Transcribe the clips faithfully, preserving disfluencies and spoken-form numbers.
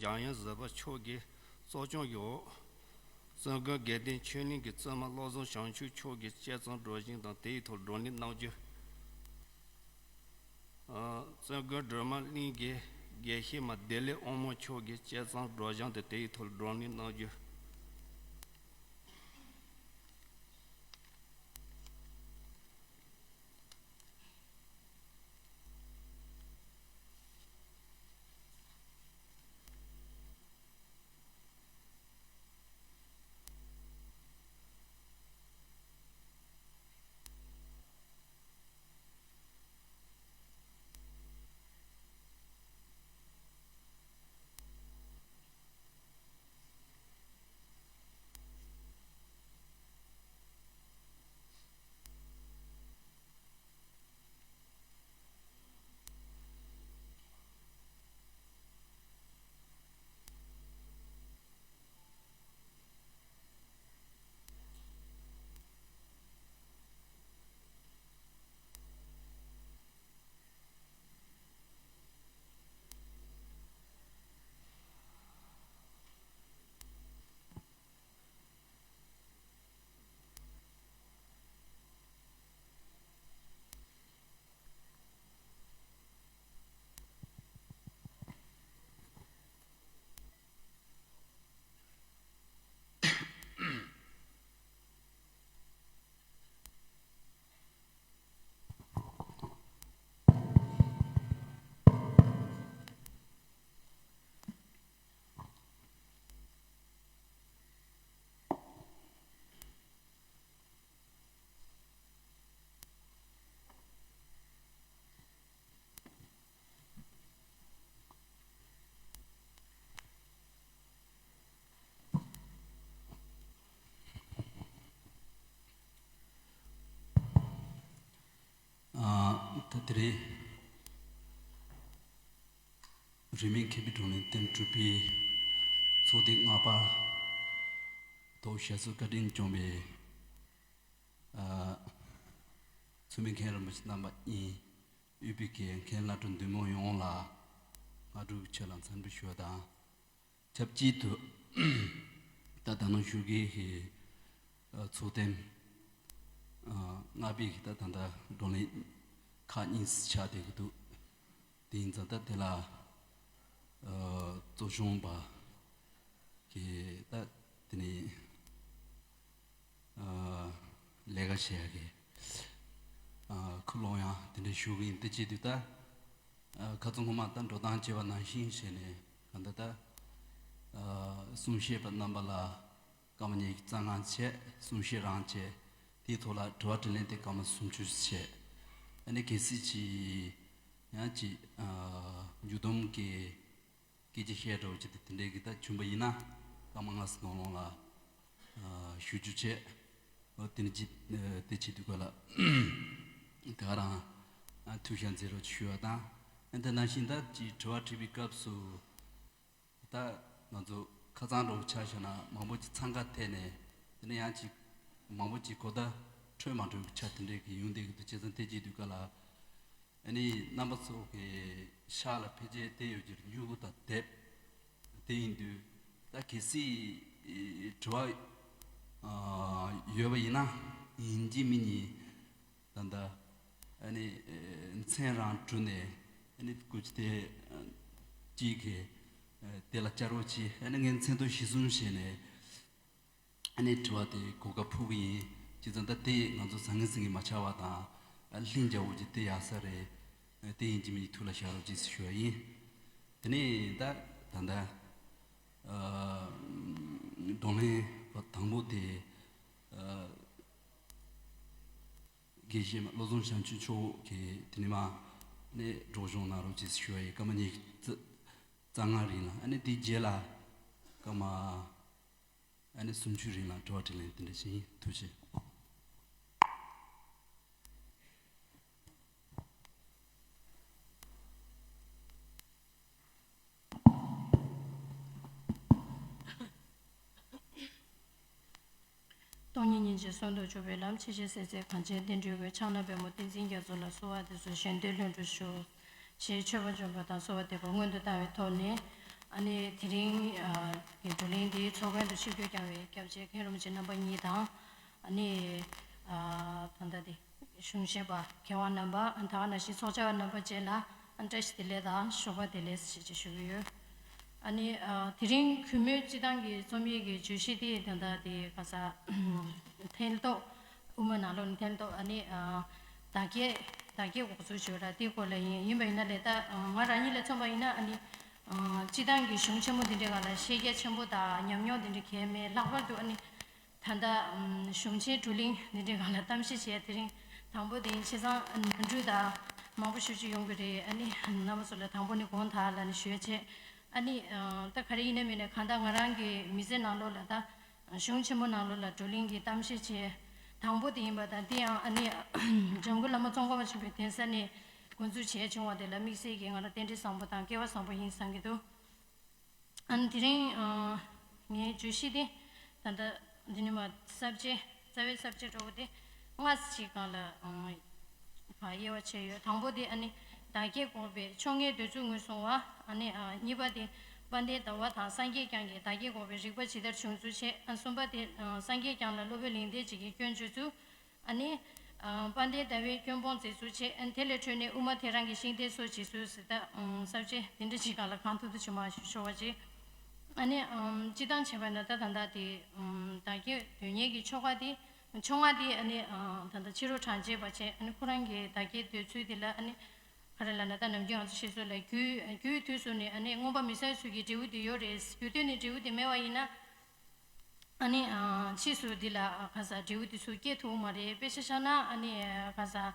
འཇམ་དབྱངས་བཟོད་པ་མཆོག་གིས་གཙོ་སྐྱོང་གི་འོག་བཙུན་དགོན་དགེ་ལྡན་ཆོས་གླིང་གི་བཙུན་མ་བློ་བཟང་བྱང་ཆུབ་མཆོག་གིས་དཔྱད་རྩོམ་སྒྲོག་སྦྱང་དང་དེའི་ཐོག་བགྲོ་གླེང་གནང་རྒྱུ། བཙུན་དགོན་སྒྲོལ་མ་གླིང་གི་དགེ་བཤེས་མ་བདེ་ལེགས་དབང་མོ་མཆོག་གིས་དཔྱད་རྩོམ་སྒྲོག་སྦྱང་དང་དེའི་ཐོག་བགྲོ་གླེང་གནང་རྒྱུ། ད་དེ་རིང་རིས་མེད་མཁས་པའི་བགྲོ་གླེང་སྟེང་གྲུབ་པའི་ཚོགས་སྡེ་ལྔ་པ་ཐོག་ཞབས་སོར་བཀའ་དྲིན་སྐྱོང་བའི་ཚུལ་མིན་མཁན་རིན་པོ་ཆེ་རྣམ་པ་གཉིས། དབུས་པའི་མཁན་བླ་སྤྲུལ་འདུས་མང་ཡོངས་ལ་སྔ་དྲོའི་ཆོས་ལ་འཚམས་འདྲི་ཞུ་བ་དང་། ཆབས་ཅིག་ཏུ་ད་ད་ནང་ཞུ་གི་ཚོགས་ཐེངས་ལྔ་པའི་ད་ད་ལྟ་བགྲོ་གླེང་ཁག་གཉིས་སུ་ཆགས་བསྡད་ཀྱི་འདུག་དེ་ཡིན་ཙང་ད་དེ་ལ་གཙོ་སྐྱོང་པ་གི་ད་དེ་ནས། ལས་ཀ་བྱེད་ཡ་གི་ཁུ་ལོང་ཡང་དེ་འདྲ་ཞུ་གི་ཡིན། དེ་བྱེད་དུས་ད་ཁ་ཚོན་ངོ་མ་ད་འགྲོ་སྟངས་བྱས་པ་ནང་བཞིན་བྱས་ནས་ག་འདྲ་ད་གསུང་བཤད་པ་རྣམ་པ་ལ་སྐར་མ་ཉི་ཤུ་རྩ་ལྔ་བྱས། གསུང་བཤད་རང་བྱས། དེའི་ཐོག་ལ་དྲི་བ་དྲིས་ལན་དེ་སྐར་མ་སུམ་ཅུ་བྱས། ཨ་ནི་གལ་སྲིད་ཅིག་ཡང་ཅིག་མཇུག་སྡོམ་གི་སྐད་ཆ་བཤད་འདྲ་བོ་ཅིག་དེ་དེ་འདྲའི་གི་ད་བྱུང་པ་ཡིན་ན་སྐར་མ་ལྔ་ཙམ་ནང་ལོགས་ལ་ཞུ་རྒྱུ་བྱས། འོ་དེ་ནི་ཅི་དེ་བྱེད་དུས་སྐབས་ལ་དེ་ག་རང་ཐུགས་ཞལ་མཛད་རོགས་ཞུ་བ་དང་། ཨ་དེ་ནང་བཞིན་ད་ཅིག་དྲི་བ་དྲིས་པའི་སྐབས་སུ་ད་ང་ཚོ་ཁ་སང་འདྲ་བོ་ཆ་བཞག་ན་མང་པོ་ཅིག་འཚང་ཁ་ཐེབས་ནས་དེ་ནས་ཡང་ཅིག་མང་པོ་ཅིག་གོ་བརྡ་འཕྲོད་མ་འཕྲོད་ཀྱི་ཆ་དེ་འདྲའི་གི་ཡོང་བསྡད་ཀྱི་འདུག་བྱས་ཙང་དེ་བྱེད་དུས་སྐབས་ལ། ཨ་ནི་རྣམ་པ་ཚོ་གི་ཤག་ལ་ཕལ་ཆེར་བལྟས་ཡོད་ཀྱི་རེད། མྱུ་གུ་དང་དེབ་དེ་ཡིན་དུས་ད་གལ་སྲིད་དྲི་བ་ཡོད་པ་ཡིན་ན་ཡིན་གཅིག་མིན་གཉིས་ད་ལྟ་ཨ་ནི་མཚན་རང་བྲུས་ནས་ཨ་ནི་སྐུ་ཚེ་གཅིག་གི་དེ་ལ་བཅར་རོགས་གྱིས། ཨ་ནི་ངས་མཚན་ཐོ་གཞི་བཟུང་བྱས་ནས། ཨ་ནི་དྲི་བ་དེ་གོ་སྐབས་ཕུལ་གི་ཡིན། བྱས་ཙང་ད་དེ་ང་ཚོ་ཟང་ངེ་ཟིང་ངེ་མ་ཆགས་པ་དང་། ཨ་ལྷིང་འཇགས་པོ་ཅིག་དེ་ཡག་ས་རེད། ཨ་དེ་ཡིན་གཅིག་མིན་གཅིག་ཐུགས་ལ་བཞག་རོགས་གྱིས་ཞུ་བ་ཡིན། དེ་ནས་ད་ད་ལྟ་ཨ་བགྲོ་གླེང་པ་དང་པོ་དེ་ཨ་དགེ་བཤེས་མ་བློ་བཟང་བྱང་ཆུབ་མཆོག་གིས་དེ་ནས་མ་ནས་སྒྲོག་སྦྱང་གནང་རོགས་གྱིས་ཞུ་བ་ཡིན། སྐར་མ་ཉི་ཤུ་རྩ་ལྔ་རིང་ལ། ཨ་ནི་དེའི་རྗེས་ལ་སྐར་མ། ཨ་ནི་སུམ་ཅུ་རིང་ལ་དྲི་བ་དྲིས་ལན་དེ་འདྲ་ཞིག་ཡིན། ཐུགས་རྗེ་ཆེ། སྟོང་ཉིད་སྙིང་རྗེ་གསོན་དུ་གྱུར་པའི་ལམ། ཆེས་ཆེར་གསལ་མཛད་གངས་ཅན་བསྟན་འགྲོའི་སྒོ། ཕྱག་ན་པདྨོ་བསྟན་འཛིན་རྒྱ་མཚོ་ལ། གསོལ་བ་འདེབས་སོ་གཞན་དོན་ལྷུན་གྲུབ་ཤོག་ཅེས་མཆོད་པ་འབུལ་བ་དང་གསོལ་བ་འདེབས་པ་སྔོན་དུ་བཏང་བའི་ཐོག་ནས། ཨ་ནི་དེ་རིང་ཨ་གི་བགྲོ་གླེང་འདིའི་ཚོགས་མགོན་དུ་ཆིབས་བསྒྱུར་བསྐྱངས་པའི་སྐྱབས་རྗེ་མཁན་རིན་པོ་ཆེ་རྣམ་པ་གཉིས་དང་། ཨ་ནི་ཨ་ད་ལྟ་དེ་གཞུང་ཆེན་པ་མཁས་དབང་རྣམ་པ། ཨ་ད་ག་ནང་བཞིན་ཚོགས་བཅར་བ་རྣམ་པ་བཅས་ལ་ཨ་བཀྲ་ཤིས་བདེ་ལེགས་དང་ཞོགས་པ་བདེ་ལེགས་ཞེས་ཞུ་གི་ཡོད། ཨ་ནི་ཨ་དེ་རིང་གུས་མོས་སྤྱི་བཏང་གི་རྩོམ་ཡིག་གི་བརྗོད་གཞི་དེ་ད་ལྟ་དེ་ག་ས་ཐེན་ཏོག་དབུ་མ་ནང་ལོགས་ནས་ཐེན་ཏོག་ཨ་ནི་ཨ་བདག་སྐྱེ་བདག་སྐྱེ་འགོག་ཚུལ་ཞུ་ར་དེའི་སྐོར་ལ་ཡིན། ཡིན་པ་ཡིན་ན་ལས་ད་ང་རང་ཉིད་ལ་མཚོན་པ་ཡིན་ན་ཨ་ནི་ཨ་སྤྱི་བཏང་གི་གཞུང་ཆེན་མོ་འདི་འདྲའི་སྒང་ལ་ཤེས་རྒྱ་ཆེན་པོ་དང་ཉམས་མྱོང་འདི་འདྲ་གང་ཡང་མེད། ལྷག་པར་དུ་ཨ་ནི་ད་ལྟ་ཨམ་གཞུང་ཆེན་བགྲོ་གླེང་འདི་འདྲའི་སྒང་ལ་གཏམ་བཤད་བྱས། དེ་རིང་དང་པོ་དེ་ཡིན། བྱས་ཙང་ཨ་ནི་ནོར་འཁྲུལ་དང་མང་པོ་ཞེ་པོ་ཅིག་ཡོང་གི་རེད། ཨ་ནི་རྣམ་པ་ཚོ་ལ་དང་པོ་ནས་དགོངས་དག་ལབ་ནས་ཞུ་ཡ་བྱས། ཨ་ནི་ཨ་ད་ག་རེ་ཡིན་ན་མིན་ན་གང་ལྟར་ང་རང་གི་མི་ཚེ་ནང་ལོགས་ལ་ད་གཞུང་ཆེན་མོ་ནང་ལོགས་ལ་བགྲོ་གླེང་གི་གཏམ་བཤད་བྱས་དང་པོ་དེ་ཡིན་པ་དང་། དེ་ཡང་ཨ་ནི་འཇམ་མགོན་བླ་མ་ཙོང་ཁ་པ་ཆེན་པོའི་གདན་ས་ནས་འགོ་འཛུགས་བྱས་བྱུང་བ་དེ་ལ་དམིགས་བསལ་གྱིས་ང་རང་རྟེན་འབྲེལ་བཟང་པོ་དང་སྐལ་བ་བཟང་པོ་ཡིན་བསམ་གྱི་འདུག་ཨ་ནི་དེ་རིང་ཨ་ངའི་བརྗོད་གཞི་དེ་ད་ལྟ་འདི་ནས་མར་ས་བཅད་རྩ་བའི་ས་བཅད་འདྲ་བོ་དེ་ལྔ་ཙམ་ཅིག་སྒང་ལ་ཨ་ཕར་དབྱེ་བ་ཕྱེ་ཡོད། དང་པོ་དེ་ཨ་ནི་བདག་སྐྱེ་འགོག་པའི་ཕྱོགས་སྔའི་འདོད་ཚུལ་ངོས་བཟུང་བ། ཨ་ནི་ཨ་གཉིས་པ་དེ་དཔལ་ལྡན་ཟླ་བ་དང་སངས་རྒྱས་བསྐྱངས་ཀྱི་བདག་སྐྱེ་འགོག་པའི་རིགས་པ་ཇི་ལྟར་བྱུང་ཚུལ་བྱས། ཨ་གསུམ་པ་དེ་ཨ་སངས་རྒྱས་བསྐྱངས་ལ་སློབ་དཔོན་ལིང་རྟ་རྗེ་གིས་སྐྱོན་བརྗོད་ཚུལ། ཨ་ནི་ཨ་དཔལ་ལྡན་ཟླ་བས་སྐྱོན་སྤོང་མཛད་ཚུལ་བྱས། ཨ་ནི་དེ་ལས་འཕྲོས་ནས་དབུ་མ་ཐལ་རང་གི་ཤིང་རྟའི་སྲོལ་འབྱེད་ཚུལ་ཟེར། ད་ཨ་ས་བཅད་དེ་འདྲ་ཞིག་སྒང་ལ་གང་ཐུབ་ཐུབ་ཅིག་མར་ཞུ་ཆོག་པ་ཅིག་ཨ་ནི་ཨམ་སྤྱི་བཏང་བྱས་པ་ན་ད་ད་ལྟ་དེ་ཨམ་བདག་སྐྱེ་འདོད་མཁན་གྱི་ཆོ་ག་དེ་ཆོ་ག་དེ་ཨ་ནི་ཨ་ད་ལྟ་ཕྱི་རོལ་གྲངས་ཅན་པ་བྱས། ཨ་ནི་ཁོ་རང་གི་བདག་སྐྱེ་འདོད་ཚུལ་དེ་ལ་ཨ་ནི་ག་རེ་ལབ་ན། ད་ནམ་རྒྱུན་ང་ཚོ་བཤད་སྲོལ་ལ་རྒྱུའི་རྒྱུའི་དུས་སུ་ནི་ཨ་ནི་མངོན་པ་མེད་སའི་ཚུལ་གྱི་འབྲས་བུ་དེ་ཡོད་རེད། རྒྱུ་དུས་ནི་འབྲས་བུ་དེ་མེད་པ་ཡིན་ན། ཨ་ནི་ཨ་ཕྱིས་སུ་འདི་ལ་ཨ་ག་ས་འབྲས་བུ་དེ་ཚུར་སྐྱེ་ཐུབ་མ་རེད། དཔེ་ཆ་བཞག་ན་ཨ་ནི་ཨ་ག་ས་ཨ་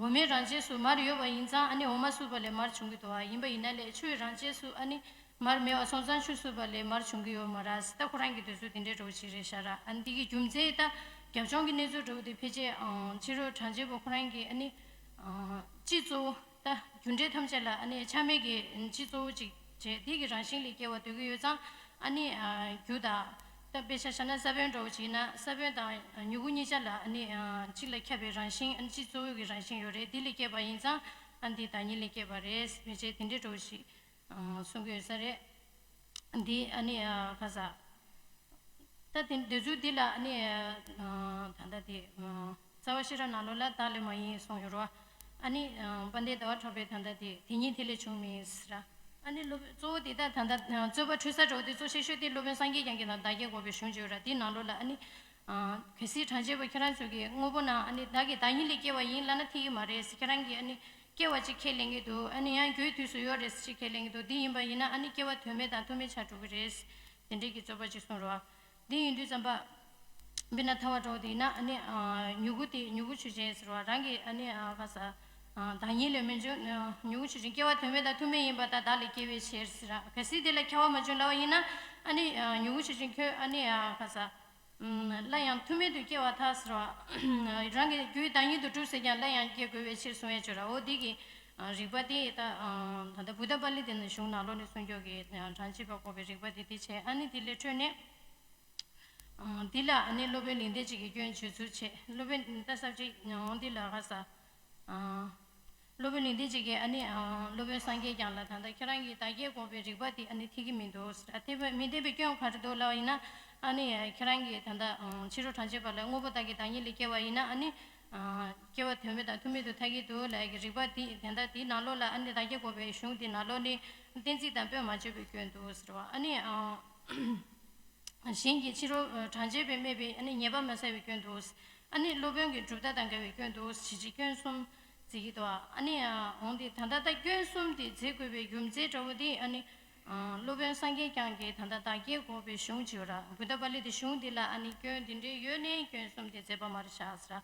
འོ་མའི་རང་བཞིན་སུ་མར་ཡོད་པ་ཡིན་ཙང་། ཨ་ནི་འོ་མ་བསྲུབས་པ་ལས་མར་བྱུང་གི་འདུག་བ། ཡིན་པ་ཡིན་ན་ལས་ཆུའི་རང་བཞིན་སུ་ཨ་ནི་མར་མེད་པ་སོང་ཙང་ཆུ་བསྲུབས་པ་ལས་མར་བྱུང་གི་ཡོད་མ་རེད། ད་ཁོ་རང་གི་འདོད་ཚུལ་དེ་འདྲའི་འདྲ་བོ་ཞིག་རེད་ཤག་ར། ཨ་ནི་འདི་གི་རྒྱུ་མཚན་ད་རྒྱབ་ལྗོངས་ཀྱི་གནས་ཚུལ་འདྲ་བོ་དེ་ཕལ་ཆེར་ཨང་ཕྱི་རོལ་གྲངས་ཅན་པ་ཁོ་རང་གིས་ཨ་ནི་ཨང་སྤྱི་གཙོ་བོ་ད་རྒྱུ་འབྲས་ཐམས་ཅད་ལ་ཨ་ནི་ཆ་མེད་ཀྱི་སྤྱི་གཙོ་བོ་ཅིག་བྱས། དེ་གི་རང་བཞིན་ལས་སྐྱེ་བ་འདོད་ཀྱི་ཡོད་ཙང་། ཨ་ནི་ཨ་རྒྱུ་དང་ད་དཔེ་ཆ་བཞག་ན་ས་བོན་འདྲ་བོ་ཅིག་ཡིན་ན་ས་བོན་དང་མྱུ་གུ་གཉིས་ཆ་ལ་ཨ་ནི་ཨ་གཅིག་ལ་ཁྱབ་པའི་རང་བཞིན། ཨ་ནི་སྤྱི་གཙོ་བོ་གི་རང་བཞིན་ཡོད་རེད། དེ་ལས་སྐྱེས་པ་ཡིན་ཙང་ཨ་ནི་དེ་བདག་ཉིད་ལས་སྐྱེས་པ་རེད། ཕལ་ཆེར་དེ་འདྲའི་འདྲ་བོ་ཞིག་གསུང་གི་ཡོད་ས་རེད། འདི་ཨ་ནི་ཨ་ག་ས། ད་དེ་འདོད་ཚུལ་འདི་ལ་ཨ་ནི་ཨ་ད་ལྟ་དེ་ཨ་རྩ་བ་ཤེས་རབ་ནང་ལོགས་ལ་བདག་ལས་མ་ཡིན་གསུངས་ཡོད་རེད་བ། ཨ་ནི་ཨ་དཔལ་ལྡན་ཟླ་བ་གྲགས་པས་ད་ལྟ་དེ་དེ་ཉིད་དེ་ལས་བྱུང་མིན་ཟེར་ར། ཨ་ནི་སློབ་དཔོན་གཙོ་བོ་དེ་ད་ད་ལྟ་ཨ་རྩོད་པ་འཕྲོས་ས་འདྲ་བོ་དེ་གཙོ་ཆེ་ཤོས་དེ་སློབ་དཔོན་སངས་རྒྱས་བསྐྱངས་ཀྱི་ནང་བདག་སྐྱེ་འགོག་པའི་གཞུང་བརྗོད་ར། དེའི་ནང་ལོགས་ལ་ཨ་ནི་ཨ་གལ་སྲིད་གྲངས་ཅན་པ་ཁྱེད་རང་ཚོ་གིས་དངོས་པོ་ནང་ཨ་ནི་བདག་གིས་བདག་ཉིད་ལས་སྐྱེ་བ་ཡིན་ལབ་ན་འཐད་ཀྱི་མ་རེད་ཟེར། ཁྱེད་རང་གིས་ཨ་ནི་སྐྱེ་བ་ཅིག་ཁས་ལེན་གྱི་འདུག་ཨ་ནི་ཡང་རྒྱུའི་དུས་སུ་ཡོད་རེད་ཟེར་ཅིག་ཁས་ལེན་གྱི་འདུག་དེ་ཡིན་པ་ཡིན་ན་ཨ་ནི་སྐྱེ་བ་དོན་མེད་དང་མཐུ་མེད་ཆགས་འགྲོ་གི་རེད། དེ་འདྲའི་གི་རྩོད་པ་ཅིག་གསུངས་རོགས། དེ་ཡིན་དུས་ཙམ་པ། དཔེར་ན་ཐལ་བ་འདྲ་བོ་དེ་ཡིན་ན་ཨ་ནི་ཨ་མྱུ་གུ་དེ་མྱུ་གུ་ཆོས་ཅན་ཟེར་བ་རང་གི་ཨ་ནི་ཨ་ག་ས་ཨ་བདག་ཉིད་ལས་མི་འབྱུང་། ཨ་མྱུ་གུ་ཆོས་ཅན་སྐྱེ་བ་དོན་མེད་དང་མཐུ་མེད་ཡིན་པ་དང་བདག་ལས་སྐྱེ་བའི་ཕྱིར་ཟེར་ར། གལ་སྲིད་དེ་ལ་ཁྱབ་པ་མ་བྱུང་ལབ་པ་ཡིན་ན་ཨ་ནི་ཨ་མྱུ་གུ་ཆོས་ཅན་ཁྱོད་ཨ་ནི་ཨ་ག་ས། སླར་ཡང་མཐུ་མེད་དུ་སྐྱེ་བར་ཐལ་ཟེར་བ། རང་གི་རྒྱུའི་བདག་ཉིད་དུ་གྲུབ་ཟེར་ཀྱང་སླར་ཡང་སྐྱེ་དགོས་པའི་ཕྱིར་གསུང་ཡས་བརྗོད་ར། འོ་འདི་གི་རིགས་པ་དེ་ད་ད་ལྟ་བུདྡྷ་པཱ་ལི་ཏའི་གཞུང་ནང་ལོགས་ནས་གསུང་སྐྱོར་གྱི་གྲངས་ཅན་པ་འགོག་པའི་རིགས་པ་དེ་དེ་བྱས། ཨ་ནི་དེ་ལས་འཕྲོས་ནས་འདི་ལ་ཨ་ནི་སློབ་དཔོན་ལིང་རྟ་རྗེ་གིས་སྐྱོན་བརྗོད་ཚུལ་བྱས། སློབ་དཔོན་ད་ས་བཅད་འདི་ལ་ག་ས། སློབ་དཔོན་ལིང་རྟ་རྗེ་གིས་ཨ་ནི་སློབ་དཔོན་སངས་རྒྱས་བསྐྱངས་ལ་ད་ལྟ་ཁྱེད་རང་གིས་བདག་སྐྱེ་འགོག་པའི་རིགས་པ་དེ་ཨ་ནི་འཐད་ཀྱི་མི་འདུག་ཟེར། དེ་མི་འཐད་པའི་སྐྱོན་ག་རེ་འདུག་ལབ་པ་ཡིན་ན། ཨ་ནི་ཁྱེད་རང་གིས་ད་ལྟ་ཕྱི་རོལ་གྲངས་ཅན་པ་ལ་དངོས་པོ་བདག་གི་བདག་ཉིད་ལས་སྐྱེ་བ་ཡིན་ན་ཨ་ནི་སྐྱེ་བ་དོན་མེད་དང་མཐུ་མེད་དུ་ཐལ་གྱི་འདུག་ལབ་ཀྱི་རིགས་པ་དེ་དེ་འདྲ་དེའི་ནང་ལོགས་ལ་ཨ་ནི་བདག་སྐྱེ་འགོག་པའི་གཞུང་དེའི་ནང་ལོགས་ནས་གཏན་ཚིགས་དང་དཔེ་མ་འབྱེད་པའི་སྐྱོན་འདུག་ཟེར་བ། ཨ་ནི། གཞན་གྱིས་ཕྱི་རོལ་གྲངས་ཅན་པས་སྨྲས་པའི་ཨ་ནི་ཉེས་པ་མ་བསལ་བའི་སྐྱོན་འདུག་ཨ་ནི་སློབ་དཔོན་གྱི་གྲུབ་མཐའ་དང་འགལ་བའི་སྐྱོན་འདུག་ཞེས་བྱས་སྐྱོན་གསུམ་བརྩི་གི་འདུག་ཨ་ནི་འོང་དེ་ད་ལྟ་ད་སྐྱོན་གསུམ་དེ་བརྩི་དགོས་པའི་རྒྱུ་མཚན་འདྲ་བོ་དེ་ཨ་ནི་སློབ་དཔོན་སངས་རྒྱས་བསྐྱངས་ཀྱིས་ད་ལྟ་བདག་སྐྱེ་འགོག་པའི་གཞུང་བརྗོད་ར། བུདྡྷ་པཱ་ལི་ཏའི་གཞུང་འདི་ལ་ཨ་ནི་སྐྱོན་འདི་འདྲའི་ཡོད་ནའི་སྐྱོན་གསུམ་དེ་མཛད་པ་མ་རེད་ཤག་ཟེར།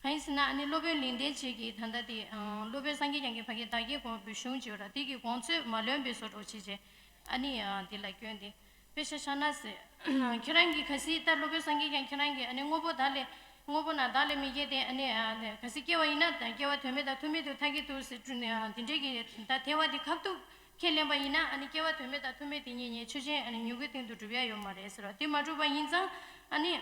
གང་ཡིན་ཟེར་ན་ཨ་ནི་སློབ་དཔོན་ལིང་རྟ་རྗེ་གིས་ད་ལྟ་དེ་སློབ་དཔོན་སངས་རྒྱས་བསྐྱངས་ཀྱིས་ཕ་གིར་བདག་སྐྱེ་འགོག་པའི་གཞུང་བརྗོད་ར། དེ་གི་དགོངས་ཚུལ་མ་ལོན་པའི་བཟོ་འདྲ་བོ་བྱས་བྱས་ཨ་ནི་དེ་ལ་སྐྱོན་དེ། དཔེ་ཆ་བཞག་ན་ཟེར། ཁྱེད་རང་གིས་གལ་སྲིད་ད་སློབ་དཔོན་སངས་རྒྱས་བསྐྱངས་ཁྱེད་རང་གིས་ཨ་ནི་དངོས་པོ་བདག་ལས་དངོས་པོ་ན་བདག་ལས་མི་སྐྱེ་སྟེ་ཨ་ནི་གལ་སྲིད་སྐྱེ་བ་ཡིན་ན་ད་སྐྱེ་བ་དོན་མེད་དང་མཐུ་མེད་དུ་ཐལ་གྱི་འདུག་ཟེར་དེ་འདྲའི་གི་ད་དེ་བ་དེ་ཁ་ཐུག་ཁས་ལེན་པ་ཡིན་ན་ཨ་ནི་སྐྱེ་བ་དོན་མེད་དང་མཐུ་མེད་དེ་གཉིས་ཉིད་ཆོས་ཅན་ཨ་ནི་མྱུ་གུའི་སྟེང་དུ་གྲུབ་ཡ་ཡོད་མ་རེད་ཟེར་བ་དེ་མ་གྲུབ་པ་ཡིན་ཙང་ཨ་ནི།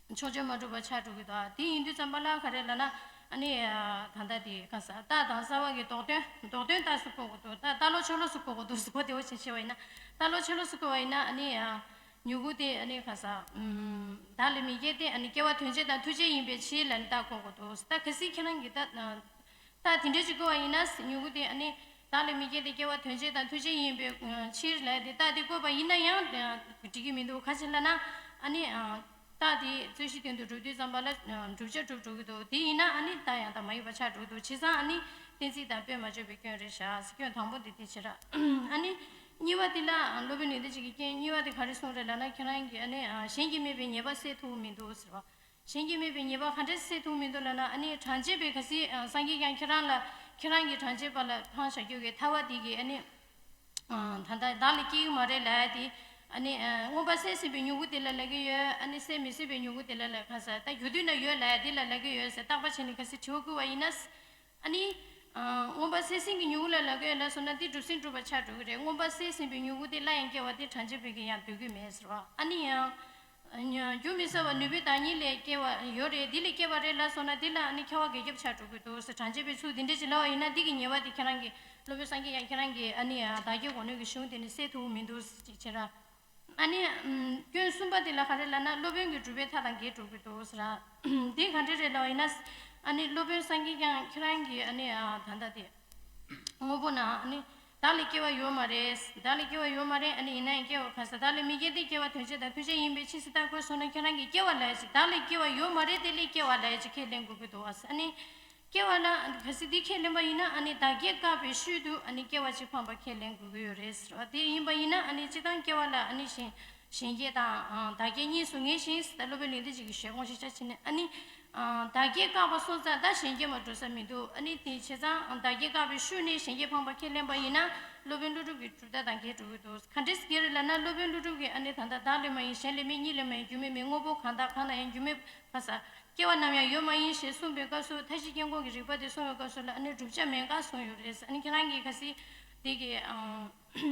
ཕྱོགས་ཆོས་མ་གྲུབ་པ་ཆགས་འགྲོ་གི་འདུག་དེ་ཡིན་དུས་ཙམ་པ་ལ་ག་རེ་ལབ་ན། ཨ་ནི་ད་ལྟ་དེ་ག་ས་རྟ་དང་ས་བ་གི་མདོག་དོན་མདོག་དོན་རྟགས་སུ་བཀོད་དགོས་འདུག་ད་རྟ་ལོ་ཆུ་ལོ་སུ་བཀོད་དགོས་འདུག་གོ་དེ་བ་ཆེ་ཆེ་བ་ཡིན་ན་རྟ་ལོ་ཆུ་ལོ་སུ་བཀོད་པ་ཡིན་ན་ཨ་ནི་མྱུ་གུ་དེ་ཨ་ནི་ག་ས་བདག་ལས་མི་སྐྱེ་སྟེ་ཨ་ནི་སྐྱེ་བ་དོན་བྱེད་དང་མཐུ་ཆེན་ཡིན་པའི་ཕྱིར་ལ་ནི་རྟགས་བཀོད་དགོས་འདུག་ད་གལ་སྲིད་ཁྱེད་རང་གིས་ད་རྟགས་དེ་འདྲ་ཅིག་བཀོད་པ་ཡིན་ན་མྱུ་གུ་དེ་ཨ་ནི་བདག་ལས་མི་སྐྱེ་སྟེ་སྐྱེ་བ་དོན་བྱེད་དང་མཐུ་ཆེན་ཡིན་པའི་ཕྱིར་ལ་དེ་རྟགས་དེ་བཀོད་པ་ཡིན་ན་ཡང་འགྲིག་གི་མི་འདུག་ག་ཅི་ལབ་ན་ཨ་ནི། རྟགས་དེ་རྩོད་གཞི་སྟེང་དུ་གྲུབ་དུས་ཙམ་པ་ལ་བསྒྲུབ་བྱ་གྲུབ་འགྲོ་གི་འདུག་དེ་ཡིན་ན་ཨ་ནི་རྟགས་ཡང་དག་མ་ཡིན་པ་ཆགས་འགྲོ་གི་འདུག་བྱས་ཙང་ཨ་ནི་གཏན་ཚིགས་དང་དཔེ་མ་བརྗོད་པའི་སྐྱོན་རེད་བཞག་སྐྱོན་དང་པོ་དེ་དེ་བྱེད་ར། ཨ་ནི་གཉིས་པ་དེ་ལ་སློབ་དཔོན་ལེགས་ལྡན་འབྱེད་ཀྱི་སྐྱོན་གཉིས་པ་དེ་ག་རེ་གསུངས་རེད་ལབ་ན་ཁྱེད་རང་གིས་ཨ་ནི་གཞན་གྱིས་སྨྲས་པའི་ཉེས་པ་སེལ་ཐུབ་མི་འདུག་ཟེར་བ། གཞན་གྱིས་སྨྲས་པའི་ཉེས་པ་ག་འདྲས་སེལ་ཐུབ་མི་འདུག་ལབ་ན་ཨ་ནི་དྲང་བྱེད་པའི་ག་སྲིད་སངས་རྒྱས་ཀྱང་ཁྱེད་རང་ལ་ཁྱེད་རང་གིས་དྲང་བྱེད་པ་ལ་འཕངས་བཞག་རྒྱུ་གི་ཐལ་བ་དེ་གིས་ཨ་ནི། ད་ལྟ་བདག་ལ་སྐྱེ་གི་མ་རེད་ལབ་ཡ་དེ། ཨ་ནི་མངོན་པར་གསལ་ཟིན་པའི་མྱུ་གུ་དེ་ལ་ལབ་ཀྱི་ཡོད། ཨ་ནི་གསལ་མི་ཟིན་པའི་མྱུ་གུ་དེ་ལ་ལབ་ག་ས་ད་རྒྱུ་དུས་ན་ཡོད་ལབ་ཡ་དེ་ལ་ལབ་ཀྱི་ཡོད་ཟེར་བརྟག་པ་བྱས་ནས་ག་སྲིད་དྲི་བ་བཀོད་པ་ཡིན་ན། ཨ་ནི། མངོན་པར་གསལ་ཟིན་གྱི་མྱུ་གུ་ལ་ལབ་ཀྱི་ཡོད་ལབ་སོང་ན་དེ་གྲུབ་ཟིན་གྲུབ་པ་ཆགས་འགྲོ་གི་རེད། མངོན་པར་གསལ་ཟིན་པའི་མྱུ་གུ་དེ་སླར་ཡང་སྐྱེ་བ་དེ་དྲང་བྱེད་པོས་ཀྱང་ཡང་འདོད་ཀྱི་མེད་ཟེར་བ། ཨ་ནི་ཡང་། རྒྱུ་མི་གསལ་བ་ནུས་པའི་བདག་ཉིད་ལས་སྐྱེ་བ་ཡོད་རེད། འདི་ལས་སྐྱེ་བ་རེད་ལབ་སོང་ན་འདི་ལ་ཨ་ནི་ཁྱབ་པ་འགལ་རྐྱབ་ཆགས་འགྲོ་གི་འདུག་ཟེར། དྲང་བྱེད་པའི་ཚུལ་འདི་འདྲ་ཅིག་ལབ་པ་ཡིན་ན་འདི་གི་ཉེས་པ་དེ་ཁྱེད་རང་གི་སློབ་དཔོན་སངས་རྒྱས་ཀྱང་ཁྱེད་རང་གི་ཨ་ནི་བདག་སྐྱེ་སྒོ་ནས་ཀྱི་གཞུང་དེ་ནི་སེལ་ཐུབ་མི་འདུག་ཅེས་བྱས་ར། ཨ་ནི་སྐྱོན་གསུམ་པ་དེ་ལ་ག་རེ་ལབ་ན་སློབ་དཔོན་གྱི་སྒྲུབ་པའི་མཐའ་དང་འགལ་འགྲོ་གི་འདུག་ཟེར་ར། འདི་ག་འདྲ་རེད་ལབ་པ་ཡིན་ན། ཨ་ནི་སློབ་དཔོན་སངས་རྒྱས་ཀྱང་ཁྱེད་རང་གི་ཨ་ནི་ད་ལྟ་དེ། དངོས་པོ་ན་ཨ་ནི། བདག་ལས་སྐྱེ་བ་ཡོད་མ་རེད། བདག་ལས་སྐྱེ་བ་ཡོད་མ་རེད། ཨ་ནི་ཡིན་ན་ཡང་སྐྱེ་བ་ག་ས་བདག་ལས་མི་སྐྱེ་སྟེ་སྐྱེ་བ་དོན་བྱེད་དང་མཐུ་ཆེན་ཡིན་པའི་ཕྱིར་ཟེར་བརྟག་དགོས་སོང་ན་ཁྱེད་རང་གིས་སྐྱེ་བ་ལབ་ཡ་ཅིག་བདག་ལས་སྐྱེ་བ་ཡོད་མ་རེད་དེ་ལས་སྐྱེ་བ་ལབ་ཡ་ཅིག་ཁས་ལེན་དགོས་ཀྱི་འདུག་བ། ཨ་ནི། སྐྱེ་བ་ལ་ག་ཟེ་འདི་ཁས་ལེན་པ་ཡིན་ན་ཨ་ནི་བདག་སྐྱེ་བཀག་པའི་ཤུལ་དུ་ཨ་ནི་སྐྱེ་བ་ཅིག་འཕངས་པ་ཁས་ལེན་དགོས་ཀྱི་ཡོད་རེད་ཟེར་བ། དེ་ཡིན་པ་ཡིན་ན་ཨ་ནི་སྤྱིར་བཏང་སྐྱེ་བ་ལ་ཨ་ནི་གཞན་གཞན་སྐྱེ་དང་བདག་སྐྱེ་གཉིས་སུ་ངེས་ཤིང་ཟེར་ད་སློབ་དཔོན་ལེགས་ལྡན་འབྱེད་ཀྱི་ཞལ་དགོངས་ཤིག་ཆ་ཕྱེ་ནས་ཨ་ནི། བདག་སྐྱེ་བཀག་པ་སོང་ཙང་ད་གཞན་སྐྱེ་མ་འགྲོ་ས་མི་འདུག་ཨ་ནི་དེ་བྱས་ཙང་བདག་སྐྱེ་བཀག་པའི་ཤུལ་ནས་གཞན་སྐྱེ་འཕངས་པ་ཁས་ལེན་པ་ཡིན་ན་སློབ་དཔོན་ཀླུ་སྒྲུབ་ཀྱི་གྲུབ་མཐའ་དང་འགལ་འགྲོ་གི་འདུག་ག་འདྲས་སྐྱེ་རེད་ལབ་ན་སློབ་དཔོན་ཀླུ་སྒྲུབ་ཀྱིས་ཨ་ནི་ད་ལྟ་བདག་ལས་མ་ཡིན་གཞན་ལས་མེད་གཉིས་ལས་མ་ཡིན་རྒྱུ་མེད་མེད་དངོས་པོ་གང་དག་གང་ལ་ཡང་རྒྱུ་མེད་ག་ས། སྐྱེ་བ་ནམ་ཡང་ཡོད་མ་ཡིན་ཞེས་གསུངས་པའི་སྐབས་སུ་མཐའ་བཞི་དཀྱིལ་འཁོར་གྱི་རིགས་པ་དེ་གསུངས་པའི་སྐབས་སུ་ལ་ཨ་ནི་བསྒྲུབ་བྱ་མེད་ག་གསུངས་ཡོད་རེད། ཨ་ནི་ཁྱེད་རང་གིས་ག་སྲིད་དེ་གི་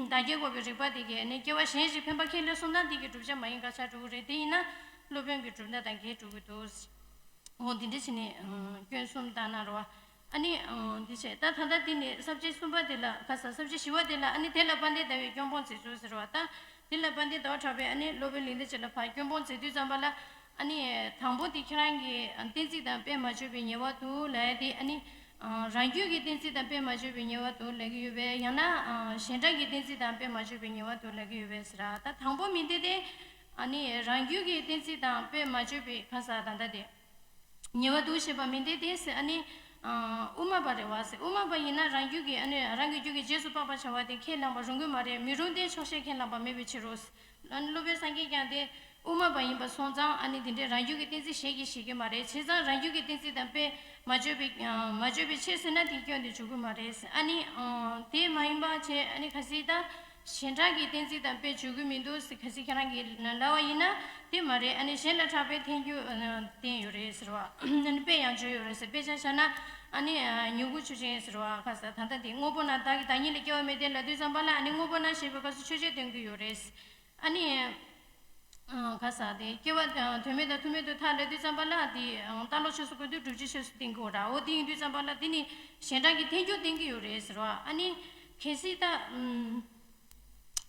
བདག་སྐྱེ་འགོག་པའི་རིགས་པ་དེ་གིས་ཨ་ནི་སྐྱེ་བ་གཞན་ཞིག་འཕེན་པ་ཁས་ལེན་སོང་ན་དེ་གི་བསྒྲུབ་བྱ་མ་ཡིན་ག་ཆགས་འགྲོ་གི་རེད། དེ་ཡིན་ན་སློབ་དཔོན་གྱི་གྲུབ་མཐའ་དང་འགལ་འགྲོ་གི་འདུག་འོ་འདི་འདྲ་བྱས་ནས་སྐྱོན་གསུམ་བཏང་གནང་རོགས། ཨ་ནི་འདི་བྱས་ད་ད་ལྟ་འདི་ནི་ས་བཅད་གསུམ་པ་དེ་ལ་ག་ས་ས་བཅད་བཞི་པ་དེ་ལ་ཨ་ནི་དེ་ལ་དཔལ་ལྡན་ཟླ་བའི་སྐྱོན་སྤོང་མཛད་ཚུལ་ཟེར་བ་ད་དེ་ལ་དཔལ་ལྡན་ཟླ་བ་གྲགས་པས་ཨ་ནི་སློབ་དཔོན་ལེགས་ལྡན་འབྱེད་ལ་ཕར་སྐྱོན་སྤོང་མཛད་དུས་ཙམ་པ་ལ། ཨ་ནི། དང་པོ་དེ་ཁྱེད་རང་གིས་གཏན་ཚིགས་དང་དཔེ་མ་བརྗོད་པའི་ཉེས་པ་འདུག་ལབ་ཡ་དེ་ཨ་ནི། རང་རྒྱུད་ཀྱི་གཏན་ཚིགས་དང་དཔེ་མ་བརྗོད་པའི་ཉེས་པ་འདུག་ལབ་ཀྱི་ཡོད་པས་ཡང་ན། གཞན་དག་གི་གཏན་ཚིགས་དང་དཔེ་མ་བརྗོད་པའི་ཉེས་པ་འདུག་ལབ་ཀྱི་ཡོད་པས་ཟེར་ད་དང་པོ་མིན་ཏེ་དེ། ཨ་ནི་རང་རྒྱུད་ཀྱི་གཏན་ཚིགས་དང་དཔེ་མ་བརྗོད་པའི་ཁ་ས་ད་ལྟ་དེ། ཉེས་པ་འདུག་ཞེས་པ་མིན་ཏེ་དེ་ཟེར་ཨ་ནི། དབུ་མ་པ་རེད་བ་ཟེར་དབུ་མ་པ་ཡིན་ན་རང་རྒྱུད་ཀྱི་ཨ་ནི་རང་གི་རྒྱུད་ཀྱི་རྗེས་སུ་དཔག་པ་བྱ་བ་དེ་ཁས་བླངས་པ་རུང་གི་མ་རེད། མི་རུང་སྟེ་ཆོག་ཤེས་ཁས་བླངས་པ་མེད་པའི་ཕྱིར་རོ། ཨ་ནི་སློབ་དཔོན་སངས་རྒྱས་ཀྱང་དེ་དབུ་མ་པ་ཡིན་པ་སོང་ཙང་ཨ་ནི་དེ་འདྲའི་རང་རྒྱུད་ཀྱི་གཏན་ཚིགས་བཞེས་ཀྱི་བཞེས་ཀྱི་མ་རེད། བྱས་ཙང་རང་རྒྱུད་ཀྱི་གཏན་ཚིགས་དང་དཔེ་མ་བརྗོད་པའི་མ་བརྗོད་པའི་ཕྱིར་ཟེར་ན་དེ་སྐྱོན་དུ་འཇུག་གི་མ་རེད། ཨ་ནི་དེ་མ་ཡིན་པ་བྱས་ཨ་ནི་གལ་སྲིད་ད་གཞན་གྲགས་ཀྱི་གཏན་ཚིགས་དང་དཔེ་བརྗོད་ཀྱི་མི་འདུག་ཟེར་གལ་སྲིད་ཁྱེད་རང་གིས་ལབ་པ་ཡིན་ན་དེ་མ་རེད། ཨ་ནི་གཞན་ལ་གྲགས་པའི་ཐལ་འགྱུར་བསྟན་ཡོད་རེད་ཟེར་བ་ཨ་ནི་དཔེ་ཡང་བརྗོད་ཡོད་རེད་ཟེར། དཔེ་ཆ་བཞག་ན་ཨ་ནི་མྱུ་གུ་ཆུ་ཆེན་ཟེར་བ་ཁ་ས་ད་ལྟ་དེ་དངོས་པོ་ན་བདག་གི་བདག་ཉིད་ལས་སྐྱེ་བ་མེད་དེ་ལབ་དུས་ཙམ་པ་ལ་ཨ་ནི་དངོས་པོ་ན་ཞེས་པའི་སྐབས་སུ་ཆོས་ཅན་སྟོན་གྱི་ཡོད་རེད། ཨ་ནི། ག་ས་དེ་སྐྱེ་བ་དོན་མེད་དང་ཐུག་མེད་དུ་ཐལ་ལབ་དུས་ཙམ་པ་ལ་དེ་རྟ་ལོ་ཆོས་སུ་བཀོད་དུས་བསྒྲུབ་བྱའི་ཆོས་སུ་བསྟན་གྱི་ཡོད་ར། འོ་དེ་ཡིན་དུས་ཙམ་པ་ལ་དེ་ནི་གཞན་གྲགས་ཀྱི་ཐལ་འགྱུར་བསྟན་གྱི་ཡོད་རེད་ཟེར་བ། ཨ་ནི་གལ་སྲིད་ད་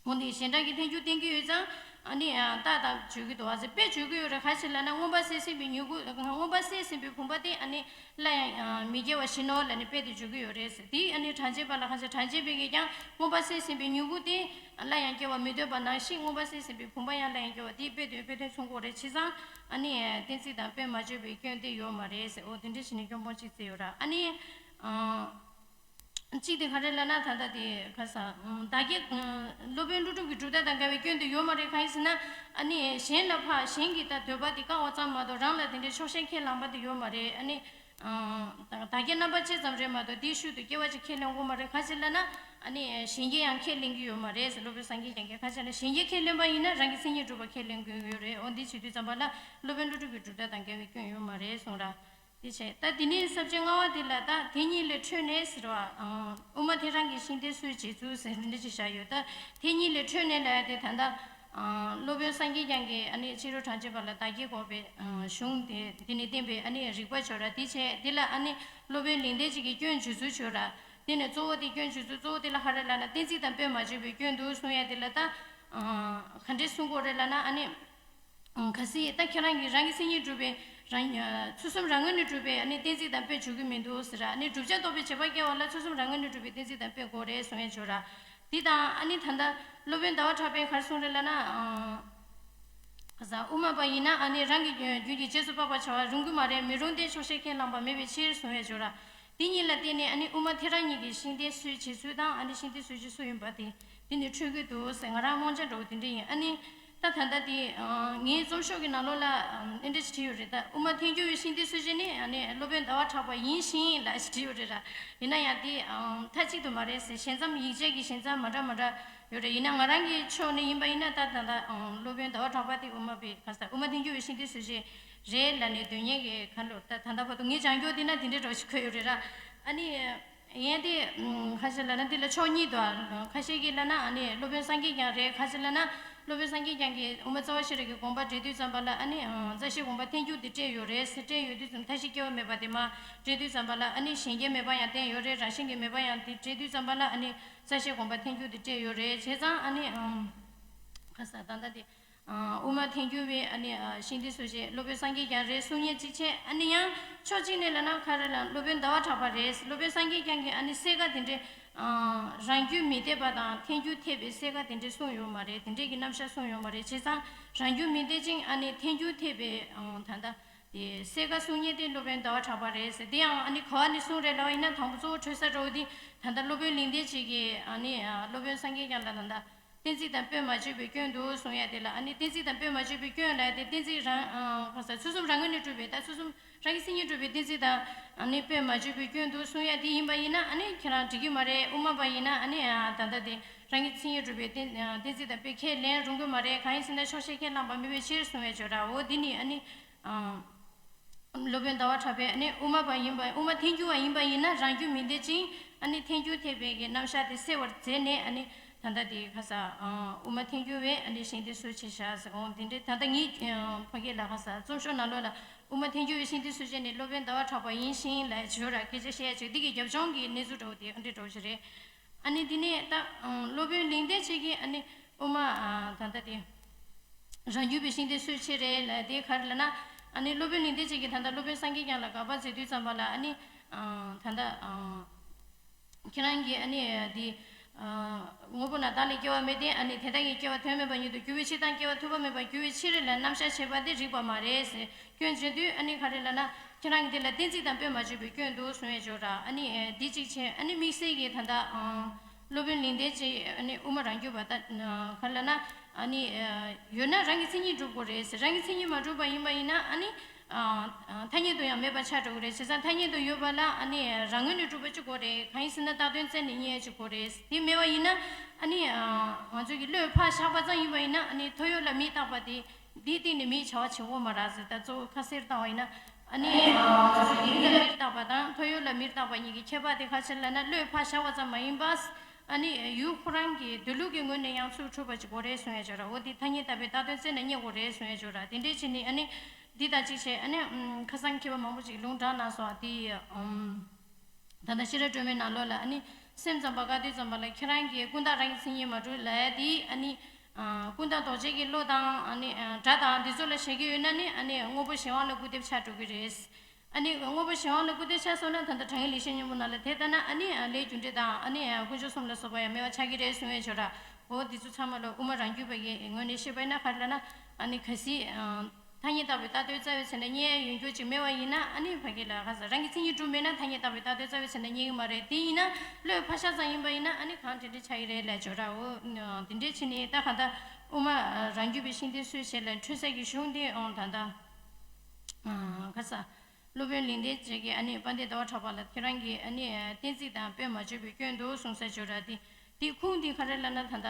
འོ་དེ་གཞན་གྲགས་ཀྱི་ཐལ་འགྱུར་བསྟན་གྱི་ཡོད་ཙང་ཨ་ནི་རྟགས་དང་བརྗོད་ཀྱི་འདུག་བ་ཟེར་དཔེ་བརྗོད་ཀྱི་ཡོད་རེད། ག་ཞིག་ལབ་ན་མངོན་པར་གསལ་ཟིན་པའི་མྱུ་གུ་མངོན་པར་གསལ་ཟིན་པའི་བུམ་པ་དེ་ཨ་ནི། སླར་ཡང་མི་སྐྱེ་བ་བཞིན་ནོ་ལབ་ནས་དཔེ་དེ་བརྗོད་ཀྱི་ཡོད་རེད་ཟེར། དེ་ཨ་ནི་དྲང་བྱེད་པ་ལ་གང་ཟེར་དྲང་བྱེད་པའི་གིས་ཀྱང་མངོན་པར་གསལ་ཟིན་པའི་མྱུ་གུ་དེ་སླར་ཡང་སྐྱེ་བ་མི་འདོད་པ་ནང་བཞིན་མངོན་པར་གསལ་ཟིན་པའི་བུམ་པ་ཡང་སླར་ཡང་སྐྱེ་བ་དེ་དཔེ་དེ་དཔེ་དོན་མཚུངས་པོ་རེད། བྱས་ཙང་ཨ་ནི་གཏན་ཚིགས་དང་དཔེ་མ་བརྗོད་པའི་སྐྱོན་དེ་ཡོད་མ་རེད་ཟེར། འོ་དེ་འདྲ་བྱས་ནས་སྐྱོན་སྤོང་གཅིག་བརྩི་ཡོད་ར། ཨ་ནི། གཅིག་དེ་ག་རེ་ལབ་ན་ད་ལྟ་དེ་ག་ས་བདག་གི་སློབ་དཔོན་ཀླུ་སྒྲུབ་ཀྱི་གྲུབ་མཐའ་དང་འགལ་བའི་སྐྱོན་དེ་ཡོད་མ་རེད། གང་ཡིན་ཟེར་ན་ཨ་ནི་གཞན་ལ་ཕར་གཞན་གྱི་ད་འདོད་པ་དེ་བཀག་པ་ཙམ་མ་གཏོགས་རང་ལ་དེ་འདྲའི་ཆོག་ཤེས་ཁས་བླངས་པ་དེ་ཡོད་མ་རེད། ཨ་ནི། བདག་སྐྱེ་རྣམ་པ་གཅིག་ཙམ་རེད་མ་གཏོགས་དེའི་ཤུལ་དུ་སྐྱེ་བ་ཅིག་ཁས་ལེན་དགོས་མ་རེད། ག་ཅི་ལབ་ན་ཨ་ནི་གཞན་སྐྱེ་ཡང་ཁས་ལེན་གྱི་ཡོད་མ་རེད་ཟེར། སློབ་དཔོན་སངས་རྒྱས་ཀྱང་ག་ཅི་ལབ་ན་གཞན་སྐྱེ་ཁས་ལེན་པ་ཡིན་ན་རང་གི་མཚན་ཉིད་གྲུབ་པ་ཁས་ལེན་དགོས་ཀྱི་ཡོད་རེད། འོ་འདི་བྱེད་དུས་ཙམ་པ་ལ་སློབ་དཔོན་ཀླུ་སྒྲུབ་ཀྱི་གྲུབ་མཐའ་དང་འགལ་བའི་སྐྱོན་ཡོད་མ་རེད་གསུངས་ར། དེ་བྱས་ད་དེ་ནས་ས་བཅད་ལྔ་པ་དེ་ལ་ད་དེ་གཉིས་ལས་འཕྲོས་ནས་ཟེར་བ། དབུ་མ་ཐལ་རང་གི་ཤིང་རྟའི་སྲོལ་འབྱེད་ཚུལ་ཟེར་འདི་འདྲ་ཅིག་བཞག་ཡོད། ད་དེ་གཉིས་ལས་འཕྲོས་ནས་ལབ་ཡ་དེ་ད་ལྟ། སློབ་དཔོན་སངས་རྒྱས་བསྐྱངས་ཀྱིས་ཨ་ནི་ཕྱི་རོལ་གྲངས་ཅན་པ་ལ་བདག་གིས་དགོངས་པའི་གཞུང་དེ་དེ་ནས་བསྟན་པའི་ཨ་ནི་རིགས་པ་བྱོས་ར། དེ་བྱས་དེ་ལ་ཨ་ནི་སློབ་དཔོན་ལིང་བསྟན་སྦྱིན་གྱིས་སྐྱོན་འཇུག་ཚུལ་བྱོས་ར། དེ་ནས་གཙོ་བོ་དེ་སྐྱོན་འཇུག་ཚུལ་གཙོ་བོ་དེ་ལ་ཧ་ར་ལ་ན་གཏན་ཚིགས་དང་དཔེ་མ་བརྗོད་པའི་སྐྱོན་འདུག་གསུང་ཡ་དེ་ལ་ད་ག་འདྲས་གསུང་དགོས་རེད་ལ་ན་ཨ་ནི། གལ་སྲིད་ད་ཁྱེད་རང་གིས་རང་གི་མཚན་ཉིད་སྒྲུབ་པའི་རང་ཚུལ་གསུམ་རང་ངོས་ནས་གྲུབ་པའི་ཨ་ནི་གཏན་ཚིགས་དང་དཔེ་འཇོག་གི་མི་འདུག་ཟེར། ཨ་ནི་བསྒྲུབ་བྱ་རྟོགས་པའི་བྱེད་པ་སྐྱེ་བ་ལ་ཚུལ་གསུམ་རང་ངོས་ནས་གྲུབ་པའི་གཏན་ཚིགས་དང་དཔེ་དགོས་རེད་གསུང་ཡས་བྱོས་ར། འདི་དང་ཨ་ནི་ད་ལྟ་སློབ་དཔོན་ཟླ་བ་གྲགས་པས་ག་རེ་གསུངས་རེད་ལབ་ན། ག་ས་དབུ་མ་པ་ཡིན་ན་ཨ་ནི་རང་གི་རྒྱུད་ཀྱི་རྗེས་སུ་དཔག་པར་བྱ་བ་རུང་གི་མ་རེད། མི་རུང་སྟེ་ཆོག་ཤེས་ཁས་བླངས་པ་མེད་པའི་ཕྱིར་གསུང་ཡས་བྱོས་ར། དེ་གཉིས་ལ་བརྟེན་ནས་ཨ་ནི་དབུ་མ་ཐལ་རང་ཉིད་ཀྱི་ཤིང་རྟའི་སྲོལ་འབྱེད་ཚུལ་དང་ཨ་ནི་ཤིང་རྟའི་སྲོལ་འབྱེད་སུ་ཡིན་པ་དེ་འདི་ནས་འཕྲོས་ཀྱི་འདུག་ཟེར་ང་རང་དབང་ཆ་འདྲ་བོ་དེ་འདྲ་ཡིན། ཨ་ནི་ད་ད་ལྟ་དེ་ངའི་རྩོམ་ཤོག་གི་ནང་ལོགས་ལ་ཨེ་འདྲ་ཞིག་བྲིས་ཡོད་རེད། ད་དབུ་མ་ཐལ་འགྱུར་བའི་ཤིང་རྟའི་སྲོལ་འབྱེད་ནི་ཨ་ནི་སློབ་དཔོན་ཟླ་བ་གྲགས་པ་ཡིན་ཞིང་ལ་ཞིག་བྲིས་ཡོད་རེད་ར། ཡིན་ན་ཡང་དེ་མཐའ་གཅིག་ཏུ་མ་རེད་ཟེར། ཞལ་མཚམས་ཡིག་ཆ་གི་ཞལ་མཚམས་མ་འདྲ་མ་འདྲ་ཡོད་རེད། ཡིན་ན་ང་རང་གི་ཕྱོགས་ནས་ཡིན་པ་ཡིན་ན་ད་ད་ལྟ་སློབ་དཔོན་ཟླ་བ་གྲགས་པ་དེ་དབུ་མ་པའི་ག་ས་དབུ་མ་ཐལ་འགྱུར་བའི་ཤིང་རྟའི་སྲོལ་འབྱེད་རེད་ལབ་ནས་འདོན་མཁན་གྱི་ཁ་ལོ་ད་ད་ལྟ་བར་དུ་ངས་སྦྱང་རྒྱུ་དེ་ན་དེ་འདྲའི་འདྲ་བོ་ཞིག་འཁོད་ཡོད་རེད་ར། ཨ་ནི་ཡན་དེ་ཁ་ཤས་ལབ་ན་འདི་ལ་ཕྱོགས་གཉིས་འདུག་ཁ་ཤས་ཀྱིས་ལབ་ན་ཨ་ནི་སློབ་དཔོན་སངས་རྒྱས་བསྐྱངས་རེད། ཁ་ཤས་ལབ་ན་སློབ་དཔོན་སངས་རྒྱས་བསྐྱངས་ཀྱིས་དབུ་མ་རྩ་བ་ཤེས་རབ་ཀྱི་དགོངས་པ་འགྲེལ་དུས་ཙམ་པ་ལ་ཨ་ནི་རྩ་ཤེའི་དགོངས་པ་ཐལ་འགྱུར་དེ་སྤྲད་ཡོད་རེད་ཟེར། སྤྲད་ཡོད་དུས་ཙམ་མཐའ་བཞི་སྐྱེ་བ་མེད་པ་དེ་མར་འགྲེལ་དུས་ཙམ་པ་ལ་ཨ་ནི་གཞན་སྐྱེ་མེད་པ་ཡང་བསྟན་ཡོད་རེད། རང་བཞིན་གྱིས་མེད་པ་ཡང་དེ་འགྲེལ་དུས་ཙམ་པ་ལ་ཨ་ནི་རྩ་ཤེའི་དགོངས་པ་ཐལ་འགྱུར་དེ་སྤྲད་ཡོད་རེད། བྱས་ཙང་ཨ་ནི་ཁ་ས་ད་ལྟ་དེ། དབུ་མ་ཐལ་འགྱུར་བའི་ཨ་ནི་ཤིང་རྟའི་སྲོལ་འབྱེད་སློབ་དཔོན་སངས་རྒྱས་བསྐྱངས་རེད་གསུང་མཁན་གཅིག་བྱས། ཨ་ནི་ཡང་ཕྱོགས་གཅིག་ནས་ལབ་ན་ག་རེ་ལབ་ན་སློབ་དཔོན་ཟླ་བ་གྲགས་པ་རེད། སློབ་དཔོན་སངས་རྒྱས་བསྐྱངས་ཀྱིས་ཨ་ནི་གསལ་ཁ་དེ་འདྲས་རང་རྒྱུད་མི་འཐད་པ་དང་ཐལ་འགྱུར་འཐད་པའི་གསལ་ཁ་དེ་འདྲས་གསུངས་ཡོད་མ་རེད། དེ་འདྲས་ཀྱི་རྣམ་གཞག་གསུངས་ཡོད་མ་རེད། བྱས་ཙང་རང་རྒྱུད་མི་འཐད་ཅིང་ཨ་ནི་ཐལ་འགྱུར་འཐད་པའི་ད་ལྟ་དེ་གསལ་ཁ་གསུང་མཁན་དེ་སློབ་དཔོན་ཟླ་བ་གྲགས་པ་རེད་ཟེར། དེ་ཡང་ཨ་ནི་ག་བ་ནས་གསུངས་རེད་ལབ་པ་ཡིན་ན་དང་པོ་གཙོ་བོ་འཕྲོས་ས་འདྲ་བོ་དེ་ད་ལྟ་སློབ་དཔོན་ལིང་བསྟན་སྦྱིན་གྱིས་ཨ་ནི་སློབ་དཔོན་སངས་རྒྱས་བསྐྱངས་ལ་ད་ལྟ། གཏན་ཚིགས་དང་དཔེ་མ་བརྗོད་པའི་སྐྱོན་འདུག་གསུང་ཡ་དེ་ལ་ཨ་ནི་གཏན་ཚིགས་དང་དཔེ་མ་བརྗོད་པའི་སྐྱོན་ལ་དེ་གཏན་ཚིགས་རང་ག་ས་ཚུལ་གསུམ་རང་ངོས་ནས་གྲུབ་པའི་ད་ཚུལ་གསུམ་རང་གི་མཚན་ཉིད་གྲུབ་པའི་གཏན་ཚིགས་དང་ཨ་ནི་དཔེ་མ་བརྗོད་པའི་སྐྱོན་འདུག་གསུང་ཡ་དེ་ཡིན་པ་ཡིན་ན་ཨ་ནི་ཁྱེད་རང་འགྲིག་གི་མ་རེད། དབུ་མ་པ་ཡིན་ན་ཨ་ནི་ད་ལྟ་དེ་རང་གི་མཚན་ཉིད་གྲུབ་པའི་གཏན་གཏན་ཚིགས་དང་དཔེ་ཁས་ལེན་རུང་གི་མ་རེད། གང་ཡིན་ཟེར་ན་ཕྱོགས་ཞེན་ཁས་བླངས་པ་མེད་པའི་ཕྱིར་གསུང་བའི་བརྗོད་ར། འོ་འདི་ནི་ཨ་ནི། སློབ་དཔོན་ཟླ་བ་གྲགས་པས་ཨ་ནི་དབུ་མ་པ་ཡིན་པ་དབུ་མ་ཐལ་འགྱུར་བ་ཡིན་པ་ཡིན་ན་རང་རྒྱུད་མི་འཐད་ཅིང་ཨ་ནི་ཐལ་འགྱུར་འཐད་པའི་གི་རྣམ་གཞག་དེ་སེལ་བར་མཛད་ནས་ཨ་ནི་ད་ལྟ་དེ་ཁ་ས་དབུ་མ་ཐལ་འགྱུར་བས་ཨ་ནི་ཤིང་རྟའི་སྲོལ་འབྱེད་བཞག་ཟེར། འོང་དེ་འདྲའི་ད་ལྟ་ངའི་ཕ་གི་ལ་ཁ་ས་རྩོམ་ཤོག་ནང་ལོགས་ལ་དབུ་མ་ཐལ་འགྱུར་བས་ཤིང་རྟའི་སྲོལ་འབྱེད་ནི་སློབ་དཔོན་ཟླ་བ་གྲགས་པ་ཡིན་ཞིང་ལ་བརྗོད་ར་སྐད་ཆ་བཤད་ཡ་ཅིག་འདི་གི་རྒྱབ་ལྗོངས་ཀྱི་གནས་ཚུལ་འདྲ་བོ་དེ་ཨ་འདྲའི་འདྲ་བོ་ཞིག་རེད། ཨ་ནི་དེ་ནས་ད་སློབ་དཔོན་ལིང་བསྟན་སྦྱིན་གྱིས་ཨ་ནི་དབུ་མ་ད་ལྟ་དེ་རང་རྒྱུད་པའི་ཤིང་རྟའི་སྲོལ་འབྱེད་རེད་ལ་དེ་ག་རེ་ལབ་ན། ཨ་ནི་སློབ་དཔོན་ལིང་བསྟན་སྦྱིན་གྱིས་ད་ལྟ་སློབ་དཔོན་སངས་རྒྱས་བསྐྱངས་ལ་དགག་པ་མཛད་དུས་ཙམ་པ་ལ་ཨ་ནི་ད་ལྟ་ཁྱེད་རང་གིས་ཨ་ནི་དེ་དངོས་པོ་ན་བདག་ལས་སྐྱེ་བ་མེད་དེ་ཨ་ནི་དེ་དག་གི་སྐྱེ་བ་དོན་མེད་པ་ཉིད་དུ་འགྱུར་བའི་ཕྱིར་དང་སྐྱེ་བ་ཐོབ་པ་མེད་པར་འགྱུར་བའི་ཕྱིར་ལ་རྣམ་གཞག་བྱེད་པ་དེ་རིགས་པ་མ་རེད་ཟེར། སྐྱོན་བརྗོད་དུས་ཨ་ནི་ག་རེ་ལབ་ན་ཁྱེད་རང་གིས་དེ་ལ་གཏན་ཚིགས་དང་དཔེ་མ་བརྗོད་པའི་སྐྱོན་འདུག་གསུང་ཡས་བརྗོད་ར། ཨ་ནི་འདི་གཅིག་བྱས། ཨ་ནི་དམིགས་བསལ་གྱིས་ད་ལྟ་སློབ་དཔོན་ལིང་བསྟན་སྦྱིན་ཨ་ནི་དབུ་མ་རང་རྒྱུད་པ་ད་ག་རེ་ལབ་ན་ཨ་ནི་ཡོད་ན་རང་གི་མཚན་ཉིད་སྒྲུབ་དགོས་རེད་ཟེར། རང་གི་མཚན་ཉིད་མ་སྒྲུབ་པ་ཡིན་པ་ཡིན་ན་ཨ་ནི་ཐ་སྙད་དུ་ཡང་མེད་པ་ཆགས་འགྲོ་གི་རེད། བྱས་ཙང་ཐ་སྙད་དུ་ཡོད་པ་ལ་ཨ་ནི་རང་ངོས་ནས་སྒྲུབ་པ་གཅིག་དགོས་རེད། གང་ཡིན་ཟེར་ན་བཏགས་དོན་བཙལ་ནས་རྙེད་ཡ་གཅིག་དགོས་རེད། དེ་མེད་པ་ཡིན་ན་ཨ་ནི་ང་ཚོ་གི་བློས་ཕར་བཞག་པ་ཙམ་ཡིན་པ་ཡིན་ན་ཨ་ནི་ཐོ་ཡོད་ལ་མེ་བཏགས་པ་དེ། འདིའི་སྟེང་ནས་མེའི་བྱ་བ་བྱེད་དགོས་མ་རེད་ཟེར། ད་གཙོ་བོ་ཁ་གསལ་བཏང་བ་ཡིན་ན་ཨ་ནི་ང་ཚོ་ཡིད་ལ་མེར་བཏགས་པ་དང་ཐོ་ཡོད་ལ་མེར་བཏགས་པ་གཉིས་ཀྱི་ཁྱད་པར་དེ་ག་ཅི་ལབ་ན་བློས་ཕར་བཞག་པ་ཙམ་མ་ཡིན་པ། ཨ་ནི་ཡུལ་ཁོ་རང་གི་འདོད་ལུགས་ཀྱི་ངོས་ནས་ཡང་ཚུར་འཁྲུལ་པ་ཅིག་དགོས་རེད་གསུང་ཡ་བྱོས་ར། འོ་དེ་ཐ་སྙད་བཏགས་པའི་བཏགས་དོན་བཙལ་ནས་རྙེད་དགོས་རེད་གསུང་ཡ་བྱོས་ར། དེ་འདྲའི་བྱས་ནས་ཨ་ནི་འདི་དང་གཅིག་བྱས་ཨ་ནི་ཁ་སང་མཁས་པ་མང་པོ་ཅིག་ལུང་དྲངས་གནང་སོང་། དེ་ད་ལྟ་ཤེས་རབ་སྒྲོན་མེའི་ནང་ལོགས་ལ་ཨ་ནི་སེམས་ཙམ་པ་བཀའ་སྡོད་ཙམ་པ་ལ་ཁྱེད་རང་གིས་ཀུན་བརྟགས་རང་གི་མཚན་ཉིད་མ་གྲུབ་ལབ་ཡ་དེ་ཨ་ནི། ཀུན་བརྟགས་རྡོ་རྗེ་གི་བློ་དང་ཨ་ནི་སྒྲ་དང་འདི་ཚོ་ལ་བཞག་གི་ཡོད་ན་ནི་ཨ་ནི་དངོས་པོ་གཞན་དབང་ལ་སྐུར་འདེབས་ཆགས་འགྲོ་གི་རེད། ཨ་ནི་དངོས་པོ་གཞན་དབང་ལ་སྐུར་འདེབས་ཆགས་སོང་ན་ད་ལྟ་དྲང་ངེས་ལེགས་བཤད་སྙིང་པོ་ནང་ལ་དེ་ལྟ་ན་ཨ་ནི་ལས་རྒྱུ་འབྲས་དང་ཨ་ནི་དཀོན་མཆོག་གསུམ་ལ་སོགས་པ་ཡང་སྨྲ་བ་ཆགས་ཀྱི་རེད་གསུང་ཡས་བྱོས་ར། འོ་འདི་ཚོ་ཚང་མ་ལ་དབུ་མ་རང་རྒྱུད་པ་ཡི་ངོས་ནས་བཤད་པ་ཡིན་ན་ག་རེ་ལབ་ན་ཨ་ནི་གལ་སྲིད། ཐ་སྙད་བཏགས་པའི་བཏགས་དོན་རྩ་བའི་ཚེ་ན་རྙེད་ཡོང་རྒྱུ་ཅིག་མེད་པ་ཡིན་ན་ཨ་ནི་ཕ་གི་ལ་ག་ས་རང་གི་མཚན་ཉིད་གྲུབ་མེད་ན་ཐ་སྙད་བཏགས་པའི་བཏགས་དོན་རྩ་བའི་ཚེ་ན་རྙེད་ཀྱི་མ་རེད། དེ་ཡིན་ན་བློས་ཕར་བཞག་ཙམ་ཡིན་པ་ཡིན་ན་ཨ་ནི་གང་དེ་འདྲ་ཆགས་ཀྱི་རེད་ལབ་བྱོས་ར། འོ་དེ་འདྲའི་ཕྱིར་ནི་ད་གང་ལྟར་དབུ་མ་རང་རྒྱུད་པའི་ཤིང་རྟའི་སྲོལ་འབྱེད་ལ་འཕྲོས་ས་ཀྱི་གཞུང་དེ་འོང་ད་ལྟ་ག་ས་སློབ་དཔོན་ལིང་བསྟན་སྦྱིན་གྱིས་ཨ་ནི་དཔལ་ལྡན་ཟླ་བ་གྲགས་པ་ལ་ཁྱེད་རང་གིས་ཨ་ནི་གཏན་ཚིགས་དང་དཔེ་མ་བརྗོད་པའི་སྐྱོན་འདུག་གསུངས་ས་བྱོས་ར། དེ། དེའི་ཁུངས་དེ་ག་རེ་ལབ་ན་ད་ལྟ་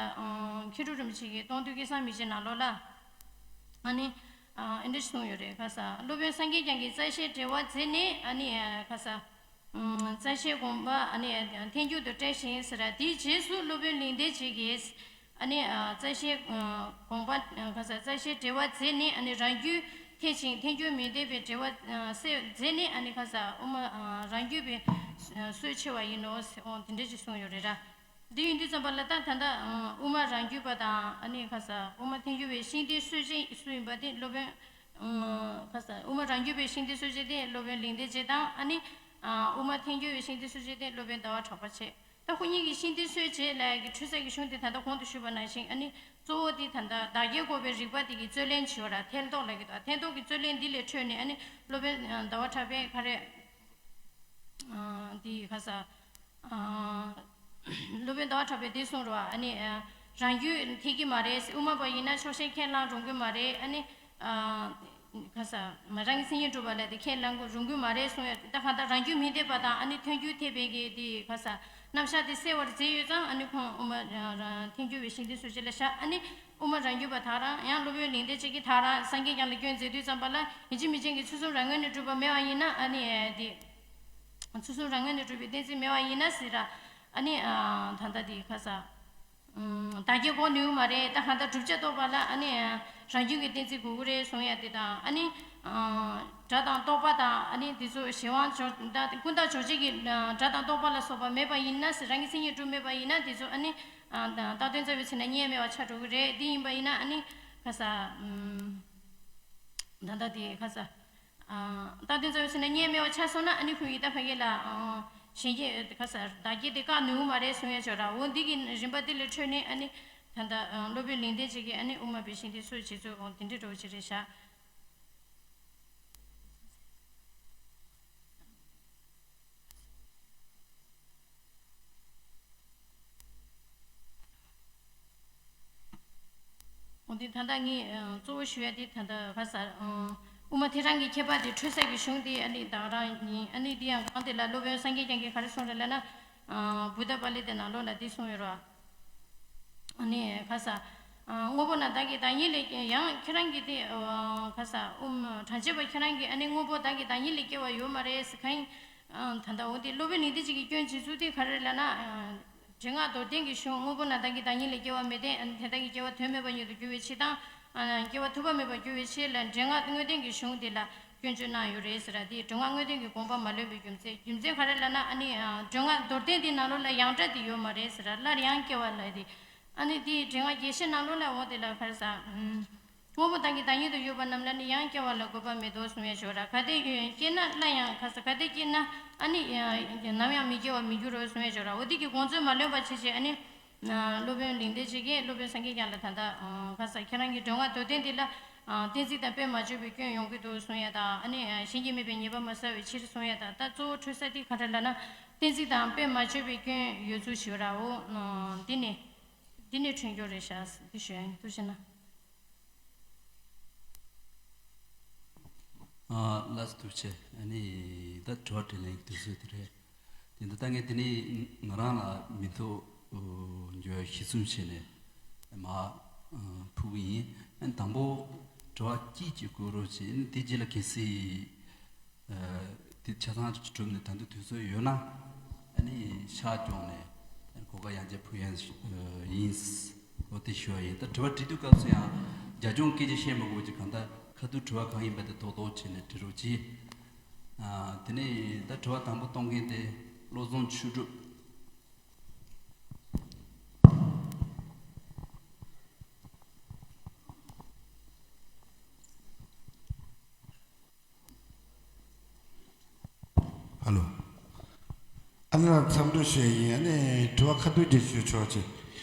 མཁས་གྲུབ་རིན་པོ་ཆེ་གིས་སྟོང་ཐུན་སྐལ་བཟང་མིག་འབྱེད་ནང་ལོགས་ལ་ཨ་ནི་ཨེ་འདྲ་ཞིག་གསུངས་ཡོད་རེད། ག་ས་སློབ་དཔོན་སངས་རྒྱས་བསྐྱངས་ཀྱིས་རྩ་ཤེས་འགྲེལ་པ་མཛད་ནས་ཨ་ནི་ག་ས་རྩ་ཤེའི་དགོངས་པ་ཨ་ནི་ཐལ་འགྱུར་དུ་བཀྲལ་ཞིང་ཟེར། དེའི་རྗེས་སུ་སློབ་དཔོན་ལིང་བསྟན་སྦྱིན་གྱིས་ ཨ་ནི་ཨ་རྩ་ཤེའི་ཨ་དགོངས་པ་ཨ་ག་ས་རྩ་ཤེའི་འགྲེལ་པ་མཛད་ནས། ཨ་ནི་རང་རྒྱུད་འཐད་ཅིང་ཐལ་འགྱུར་མི་འཐད་པའི་འགྲེལ་པ་ཨ་སེལ་མཛད་ནས། ཨ་ནི་ག་ས་དབུ་མ་ཨ་རང་རྒྱུད་པའི་ཨ་སྲོལ་ཕྱེ་བ་ཡིན་ནོ་ཟེར། འོ་དེ་འདྲ་ཅིག་གསུངས་ཡོད་རེད་ར། འདི་ཡིན་དུས་ཙམ་པ་ལ་ད་ད་ལྟ་ཨ་དབུ་མ་རང་རྒྱུད་པ་དང་། ཨ་ནི་ག་ས་དབུ་མ་ཐལ་འགྱུར་བའི་ཤིང་རྟའི་སྲོལ་འབྱེད་སུ་ཡིན་པ་དེ་སློབ་དཔོན་ཨ་ག་ས་དབུ་མ་རང་རྒྱུད་པའི་ཤིང་རྟའི་སྲོལ་འབྱེད་དེ་སློབ་དཔོན་གླེང་སྟེགས་རྗེ་དང་། ཨ་ནི་ཨ་དབུ་མ་ཐལ་འགྱུར་བའི་ཤིང་རྟའི་སྲོལ་འབྱེད་དེ་སློབ་དཔོན་ཟླ་བ་གྲགས་པ་བྱས། ད་ཁོ་གཉིས་ཀྱི་ཤིང་རྟའི་སྲོལ་འབྱེད་ལབ་ཀྱི་འཕྲོས་ས་ཀྱི་གཞུང་དེ་ད་ལྟ་གོང་དུ་ཞུས་པ་ནང་བཞིན། ཨ་ནི་གཙོ་བོ་དེ་ད་ལྟ་བདག་བསྐྱེད་འགོག་པའི་རིགས་པ་དེ་གི་རྩོད་ལེན་བྱེད་པ་ར། ཐལ་འདོགས་ལབ་ཀྱི་འདུག་ཐལ་འདོགས་ཀྱི་རྩོད་ལེན་འདི་ལས་འཕྲོས་ནས། ཨ་ནི་སློབ་དཔོན་ཨ་ཟླ་བ་གྲགས་པས་ག་རེ་ཨ་འདི་ག་ས་ཨ་སློབ་དཔོན་ཟླ་བ་གྲགས་པས་འདི་གསུངས་རེད་བ། ཨ་ནི་ཨ་རང་རྒྱུད་འཐད་ཀྱི་མ་རེད། དབུ་མ་པ་ཡིན་ན་ཕྱོགས་ཞེན་ཁས་བླངས་རུང་གི་མ་རེད། ཨ་ནི་ཨ་ག་ས་མ་རང་གི་མཚན་ཉིད་སྒྲུབ་པ་ལ་དེ་ཁས་བླངས་རུང་གི་མ་རེད་གསུངས་ཡོད། ད་གང་ལྟར་རང་རྒྱུད་མི་འཐད་པ་དང་། ཨ་ནི་ཐལ་འགྱུར་འཐད་པའི་གི་དེ་ག་ས་རྣམ་གཞག་དེ་གསལ་བར་མཛད་ཡོད་ཙང་། ཨ་ནི་ཁོང་དབུ་མ་ཨ་ཐལ་འགྱུར་བའི་ཤིང་རྟའི་སྲོལ་འབྱེད་ལ་བཞག་ཨ་ནི་དབུ་མ་རང་རྒྱུད་པ་དག་རང་ཡང་སློབ་དཔོན་གླེང་སྟེགས་རྗེ་གིས་དག་རང་སངས་རྒྱས་བསྐྱངས་ལ་སྐྱོན་མཛད་དུས་ཙམ་པ་ལ། ཡིན་གཅིག་མིན་གཅིག་གི་ཚུལ་གསུམ་རང་ངོས་ནས་གྲུབ་པ་མེད་པ་ཡིན་ན། ཨ་ནི་དེ་ཚུལ་གསུམ་རང་ངོས་ནས་གྲུབ་པའི་གཏན་ཚིགས་མེད་པ་ཡིན་ན་ཟེར་ར། ཨ་ནི་ཨ་ད་ལྟ་དེ་ག་ས་ཨ་བདག་བསྐྱེད་འགོག་ནུས་མ་རེད། ད་གང་ལྟར་བསྒྲུབ་བྱ་རྟོགས་པ་ལ་ཨ་ནི་ཨ་རང་རྒྱུད་ཀྱི་གཏན་ཚིགས་དགོས་ཀྱི་རེད་གསུང་ཡ་དེ་དང་། ཨ་ནི་ཨ་སྒྲ་དང་རྟོག་པ་དང་། ཨ་ནི་དེ་ཚོ་གཞན་དབང་འཇོག་ད་ཀུན་བརྟགས་འཇོག་བྱེད་ཀྱི་ཨ་སྒྲ་དང་རྟོག་པ་ལ་སོགས་པ་མེད་པ་ཡིན་ན་ཟེར། རང་གི་མཚན་ཉིད་གྲུབ་མེད་པ་ཡིན་ན། དེ་ཚོ་ཨ་ནི་ཨ་ད་རྟག་དོན་རྩ་བའི་ཚེ་ན་རྙེད་མེད་པ་ཆགས་འགྲོ་གི་རེད། འདི་ཡིན་པ་ཡིན་ན་ཨ་ནི་ག་ས་ཨ་ད་ལྟ་དེ་ག་ས་ཨ་རྟག་དོན་རྩ་བའི་ཚེ་ན་རྙེད་མེད་པ་ཆགས་སོང་ན། ཨ་ནི་ཁོ་ཡི་ད་ཕ་གི་ལ་ཨ་གཞན་སྐྱེ་ག་ས་བདག་སྐྱེ་དེ་བཀག་ནུས་མ་རེད་གསུང་ཡ་ཅིག་ཡོད་ར། འོ་འདི་གི་རིམ་པ་འདི་ལས་འཕྲོས་ནས། ཨ་ནི་ད་ལྟ་ཨ་སློབ་དཔོན་གླེང་སྟེགས་རྗེ་གིས་ཨ་ནི་དབུ་མ་པའི་ཤིང་རྟའི་སྲོལ་འབྱེད་ཚུལ། འོ་དེ་འདྲའི་འགྲོ་བ་ཅིག་རེད་ཤག་འོ་དེ་ད་ལྟ་ངས་ཨ་གཙོ་བོ་ཞུ་ཡ་དེ་ད་ལྟ་ག་ས་ཨ་དབུ་མ་ཐལ་རང་གི་ཁྱད་པར་དེ་འཕྲོས་ས་ཀྱི་གཞུང་དེ་ཨ་ནི་ད་ག་རང་ཡིན། ཨ་ནི་དེ་ཡང་གང་དེ་ལ་སློབ་དཔོན་སངས་རྒྱས་བསྐྱངས་ཀྱིས་ག་རེ་གསུངས་རེད་ལབ་ན། ཨ་བུདྡྷ་པཱ་ལི་ཏའི་ནང་ལོགས་ལ་དེ་གསུངས་ཡོད་རེད་བ། ཨ་ནི་ག་ས་ཨ་དངོས་པོ་རྣམས་བདག་གི་བདག་ཉིད་ལས་སྐྱེ། ཡང་ཁྱེད་རང་གིས་དེ་ཨ་ག་ས་དབུ་མ་གྲངས་ཅན་པ་ཁྱེད་རང་གིས་ཨ་ནི་དངོས་པོ་བདག་གི་བདག་ཉིད་ལས་སྐྱེ་བ་ཡོད་མ་རེད་ཟེར་གང་ཡིན། ཨ་ད་ལྟ་འོ་དེ་སློབ་དཔོན་གླེང་སྟེགས་རྗེ་གིས་སྐྱོན་བྱེད་ཚུལ་དེ་ག་རེ་ལབ་ན། ཨ་འདྲེ་ལྔ་མདོར་བསྟན་གྱི་གཞུང་དངོས་པོ་རྣམས་བདག་གི་བདག་ཉིད་ལས་སྐྱེ་བ་མི་བསྟན། ཨ་ནི་དེ་དག་གི་སྐྱེ་བ་དོན་མེད་པ་ཉིད་དུ་འགྱུར་བའི་ཕྱིར་དང་། ཨ་སྐྱེ་བ་ཐུབ་པ་མེད་པར་འགྱུར་བའི་ཕྱིར་ལ་འདྲེ་ལྔ་དངོས་བསྟན་གྱི་གཞུང་དེ་ལ་སྐྱོན་བརྗོད་གནང་ཡོད་རེད་ཟེར་ར། དེ་འདྲེ་ལྔ་དངོས་བསྟན་གྱི་དགོངས་པ་མ་ལོན་པའི་རྒྱུ་མཚན། རྒྱུ་མཚན་ག་རེ་ལབ་ན། ཨ་ནི་ཨ་འདྲེ་ལྔ་མདོར་བསྟན་དེའི་ནང་ལོགས་ལ་ཡང་སྒྲ་དེ་ཡོད་མ་རེད་ཟེར་ར། སླར་ཡང་སྐྱེ་བ་ལ་དེ། ཨ་ནི་དེའི་འདྲེ་ལྔ་རྒྱས་བཤད་ནང་ལོགས་ལ་འོ་དེ་ལ་ག་རེ་ཟ། ཨུམ། དངོས་པོ་བདག་གི་བདག་ཉིད་དུ་ཡོད་པ་རྣམས་ལ་ནི་ཡང་སྐྱེ་བ་ལ་དགོས་པ་མེད་དོ་གསུང་ཡ་ཅིག་ཡོད་ར། གལ་ཏེ་སྐྱེས་ན་སླར་ཡང་ག་ས་གལ་ཏེ་སྐྱེས་ན་ཨ་ནི་ཡང་ནམ་ཡང་མི་སྐྱེ་བར་མི་འགྱུར་རོ་གསུང་ཡ་ཅིག་ཡོད་ར། འོ་དེ་གི་དགོངས་ཚུལ་མ་ལོན་པ་བྱས་བྱས། ཨ་ནི་སློབ་དཔོན་གླེང་སྟེགས་རྗེ་གིས་སློབ་དཔོན་སངས་རྒྱས་བསྐྱངས་ལ་ད་ལྟ་ག་ས་ཁྱེད་རང་གི་འདྲེ་ལྔ་མདོར་བསྟན་འདི་ལ་གཏན་ཚིགས་དང་དཔེ་མ་ཆོད་པའི་སྐྱོན་ཡོང་གི་འདུག་གསུང་ཡ་དང་། ཨ་ནི་གཞན་གྱིས་སྨྲས་པའི་ཉེས་པ་མ་བསལ་བའི་ཕྱིར་གསུང་ཡ་དང་། ད་གཙོ་བོ་འཕྲོས་ས་དེ་ག་རེ་ལབ་ན། གཏན་ཚིགས་དང་དཔེ་མ་ཆོད་པའི་སྐྱོན་ཡོད་ཚུལ་ཞིག་ཡོད་ར། འོ་འདི་ནི། འདི་ནས་འཕྲོས་འགྱུར་རེད་ཤག་འདི་ཞུ་ཡ་ཡིན། ཐུགས་རྗེ་གནང་། ཨ་ལགས་སོ། ཐུགས་རྗེ་ཆེ། ཨ་ནི་ད་དྲི་བ་དྲིས་ལན་གྱི་དུས་ཚོད་དེ་རེད། དེ་འདི་ད་ངས་དེ་ནས་ང་རང་ལ་མི་ཐོག་འགྱུར་བ་གཞི་བཟུང་བྱས་ནས་མར་ཕུལ་གི་ཡིན། ཨ་ནི་དང་པོ་དྲི་བ་གཅིག་གཅིག་བཀོད་རོགས་བྱེད། ཨ་ནི་དེ་རྗེས་ལ་གལ་སྲིད། ཨ་དེ་ཆ་ཚང་གྲུབ་ནས་ད་དུང་དུས་ཚོད་ཡོད་ན། ཨ་ནི་ཤག་བརྐྱངས་ནས་གོ་སྐབས་ཡང་བསྐྱར་ཕུལ་ཡ་ཡིན། འོ་དེ་ཞུ་བ་ཡིན། ད་དྲི་བ་དྲི་དུས་སྐབས་སུ་ཡང་རྒྱབ་ལྗོངས་སྐད་ཆ་བཤད་མ་དགོས་ཀྱི། གང་ལྟར་ཁ་ཐུག་དྲི་བ་གང་ཡིན་པ་དེ་རྡོག་རྡོག་བྱས་ནས་དྲི་རོགས་གྱིས། ཨ་དེ་ནས་ད་དྲི་བ་དང་པོ་གཏོང་མཁན་དེ་བློ་བཟང་ཆོས་གྲུབ། ཧ་ལོ། ཨ་ནི་ལ་མཚམས་འཇོག་ཞུ་ཡ་ཡིན། ཨ་ནི་དྲི་བ་ཁ་ཐུག་ཅིག་ཞུ་ཆོག་ཅིག་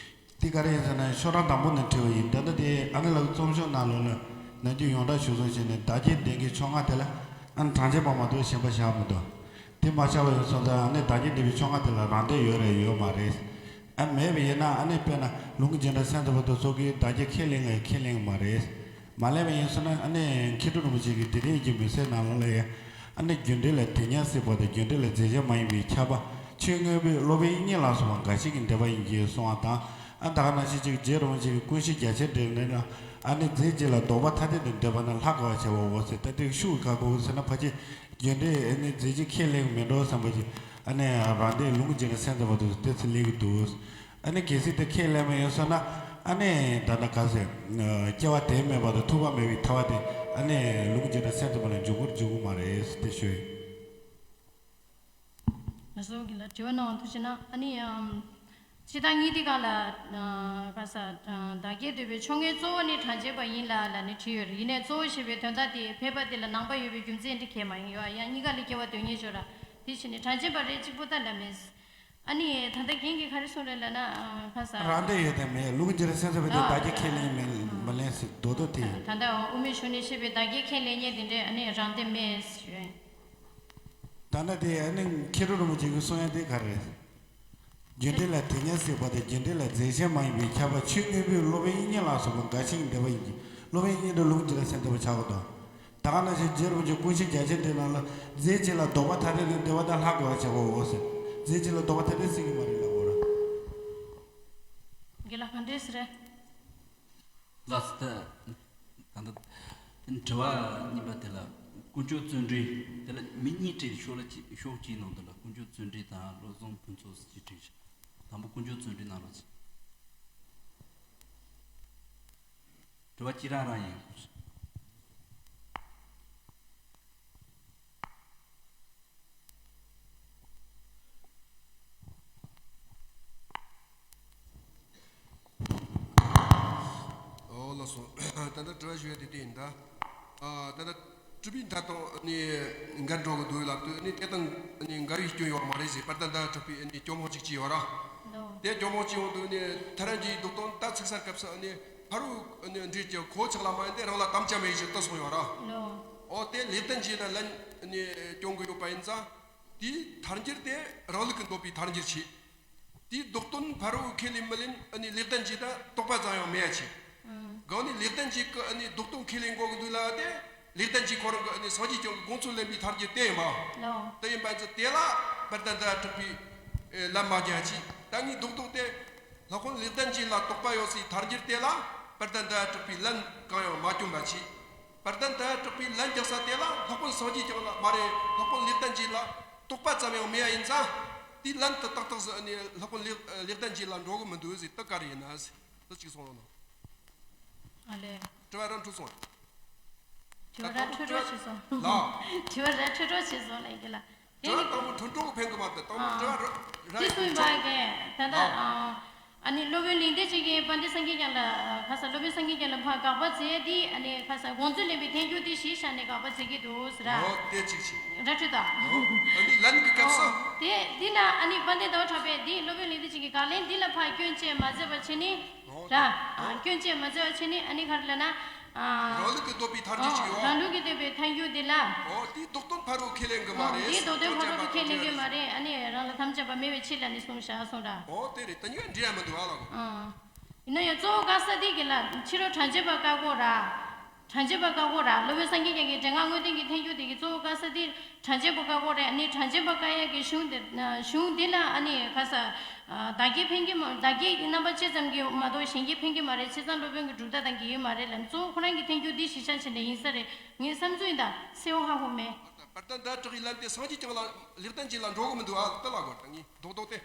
འདི་ག་རེ་ཡིན་ཟེར་ན་ཤོག་གྲངས་དང་པོ་ནས་བྲིས་པ་ཡིན། ད་ལྟ་དེ་ཨ་ནི་ལགས་རྩོམ་ཤོག་ནང་ལོགས་ལ་ནམ་རྒྱུན་ཡོངས་གྲགས་ཞུ་སོང་བྱས་ནས་བདག་བསྐྱེད་ལྡན་གྱི་ཕྱོགས་སྔ་དེ་ལ་ཨ་ནི་གྲངས་ཅན་པ་མ་གཏོགས་གཞན་པ་བཞག་མི་འདུག་དེ་མ་བཞག་པ་ཡིན་སོང་ཙང་ཨ་ནི་བདག་བསྐྱེད་ལྡན་པའི་ཕྱོགས་སྔ་དེ་ལ་རང་འདོད་ཡོད་རེད་ཡོད་མ་རེད། ཨ་མེད་པ་ཡིན་ན་ཨ་ནི་དཔེར་ན་ལུང་གི་རྗེས་འབྲང་སེམས་ཙམ་པ་དེ་ཚོ་གིས་བདག་བསྐྱེད་ཁས་ལེན་ཡང་ཁས་ལེན་གྱི་མ་རེད། མ་ལེན་པ་ཡིན་སོང་ན་ཨ་ནི་མཁས་གྲུབ་རིན་པོ་ཆེ་གིས་དེ་རིང་གི་མི་ཚེ་ནང་ལོགས་ལ་ཡང་ཨ་ནི་རྒྱུ་འབྲས་ལ་དེ་ཉག་སྲིད་པ་དང་རྒྱུ་འབྲས་ལ་རྫས་གཞན་མ་ཡིན་པའི་ཁྱབ་པ་ཆོས་མངོན་པའི་སློབ་དཔོན་དབྱིག་གཉེན་ལ་སོགས་པ་འགའ་ཞིག་གིས་འདོད་པ་ཡིན་གྱི་གསུང་བ་དང་། ཨ་ད་ག་ནང་བཞིན་ཅིག་རྗེ་རིན་པོ་ཆེ་གིས་ཀུན་ཤེས་རྒྱ་ཆེར་འགྲེལ་ནས་ན་ཨ་ནི་རྫས་གཅིག་ལ་ལྡོག་པ་ཐ་དད་དུ་འདོད་པ་ན་ལྷ་དགའ་བར་བྱེད་པའོ་ཟེར། ད་དེ་ཤུགས་ཀྱིས་ག་གོ་ཟེར་ན་ཕལ་ཆེར་རྒྱུ་འབྲས་ཨ་ནི་རྫས་གཅིག་ཁས་ལེན་གྱི་མེད་འགྲོ་བསམ་པ་ཅིག་ཨ་ནི་རང་འདོད་ལུང་གི་རྗེས་འབྲང་སེམས་ཙམ་པ་དེ་ཚོ་དེ་ཚོ་ལེན་གྱི་འདུག་ཨ་ནི་གལ་སྲིད་དེ་ཁས་ལེན་པ་ཡིན་སོང་ན་ ཨ་ནི་ད་ལྟ་ག་ཟེར། སྐྱེ་བ་དེ་མེད་པ་དང་ཐུབ་པ་མེད་པའི་ཐར་པ་དེ་ཨ་ནི་ལུང་གི་རྒྱུད་དང་སེམས་ཙམ་པ་ལ་འཇུག་གི་རེད་འཇུག་གི་མ་རེད་ཟེར་ཏེ་ཞུ་ཡི། ང་ཚོ་གི་ལ་དྲི་བ་གནང་བ་ཐུགས་རྗེ་གནང་། ཨ་ནི་ཨམ། སྤྱིར་བཏང་གཉིས་དེ་ག་ལ་ཨ་ག་ས་ཨ་བདག་བསྐྱེད་འདོད་པའི་ཕྱོགས་སྔའི་གཙོ་བོ་ནི་གྲངས་ཅན་པ་ཡིན་ལ་ལ་ནི་བྲིས་ཡོད་རེད། ཡིན་ནའི་གཙོ་བོ་ཞེས་པའི་དོན་དག་དེ་ཕལ་པ་དེ་ལ་ནང་པ་ཡོད་པའི་རྒྱུ་མཚན་དེ་གས་མ་ཡིན་ཡོད། ཡང་གཉིས་ཀ་ལ་སྐྱེ་བ་དོན་གཉེར་ཤོར་ར། དེ་བཞིན་ནི་གྲངས་ཅན་པ་རེད་གཅིག་པོ་ད་ལ་མེད། ཨ་ནི་ད་ལྟ་རྒན་གྱིས་ག་རེ་གསུངས་རེད་ལབ་ན་ཨ་ག་ས། རང་དོན་ཡོད་དམ་མེད་ལུང་གི་རྒྱུད་དང་སེམས་ཙམ་པ་དེ་ཨ་བདག་བསྐྱེད་ཁས་ལེན་མིན་མ་ལེན་ཟེར་མདོ་མདོ་དེ་ཡིན། ད་ལྟ་དབུ་མའི་གཞུང་ནས་བཤད་པའི་བདག་བསྐྱེད་ཁས་ལེན་མཁན་དེ་འདྲས་ཨ་ནི་རང་དོན་མེད་ཞུ་ཡ་ཡིན། ད་ལྟ་དེ་ཨ་ནི་མཁས་གྲུབ་རིན་པོ་ཆེ་གིས་གསུང་ཡ་དེ་ག་རེ་རེད། རྒྱུ་འབྲས་ལ་དེ་སྙེད་སྲིད་པ་དང་རྒྱུ་འབྲས་ལ་རྫས་གཞན་མ་ཡིན་པའི་ཁྱབ་པ་ཆོས་དངོས་པོའི་སློབ་དཔོན་དབྱིག་གཉེན་ལ་སོགས་པ་འགའ་ཞིག་འདོད་པ་ཡིན་གྱི་སློབ་དཔོན་དབྱིག་གཉེན་དུ་ལུང་གི་རྒྱུད་དང་སེམས་ཙམ་པ་ཆགས་པ་དང་། ད་ག་ནང་བཞིན་རྗེ་རིན་པོ་ཆེ་ཀུན་ཤེས་རྒྱ་ཆེར་འགྲེལ་ནང་ལ་རྫས་གཅིག་ལ་ལྡོག་པ་ཐ་དད་དུ་འདོད་པ་དང་ལྷག་དགོས་པ་བྱེད་པའོ་ཟེར། རྫས་གཅིག་ལ་ལྡོག་པ་ཐ་དད་སྲིད་ཀྱི་མ་རེད་ལབ་དགོས་ར། རྒན་ལགས་ག་འདྲས་རེད། ལགས་སོ། ད་ད་ལྟ་དྲི་བ་གཉིས་པ་དེ་ལ་དཀོན་མཆོག་བརྩོན་འགྲུས་དེ་ལ་མི་གཉིས་བྲིས། ཤོག་ལ་གཅིག་ཤོག་གཅིག་ནང་དུ་ལ་དཀོན་མཆོག་བརྩོན་འགྲུས་དང་བློ་བཟང་ཕུན་ཚོགས་ཟེར་གཅིག་བྲིས་ཤག་དང་པོ་དཀོན་མཆོག་བརྩོན་འགྲུས་གནང་རོགས་གྱིས། དྲི་བ་གཅིག་རང་རང་ཡིན། ཨོ་ལགས་སོ། ད་ལྟ་དྲི་བ་ཞུ་ཡ་དེ་དེ་ཡིན་ད། ཨ་ད་ལྟ་སྤྲུལ་པའི་མཐའ་དང་ནི་འགལ་འགྲོ་གི་འདུག་ལབ་དུས་ནི་དེ་དང་ནི་འགལ་བའི་སྐྱོན་ཡོད་མ་རེད་ཟེར། དཔལ་ལྡན་ཟླ་བ་གྲགས་པའི་ནི་སྐྱོན་མང་གཅིག་ཅིག་ཡོད་ར། ལོ། དེ་སྐྱོན་མང་གཅིག་ཡོང་དུས་ནི་ཐལ་རང་གི་རྡོག་ཏོ་ད་ཚིག་གསར་སྐབས་སུ་ནི་ཕ་རོལ་ནི་འདྲེས་ཀྱི་ཁོ་ཆགས་ལ་མ་ཡིན་ཏེ་རང་ལ་དམ་བཅའ་མེད་ཞེས་ད་གསུངས་ཡོད་ར། ལོ། ཨོ་དེ་ལེགས་ལྡན་འབྱེད་ལ་ལན་ནི་སྐྱོན་གི་ཡོད་པ་ཡིན་ཙང་། དེའི་ཐལ་འགྱུར་དེ་རང་ལུགས་ཀྱི་འདོད་པའི་ཐལ་འགྱུར་བྱེད། དེའི་ལྡོག་དོན་ཕ་རོལ་ཁས་ལེན་མི་ལེན་ཨ་ནི་ལེགས་ལྡན་འབྱེད་དང་རྟོག་པ་ཙམ་ཡང་མེད་ཡ་ཆེ། ཨང་། གང་ནི་ལེགས་ལྡན་འབྱེད་ཀྱི་ཨ་ནི་ལྡོག་དོན་ཁས་ལེན་དགོས་ཀྱི་འདུག་ལ་དེ། ལེགས་ལྡན་འབྱེད་ཁོ་རང་གི་ཨ་ནི་སངས་རྒྱས་བསྐྱངས་ཀྱི་དགོངས་ཚུལ་ལེན་པའི་ཐལ་འགྱུར་དེ་ཡིན་པ། ལོ། དེ་ཡིན་པ་ཚོ་དེ་ལ་དཔལ་ལྡན་ཟླ་བ་གྲགས་པས་ལན་མ་རྒྱག་ཅིག་ད་ངའི་རྡོག་རྡོག་དེ། ལྷག་པར་ལེགས་ལྡན་འབྱེད་ལ་རྟོག་པ་ཡོད་སའི་ཐལ་འགྱུར་དེ་ལ་དཔལ་ལྡན་ཟླ་བ་གྲགས་པས་ལན་གང་ཡང་མ་བསྐྱོན་པ་ཆེ། དཔལ་ལྡན་ཟླ་བ་གྲགས་པས་ལན་རྒྱག་ས་དེ་ལ་ལྷག་པར་སངས་རྒྱས་བསྐྱངས་ལ་མ་རེད། ལྷག་པར་ལེགས་ལྡན་འབྱེད་ལ་རྟོག་པ་ཙམ་ཡང་མེད་ཡ་ཡིན་ཙང་། དེའི་ལན་དུ་ཏག་ཏག་ཟེར་ནས་ལྷག་པར་ལེགས་ལེགས་ལྡན་འབྱེད་ལ་འགྲོ་གི་མི་འདུག་ཟེར་དེ་ག་རེ་ཡིན་ན་ཟེར་དེ་གཅིག་གསུངས་རོགས་གནང་། ཨ་ལས། དྲི་བ་ར་འཁྲུལ་སོང་། དྲི་བ་ར་འཁྲུལ་འགྲོ་བྱས་སོང་། ལགས། དྲི་བ་ར་འཁྲུལ་འགྲོ་བྱས་སོང་ལ་ཡིན་གྱི་ལ། དེ་ནི་དང་པོ་འཁྲུལ་འགྲོ་གི་ཕན་གི་མ་རེད། དང་པོ་དྲི་བ་ར་ར་དེ་སུ་ཡིན་པ་གས་ད་ལྟ་ཨ། ཨ་ནི་སློབ་དཔོན་གླེང་སྟེགས་ཅིག་གིས་དཔལ་ལྡན་སངས་རྒྱས་བསྐྱངས་ལ་ཁ་ས་སློབ་དཔོན་སངས་རྒྱས་བསྐྱངས་ལ་ཕར་དགག་པ་མཛད་དེ་ཨ་ནི་ཁ་ས་དགོངས་ཚུལ་ལེན་པའི་ཐལ་འགྱུར་དེ་གཞི་བཞག་ནས་དགག་པ་མཛད་ཀྱི་འདུག་ཟེར་ར། ཨོ་དེ་གཅིག་བྱས། ར་འཕྲོད་དོ། ཨོ་ཨ་ནི་ལན་གྱི་སྐབས་སུ། དེ་འདི་ན་ཨ་ནི་དཔལ་ལྡན་ཟླ་བ་གྲགས་པས་འདི་སློབ་དཔོན་གླེང་སྟེགས་ཅིག་གིས་དགག་ལན་འདི་ལ་ཕར་སྐྱོན་བཅས་མ་མཛད་པ་བྱས་ནི། ཨོ་ར། ཨོ་སྐྱོན་བཅས་མ་མཛད་པ་བྱས་ནི་ཨ་ནི་ག་རེ་ལབ་ན། རང་ལུགས་ཀྱི་འདོད་པའི་ཐལ་འགྱུར་ཅིག་ཡོད། རང་ལུགས་ཀྱི་འདོད་པའི་ཐལ་འགྱུར་འདི་ལ། ཨོ་དེའི་ལྡོག་དོན་ཕ་རོལ་ཁས་ལེན་གི་མ་རེད། དེའི་ལྡོག་དོན་ཕ་རོལ་ཁས་ལེན་གི་མ་རེད། ཨ་ནི་རང་ལ་དམ་བཅའ་བ་མེད་པའི་ཕྱིར་ལ་ནི་གསུངས་བཞག་གསུངས་ར། ཨོ་དེ་རེད། དེ་གཉིས་ཀ་འདྲེས་ཡ་མི་འདུག་ཨ་ལགས། ཨང་། ཡིན་ན་ཡང་གཙོ་བོ་དགག་ས་དེ་གི་ལ་ཕྱི་རོལ་གྲངས་ཅན་པ་བཀག་གོ་ར། གྲངས་ཅན་པ་བཀག་གོ་ར། སློབ་དཔོན་སངས་རྒྱས་བསྐྱངས་ཀྱི་འགྲེལ་ངག་དངོས་བསྟན་གྱི་ཐལ་འགྱུར་དེ་གི་གཙོ་བོ་དགག་ས་དེ། གྲངས་ཅན་པ་བཀག་གོ་རེད། ཨ་ནི་གྲངས་ཅན་པ་བཀག་ཡག་གི་གཞུང་དེ་གཞུང་འདི་ལ་ཨ་ནི་ཁ་ས་བདག་བསྐྱེད་ཕན་གྱི་མ། བདག་བསྐྱེད་རྣམ་པ་གཅིག་ཙམ་གྱིས་མ་གཏོགས་གཞན་གྱིས་ཕན་གྱི་མ་རེད། བྱས་ཙང་སློབ་དཔོན་གྱི་གྲུབ་མཐའ་དང་འགལ་གྱི་མ་རེད་ལབ་ནས་གཙོ་བོ་ཁོ་རང་གི་ཐལ་འགྱུར་འདི་གཞི་བཞག་བྱས་ནས་ཡིན་ས་རེད། ངའི་བསམ་ཚུལ་ཡིན་ད། གསལ་བོ་ཧ་གོ་མེད། དཔལ་ལྡན་ཟླ་བ་གྲགས་ཀྱི་ལན་དེ་སངས་རྒྱས་བསྐྱངས་ལ་ལེགས་ལྡན་འབྱེད་ལ་འགྲོ་གི་མི་འདུག་ཨ། ལྟ་ལ་གོ་ད་ངའི་རྡོག་རྡོག་དེ།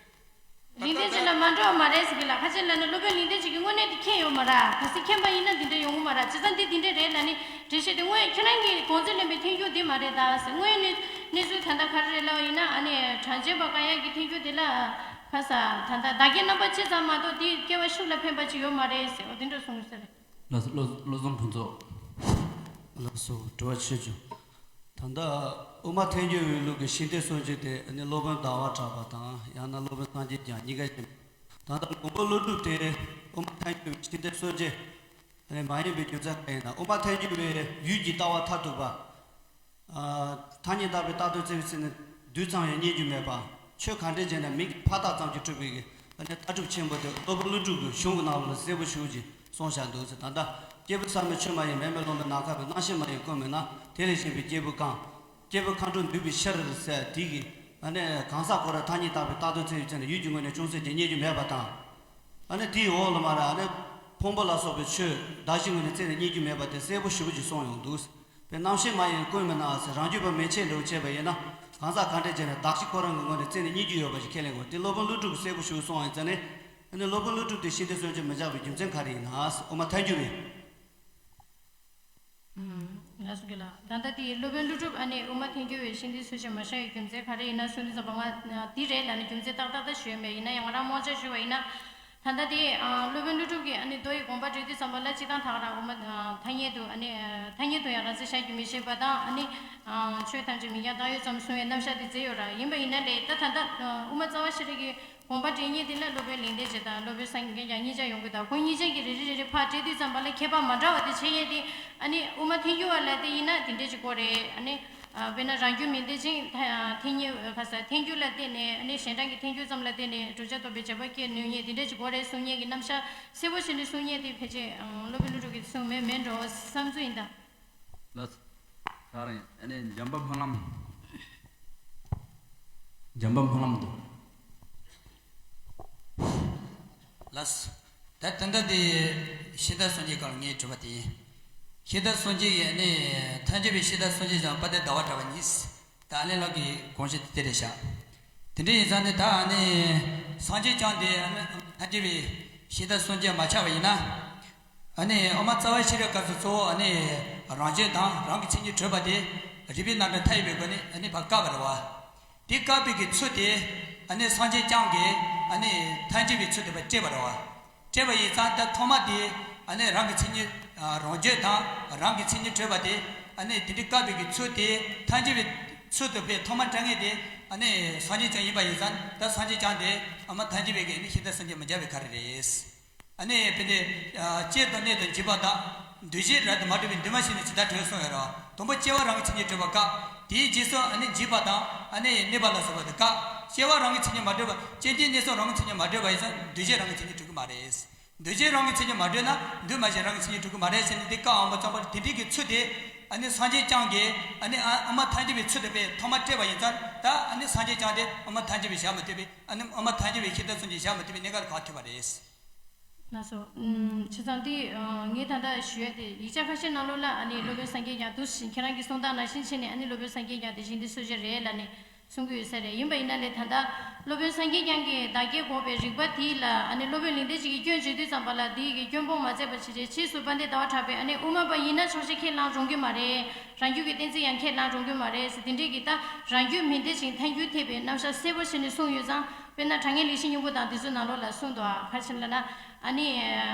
ལེགས་ལྡན་འབྱེད་ལ་མ་འགྲོ་བ་མ་རེད་ཟེར་གི་ལ། ཁ་ཆེ་ལ་ནི་སློབ་དཔོན་ལེགས་ལྡན་འབྱེད་ཀྱིས་དངོས་གནས་དེ་མཁྱེན་ཡོད་མ་ར། གལ་སྲིད་མཁྱེན་པ་ཡིན་ན་འདི་འདྲ་ཡོང་གི་མ་ར། བྱས་ཙང་འདི་འདི་འདྲ་རེད་ལ་ནི་འགྲེལ་བཤད་དེ་དངོས་ཁྱེད་རང་གིས་དགོངས་ཚུལ་ལེན་པའི་ཐལ་འགྱུར་འདི་མ་རེད་ད་ཟེར། དངོས་གནས་གནས་ཚུལ་ད་ལྟ་ག་རེ་རེད་ལབ་ཡིན་ན་ཨ་ནི་གྲངས་ཅན་པ་བཀག་ཡག་གི་ཐལ་འགྱུར་འདི་ལ་ཁ་ས་ད་ལྟ་བདག་བསྐྱེད་རྣམ་པ་གཅིག་ཙམ་མ་གཏོགས་དེ་སྐྱེ་བ་ཤུགས་ལ་ཕན་པ་ཅིག་ཡོད་མ་རེད་ཟེར། འོ་དེ་འདྲ་གསུངས་ཟེར། ལགས་སོ། བློ་བློ་བཟང་ཕུན་ཚོགས། ལགས་སོ། དྲི་བ་ཆེ་ཆུང་། ད་ལྟ་དབུ་མ་ཐལ་འགྱུར་བའི་ལུགས་ཀྱི་ཤིང་རྟའི་སྲོལ་འབྱེད་དེ་ནི་སློབ་དཔོན་ཟླ་བ་གྲགས་པ་དང་ཡང་ན་སློབ་དཔོན་སངས་རྒྱས་བསྐྱངས་གཉིས་ཀ་ཡིན། ད་ལྟ་མགོན་པོ་ཀླུ་སྒྲུབ་དེ་དབུ་མ་ཐལ་འགྱུར་བའི་ཤིང་རྟའི་སྲོལ་འབྱེད་ནི་མ་ཡིན་པའི་རྒྱུ་མཚན་གང་ཡིན་ན། དབུ་མ་ཐལ་འགྱུར་བའི་ཡུལ་གྱི་ལྟ་བ་མཐར་ཐུག་པ། ཐ་སྙད་བཏགས་པའི་བཏགས་དོན་བཙལ་བའི་ཚེ་ནི་རྡུལ་ཙམ་ཡང་རྙེད་རྒྱུ་མེད་པ། ཆོས་ག་འདྲས་བྱས་ན་མིང་གི་ཕ་རྟགས་ཙམ་གྱིས་གྲུབ་པའི་ཨ་ནི་ལྟ་གྲུབ་ཆེན་པོ་དེ་སློབ་དཔོན་ཀླུ་སྒྲུབ་ཀྱི་གཞུང་གི་ནང་ལ་གསལ་པོ་ཞེ་པོ་ཅིག་གསུངས་བཞག་འདུག་ཟེར། ད་ལྟ་སྐྱེས་བུ་ཟབ་མོའི་ཆོས་མ་ཡིན། མེ་མེ་ལོང་མོའི་ནམ་མཁའ་བས། རྣམ་ཤེས་མ་ཡིན་ཀུན་མིན་ན། དེ་ལས་གཞན་པའི་སྐྱེས་བུ་གང་། སྐྱེས་བུ་མཁའ་འགྲོ་འདུས་པའི་ཕྱིར་ཟེར་དེ་གི་ཨ་ནི་གང་ཟག་ཁོ་རང་ཐ་སྙད་བཏགས་པའི་བཏགས་དོན་བཙལ་བའི་ཚེ་ན་ཡུལ་གྱི་ངོས་ནས་ཅུང་ཟད་ཀྱང་རྙེད་རྒྱུ་མེད་པ་དང་། ཨ་ནི་དེའི་འོག་ལ་མར་ཨ་ནི་ཕུང་པོ་ལ་སོགས་པའི་ཆོས་གདགས་གཞིའི་ངོས་ནས་བཙལ་ནས་རྙེད་རྒྱུ་མེད་པ་དེ་གསལ་པོ་ཞེ་པོ་ཅིག་གསུངས་ཡོང་འདུག། པའི་རྣམ་ཤེས་མ་ཡིན་ཀུན་མིན་ན་ཟེར། རང་རྒྱུད་པ་མན་ཆད་འདྲ་བོ་བྱས་པ་ཡིན་ན། གང་ཟག་ག་འདྲས་བྱས་ནས་གདགས་གཞི་ཁོ་རང་གི་ངོས་ནས་བཙལ་ནས་རྙེད་རྒྱུ་ཡོད་པ་ཞིག་ཁས་ལེན་དགོས། དེ་སློབ་དཔོན་ཀླུ་སྒྲུབ་ཀྱིས་གསལ་པོ་ཞེ་པོ་གསུངས་པ་ཡིན་ཙང་ནི། ཨ་ནི་སློབ་དཔོན་ཀླུ་སྒྲུབ་དེ་ཤིང་རྟའི་སྲོལ་འབྱེད་མི་བཞག་པའི་རྒྱུ་མཚན་ག་རེ་ཡིན་ན། དབུ་མ་ཐལ་འགྱུར་བའི། ལགས་སོ་རྒན་ལགས། ད་ལྟ་དེ་སློབ་དཔོན་ཀླུ་སྒྲུབ་ཨ་ནི་དབུ་མ་ཐལ་འགྱུར་བའི་ཤིང་རྟའི་སྲོལ་འབྱེད་མ་བཞག་པའི་རྒྱུ་མཚན་ག་རེ་ཡིན་ན་གསུངས་དུས་ཙམ་པ། ང་འདི་རེད་ལབ་ནས་རྒྱུ་མཚན་ཏག་ཏག་ཏག་ཞུ་ཡ་མེད། ཡིན་ན་ཡང་ང་རང་རྨོངས་ཆ་ཞུ་བ་ཡིན་ན། ད་ལྟ་དེ་སློབ་དཔོན་ཀླུ་སྒྲུབ་ཀྱིས་ཨ་ནི་མདོ་ཡི་དགོངས་པ་འགྲེལ་དུས་ཙམ་པ་ལ་སྤྱིར་བཏང་ད་ག་རང་དབུ་མ་ཐ་སྙད་དུ་ཨ་ནི་ཐ་སྙད་དུ་ཡང་རང་མཚན་བཞག་རྒྱུ་མི་ཤེས་པ་དང་། ཨ་ནི་ཆོས་ཐམས་ཅད་མིང་རྐྱང་བཏགས་ཡོད་ཙམ་གསུང་བའི་རྣམ་གཞག་དེ་མཛད་ཡོད་ར། ཡིན་པ་ཡིན་ན་ལས་ད་ད་ལྟ་དབུ་མ་རྩ་བ་ཤེས་རིག་གི་དགོངས་པ་འགྲེལ་སྙིང་དེ་ལ་སློབ་དཔོན་ལིང་བསྟན་སྦྱིན་དང་སློབ་དཔོན་སངས་རྒྱས་ཀྱང་གཉིས་ཆ་ཡོང་གི། ད་ཁོང་གཉིས་ཆ་གི་རེ་རེ་རེ་རེ་ཕར་བྲིས་དུས་ཙམ་པ་ལ་ཁྱད་པར་མ་འདྲ་བ་དེ་བྱེད་ཡས་དེ། ཨ་ནི་དབུ་མ་ཐལ་འགྱུར་བ་ལ་དེ་ཡིན་ན་དེ་འདྲས་ཅིག་དགོས་རེད། ཨ་ནི་དཔེར་ན་རང་རྒྱུད་མི་འདོད་ཅིང་ཐལ་ཐལ་འགྱུར་ཁ་ས་ཐལ་འགྱུར་ལ་བརྟེན་ནས། ཨ་ནི་གཞན་དྲང་གི་ཐལ་འགྱུར་ཙམ་ལ་བརྟེན་ནས་བགྲོད་བྱ་རྟོགས་པའི་བྱེད་པ་སྐྱེ་ནུས་ངེས་དེ་འདྲས་ཅིག་དགོས་རེད་གསུང་མཁན་གྱི་རྣམ་གཞག་གསལ་པོ་བྱས་ནས་གསུང་མཁན་དེ་ཕལ་ཆེར་སློབ་དཔོན་ཀླུ་སྒྲུབ་ཀྱིས་གསུངས་མེད་མེད་འགྲོ་བསམ་ཚུལ་ཡིན་ད། ལགས། ད་རེད། ཨ་ནི་འཇམ་དཔལ་སྨོན་ལམ། འཇམ་དཔལ་སྨོན་ལམ་དུ། ལགས། ད་ད་ལྟ་དེ་ཤིང་རྟ་སྲོལ་འབྱེད་སྐོར་ངས་དྲིས་པ་དེ་ཡིན། ཤིང་རྟ་སྲོལ་འབྱེད་ཡིན་ནི་ཐལ་འགྱུར་བའི་ཤིང་རྟ་སྲོལ་འབྱེད་ཀྱང་དཔལ་ལྡན་ཟླ་བ་གྲགས་པ་གཉིས། ད་ཨ་ལེ་ལགས་ཀྱི་དགོངས་གཞི་དེ་དེ་རེད་ཤག་དེ་འདྲ་ཡིན་ཙང་ནི་ད་ཨ་ནི་སངས་རྒྱས་བསྐྱངས་ཏེ་ཨ་ནི་ཐལ་འགྱུར་བའི་ཤིང་རྟ་སྲོལ་འབྱེད་མ་ཆགས་པ་ཡིན་ན། ཨ་ནི་དབུ་མ་རྩ་བ་ཤེས་རབ་སྐབས་སུ་གཙོ་བོ་ཨ་ནི་རང་རྒྱུད་དང་རང་གི་མཚན་ཉིད་གྲུབ་པ་དེ་རིགས་པའི་རྣམ་གྲངས་མཐའ་ཡས་པའི་སྒོ་ནས་ཨ་ནི་ཕར་བཀག་པ་རེད་བ། དེ་བཀག་པའི་གི་ཚུལ་དེ་ཨ་ནི་སངས་རྒྱས་བསྐྱངས་ཀྱིས་ཨ་ནི་ཐལ་འགྱུར་བའི་ཚུལ་དེ་ཕར་བཀྲལ་བ་རེད་བ། བཀྲལ་བ་ཡིན་ཙང་ད་ཐོག་མ་དེ་ཨ་ནི་རང་གི་མཚན་ཉིད་རང་རྒྱུད་དང་རང་གི་མཚན་ཉིད་གྲུབ་པ་དེ་ཨ་ནི་དེ་འདྲའི་བཀག་པའི་གི་ཚུལ་དེ་ཐལ་འགྱུར་བའི་ཚུལ་དུ་ཕར་ཐོག་མ་བཀྲལ་མཁན་དེ་ཨ་ནི་སངས་རྒྱས་བསྐྱངས་ཡིན་པ་ཡིན་ཙང་། ད་སངས་རྒྱས་བསྐྱངས་དེ་དབུ་མ་ཐལ་འགྱུར་བའི་གི་ཨ་ནི་ཤིང་རྟ་སྲོལ་འབྱེད་མི་བྱ་བའི་ག་རེ་རེད། ཨ་ནི་དཔེ་དེ། ཨ་བསྐྱེད་དང་གནས་དང་འཇིག་པ་དག་འདུས་བྱས་རབ་ཏུ་མ་གྲུབ་པས་འདུས་མ་བྱས་ནས་ཇི་ལྟར་གྲོལ་གསུངས་ཡོད་རེད་བ། དང་པོ་སྐྱེ་བ་རང་གི་མཚན་ཉིད་གྲུབ་པ་བཀག་དེའི་རྗེས་སུ་ཨ་ནི་འཇིག་པ་དང་ཨ་ནི་གནས་པ་ལ་སོགས་པ་དེ་བཀག་སྐྱེ་བ་རང་གི་མཚན་ཉིད་མ་གྲུབ་པ། སྐྱེ་འཇིག་གནས་གསུམ་རང་གི་མཚན་ཉིད་མ་གྲུབ་པ་ཡིན་ཙང་འདུས་བྱས་རང་གི་མཚན་ཉིད་གྲུབ་ཀྱི་མ་རེད། འདུས་བྱས་རང་གི་མཚན་ཉིད་མ་གྲུབ་ན་འདུས་མ་བྱས་རང་གི་མཚན་ཉིད་གྲུབ་ཀྱི་མ་རེད་ཟེར་ནས་འདི་བཀག་འོང་པ་ཙམ་པར། དེ་འདྲའི་གི་ཚུལ་དེ་ཨ་ནི་སངས་རྒྱས་བསྐྱངས་ཀྱིས་ཨ་ནི་ཨ་དབུ་མ་ཐལ་འགྱུར་བའི་ཚུལ་དུ་ཕར་ཐོག་མ་བཀྲལ་བ་ཡིན་ཙང་། ད་ཨ་ནི་སངས་རྒྱས་བསྐྱངས་དེ་དབུ་མ་ཐལ་འགྱུར་བའི་བཞག་མ་ཐུབ་པའི། ཨ་ནི་དབུ་མ་ཐལ་འགྱུར་བའི་ཤིང་རྟ་སྲོལ་འབྱེད་བཞག་མ་ཐུབ་པའི་གནད་འགག་ལ་ག་ཐུག་པ་རེད། ལགས་སོ། ཨུམ། བྱས་ཙང་འདི་ཨ་ངས་ད་ལྟ་ཞུ་ཡ་དེ་ཡིག་ཆ་ཁ་ཤས་ནང་ལོགས་ལ་ཨ་ནི་སློབ་དཔོན་སངས་རྒྱས་བསྐྱངས་འདུག་ཟེར། ཁྱེད་རང་གིས་གསུངས་སྟངས་ནང་བཞིན་བྱས་ནས་ཨ་ནི་སློབ་དཔོན་སངས་རྒྱས་བསྐྱངས་དེ་ཤིང་རྟའི་སྲོལ་འབྱེད་རེད་ལབ་ནས་གསུང་གི་ཡོད་ས་རེད། ཡིན་པ་ཡིན་ན་ལས་ད་ལྟ་སློབ་དཔོན་སངས་རྒྱས་བསྐྱངས་ཀྱིས་བདག་བསྐྱེད་འགོག་པའི་རིགས་པ་དེ་ལ་ཨ་ནི་སློབ་དཔོན་ལིང་བསྟན་སྦྱིན་གྱིས་སྐྱོན་བརྗོད་དུས་ཙམ་པ་ལ་དེ་ཡི་གི་སྐྱོན་སྤོང་མ་མཛད་པ་བྱས་རྗེས་ཕྱིས་སུ་དཔལ་ལྡན་ཟླ་བ་གྲགས་པས་ཨ་ནི་དབུ་མ་པ་ཡིན་ན་ཕྱོགས་ཆའི་ཁས་བླངས་རུང་གི་མ་རེད། རང་རྒྱུད་ཀྱི་གཏན་ཚིགས་ཡང་ཁས་བླངས་རུང་གི་མ་རེད་ཟེར། དེ་འདྲའི་གི་ད་རང་རྒྱུད་མི་འདོད་ཅིང་ཐལ་འགྱུར་ཐེབས་པའི་རྣམ་གཞག་གསལ་པོ་བྱས་ནས་གསུངས་ཡོད་ཙང་། དཔེར་ན་དྲང་ངེས་ལེགས་བཤད་སྙིང་པོ་དང་དེ་ཚོའི་ནང་ལོགས་ལ་གསུངས་འདུག་ཨ། ག་རེ་ཟེར་ལབ་ན། ཨ་ནི་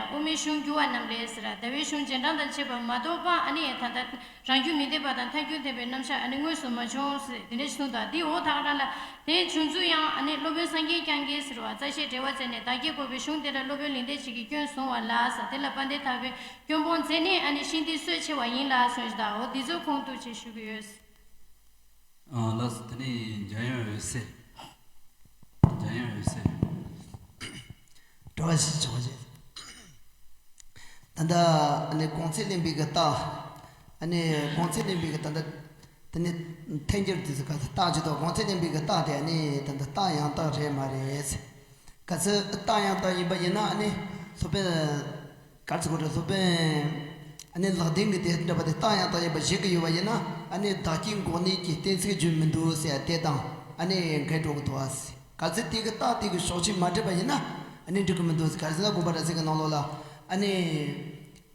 དབུ་མའི་གཞུང་འགྱུར་བ་རྣམས་ལས་ཟེར། ཟླ་བའི་གཞུང་རྗེས་འབྲང་དང་བཅས་པ་མ་གཏོགས་པ་ཨ་ནི་ད་ལྟ་རང་རྒྱུད་མི་འདོད་པ་དང་ཐལ་འགྱུར་ཐེབས་པའི་རྣམ་གཞག་ཨ་ནི་དངོས་སུ་མ་བྱུང་ཟེར། དེ་འདྲ་ཞིག་གསུངས་འདུག་ཨ། དེའི་འོག་ད་ག་རང་ལ། དེ་བྱུང་ཚུལ་ཡང་ཨ་ནི་སློབ་དཔོན་སངས་རྒྱས་བསྐྱངས་ཀྱིས་ཟེར་བ། རྩ་ཤེས་འགྲེལ་པ་མཛད་ནས་བདག་བསྐྱེད་འགོག་པའི་གཞུང་དེ་ལ་སློབ་དཔོན་ལིང་བསྟན་སྦྱིན་གྱིས་སྐྱོན་བཟུང་བ་ལ་ཟེར། དེ་ལ་དཔལ་ལྡན་དག་པས་སྐྱོན་སྤོང་མཛད་ནས་ཨ་ནི་ཤིང་རྟའི་སྲོལ་ཕྱེ་བ་ཡིན་ལ་གསུངས་ཤིང་། ད་འོ་འདི་ཚོ་ཁུངས་གཏུགས་ཅེས་ཞུ་གི་ཡོད། ཨ་ལགས་སོ། དེ་ནས་འཇམ་དབྱངས་འོད་ཟེར། འཇམ་དབྱངས་འོད་ཟེར། དྲི་བ་ཞིག་ཆོག་ཅིག་ད་ལྟ་ཨ་ནི་གོང་ཚད་ལེན་པའི་གི་རྟགས། ཨ་ནི་གོང་ཚད་ལེན་པའི་གི་ད་ལྟ་དེ་ནི་ཐལ་འགྱུར་དེ་ཚོ་ག་ཚོད་རྟགས་ཅིག་དང་། གོང་ཚད་ལེན་པའི་གི་རྟགས་དེ་ཨ་ནི་ད་ལྟ་རྟགས་ཡང་དག་རེད་མ་རེད། ག་ཚོད་རྟགས་ཡང་དག་ཡིན་པ་ཡིན་ན་ཨ་ནི་སློབ་དཔོན། ག་རེ་ཟེར་དགོས་རེད། སློབ་དཔོན་ཨ་ནི་ལེགས་ལྡན་གྱིས་དེ་འདྲ་བ་དེ་རྟགས་ཡང་དག་ཡིན་པ་བཞེད་ཀྱི་ཡོད་པ་ཡིན་ན། ཨ་ནི་བདག་བསྐྱེད་འགོག་ནུས་ཀྱི་གཏན་ཚིགས་རྒྱུན་མི་འདུག་ཟེར་ཡ་དེ་དང་ཨ་ནི་འགལ་འགྲོ་གི་འདུག་ཨ། གལ་སྲིད་དེ་གི་རྟགས་དེ་གི་ཕྱོགས་ཆོས་མ་འགྲིག་པ་ཡིན་ན་ཨ་ནི་འགྲིག་གི་མི་འདུག་ཟེར། ག་རེ་ཟེར་ན་དགོངས་པ་རབ་གསལ་གྱི་ནང་ལོགས་ལ་ཨ་ནི།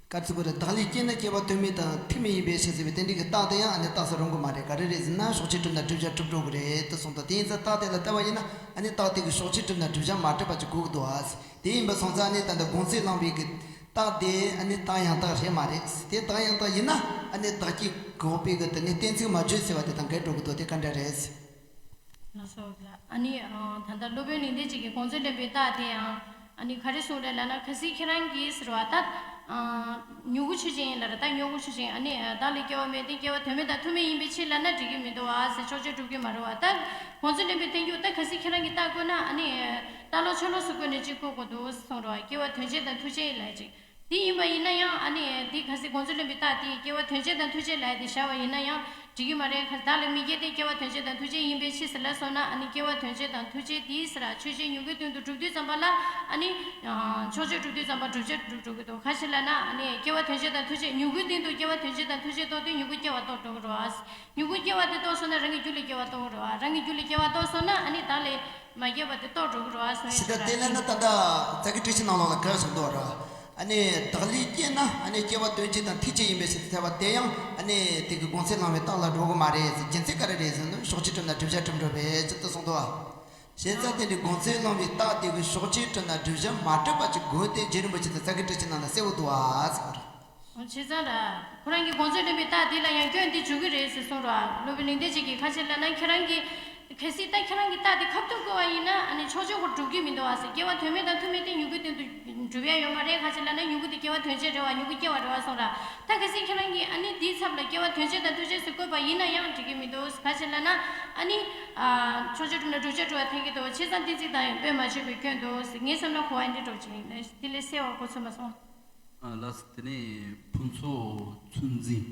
ག་རེ་ཟེར་དགོས་རེད། བདག་ལས་སྐྱེས་ན་སྐྱེ་བ་དོན་མེད་དང་ཐུག་མེད་ཡིན་པའི་ཕྱིར་ཟེར་བའི་དེ་འདྲའི་གི་རྟགས་དེ་ཡང་ཨ་ནི་རྟགས་སུ་རུང་གི་མ་རེད། ག་རེ་རེད་ཟེར་ན་ཕྱོགས་ཆོས་གྲུབ་ན་བསྒྲུབ་བྱ་གྲུབ་འགྲོ་གི་རེད་དུ་གསུངས་འདུག་དེ་ཡིན་ཙང་རྟགས་དེ་ལ་ལྟ་བ་ཡིན་ན་ཨ་ནི་རྟགས་དེ་གི་ཕྱོགས་ཆོས་གྲུབ་ན་བསྒྲུབ་བྱ་མ་གྲུབ་པ་ཅིག་གོ་གི་འདུག་ཨ། དེ་ཡིན་པ་སོང་ཙང་ཨ་ནི་ད་ལྟ་གོང་ཚད་བླངས་པའི་གི་རྟགས་དེ་ཨ་ནི་རྟགས་ཡང་དག་རེད་མ་རེད། དེ་རྟགས་ཡང་དག་ཡིན་ན་ཨ་ནི་བདག་བསྐྱེད་འགོག་པའི་གི་དེ་ནི་གཏན་ཚིགས་མ་ཆོད་ཟེར་བ་དེ་དང་འགལ་འགྲོ་གི་འདུག་དེ་ག་འདྲ་རེད། ལགས་སོ། ཨ་ནི་ད་ལྟ་སློབ་དཔོན་ལིང་བསྟན་སྦྱིན་གྱིས་གོང་ཚད་ལེན་པའི་རྟགས་དེ་ཡང་ཨ་ནི་ག་རེ་གསུངས་རེད་ལབ་ན། གལ་སྲིད་ཁྱེད་རང་གིས་ཟེར་བ་ད། མྱུ་གུ་ཆོས་ཅན་ཡིན་ལབ་ར། ད་མྱུ་གུ་ཆོས་ཅན་ཨ་ནི་བདག་ལས་སྐྱེ་བ་མེད་དེ་སྐྱེ་བ་དོན་མེད་དང་ཐུག་མེད་ཡིན་པའི་ཕྱིར་ལབ་ན་འགྲིག་གི་མི་འདུག་ཨ་ཟེར། ཕྱོགས་ཆོས་གྲུབ་ཀྱི་མ་རེད་བ། ད་གོང་ཚད་ལེན་པའི་བསྟན་བཅོས་ད་གལ་སྲིད་ཁྱེད་རང་གིས་རྟགས་བཀོད་ན་ཨ་ནི་རྟགས་ལོག་ཕྱོགས་ལོགས་སུ་བཀོད་ནས་གཅིག་བཀོད་དགོས་འདུག་གསུངས་རེད་བ། སྐྱེ་བ་དོན་བྱེད་དང་ཐུག་བྱེད་ལབ་ཅིག་དེ་ཡིན་པ་ཡིན་ན་ཡང་ཨ་ནི་དེ་གལ་སྲིད་གོང་ཚད་ལེན་པའི་རྟགས་དེ་སྐྱེ་བ་དོན་བྱེད་དང་ཐུག་བྱེད་ལབ་ཡ་དེ་བཞག་པ་ཡིན་ན་ཡང་འགྲིག་གི་མ་རེད། ག་བདག་ལས་མི་སྐྱེ་སྟེ་སྐྱེ་བ་དོན་བྱེད་དང་ཐུག་བྱེད་ཡིན་པའི་ཕྱིར་ཟེར་ལབ་སོང་ན། ཨ་ནི་སྐྱེ་བ་དོན་བྱེད་དང་ཐུག་བྱེད་དེ་ཟེར་ར་ཆོས་ཅན་མྱུ་གུའི་སྟེང་དུ་གྲུབ་དུས་ཙམ་པ་ལ་ཨ་ནི་ཕྱོགས་ཆོས་གྲུབ་དུས་ཙམ་པ་བསྒྲུབ་བྱ་གྲུབ་གྲུབ་ཀྱི་འདུག་ག་ཞིག་ལབ་ན་ཨ་ནི་སྐྱེ་བ་དོན་བྱེད་དང་ཐུག་བྱེད་མྱུ་གུའི་སྟེང་དུ་སྐྱེ་བ་དོན་བྱེད་དང་ཐུག་བྱེད་རྟོགས་དུས་མྱུ་གུ་སྐྱེ་བ་རྟོགས་འགྲོ་གི་རེད་བ། མྱུ་གུ་སྐྱེ་བ་དེ་རྟོགས་སོང་ན་རང་གི་རྒྱུད་ལ་སྐྱེ་བ་རྟོགས་གི་རེད་བ། རང་གི་རྒྱུད་ལ་སྐྱེ་བ་རྟོགས་སོང་ན་ཨ་ནི་བདག་ལས། མ་སྐྱེས་པ་དེ་རྟོགས་འགྲོ་གི་རེད་བ། གསུང་ཡས་ཞེས་ཆོག་དེ་ལ་ན་ད་ལྟ་ཙ་གི་བཀྲ་ཤིས་ནང་ལོགས་ལ་ག་གསུངས་འདུག་བ་ར། ཨ་ནི་བདག་ལས་སྐྱེས་ན་ཨ་ནི་སྐྱེ་བ་དོན་བྱེད་དང་ཐེག་ཆེན་ཡིན་པའི་ཕྱིར་ཟེར་བ་དེ་ཡང་ཨ་ནི་དེ་གི་དགོངས་ཚུལ་བླང་བའི་རྟགས་ལ་འགྲོ་གི་མ་རེད་ཟེར། རྒྱུ་མཚན་ག་རེ་རེད་ཟེར་ན་ཕྱོགས་ཆོས་གྲུབ་ན་བསྒྲུབ་བྱ་གྲུབ་འགྲོ་བའི་ཕྱིར་དུ་གསུངས་འདུག་བ། བྱས་ཙང་དེ་ནི་དགོངས་ཚུལ་བླང་བའི་རྟགས་དེ་གི་ཕྱོགས་ཆོས་གྲུབ་ན་བསྒྲུབ་བྱ་མ་གྲུབ་པ་ཅིག་དགོས་ཏེ། རྗེ་རིན་པོ་ཆེ་དང་ཙ་གི་བཀྲ་ཤིས་ནང་ལ་གསལ་བོ་འདུག་བ་ཟེར་བ་རེད། བྱས་ཙང་ར། ཁོ་རང་གི་དགོངས་ཚུལ་བླང་བའི་རྟགས་དེ་ལ་ཡང་སྐྱོན་དེ་འཇུག་གི་རེད་ཟེར་གསུངས་ར། སློབ་དཔོན་གླེང་བདེ་ཆེན་གྱིས་ག་ཅི་ལབ་ན། ཁྱེད་རང་གིས་གལ་སྲིད་ད་ཁྱེད་རང་གི་རྟགས་དེ་ཁ་ཐུག་བཀོད་པ་ཡིན་ན་ཨ་ནི་ཕྱོགས་ཆོས་ཁོ་སྒྲུབ་ཀྱི་མི་འདུག་བ་ཟེར། སྐྱེ་བ་དོན་མེད་དང་ཐུག་མེད་དེ་མྱུ་གུ་སྟེང་དུ་འགྲུབ་ཡ་ཡོད་མ་རེད། ག་ཅི་ལབ་ན་མྱུ་གུ་དེ་སྐྱེ་བ་དོན་བྱེད་རེད་བ། མྱུ་གུ་སྐྱེ་བ་རེད་བ་གསུངས་ར། ད་གལ་སྲིད་ཁྱེད་རང་གིས་ཨ་ནི་དེའི་ཚབ་ལ་སྐྱེ་བ་དོན་བྱེད་དང་ཐུག་བྱེད་ཟེར་བཀོད་པ་ཡིན་ན་ཡང་འགྲིག་གི་མི་འདུག་ག་ཅི་ལབ་ན་ཨ་ནི། ཨ། ཕྱོགས་ཆོས་གྲུབ་ན་བསྒྲུབ་བྱ་གྲུབ་པ་འཐད་ཀྱི་འདུག་བྱས་ཙང་གཏན་ཚིགས་དང་ཡང་དཔེ་མ་ཆོད་པའི་སྐྱོན་འདུག་ངའི་བསམ་ན་གོ་བ་འདི་འདྲ་ཅིག་ཡིན་ན་དེ་ལས་གསལ་བ་གོ་ཚོད་མ་སོང་། ཨ། ལགས་སོ། དེ་ནས་ཕུན་ཚོགས་ཚུལ་འཛིན།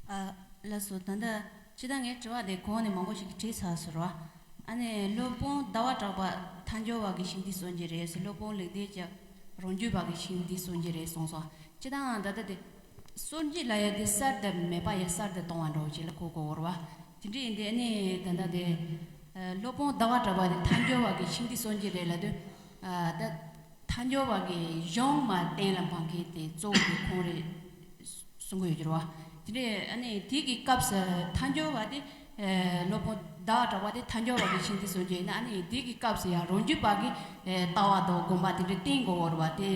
ཨ། ལགས་སོ། ད་ལྟ་སྤྱིར་བཏང་ངའི་དྲི་བ་དེ་གོང་ནས་མང་པོ་ཞིག་གིས་དྲིས་ཚར་སོང་ར། ཨ་ནི་སློབ་དཔོན་ཟླ་བ་གྲགས་པ་ཐལ་འགྱུར་བ་གི་ཤིང་རྟའི་སྲོལ་འབྱེད་རེད་ཟེར། སློབ་དཔོན་ལེགས་ལྡན་འབྱུང་རང་རྒྱུད་པ་གི་ཤིང་རྟའི་སྲོལ་འབྱེད་རེད་གསུངས་སོང་། སྤྱིར་བཏང་ད་ལྟ་དེ་སྲོལ་འབྱེད་ལབ་ཡ་དེ་གསར་དུ་མེད་པ་ཡ་གསར་དུ་གཏོང་བ་འདྲ་བོ་ཅིག་ལ་གོ་དགོས་རེད་བ། དེ་འདྲ་ཡིན་དུས་ཨ་ནི་ད་ལྟ་དེ་སློབ་དཔོན་ཟླ་བ་གྲགས་པ་དེ་ཐལ་འགྱུར་བ་གི་ཤིང་རྟའི་སྲོལ་འབྱེད་རེད་ལབ་དུས། ཨ། ད་ཐལ་འགྱུར་བ་གི་གཞུང་མ་གཏན་ལ་འབེབས་མཁན་དེ་གཙོ་བོ་དེ་ཁོང་རེད་གསུང་གི་ཡོད་ཀྱི་རེད་བ། དེ་འདྲ་ཨ་ནི་དེ་གི་སྐབས་སུ་ཐལ་འགྱུར་བ་དེ། ཨ། སློབ་དཔོན་ཟླ་བ་གྲགས་པ་དེ་ཐལ་འགྱུར་བ་གི་ཤིང་རྟའི་སྲོལ་འབྱེད་ཡིན་ན། ཨ་ནི་དེ་གི་སྐབས་སུ་ཡང་རང་རྒྱུད་པ་གི་ཨ། ལྟ་བ་དང་དགོངས་པ་དེ་འདྲ་བསྟེན་དགོས་པ་རེད་བ། དེ་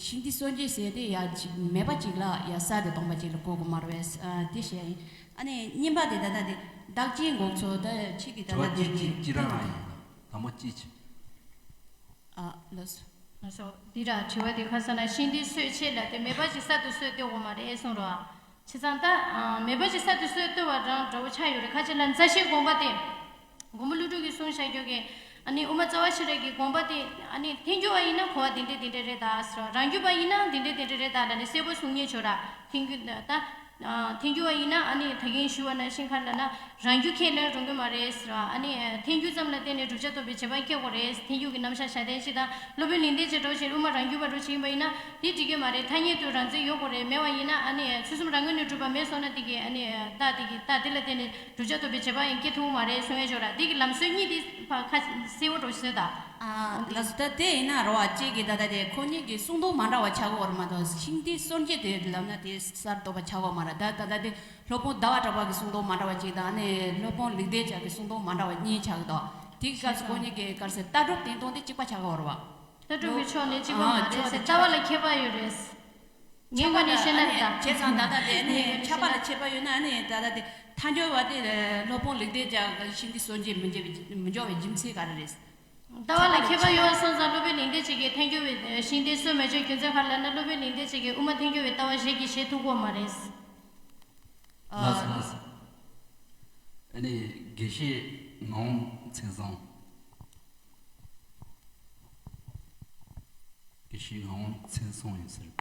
ཤིང་རྟའི་སྲོལ་འབྱེད་ཟེར་དེ་ཡ་ཅིག་མེད་པ་ཅིག་ལ་ཡ་གསར་དུ་གཏོང་པ་ཅིག་ལ་གོ་དགོས་མ་རེད་བས། ཨ། དེ་བཤད་ཡིན། ཨ་ནི་གཉིས་པ་དེ་ད་ལྟ་དེ་བདག་གཅིག་འགོག་ཚོགས་དེ་ཁྱེད་ཀྱིས་ད་དྲི་བ་ལྟ་དེ་གཅིག་གཅིག་གཅིག་རང་རང་ཡིན། དང་པོ་གཅིག་བྱས། ཨ། ལགས་སོ། ལགས་སོ། འདི་ར་དྲི་བ་འདི་ཁ་སང་ན་ཤིང་རྟའི་སྲོལ་འབྱེད་ལ་དེ་མེད་པ་ཅིག་གསར་དུ་སྲོལ་གཏོད་དགོས་མ་རེད་གསུངས་རོ། བྱས་ཙང་ད་ཨ། མེད་པ་ཅིག་གསར་དུ་སྲོལ་གཏོད་པ་རང་འདྲ་བོ་ཆགས་ཡོད་རེད། ཁ་ཅིག་ལ་མཛའ་བཤེས་དགོངས་པ་དེ། མགོན་པོ་ཀླུ་སྒྲུབ་ཀྱིས་གསུངས་བཞག་རྒྱུ་གི། ཨ་ནི་དབུ་མ་རྩ་བ་ཤེས་རབ་ཀྱི་དགོངས་པ་དེ། ཨ་ནི་ཐལ་འགྱུར་བ་ཡིན་ན་གོ་བ་འདི་འདྲས་འདི་འདྲས་རེད་ད་ཟེར་བ། རང་རྒྱུད་པ་ཡིན་ན་འདི་འདྲས་འདི་འདྲས་རེད་ད་ལབ་ནས་གསལ་པོ་གསུང་ཉན་ཆོག་ར། ཐལ་འགྱུར་ད། ཨ། ཐལ་འགྱུར་བ་ཡིན་ན་ཨ་ནི་ད་གིན་ཞུས་པ་ནང་བཞིན་ག་ལབ་ན་རང་རྒྱུད་ཁས་ལེན་རུང་གི་མ་རེད་ཟེར་བ། ཨ་ནི་ཐལ་འགྱུར་ཙམ་ལ་བརྟེན་ནས་བསྒྲུབ་བྱ་རྟོགས་པའི་བྱེད་པ་སྐྱེ་དགོས་རེད། ཐལ་འགྱུར་གྱི་རྣམ་གཞག་བྱ་དན་ཞིག་དང་། སློབ་དཔོན་ལེགས་ལྡན་འབྱུང་འདྲ་བོ་ཞིག་དབུ་མ་རང་རྒྱུད་པ་འདྲ་བོ་ཞིག་ཡིན་པ་ཡིན་ན་དེ་འགྲིག་གི་མ་རེད། ཐ་སྙད་དུ་རང་མཚན་ཡོད་དགོས་རེད། མེད་པ་ཡིན་ན་ཨ་ནི་ཚུལ་གསུམ་རང་ངོས་ནས་གྲུབ་པ་མེད་སོང་ན་དེ་གི་ཨ་ནི་རྟགས་དེ་གི་རྟགས་དེ་ལ་བརྟེན་ནས་བསྒྲུབ་བྱ་རྟོགས་པའི་བྱེད་པ་ཡང་སྐྱེ་ཐུབ་ཀྱི་མ་རེད་གསུང་ཡས་ཆོག་ར། དེ་གི་ལམ་སྲོལ་གཉིས་དེ་ཕར་ཁ་གསལ་པོ་འདྲ་བོ་ཞིག་བཟོས་དང་། ཨ། ལགས་སོ། ད་དེ་ཡིན་ན་རེད་བ། གཅིག་གིས་ད་ལྟ་དེ་ཁོ་གཉིས་ཀྱི་གསུང་དོན་མ་འདྲ་བ་ཆགས་ཀྱི་ཡོད་རེད་མ་གཏོགས། ཤིང་རྟའི་སྲོལ་འབྱེད་དེ་ལབ་ན་དེ་གསར་གཏོད་པ་ཆགས་ཀྱི་ཡོད་མ་རེད། ད་ད་ལྟ་དེ་སློབ་དཔོན་ཟླ་བ་གྲགས་པ་གི་གསུང་དོན་མ་འདྲ་བ་གཅིག་དང་། ཨ་ནི་སློབ་དཔོན་ལེགས་ལྡན་འབྱུང་གི་གསུང་དོན་མ་འདྲ་བ་གཉིས་ཆགས་ཀྱི་འདུག་དེ་གི་སྐབས་སུ་ཁོ་གཉིས་ཀྱི་ག་རེ་ཟེར། ལྟ་གྲུབ་བསྟན་སྟངས་དེ་གཅིག་པ་ཆགས་ཀྱི་ཡོད་རེད་བ། ལྟ་གྲུབ་ཀྱི་ཕྱོགས་ནས་གཅིག་པ་མ་རེད་ཟེར། ལྟ་བ་ལ་ཁྱད་པར་ཡོད་རེད། ངའི་ངོས་ནས་བཤད་ན་རེད་ད། བྱས་ཙང་ད་ལྟ་དེ་ནི་ཁྱད་པར་ལ་ཁྱད་པར་ཡོད་ན། ཨ་ནི་ད་ལྟ་དེ་ཐལ་འགྱུར་བ་དེ་སློབ་དཔོན་ལེགས་ལྡན་འབྱུང་གི་ཤིང་རྟའི་སྲོལ་འབྱེད་མི་འཇོག་པའི་མི་འཇོག་པའི་རྒྱུ་མཚན་ག་རེ་རེད། ལྟ་བ་ལ་ཁྱད་པར་ཡོད་པ་སོང་ཙང་སློབ་དཔོན་ལེགས་ལྡན་འབྱུང་གིས་ཐལ་འགྱུར་བའི་ཤིང་རྟའི་སྲོལ་མི་འཇོག་རྒྱུ་མཚན་ག་རེ་ལབ་ན། སློབ་དཔོན་ལེགས་ལྡན་འབྱུང་གིས་དབུ་མ་ཐལ་འགྱུར་བའི་ལྟ་བ་ཞིག་གིས་བྱེད་ཐུབ་ཀྱི་ཡོད་མ་རེད། ལགས་སོ། ལགས་སོ། ཨ་ནི་དགེ་བཤེས་ངག་དབང་མཚན་བཟང་། དགེ་བཤེས་ངག་དབང་མཚན་བཟང་ཡིན་ཟེར་བ།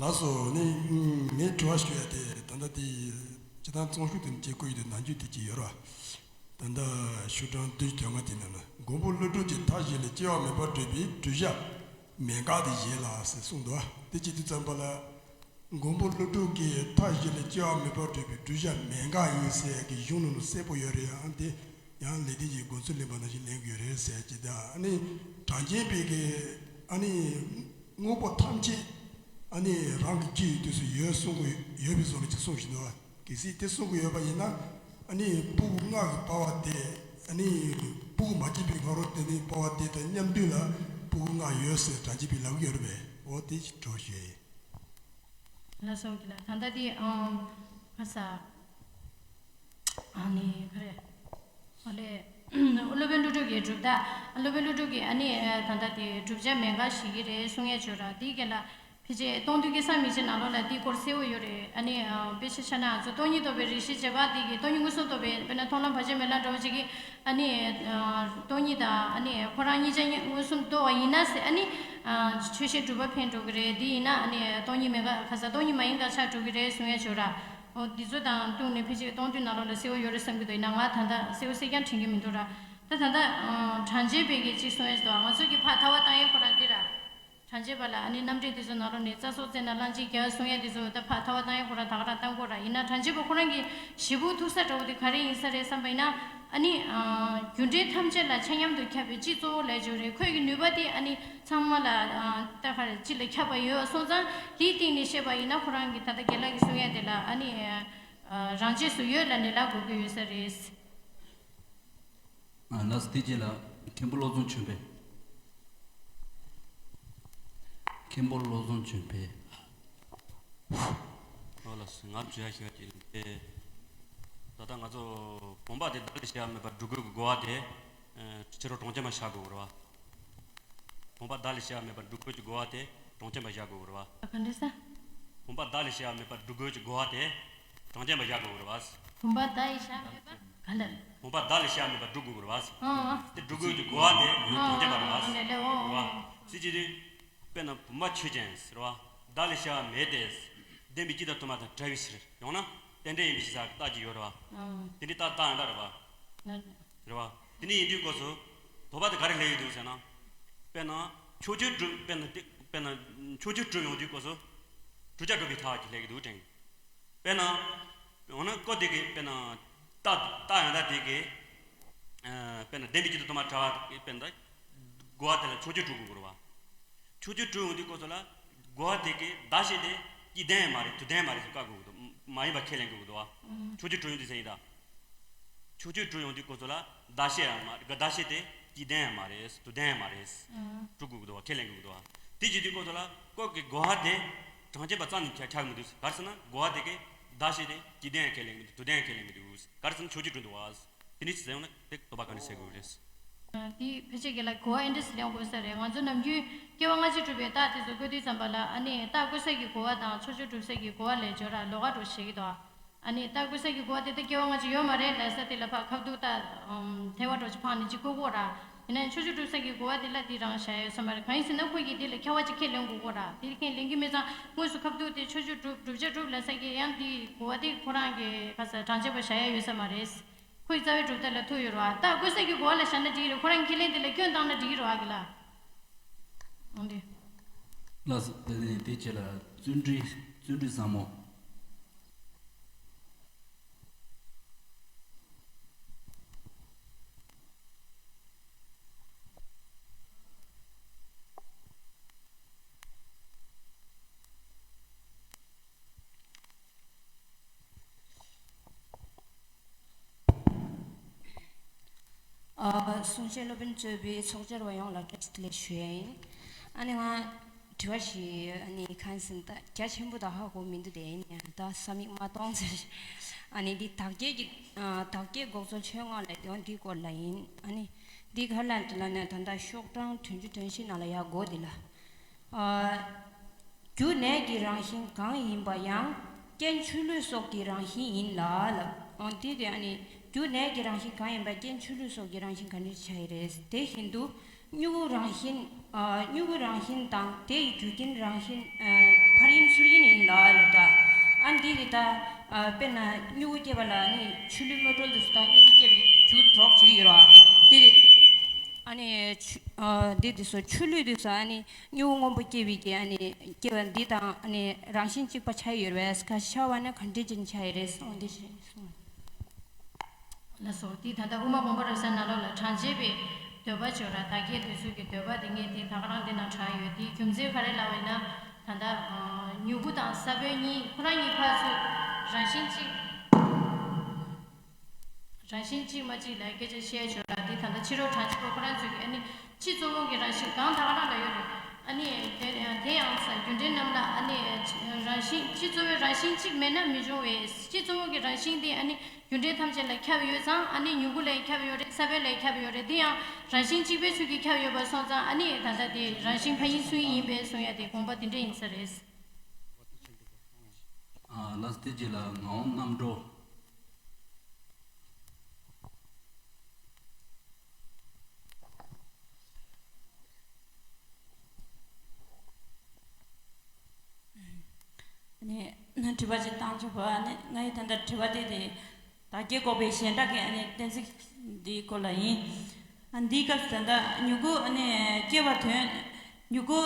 ལགས་སོ། ནི་ངས་དྲི་བ་ཞུ་ཡ་དེ་ད་ལྟ་དེ་སྤྱིར་བཏང་རྩོམ་ཤོག་དེ་ནི་བྱེད་དགོས་ཡོད་དེ་ནང་རྒྱུན་དེ་ཅིག་ཡོད་ར། ད་ལྟ་ཤོག་གྲངས་བདུན་ཅུ་དོན་ལྔ་དེ་ནང་ལ། མགོན་པོ་ཀླུ་སྒྲུབ་ཀྱིས་མཐའ་བཞི་ལས་སྐྱེ་བ་མེད་པར་སྒྲུབ་པའི་བསྒྲུབ་བྱ་མེད་དགག་དེ་བཞེས་ལ་ཟེར་གསུངས་འདུག་དེ་བྱེད་དུས་ཙམ་པ་ལ། མགོན་པོ་ཀླུ་སྒྲུབ་ཀྱིས་མཐའ་བཞི་ལས་སྐྱེ་བ་མེད་པར་སྒྲུབ་པའི་བསྒྲུབ་བྱ་མེད་དགག་ཡིན་ཟེར་གྱི་གཞུང་ནང་ལ་གསལ་པོ་ཡོད་རེད། ཨ་ནི་དེ་ཡང་ལེགས་ལྡན་གྱི་དགོངས་ཚུལ་ལེན་པ་ནང་བཞིན་ལེན་གྱི་ཡོད་རེད་ཟེར་གྱི། ད་ཨ་ནི་གྲངས་ཅན་པའི་གི་ཨ་ནི་དངོས་པོ་ཐམས་ཅད་ཨ་ནི་རང་གི་རྒྱུ་ཡི་དུས་སུ་ཡོད་གསུང་གི་ཡོད་པའི་བཟོ་འདྲ་ཅིག་གསུངས་བཞིན་འདུག་གལ་སྲིད་དེ་གསུང་གི་ཡོད་པ་ཡིན་ན། ཨ་ནི་སྤུ་གུ་ལྔ་གི་པ་བ་དེ། ཨ་ནི་སྤུ་གུ་མ་སྐྱེས་པའི་སྔ་རོལ་དེ་ནི་པ་བ་དེ་དང་མཉམ་དུས་ལ་སྤུ་གུ་ལྔ་ཡོད་ཟེར་གྲངས་ཅན་པས་ལབ་ཀྱི་ཡོད་རེད་པས། འོ་དེ་ཞིག་འགྲོ་ཞེས། ལགས་སོ། ལགས། ད་ལྟ་དེ་ཨང་ཁ་ས་ཨ་ནི་ག་རེ། ཨ་ལས། སློབ་དཔོན་ཀླུ་སྒྲུབ་ཀྱི་གྲུབ་མཐའ། སློབ་དཔོན་ཀླུ་སྒྲུབ་ཀྱིས་ཨ་ནི་ད་ལྟ་དེ་བསྒྲུབ་བྱ་མེད་དགག་བཞེས་ཀྱི་རེད་གསུང་ཡས་ཆོག་ར། དེའི་རྐྱེན་ལ། ཕལ་ཆེར་སྟོང་ཐུན་གྱི་བསམ་ཡས་ཀྱི་ནང་ལོགས་ལ་དེའི་སྐོར་གསལ་པོ་ཡོད་རེད། ཨ་ནི་དཔེ་ཆ་བཞག་ན་ང་ཚོ་སྟོང་ཉིད་རྟོགས་པའི་རིགས་ཤེས་བྱེད་པ་དེ་གི་སྟོང་ཉིད་མངོན་སུམ་རྟོགས་པའི་དཔེར་ན་མཐོང་ལམ་བར་ཆད་མེད་ལམ་འདྲ་བོ་ཅིག་གི་ཨ་ནི་སྟོང་ཉིད་དང་ཨ་ནི་ཁོ་རང་གཉིས་ཆ་མངོན་སུམ་རྟོགས་པ་ཡིན་ན་ཟེར། ཨ་ནི་ཆོས་བཤད་གྲུབ་པ་ཕན་འགྲོ་གི་རེད། དེ་ཡིན་ན་ཨ་ནི་སྟོང་ཉིད་མེད་དགག་ཁ་ས་སྟོང་ཉིད་མ་ཡིན་དགག་ཆགས་འགྲོ་གི་རེད་གསུང་ཡས་ཆོག་ར། འོ་འདི་ཚོ་དང་བསྟུན་ནས་ཕལ་ཆེར་གཏོང་དུས་ནང་ལོགས་ལ་གསལ་བོ་ཡོད་རེད་བསམ་གྱི་འདུག་ཡིན་ན་ང་ད་ལྟ་གསལ་བོ་གསལ་རྐྱང་དྲན་གྱི་མི་འདུག་ར། ད་ད་ལྟ་ཨ་གྲངས་ཅན་པའི་གི་གཅིག་གསུང་ཡས་ཞིག་འདུག་ང་ཚོ་གི་ཕར་ཐར་བ་བཏང་ཡས་ཁོ་རང་འདི་ར། གྲངས་ཅན་པ་ལ་ཨ་ནི་རྣམ་འགྲེལ་འདི་ཚོ་ནང་ལོགས་ནས་རྩ་སོགས་བཙལ་ན་གླང་ཆེན་རྒྱལ་བ་གསུང་ཡས་འདི་ཚོ་ད་ཕར་ཐར་བ་བཏང་ཡས་ཁོ་རང་ད་ག་རང་བཏང་དགོས་ར། ཡིན་ན་གྲངས་ཅན་པ་ཁོ་རང་གི་ཞེ་ཕུགས་ཐུག་ས་འདྲ་བོ་དེ་ག་རེ་ཡིན་ས་རེད་བསམ་པ་ཡིན་ན། ཨ་ནི་ཨ་རྒྱུ་འབྲས་ཐམས་ཅད་ལ་ཆ་མཉམ་དུ་ཁྱབ་པའི་སྤྱི་གཙོ་བོ་ལས་བྱུང་རེད། ཁོས་ཀྱི་ནུས་པ་དེ་ཨ་ནི་ཚང་མ་ལ་ཨ་ད་ག་རེ་སྤྱི་ལ་ཁྱབ་པ་ཡོད་སོང་ཙང་དེའི་སྟེང་ནས་བཤད་པ་ཡིན་ན་ཁོ་རང་གི་ད་ལྟ་རྒན་ལགས་ཀྱིས་གསུང་ཡས་དེ་ལ་ཨ་ནི་ཨ་རང་ཆས་སུ་ཡོད་ལབ་ནས་ལབ་དགོས་ཀྱི་ཡོད་ས་རེད། ཨ་ལགས་སོ། དེ་རྗེས་ལ་མཁན་པོ་བློ་བཟང་ཆོས་འཕེལ། མཁན་པོ་བློ་བཟང་ཆོས་འཕེལ། ཨོ་ལགས་སོ། ང་བརྗོད་ཡ་ཞུ་ཡ་དེ་རེད། ད་ལྟ་ང་ཚོ་བུམ་པ་དེ་བརྡ་ལས་བྱ་བ་མེད་པར་སྒྲུབ་དགོས་ཀྱི་རྒོལ་བ་དེ་ཨ་ཕྱི་རོལ་གྲངས་ཅན་པ་བཞག་དགོས་ཀྱི་རེད་བ། བུམ་པ་བརྡ་ལས་བྱ་བ་མེད་པར་སྒྲུབ་དགོས་ཀྱི་རྒོལ་བ་དེ་གྲངས་ཅན་པ་བཞག་དགོས་ཀྱི་རེད་བ། ག་འདྲ་ཟེར། བུམ་པ་བརྡ་ལས་བྱ་བ་མེད་པར་སྒྲུབ་དགོས་ཀྱི་རྒོལ་བ་དེ་གྲངས་ཅན་པ་བཞག་དགོས་ཀྱི་རེད་བ། བུམ་པ་བརྡ་ཡིས་བཞག་མེད་པ་ག་ལ། བུམ་པ་བརྡ་ལས་བྱ་བ་མེད་པར་སྒྲུབ་དགོས་ཀྱི་རེད་བ། ཨང་ཨང་། དེ་སྒྲུབ་དགོས་ཀྱི་རྒོལ་བ་དེ་ཡང་གྲངས་ཅན་པ་རེད་བ། ཨང་ལེ་ལེ། ཨོ་རེད་བ། ཨོ་ཨོ། ཅི་ཅི་དེ། དཔེར་ན་བུམ་པ་ཆོས་ཅན་ཟེར་བ། བརྡ་ལས་བྱ་བ་མེད་དེ། བདེན་པའི་སྤྱི་དང་དུ་མ་དང་བྲལ་བའི་ཕྱིར། ཡང་ན་རྟེན་འབྲེལ་ཡིན་པའི་ཕྱིར་ཟེར་རྟགས་ཅིག་ཡོད་རེད་བ། ཨང་། དེ་འདྲའི་རྟགས་རྟགས་ཡང་དག་རེད་བ། ལ་ལ། རེད་བ། དེ་འདྲ་ཡིན་དུས་སྐབས་སུ། དོགས་པ་དེ་ག་རེ་སླེབས་ཀྱི་འདུག་ཟེར་ན། དཔེར་ན། ཕྱོགས་ཆོས་སྒྲུབ་དཔེར་ན་དེ་དཔེར་ན། ཕྱོགས་ཆོས་སྒྲུབ་ཡོང་དུས་སྐབས་སུ། བསྒྲུབ་བྱ་སྒྲུབ་པའི་ཐབས་ཅིག་སླེབས་ཀྱི་འདུག་དྲན། དཔེར་ན། འོ་ན་ཀོ་དེ་གི་དཔེར་ན། རྟགས་རྟགས་ཡང་དག་དེ་གི། ཨ་དཔེར་ན་བདེན་པའི་སྤྱི་དང་དུ་མ་བྲལ་བ་དེ་གི་དཔེར་ན། རྒོལ་བ་དེ་ལ་ཕྱོགས་ཆོས་སྒྲུབ་དགོས་རེད་བ། ཕྱོགས་ཆོས་སྒྲུབ་ཡོང་དུས་སྐབས་སུ་ལ། རྒོལ་བ་དེ་གི་བརྡ་ཤེས་དེ་སྤྱི་བདེན་ཡང་མ་རེད་དུས་བདེན་ཡང་མ་རེད་ཟེར་བཀག་དགོས་ཀྱི་འདུག་མ་ཡིན་པ་ཁས་ལེན་དགོས་ཀྱི་འདུག་བ། ཕྱོགས་ཆོས་སྒྲུབ་ཡོང་དུས་ཟེར་ཡིན་ད། ཕྱོགས་ཆོས་སྒྲུབ་ཡོང་དུས་སྐབས་སུ་ལ་བརྡ་ཤེས་ཡང་མ་རེད། བརྡ་ཤེས་དེ་སྤྱི་བདེན་ཡང་མ་རེད། དུས་བདེན་ཡང་མ་རེད། སྒྲུབ་དགོས་ཀྱི་འདུག་བ། ཁས་ལེན་དགོས་ཀྱི་འདུག་བ། དེ་བྱེད་དུས་སྐབས་སུ་ལ་ཀོ་གི་རྒོལ་བ་དེ་གྲངས་ཅན་པ་རྩ་ནས་ཁྱབ་ཁྱབ་མི་འདུག་ག་རེ་ཟེར་ན་རྒོལ་བ་དེ་གི་བརྡ་ཤེས་དེ་སྤྱི་བདེན་ཡང་ཁས་ལེན་མི་འདུག་དུས་བདེན་ཡང་ཁས་ལེན་མི་འདུག་ག་རེ་ཟེར་ན་ཕྱོགས་ཆོས་སྒྲུབ་འདུག་བ། དེ་ནི་ཟེར་ཡོང་ན་དེ་དོགས་པ་ག་ནས་སེལ་དགོས་རེད། དེ་ཕལ་ཆེར་གྱི་ལ་གོ་བ་ཨེ་འདྲ་ཞིག་ལེན་དགོས་ས་རེད། ང་ཚོ་ནམ་རྒྱུན་སྐྱེ་བ་སྔ་ཕྱི་གྲུབ་པའི་རྟགས་དེ་ཚོ་བཀོད་དུས་ཙམ་པ་ལ་ཨ་ནི་རྟགས་བཀོད་ས་གི་གོ་བ་དང་ཕྱོགས་ཆོས་སྒྲུབ་ས་གི་གོ་བ་ལས་སྦྱོར་ར་ལོགས་ཀ་འགྲོ་ཤེས་ཀྱི་འདུག་ཨ་ནི་རྟགས་བཀོད་ས་གི་གོ་བ་དེ་ད་སྐྱེ་བ་སྔ་ཕྱི་ཡོད་མ་རེད་ལབ་ས་དེ་ལ་ཕར་ཁ་ཐུག་ད་ཐལ་བ་འགྲོ་ཅིག་འཕངས་ནས་ཅིག་བཀོད་དགོས་ར། ཡིན་ན་ཕྱོགས་ཆོས་སྒྲུབ་ས་གི་གོ་བ་དེ་ལ་དེ་རང་བཞག་ཡོད་ས་མ་རེད། གང་ཡིན་ཟེར་ན་ཁོ་གིས་དེ་ལ་ཁྱད་པར་ཅིག་ཁས་ལེན་དགོས་ཀྱི་ར། དེ་ཁས་ལེན་གྱི་མེད་ཙང་དངོས་སུ་ཁ་ཐུག་དེ་ཕྱོགས་ཆོས་སྒྲུབ་བསྒྲུབ་བྱ་སྒྲུབ་ལབ་ས་གི་ཡང་དེ་གོ་བ་དེ་ཁོ་རང་གི་ག་ས་གྲངས་ཅན་པ་བཞག་ཡ་ཡོད་ས་མ་རེད། ཁོའི་རྩ་བའི་གྲུབ་མཐའ་ལ་ཐུག་ཡོད་རེད་བ། རྟགས་བཀོད་ས་གི་གོ་བ་ལ་བཞག་ན་འགྲིག་གི་རེད། ཁོ་རང་ཁས་ལེན་དེ་ལ་སྐྱོན་བཏང་ན་འགྲིག་གི་རེད་བ་གི་ལ། འོང་དེ། ལགས་སོ། དེ་ནས་དེ་རྗེས་ལ་བརྩོན་འགྲུས་བརྩོན་འགྲུས་བཟང་མོ། ཨ། གསུང་བཤད་སློབ་དཔོན་གཙོས་པའི་ཚོགས་བཅར་བ་ཡོངས་ལ་བཀྲ་ཤིས་བདེ་ལེགས་ཞུ་ཡ་ཡིན། ཨ་ནི་ང་དྲི་བ་ཞིག་ཨ་ནི་གང་ཟིན་ད་རྒྱ་ཆེན་པོ་དང་ཧ་གོ་མི་འདུག་དེ་ཡིན་ཡང་ད་ས་མིག་མ་གཏོང་ཟེར། ཨ་ནི་འདི་དག་སྐྱེལ་གྱི་ཨ་དག་སྐྱེལ་འགོག་རྫོགས་ཆོས་སྔགས་ལས་དོན་འདིའི་སྐོར་ལ་ཡིན། ཨ་ནི་འདི་ག་ལ་ལ་ནས་ད་ལྟ་ཤོག་གྲངས་བདུན་ཅུ་དོན་བཞི་ནང་ལ་ཡར་འགོ་འདི་ལ། ཨ། རྒྱུ་གནས་ཀྱི་རང་བཞིན་གང་ཡིན་པ་ཡང་རྐྱེན་ཆུ་ལུད་སོགས་ཀྱི་རང་བཞིན་ཡིན་ལ་ལབ། འོ་དེ་དེ་ཨ་ནི་རྒྱུ་གནས་ཀྱི་རང་བཞིན་གང་ཡིན་པ་རྐྱེན་ཆུ་ལུད་སོགས་ཀྱི་རང་བཞིན་ག་འདྲ་ཆགས་ཡི་རེད། དེ་བཞིན་དུ་མྱུ་གུ་རང་བཞིན་ཨ་མྱུ་གུ་རང་བཞིན་དང་དེ་ཡི་རྒྱུ་རྐྱེན་རང་བཞིན་ཨ་ཕར་ཡིན་ཚུར་ཡིན་ཡིན་ལ་ལབ་ད། ཨ་འདི་རེད་ད། ཨ་དཔེར་ན་མྱུ་གུ་སྐྱེ་བ་ལ་ཨ་ནི་ཆུ་ལུད་མོ་ཊ་འདི་ཚོ་དང་མྱུ་གུ་སྐྱེ་བའི་རྒྱུ་གྲོགས་བྱེད་ཀྱི་ཡོད་རེད་བ། དེ་རེད། ཨ་ནི་ཆུ་ཨ་འདི་འདི་ཚོ་ཆུ་ལུད་འདི་ཚོ་ཨ་ནི་མྱུ་གུ་སྔོན་པོ་སྐྱེ་བའི་གི་ཨ་ནི་སྐྱེ་བ་འདི་དང་ཨ་ནི་རང་བཞིན་གཅིག་པ་ཆགས་ཡོད་རེད་པས། ཁ་ཤ་བ་ན་ག་འདྲ་ཅན་ཆགས་ཡོད་རེད་གསུངས་འདི་ཞེས་གསུངས། ལགས་སོ། འདི་ད་ལྟ་དབུ་མ་དགོངས་པ་རབ་གསལ་ནང་ལོགས་ལ་གྲངས་ཅན་པའི་འདོད་པ་སྦྱོར་ར་བདག་སྐྱེ་འདོད་ཚུལ་གྱི་འདོད་པ་དེ་ངས་དེ་ད་ག་རང་དེ་ནང་དྲངས་ཡོད། དེའི་རྒྱུ་མཚན་ག་རེ་ལབ་པ་ཡིན་ན་ད་ལྟ་མྱུ་གུ་དང་ས་བོན་གཉིས་ཁོ་རང་གཉིས་ཕར་ཚུར་རང་བཞིན་གཅིག་རང་བཞིན་གཅིག་མ་གཅིག་ལ་སྐད་ཆ་བཤད་ཆོག་ལ་འདི་ད་ལྟ་ཕྱི་རོལ་གྲངས་ཅན་པ་ཁོ་རང་ཚོས་ཀྱི་ཨ་ནི་སྤྱི་གཙོ་བོ་གི་རང་བཞིན་གང་ད་ག་རང་ལ་ཡོད་རེད། ཨ་ནི་དེ་དེ་ཡང་ས་རྒྱུ་འབྲས་རྣམས་ལ་ཨ་ནི་རང་བཞིན་སྤྱི་གཙོ་བོའི་རང་བཞིན་གཅིག་མེད་ན་མི་འབྱུང་བས། སྤྱི་གཙོ་བོ་གི་རང་བཞིན་དེ་ཨ་ནི་རྒྱུ་འབྲས་ཐམས་ཅད་ལ་ཁྱབ་ཡོད་ཙང་ཨ་ནི་མྱུ་གུ་ལ་ཁྱབ་ཡོད་རེད། ས་བོན་ལ་ཁྱབ་ཡོད་རེད། དེ་ཡང་རང་བཞིན་གཅིག་པའི་ཚུལ་གྱིས་ཁྱབ་ཡོད་པ་སོང་ཙང་ཨ་ནི་ད་ལྟ་དེ་རང་བཞིན་ཕ་ཡིན་སུ་ཡིན་ཡིན་པས་གསུང་ཡ་དེ་དགོངས་པ་དེ་འདྲ་ཡིན་ས་རེད། ཨ་ལགས་དེ་རྗེས་ལ་ངག་དབང་རྣམ་གྲོལ། ནས་ན་ དྲི་བ་ཅིག་བཏང་ཆོག་པ། ཨ་ནི་ང་ཡི་ད་ལྟ་དྲི་བ་དེ་དེ་བདག་སྐྱེ་འགོག་པའི་གཞན་གྲགས་ཀྱི་ཨ་ནི་གཏན་ཚིགས་འདིའི་སྐོར་ལ་ཡིན། ཨ་འདིའི་སྐབས་སུ་ད་ལྟ་མྱུ་གུ་ཨ་ནི་སྐྱེ་བ་དོན། མྱུ་གུ་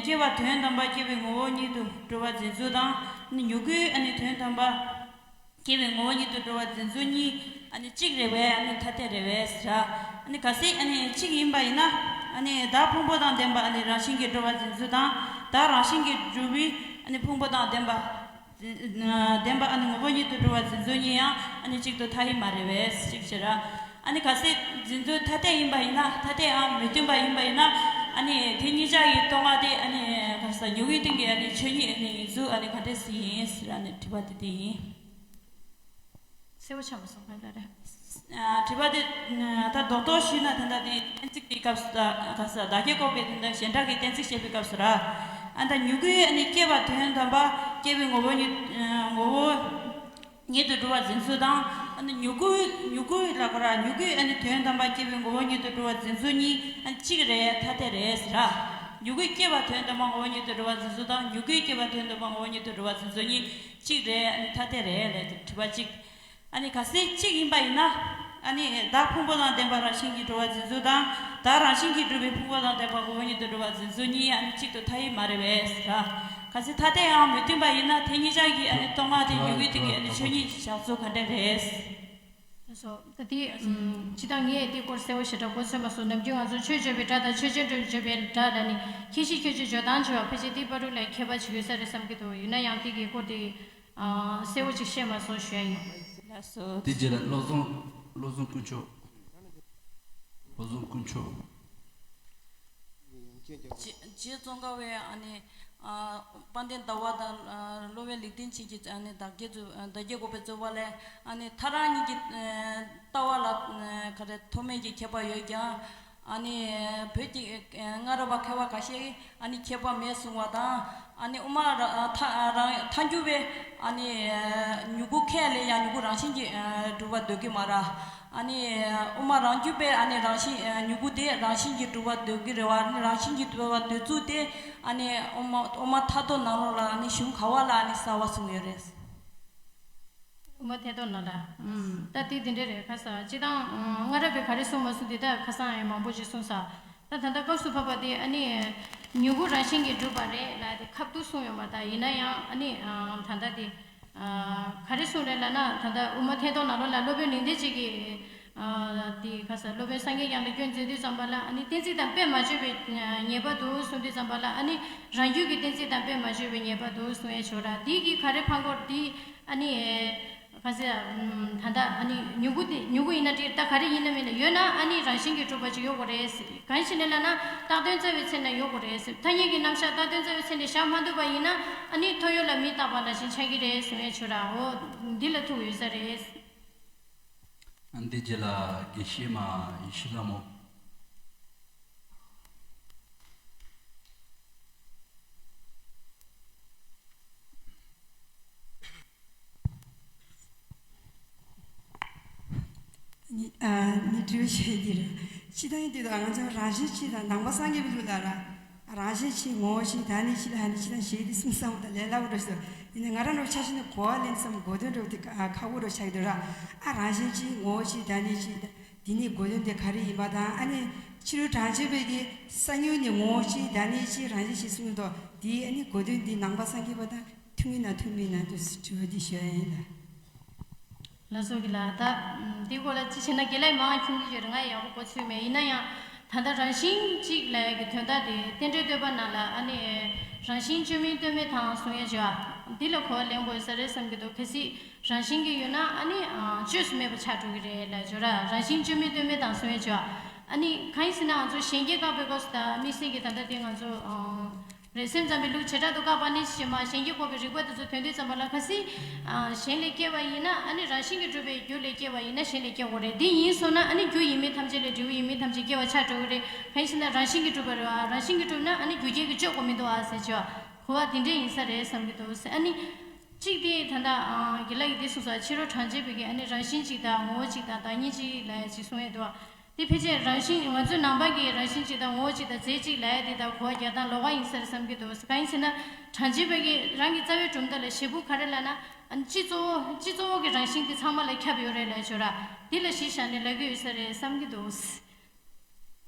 སྐྱེ་བ་དོན་དམ་པ་སྐྱེ་བའི་ངོ་བོ་ཉིད་དུ་གྲུབ་པ་འཛིན་ཚུལ་དང་། ཨ་ནི་མྱུ་གུའི་ཨ་ནི་དོན་དམ་པ་སྐྱེ་བའི་ངོ་བོ་ཉིད་དུ་གྲུབ་པ་འཛིན་ཚུལ་གཉིས་ཨ་ནི་གཅིག་རེད་པས། ཨ་ནི་ཐ་དད་རེད་པས་ཟེར། ཨ་ནི་གལ་སྲིད་ཨ་ནི་གཅིག་ཡིན་པ་ཡིན་ན། ཨ་ནི་བདག་ཕུང་པོ་དང་ལྡན་པ་ཨ་ནི་རང་བཞིན་གྱིས་གྲུབ་པ་འཛིན་ཚུལ་དང་། བདག་རང་བཞིན་གྱིས་གྲུབ་པའི་ཨ་ནི་ཕུང་པོ་དང་ལྡན་པ། ལྡན་པ་ཨ་ནི་ངོ་བོ་ཉིད་དུ་གྲུབ་པ་འཛིན་ཚུལ་གཉིས་ཡང་ཨ་ནི་གཅིག་ཏུ་ཐ་དད་མ་རེད་པས། གཅིག་བྱས་ར། ཨ་ནི་གལ་སྲིད་འཛིན་ཚུལ་ཐ་དད་ཡིན་པ་ཡིན་ན། ཐ་དད་ཨང་མི་མཐུན་པ་ཡིན་པ་ཡིན་ན། ཨ་ནི་དེ་གཉིས་ཆར་གྱི་བསྟོད་བསྔགས་དེ་ཨ་ནི་ག་ས་མྱུ་གུའི་སྟེང་གི་ཨ་ནི་ཆོས་ཉིད་ཨ་ནི་ཡིན་ཚུལ་ཨ་ནི་ག་འདྲས་སེ་ཡིན་ཟེར། ཨ་ནི་དྲི་བ་དེ་དེ་ཡིན། གསལ་པོ་ཆགས་མ་སོང་། ག་འདྲ་རེད། ཨ་དྲི་བ་དེ་ད་རྡོག་རྡོག་ཞུས་ན། ད་ལྟ་དེ་གཏན་ཚིགས་དེའི་སྐབས་སུ་ད་ག་ས་བདག་སྐྱེ་འགོག་པའི་དེ་འདྲ་གཞན་གྲགས་ཀྱི་གཏན་ཚིགས་བཤད་པའི་སྐབས་སུ་ར། ཨ་ད་མྱུ་གུའི་ཨ་ནི་སྐྱེ་བ་དོན་དམ་པ་སྐྱེ་བའི་ངོ་བོ་ཉིད་ངོ་བོ་ཉིད་དུ་གྲུབ་པ་འཛིན་ཚུལ་དང་། ཨ་ནི་མྱུ་གུ་མྱུ་གུ་ལ་གོ་ར། མྱུ་གུའི་ཨ་ནི་དོན་དམ་པ་སྐྱེ་བའི་ངོ་བོ་ཉིད་དུ་གྲུབ་པ་འཛིན་ཚུལ་གཉིས་ཨ་ནི་གཅིག་རེད། ཐ་དད་རེད་ཟེར་ར། མྱུ་གུའི་སྐྱེ་བ་དོན་དམ་པ་ངོ་བོ་ཉིད་དུ་གྲུབ་པ་འཛིན་ཚུལ་དང་། མྱུ་གུའི་སྐྱེ་བ་དོན་དམ་པ་ངོ་བོ་ཉིད་དུ་གྲུབ་པ་འཛིན་ཚུལ་གཉིས་གཅིག་རེད། ཨ་ནི་ཐ་དད་རེད་ལབ་དེ་དྲི་བ་གཅིག་ཨ་ནི་གལ་སྲིད་གཅིག་ཡིན་པ་ཡིན་ན། ཨ་ནི་བདག་ཕུང་པོ་དང་ལྡན་པ་རང་བཞིན་གྱིས་གྲུབ་པ་འཛིན་ཚུལ་དང་། བདག་རང་བཞིན་གྱིས་གྲུབ་པའི་ཕུང་པོ་དང་ལྡན་པ་ངོ་བོ་ཉིད་དུ་གྲུབ་པ་འཛིན་ཚུལ་གཉིས་ཨ་ནི་གཅིག་ཏུ་ཐ་དད་མ་རེད་པས་ཟེར། གལ་སྲིད་ཐ་དད་ཡང་མི་མཐུན་པ་ཡིན་ན། དེ་གཉིས་ཆར་གྱི་ཨ་ནི་བསྟོད་བསྔགས་དེ་མྱུ་གུའི་སྟེང་གི་ཨ་ནི་ཆོས་ཉིད་ཀྱི་བཞག་ཚུལ་ག་འདྲ་རེད། སོ། ད་དེ་ཨམ་སྤྱིར་བཏང་ངས་དེ་སྐོར་གསལ་པོ་ཞེ་དྲག་གོ་ཚོད་མ་སོང་། ནམ་རྒྱུན་ང་ཚོ་ཆོས་བརྗོད་པའི་སྒྲ་དང་ཆོས་ཅན་བརྗོད་པའི་སྒྲ་ལ་ནི་ཁྱད་གཞི་ཁྱད་ཆོས་འཇོག་སྟངས་བྱེད་པ་ཕལ་ཆེར་དེ་བར་དུ་ལ་ཁྱད་པར་ཅིག་ཡོད་ས་རེད་བསམ་གྱི་འདུག་ཡིན་ན་ཡང་དེ་གི་སྐོར་དེ་ཨ་གསལ་པོ་ཅིག་བཤད་མ་སོང་ཞུ་ཡ་ཡིན། ལགས་སོ། དེ་རྗེས་ལ་བློ་བཟང་། བློ་བཟང་དཀོན་མཆོག་བློ་བཟང་དཀོན་མཆོག་རྗེ་རྗེ་ཙོང་ཁ་པའི་ཨ་ནི་ཨ་དཔལ་ལྡན་ཟླ་བ་དང་ཨ་སློབ་དཔོན་ལེགས་ལྡན་འབྱེད་ཀྱི་ཨ་ནི་བདག་སྐྱེ་རྩོད། བདག་སྐྱེ་འགོག་པའི་རྩོད་པ་ལས། ཨ་ནི་ཐལ་རང་གཉིས་ཀྱི་ཨ་ལྟ་བ་ལ་ཨ་ག་རེ་ཐོགས་མེད་ཀྱི་ཁྱད་པར་ཡོད་ཀྱང་། ཨ་ནི་བོད་ཀྱི་ཨ་སྔ་རབས་པ་མཁས་པ་ཁ་ཤས་ཀྱིས་ཨ་ནི་ཁྱད་པར་མེད་གསུང་བ་དང་། ཨ་ནི་དབུ་མ་ར་ཨ་ཐལ་རང་ཐལ་འགྱུར་བས་ཨ་ནི་ཨ་མྱུ་གུ་ཁས་ལེན་ཡང་མྱུ་གུ་རང་བཞིན་གྱིས་ཨ་གྲུབ་པར་འདོད་ཀྱི་མ་རེད། ཨ་ནི་དབུ་མ་རང་རྒྱུད་པས་ཨ་ནི་རང་བཞིན་ཨ་མྱུ་གུ་དེ་རང་བཞིན་གྱིས་གྲུབ་པར་འདོད་ཀྱི་རེད་བ། ཨ་ནི་རང་བཞིན་གྱིས་གྲུབ་པར་འདོད་ཚུལ་དེ་ཨ་ནི་དབུ་མ་དབུ་མ་ཐལ་དོན་ནང་ལོགས་ལ་ཨ་ནི་གཞུང་ག་བ་ལ་ཨ་ནི་གསལ་བ་གསུངས་ཡོད་རེད། དབུ་མ་ཐལ་དོན་ནང་ལ། ཨུམ། ད་དེ་དེ་འདྲ་རེད། ཁ་ས་སྤྱིར་བཏང་ཨུམ་སྔ་རབས་པས་ག་རེ་གསུངས་མ་གསུངས་དེ་ད་ཁ་སང་ཡང་མང་པོ་ཅིག་གསུངས་ས། ད་ད་ལྟ་སྐབས་སུ་བབ་པ་དེ་ཨ་ནི་མྱུ་གུ་རང་བཞིན་གྱིས་གྲུབ་པ་རེད་ལབ་དེ་ཁ་ཐུག་གསུངས་ཡོད་མ་རེད། ད་ཡིན་ན་ཡང་ཨ་ནི་ཨ་ད་ལྟ་དེ་ཨ་ག་རེ་གསུངས་རེད་ལབ་ན། ད་ལྟ་དབུ་མ་ཐལ་དོན་ནང་ལོགས་ལ་སློབ་དཔོན་ལེགས་ལྡན་འབྱེད་ཀྱིས་ཨ་དེ་ཁ་ས་སློབ་དཔོན་སངས་རྒྱས་བསྐྱངས་ལ་སྐྱོན་འཛིན་དུས་ཙམ་པ་ལ་ཨ་ནི་གཏན་ཚིགས་དང་དཔེ་མ་བརྗོད་པའི་ཉེས་པ་འདུག་གསུངས་དུས་ཙམ་པ་ལ། ཨ་ནི་རང་རྒྱུད་ཀྱི་གཏན་ཚིགས་དང་དཔེ་མ་བརྗོད་པའི་ཉེས་པ་འདུག་གསུང་ཡས་ཆོག་ར། དེ་གི་ག་རེ་ཕར་འགོར་དེ་ཨ་ནི། ག་ཟེར། ཨམ། ད་ལྟ་ཨ་ནི་མྱུ་གུ་དེ་མྱུ་གུ་ཡིན་ན་འགྲིག་ད་ག་རེ་ཡིན་ན་མིན་ན་ཡོད་ན་ཨ་ནི་རང་བཞིན་གྱིས་གྲུབ་པ་ཅིག་ཡོད་དགོས་རེད། གང་ཞིག་ནས་ལབ་ན་བཏགས་དོན་རྩ་བའི་ཚེ་ན་ཡོད་དགོས་རེད། ཐ་སྙད་ཀྱི་རྣམ་གཞག་བཏགས་དོན་རྩ་བའི་ཚེ་ནས་བཞག་མ་ཐུབ་པ་ཡིན་ན་ཨ་ནི་ཐོ་ཡོད་ལ་མི་རྟག་པ་ནང་བཞིན་ཆགས་ཀྱི་རེད་གསུང་ཡས་ཆོག་ར། འོ་འདི་ལ་ཐུག་ཡོད་ས་རེད། འདི་རྗེས་ལ་དགེ་བཤེས་མ་ཡེ་ཤེས་ལྷ་མོ། ནི་ཨ་ནི་དྲི་བ་ཞིག་འདི་རེད། སྤྱིར་བཏང་ཡིན་དུས་ད་ང་ཚོ་རང་བཞིན་གཅིག་དང་ནང་པ་སངས་རྒྱས་པའི་ལུགས་ལ་ར། རང་བཞིན་གཅིག་ངོ་བོ་གཅིག་བདག་ཉིད་གཅིག་ལ་ཧ་ནི་གཅིག་དང་ཞེས་འདི་གསུངས་བསམ་པ་དང་ལས་སླ་པོ་འགྲོ་ཞིག་འདུག་ཡིན་ན་ང་རང་འགྲོ་ཆ་ཤས་ནི་གོ་བ་ལེན་བསམ་གོ་དོན་འགྲོ་དེ་ཁག་པོ་འགྲོ་ཆགས་འདུག་ར། ཨ་རང་བཞིན་གཅིག་ངོ་བོ་གཅིག་བདག་ཉིད་གཅིག་དང་། འདི་ནི་གོ་དོན་དེ་ག་རེ་ཡིན་པ་དང་། ཨ་ནི་ཕྱི་རོལ་གྲངས་ཅན་པའི་གི་ས་མྱུག་ནི་ངོ་བོ་གཅིག་བདག་ཉིད་གཅིག་རང་བཞིན་གཅིག་གསུངས་འདུག་འདི་ཨ་ནི་གོ་དོན་འདི་ནང་པ་སངས་རྒྱས་པ་དང་མཐུན་གྱི་ན་མཐུན་མིན་ན་དུ་དྲི་བ་འདི་ཞུ་ཡ་ཡིན་ལ། ལགས་སོ་གི་ལ་ད་འདི་སྐོར་ལ་ཅི་བྱས་ན་དགེ་ལས་མང་ཁྱུང་གི་ཡོད་རེད། ང་ཡག་པོ་གོ་ཚོད་མེད། ཡིན་ན་ཡང་ད་ལྟ་རང་བཞིན་གཅིག་ལབ་ཡ་གི་དོན་དག་དེ་རྟེན་འབྲེལ་བསྟོད་པ་ནང་ལ་ཨ་ནི་རང་བཞིན་བཅོས་མིན་ལྟོས་མེད་དང་གསུང་ཡ་བྱ་བ་འདི་ལ་གོ་བ་ལེན་དགོས་ས་རེད་བསམ་གྱི་འདུག་གལ་སྲིད་རང་བཞིན་གྱིས་ཡོད་ན་ཨ་ནི་ཨ་བཅོས་སུ་མེད་པ་ཆགས་འགྲོ་གི་རེད་ལབ་བརྗོད་ར། རང་བཞིན་བཅོས་མིན་ལྟོས་མེད་དང་གསུང་ཡ་བརྗོད་ཨ་ནི་གང་ཡིན་ཟེར་ན་ང་ཚོ་གཞན་སྐྱེ་བཀག་པའི་སྐབས་སུ་དང་དམིགས་བསལ་གྱི་ད་ལྟ་དེ་ང་ཚོ་ཨ་རེད། སེམས་ཙམ་པའི་ལུགས་བྱེ་བྲག་ཏུ་བཀག་པ་ནི་ཞེས་མ་གཞན་སྐྱེ་འགོག་པའི་རིགས་པ་དེ་ཚོ་དོན་དུས་ཙམ་པ་ལ་གལ་སྲིད་ཨ་གཞན་ལས་སྐྱེ་བ་ཡིན་ན་ཨ་ནི་རང་བཞིན་གྱིས་གྲུབ་པའི་རྒྱུ་ལས་སྐྱེ་བ་ཡིན་ན་གཞན་ལས་སྐྱེ་དགོས་རེད། དེ་ཡིན་སོང་ན་ཨ་ནི་རྒྱུ་ཡིན་མིན་ཐམས་ཅད་ལས་འབྲས་བུ་ཡིན་མིན་ཐམས་ཅད་སྐྱེ་བ་ཆགས་འགྲོ་གི་རེད། གང་ཡིན་ཟེར་ན་རང་བཞིན་གྱིས་གྲུབ་པ་རེད་བ། རང་བཞིན་གྱིས་གྲུབ་ན་ཨ་ནི་རྒྱུ་རྐྱེན་གྱིས་གཅོད་དགོས་མི་འདུག་ཨ་ཟེར་བྱས་པ། གོ་བ་དེ་འདྲས་ཡིན་ས་རེད་བསམ་གྱི་འདུག་ཟེར། ཨ་ནི་གཅིག་དེ་ད་ལྟ་ཨ་དགེ་ལགས་ཀྱིས་དེ་གསུངས་ས་ཕྱི་རོལ་གྲངས་ཅན་པའི་གི་ཨ་ནི་རང་བཞིན་གཅིག་དང་ངོ་བོ་གཅིག་དང་བདག་ཉིད་གཅིག་ལབ་ཡ་གཅིག་གསུང་ཡས་འདུག་བ། དེ་ཕལ་ཆེར་རང་བཞིན་ང་ཚོའི་ནང་པ་གི་རང་བཞིན་གཅིག་དང་ངོ་བོ་གཅིག་དང་རྫས་གཅིག་ལབ་ཡ་དེ་དང་གོ་བ་རྒྱག་སྟངས་ལོགས་ཀ་ཡིན་ས་རེད་བསམ་གྱི་འདུག་གང་ཡིན་ཟེར་ན། གྲངས་ཅན་པ་གིས་རང་གི་རྩ་བའི་སྒྲུང་དག་ལ་བྱེད་པོ་ག་རེ་ལབ་ན། ཨ་ནི་སྤྱི་གཙོ་བོ་སྤྱི་གཙོ་བོ་གི་རང་བཞིན་དེ་ཚང་མ་ལ་ཁྱབ་ཡོད་རེད་ལབ་ཆོག་ར། དེ་ལ་གཞི་བཞག་ནས་ལབ་ཀྱི་ཡོད་ས་རེད་བསམ་གྱི་འདུག་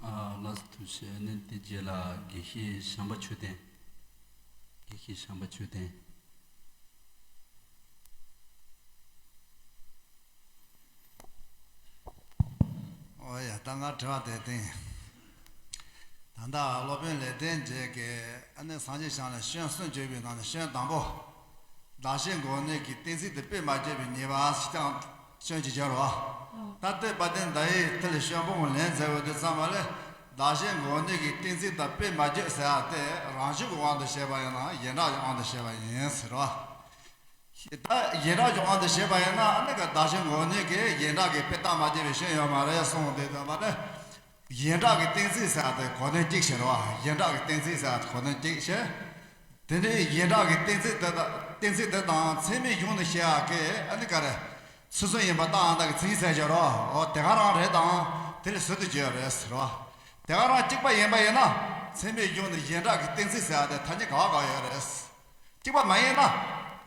ཨ། ལགས་སོ། ཐུགས་རྗེ་ཆེ། ཨ་ནི་དེ་རྗེས་ལ་དགེ་བཤེས་བྱམས་པ་ཆོས་ལྡན། དགེ་བཤེས་བྱམས་པ་ཆོས་ལྡན། ཨོ་ཡ། ད་ང་དྲི་བ་དེ་བསྟན། ད་ལྟ་སློབ་དཔོན་ལེགས་ལྡན་འབྱེད་ཀྱིས་ཨ་ནི་སངས་རྒྱས་བྱམས་ལ་སྐྱོན་གསུམ་བརྗོད་པའི་ནང་ནས་སྐྱོན་དང་པོ། གདགས་གཞི་འགོག་ནུས་ཀྱི་གཏན་ཚིགས་དེ་དཔེ་མ་བརྗོད་པའི་ཉེས་པ་ཞིག་ཀྱང་སྐྱོན་གྱི་སྦྱར་བ། ད་ལྟའི་དཔལ་ལྡན་ཟླ་འོད་དེ་ལ་སྐྱོན་སྤོང་ལན་མཛད་འོས་དེ་ཙམ་པ་ལས། གདགས་གཞི་འགོག་ནུས་ཀྱི་གཏན་ཚིགས་དང་དཔེ་མ་བརྗོད་ཟེར་བ་དེ་རང་ཕྱོགས་ཀྱི་དབང་དུ་བྱས་པ་ཡིན་ནམ་ཡན་གྲགས་ཀྱི་དབང་དུ་བྱས་པ་ཡིན་ཟེར་བ། ད་ཡན་གྲགས་ཀྱི་དབང་དུ་བྱས་པ་ཡིན་ན་ཨ་ནི་ག་གདགས་གཞི་འགོག་ནུས་ཀྱི་ཡན་གྲགས་ཀྱི་དཔེ་རྟགས་མ་བརྗོད་པའི་སྐྱོན་ཡོད་མ་རེད་གསུངས་དེ་ད་པ་ནི། ཡན་གྲགས་ཀྱི་གཏན་ཚིགས་ཟེར་བ་དེ་གོ་དོན་གཅིག་བྱེད་རོགས། ཡན་གྲགས་ཀྱི་གཏན་ཚིགས་ཟེར་བ་དེ་གོ་དོན་གཅིག་བྱེད། དེ་ནས་ཡན་གྲགས་ཀྱི་གཏན་ཚིགས་དེ་དང་གཏན་ཚིགས་དེ་དང་ཚད་མའི་གཞུང་ནས་བཤད་ཡག་གི་ཨ་ནི་ག་རེ། ཚུལ་གསུམ་ཡིན་པ་རྟགས་ཡང་དག་གི་མཚན་ཉིད་ཟེར་གྱི་རོ། འོ་དེ་ག་རང་རེད་དང་དེ་ལས་ཟུར་དུ་བརྗོད་རེད་ཟེར་བ། དེ་ག་རང་གཅིག་པ་ཡིན་པ་ཡིན་ན། ཚད་མའི་གཞུང་ནས་ཡན་གྲགས་ཀྱི་གཏན་ཚིགས་ཟེར་བ་དེ་ཐ་སྙད་ག་བ་ག་བ་ཡོད་རེད། གཅིག་པ་མ་ཡིན་ན།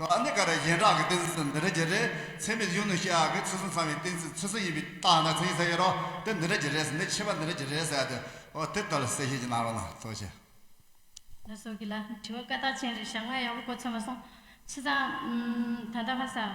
ཨ་ནི་ག་རེ་ཡན་གྲགས་ཀྱི་གཏན་ཚིགས་འདི་འདྲ་ཅིག་རེད། ཚད་མའི་གཞུང་ནས་བཤད་ཡག་གི་ཚུལ་གསུམ་ཚང་བའི་གཏན་ཚིགས་ཚུལ་གསུམ་ཡིན་པའི་རྟགས་ཡང་དག་མཚན་ཉིད་ཟེར་གྱི་རོ། དེ་འདི་འདྲ་ཅིག་རེད་ཟེར། འདི་ཁྱད་པར་འདི་འདྲ་ཅིག་རེད་ཟེར་ཡག་དེ། འོ་དེ་ལྟར་གསལ་བཤད་ཅིག་གནང་རོགས་གནང་། ཐུགས་རྗེ་ཆེ། ལགས་སོ། དགེ་ལགས། དྲི་བ་བཀའ་རྟགས་ཅན་རེད་ཤག་ང་ཡག་པོ་གོ་ཚོད་མ་སོང་། བྱས་ཙང་། ཨམ། ད་ལྟ་ཁ་ས།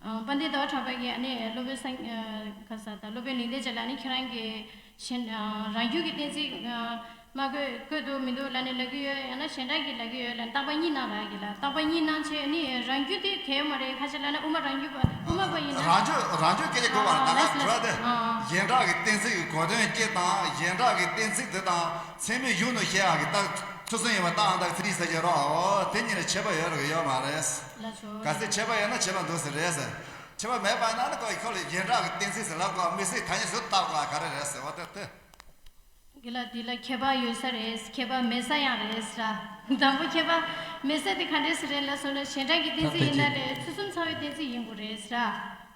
ཨ། དཔལ་ལྡན་ཟླ་བ་གྲགས་པ་གིས་ཨ་ནི་སློབ་དཔོན་སངས། ཨ། ཁ་ས་ད་སློབ་དཔོན་ལེགས་ལྡན་འབྱེད་ལ་ཨ་ནི་ཁྱེད་རང་གིས་གཞན། ཨ། རང་རྒྱུད་ཀྱི་གཏན་ཚིགས། ཨ། མ་བཀོད་བཀོད་འདུག་མི་འདུག་ལབ་ནས་ལབ་ཀྱི་ཡོད། ཡང་ན་གཞན་དག་གིས་ལབ་ཀྱི་ཡོད་ལབ། རྟག་པ་གཉིས་སྣང་ར་གི་ལ། རྟག་པ་གཉིས་སྣང་བྱས་ཨ་ནི་རང་རྒྱུད་དེ་གལ་ཡོད་མ་རེད། ཁ་ཤས་ལབ་ན་དབུ་མ་རང་རྒྱུད་པ། དབུ་མ་པ་ཡིན་ན། རང་རྒྱུད་རང་རྒྱུད་སྐད་ཆ་གོ་བ་ན། ཨ། ད་ལགས་སོ། དྲི་བ་དེ། ཨ། ཡན་གྲགས་ཀྱི་གཏན་ཚིགས་ཀྱི་གོ་དོན་གཅིག་དང་ཡན་གྲགས་ཀྱི་གཏན་ཚིགས་དེ་དང་ཚད་མའི་གཞུང་ནས་བཤད་ཡག་གི་རྟགས་ཚུལ་གསུམ་ཡིན་པ་རྟགས་ཡང་དག་མཚན་ཉིད་ཟེར་གྱི་རོ། འོ་དེ་གཉིས་ལ་ཁྱད་པར་ཡོད་རེད་ཡོད་མ་རེད། ལགས་སོ། གལ་སྲིད་ཁྱད་པར་ཡོད་ན་ཁྱད་པར་འདུག་ཟེར་རེད་ཟེར། ཁྱད་པར་མེད་པ་ཡིན་ན་ནི་ཁོ་ཡི་ཁོ་ལ་ཡན་གྲགས་ཀྱི་གཏན་ཚིགས་ཟེར་ལབ་དགོས། དམིགས་བསལ་ཐ་སྙད་ཟུར་བཏགས་དགོས་ག་རེ་རེད་ཟེར་བ་དེ་དེ། དགེ་ལགས། འདི་ལ་ཁྱད་པར་ཡོད་ས་རེད། ཁྱད་པར་མེད་ས་ཡང་རེད་ཟེར། དང་པོ་ཁྱད་པར་མེད་ས་དེ་ག་འདྲས་སེ་རེད་ལབ་སོང་ན། གཞན་དག་གི་གཏན་ཚིགས་ཡིན་ན་རེད། ཚུལ་གསུམ་ཚང་བའི་གཏན་ཚིགས་ཡིན་དགོས་རེད་ཟེར།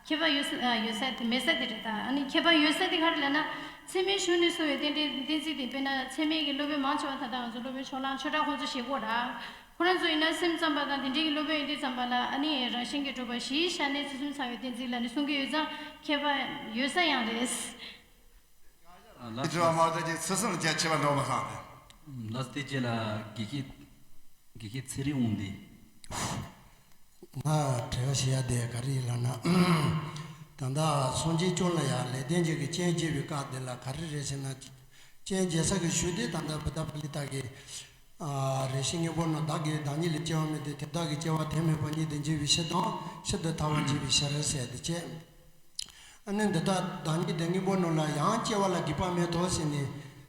ཁྱད་པར་ཡོད་ས། ཨ། ཡོད་ས་དེ་མེད་ས་དེ་རེད་ད། ཨ་ནི་ཁྱད་པར་ཡོད་ས་དེ་ག་རེ་ལབ་ན། ཚད་མའི་གཞུང་ནས་གསུངས་པའི་རྟེན་འབྲེལ་གཏན་ཚིགས་དེ། དཔེར་ན་ཚད་མའི་གི་སློབ་དཔོན་མང་ཆེ་བ་ད་ལྟ་ང་ཚོ་སློབ་དཔོན་ཕྱོགས་གླང་ཆོས་གྲགས་ཁོང་ཚོ་ཞེས་གོ་ར། ཁོ་རང་ཚོ་ཡིན་ན་སེམས་ཙམ་པ་དང་དེ་འདྲའི་གི་སློབ་དཔོན་ཡིན་དུས་ཙམ་པ་ལ་ཨ་ནི་རང་བཞིན་གྱིས་གྲུབ་པ་གཞིའི་ཆ་ནས་ཚུལ་གསུམ་ཚང་བའི་གཏན་ཚིགས་ལ་ནི་གསུང་གི་ཡོད་ཙང་ཁྱད་པར་ཡོད་ས་ཡང་རེད། ལགས་སོ། དྲི་བ་མ་དེ་ཅིག་ཚུལ་གསུམ་ལ་ཁྱད་པར་འགྲོ་མ་སོང་སྟེ། ལགས་སོ། དེ་རྗེས་ལ་དགེ་བཤེས། དགེ་བཤེས་ཚེ་རིང་དབང་འདུས། ང་དྲི་བ་བྱེད་ཡ་དེ་ག་རེ་ཡིན་ལབ་ན། ད་ལྟ་སངས་རྒྱས་བཅོམ་ལ་ཡ་ལེགས་ལྡན་འབྱེད་ཀྱི་སྤྱན་འབྱེད་པའི་སྐབས་དེ་ལ་ག་རེ་རེད་ཟེར་ན། སྤྱན་འབྱེད་ས་གི་གཞུག་དེ་ད་ལྟ་བུདྡྷ་པཱ་ལི་ཏ་གི། ཨ། རེ་ཞིག་སྔོན་པོ་ན་བདག་གིས་བདག་ཉིད་ལས་སྐྱེ་བ་མེད་དེ། དེ་དག་གི་སྐྱེ་བ་དོན་མེད་པ་ཉིད་དུ་འཇིག་པའི་ཕྱིར་དང་། ཕྱིར་དུ་ཐལ་བར་འཇིག་པའི་ཕྱིར་ཟེར་དེ་བྱས། ཨ་ནི་འདི་དག་བདག་ཉིད་དེ་སྔོན་པོ་ནོར་ལ་ཡང་སྐྱེ་བ་ལ་སྒྲིབ་པ་མེད་དོ་ཟེར་ནས།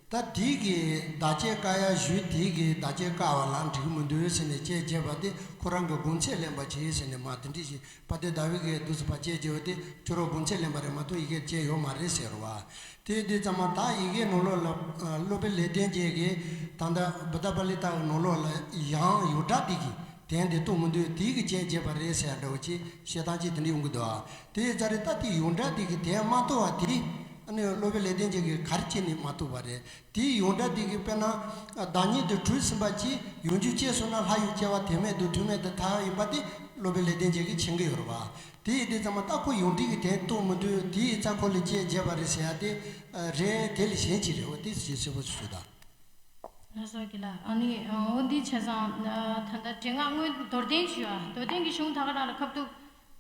ད་དེའི་གི་བདག་བསྐྱེད་བཀག་ཡ་གཞུག་དེའི་གི་བདག་བསྐྱེད་བཀག་པ་ལ་འགྲིག་གི་མི་འདུག་ཟེར་ནས་དཔྱད་བརྗོད་པ་དེ་ཁོ་རང་གི་དགོངས་ཚད་ལེན་པ་བྱེད་ཟེར་ནས་མ་དེ་འདྲ་ཞིག་དཔལ་ལྡན་ཟླ་བའི་གི་འདུག་ཟེར་བ་དཔྱད་བརྗོད་པ་དེ་ཁྱོད་རང་དགོངས་ཚད་ལེན་པ་རེད་མ་གཏོགས་ཡི་གེ་བྱས་ཡོད་མ་རེད་ཟེར་བ། དེ་དུས་ཙམ་པ་ད་ཡི་གེ་ནང་ལོགས་ལ་སློབ་དཔོན་ལེགས་ལྡན་འབྱེད་ཀྱིས་ད་ལྟ་བུདྡྷ་པཱ་ལི་ཏ་གི་ནང་ལོགས་ལ་ཡང་ཡོངས་གྲགས་དེ་གི་དོན་དེ་རྟོགས་མི་འདུག་དེའི་གི་དཔྱད་བརྗོད་པ་རེད་ཟེར་འདྲ་བོ་ཅིག་བཤད་སྟངས་ཅིག་དེ་འདྲ་ཡོང་གི་འདུག་དེ་ཡི་ཙ་རེ་ད་དེ་ཡོངས་གྲགས་དེ་གི་དོན་མ་རྟོགས་པ་དེ། ཨ་ནི་སློབ་དཔོན་ལེགས་ལྡན་འབྱེད་ཀྱིས་ག་རེ་བྱས་ནས་མ་རྟོགས་པ་རེད། དེའི་ཡོངས་གྲགས་དེ་གི་དཔེར་ན། བདག་ཉིད་དུ་གྲུབ་ཟིན་པ་ཅིག་ཡོང་རྒྱུ་བྱས་སོང་ན་ལྷ་ཡི་སྐྱེ་བ་དོན་མེད་དུ་ཐུག་མེད་དུ་ཐལ་ཡིན་པ་དེ་སློབ་དཔོན་ལེགས་ལྡན་འབྱེད་ཀྱིས་མཁྱེན་གྱི་ཡོད་རེད་བ། དེ་ཡིན་དུས་ཙམ་པ་ད་ཁོ་ཡོངས་གྲགས་ཀྱི་དོན་རྟོགས་མི་འདུག་དེ་ཡི་ཙང་ཁོ་ལ་དཔྱད་བརྗོད་པ་རེད་ཟེར་ཡ་དེ། རེད། དེ་ལས་གཞན་ཅིག་རེད་བ། དེ་ཞེས་གསལ་པོ་ཞུ་ད། ལགས་སོ། དགེ་ལགས། ཨ་ནི་འོ་འདི་བྱས་ཙང་ད་ལྟ་འགྲེལ་ངག་དངོས་མདོར་བསྟན་ཞུ་ཡ། མདོར་བསྟན་གྱི་གཞུང་ད་ག་རང་ལ་ཁ་ཐུག་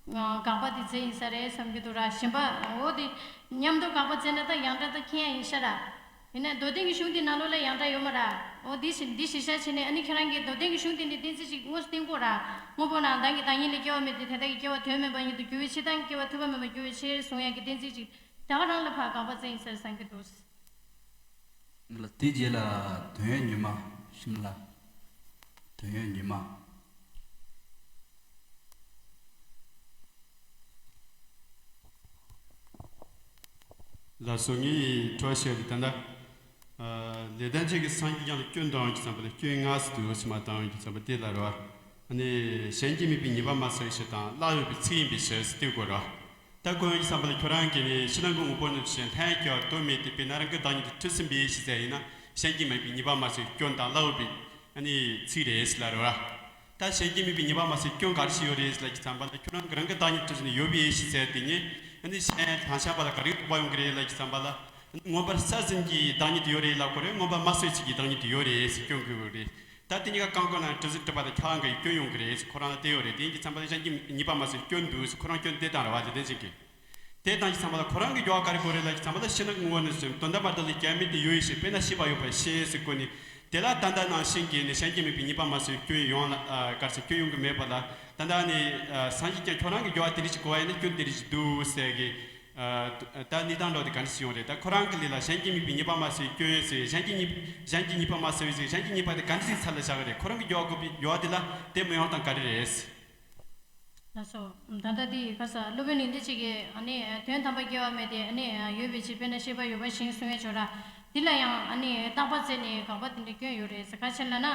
དགག་པ་དེ་མཛད་ཡིན་ས་རེད་བསམ་གྱི་འདུག་ར། གཞན་པ་འོ་དེ་མཉམ་དུ་དགག་པ་མཛད་ན་ད་ཡང་འདྲ་ད་མཁྱེན་ཡ་ཡིན་ཤག་ར། ཡིན་ན་མདོར་བསྟན་གྱི་གཞུང་དེ་ནང་ལོགས་ལ་ཡང་འདྲ་ཡོད་མ་ར། འོ་འདི་ཞིག་འདི་ཞིག་བཤད་བྱས་ནས་ཨ་ནི་ཁྱེད་རང་གིས་མདོར་བསྟན་གྱི་གཞུང་དེ་ནས་གཏན་ཚིགས་ཅིག་དངོས་སུ་བསྟན་དགོས་ར། སྔོན་པོ་ན་བདག་གིས་བདག་ཉིད་ལས་སྐྱེ་བ་མེད་དེ། དེ་དག་གི་སྐྱེ་བ་དོན་མེད་པ་ཉིད་དུ་འགྱུར་བའི་ཕྱིར་དང་། སྐྱེ་བ་ཐོབ་པ་མེད་པར་འགྱུར་བའི་ཕྱིར་གསུང་ཡ་གི་གཏན་ཚིགས་ཅིག་ད་ག་རང་ལ་ཕར་དགག་པ་མཛད་ཡིན་ས་རེད་བསམ་གྱི་འདུག་ལ། དེ་རྗེས་ལ་དོན་ཡོད་ཉི་མ་ཤིམ་ལ། དོན་ཡོད་ཉི་མ། ལགས་སོ། ངས་དྲི་བ་བཤད་དེ་ད་ལྟ། ཨ། ལེགས་ལྡན་འབྱེད་ཀྱི་སངས་རྒྱས་བསྐྱངས་ལ་སྐྱོན་དང་གི་བསམ་པ་ལ་སྐྱོན་ལྔ་ཟེར་དུ་ཕྱི་མ་དང་གི་བསམ་པ་དེ་ལ་རེད་བ། ཨ་ནི་གཞན་གྱིས་དམིགས་པའི་ཉེས་པ་མ་བསལ་བའི་ཕྱིར་དང་། བླ་ཡོད་པའི་ཚིག་ཡིན་པའི་ཕྱིར་ཟེར་དེ་དགོས་རེད་བ། ད་ཁོ་ཡོང་གི་བསམ་པ་ལ་ཁྱོད་རང་གིས་ནི་ཕྱི་ནང་གི་དངོས་པོ་རྣམས་ཀྱི་ལྷན་སྐྱེ་བ་དོན་མེད་དེ། དཔེར་ན་རང་གི་བདག་ཉིད་དུ་འཁྲུལ་ཟིན་པའི་ཕྱིར་ཟེར་ཡིན་ན། གཞན་གྱིས་མེད་པའི་ཉེས་པ་མ་སོས་སྐྱོན་དང་ལབ་པའི་ཨ་ནི་ཚིག་རེད་ཟེར་ལབ་རེད་བ། ད་གཞན་གྱིས་མེད་པའི་ཉེས་པ་མ་སོས་སྐྱོན་ག་རེ་ཞིག་ཡོད་རེད་ཟེར་ལབ་ཀྱི་བསམ་པ་ལ། ཁྱོད་རང་གི་རང་གི་བདག་ཉིད་འཁྲུལ་ཟིན་ཡོད་པའི་ཕྱིར་ཟེར་དེ་ཉིད་ཨ་ནི་གཞན་དང་བཞག་པ་ལ་ག་རེ་དོགས་པ་ཡོང་གི་རེད་ལབ་ཀྱི་བསམ་པ་ལ། མངོན་པར་གསལ་ཟིན་གྱི་བདག་ཉིད་དུ་ཡོད་རེད་ལབ་དགོས་རེད། མངོན་པར་མ་སོས་ཚིག་གི་བདག་ཉིད་དུ་ཡོད་རེད་ཟེར་སྐྱོན་དགོས་རེད། ད་དེ་གཉིས་ཀ་གང་དགོས་ན་འཁྲུལ་ཟིན་སྒྲུབ་པ་དང་ཁྱབ་པ་གི་སྐྱོན་ཡོང་གི་རེད། ཁོ་རང་ལ་དེ་ཡོད་རེད། དེ་ཡིན་གྱི་བསམ་པ་ལ་གཞན་གྱི་ཉེས་པ་མ་སོས་སྐྱོན་འདུག་ཟེར་ཁོ་རང་སྐྱོན་དེ་བཏང་ར་བ། ལེགས་ལྡན་འབྱེད་ཀྱིས། དེ་བཏང་གྱི་བསམ་པ་ལ་ཁོ་རང་གི་སྦྱོར་བ་ག་རེ་དགོས་རེད་ལབ་ཀྱི་བསམ་པ་ལ། ཕྱི་ནང་གི་དངོས་པོ་རྣམས་སུ་དོན་དམ་པར་གདོད་ལས་སྐྱེ་མེད་དེ་ཡོད་ཡོད་ཕྱིར། དཔེར་ན་ཤེས་པ་ཡོད་པར་ཤེས་ཟེར་གོ་ནས། དེ་ལ་ད་ལྟ་ནང་བཞིན་གྱི་ནི་གཞན་གྱིས་མེད་པའི་ཉེས་པ་མ་སོས་སྐྱོན་ཡོང་ལ་ཨ་ག་རེ་ཟེར་སྐྱོན་ཡོང་གི་མེད་པ་ལ། ད་ལྟ་ནི་ཨ་སངས་རྒྱས་ཀྱང་ཁྱོད་རང་གི་སྦྱོར་བ་དེ་འདྲ་ཞིག་གོ་བ་ཡིན་ན་སྐྱོན་དེ་འདྲ་ཞིག་འདུག་ཟེར་གི་ཨ་ད་གནས་སྟངས་འདྲ་བོ་དེ་ག་འདྲ་ཞིག་ཡོང་རེད། ད་ཁོ་རང་གི་ལུགས་ལ་གཞན་གྱིས་མེད་པའི་ཉེས་པ་མ་སོས་སྐྱོན་ཡོད་ཟེར། གཞན་གྱིས་ཉེས་གཞན་གྱིས་ཉེས་པ་མ་སོས་ཟེར། གཞན་གྱི་ཉེས་པ་དེ་ག་འདྲ་ཞིག་ཚར་ལ་བཞག་གི་རེད། ཁོ་རང་གི་སྦྱོར་བ་གོ་བའི་སྦྱོར་བ་དེ་ལ་དེ་མི་ཡོང་སྟངས་ག་རེ་རེད། ལགས་སོ། ད་ལྟ་དེ་ག་ས་སློབ་དཔོན་ལེགས་ལྡན་འབྱེད་ཀྱིས་ཨ་ནི་དོན་དམ་པ་སྐྱེ་བ་མེད་དེ་ཨ་ནི་ཡོད་པའི་ཕྱིར། དཔེར་ན་ཤེས་པ་ཡོད་པ་བཞིན་གསུང་ཡས་ཆོག་ར། འདི་ལ་ཡང་ཨ་ནི་བརྟག་པ་བཙལ་ནས་དགག་པ་དེ་འདྲ་སྐྱོན་ཡོད་རེད་ཟེར། ག་རེ་ལབ་ན།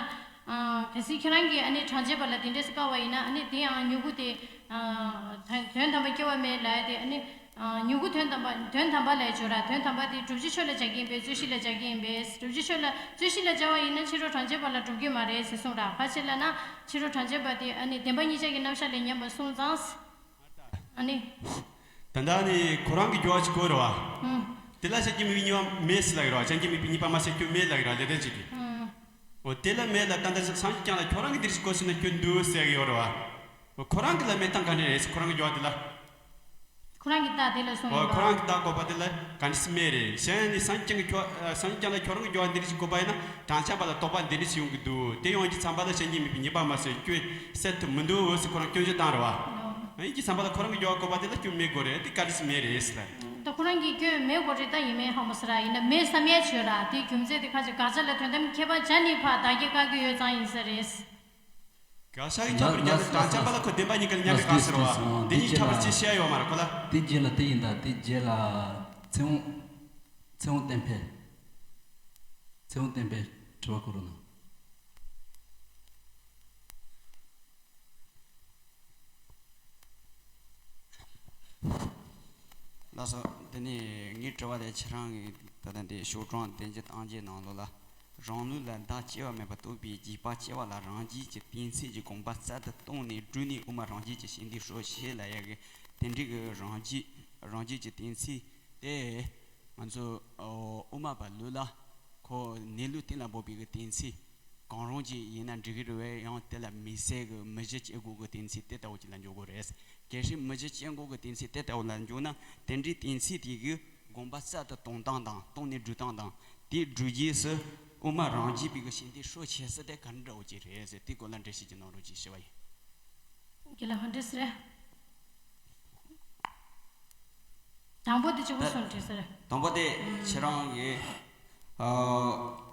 ཨ་གལ་སྲིད་ཁྱེད་རང་གིས་ཨ་ནི་གྲངས་ཅན་པ་ལ་དེ་འདྲས་སེ་བཀག་པ་ཡིན་ན། ཨ་ནི་དེ་ཡང་མྱུ་གུ་དེ་ཨ་དོན་དོན་དམ་པ་སྐྱེ་བ་མེད་ལབ་ཡ་དེ། ཨ་ནི་ཨ་མྱུ་གུ་དོན་དམ་པ་དོན་དམ་པ་ལབ་ཡ་ཆོག་ར། དོན་དམ་པ་དེ་བསྒྲུབ་བྱའི་ཆོས་ལ་སྦྱར་གྱི་ཡིན་པས་རྩོད་གཞི་ལ་སྦྱར་གྱི་ཡིན་པས། བསྒྲུབ་བྱའི་ཆོས་ལ་རྩོད་གཞི་ལ་སྦྱར་བ་ཡིན་ན་ཕྱི་རོལ་གྲངས་ཅན་པ་ལ་འགྲུབ་ཀྱི་མ་རེད་ཟེར་གསུངས་ར། ག་རེ་ལབ་ན། ཕྱི་རོལ་གྲངས་ཅན་པ་དེ་ཨ་ནི་བདེན་པ་གཉིས་ཆར་གྱི་རྣམ་གཞག་ལས་ཉམས་པར་གསུངས་ཙང་། ཨ་ནི། ད་ལྟ་ནི་ཁོ་རང་གི་སྦྱོར་བ་ཞིག་གོ་རེད་བ། ཨང་། དེ་ལ་གཞན་གྱིས་མེད་པའི་ཉེས་པ་མེད་ཟེར་ལབ་ཀྱི་རེད་བ། གཞན་གྱིས་མེད་པའི་ཉེས་པ་མ་སོས་སྐྱོན་མེད་ལབ་ཀྱི་རེད་བ། ལེགས་ལྡན་འབྱེད་ཀྱིས། ཨང་། འོ་དེ་ལ་མེད་ལ། ད་ལྟ་སངས་རྒྱས་བསྐྱངས་ལ་ཁྱོད་རང་གིས་འདིར་ཞིག་གོ་ཟིན་ན་སྐྱོན་འདུག་ཟེར་གྱི་ཡོད་རེད་བ། འོ་ཁོ་རང་གི་ལ་མེད་སྟངས་ག་འདྲ་རེད་ཟེར། ཁོ་རང་གི་སྦྱོར་བ་དེ་ལ། ཁོ་རང་གི་རྟགས་དེ་ལ་གསུངས་འོ་ཡོད་ཁོ་རང་གི་པ། རྟགས་བཀོད་པ་དེ་ལ་ག་འདྲ་ཞིག་མེད་རེད། གཞན་ནི་སངས་རྒྱས་བསྐྱངས་ཀྱི་ཁྱོད་ཨ་སངས་རྒྱས་བསྐྱངས་ལ་ཁྱོད་རང་གི་སྦྱོར་བ་འདི་འདྲ་ཞིག་བཀོད་པ་ཡིན་ན་གྲངས་ཅན་པ་ལ་དོགས་པ་འདི་འདྲ་ཞིག་ཡོང་གི་འདུག་དེ་ཡོང་གི་བསམ་པ་ལ་གཞན་གྱིས་མེད་པའི་ཉེས་པ་མ་སོས་སྐྱོན་སེལ་ཐུབ་མི་འདུག་ཟེར་ཁོ་རང་སྐྱོན་བརྗོད་བཏང་རེད་བ། ཨོ། ཡིན་གྱི་བསམ་པ་ལ་ཁོ་རང་གི་སྦྱོར་བ་བཀོད་པ་དེ་ལ་སྐྱོན་མེད་དགོས་རེད། དེ་ག་འདྲ་ཞིག་མེད་རེད་ཟེར། ད་ཁོ་རང་གིས་སྐྱོན་མེད་དགོས་རེད། ད་ཡིན་མིན་ཧ་མ་ཟེར་ར། ཡིན་ན་མེད་བསམ་ཡས་བྱོས་ར། དེའི་རྒྱུ་མཚན་དེ་ཁ་ཅིག་དགག་བྱ་ལ་དོན་དམ་ཁྱད་པར་བྱས་ནས་ཕར་བདག་གིས་བཀག་གི་ཡོད་ཙང་ཡིན་ས་རེད། དགག་བྱ་གི་ཁྱད་པར་བརྒྱབ་ནས་གྲངས་ཅན་པ་ལ་ཁོ་བདེན་པ་གཉིས་ཀ་ལ་མཉམ་པའི་བཀག་ཟེར་བ། དེ་གཉིས་ཁྱད་པར་ཅི་བཤད་ཡོད་མ་རེད་ཁོ་ལ། དེ་རྗེས་ལ་དེ་ཡིན་ད། དེ་རྗེས་ལ་ཚེ་དབང་། ཚེ་དབང་བསྟན་འཕེལ། ཚེ་དབང་བསྟན་འཕེལ་དྲི་བ་བཀོད་རོགས་གནང་། ལགས་སོ། དེ་ནས་ངའི་དྲི་བ་དེ་ཁྱེད་རང་གིས་ད་ལྟ་འདི་ཤོག་གྲངས་བདུན་ཅུ་དོན་གཅིག་ནང་ལོགས་ལ། རང་ལུགས་ལ་བདག་སྐྱེ་བ་མེད་པར་རྟོགས་པའི་རྗེས་དཔག་སྐྱེ་བ་ལ་རང་རྒྱུད་ཀྱི་གཏན་ཚིགས་ཀྱི་དགོངས་པ་རྩལ་དུ་བཏོན་ནས་བསྒྲུབས་ནས་དབུ་མ་རང་རྒྱུད་ཀྱི་ཞེན་ལྟའི་སྲོག་ཕྱེ་ལབ་ཡ་གི་དེ་འདྲའི་གི་རང་རྒྱུད་རང་རྒྱུད་ཀྱི་གཏན་ཚིགས་དེ། ང་ཚོ་དབུ་མ་པ་ལུགས་ལ་ཁོ་གནས་ལུགས་གཏན་ལ་འབེབས་པའི་གི་གཏན་ཚིགས་གང་རུང་ཅིག་ཡིན་ན་འགྲིག་གི་རེད་བས། ཡང་དེ་ལ་དམིགས་བསལ་གྱི་མི་གཞི་སྐྱེ་དགོས་ཀྱི་གཏན་ཚིགས་དེ་ལྟ་བུ་ཅིག་ལ་འཇོག་དགོས་རེད། གལ་སྲིད་མི་གཞི་སྐྱེ་དགོས་ཀྱི་གཏན་ཚིགས་དེ་ལྟ་བུ་ལ་འཇོག་ན། དེ་འདྲའི་གཏན་ཚིགས་དེ་གི་དགོངས་པ་རྩལ་དུ་བཏོན་སྟངས་དང་བཏོན་ནས་བསྒྲུབས་སྟངས་དང་། དེའི་སྒྲུབ་རྗེས་སུ་དབུ་མ་རང་རྒྱུད་པའི་གི་ཞེན་ལྟའི་སྲོག་ཕྱེ་ས་དེ་ག་འདྲ་བོ་ཅིག་རེད་ཟེར། དེའི་སྐོར་ལ་འགྲེལ་བཤད་ཅིག་གནང་རོགས་ཅེས་ཞུ་བ་ཡིན། རྒན་ལགས་ག་འདྲ་ཟེར། དང་པོ་དེ་གཅིག་པོ་གསུངས་དྲིས་ཟེར། དང་པོ་དེ་ཁྱེད་རང་གིས་ཨ་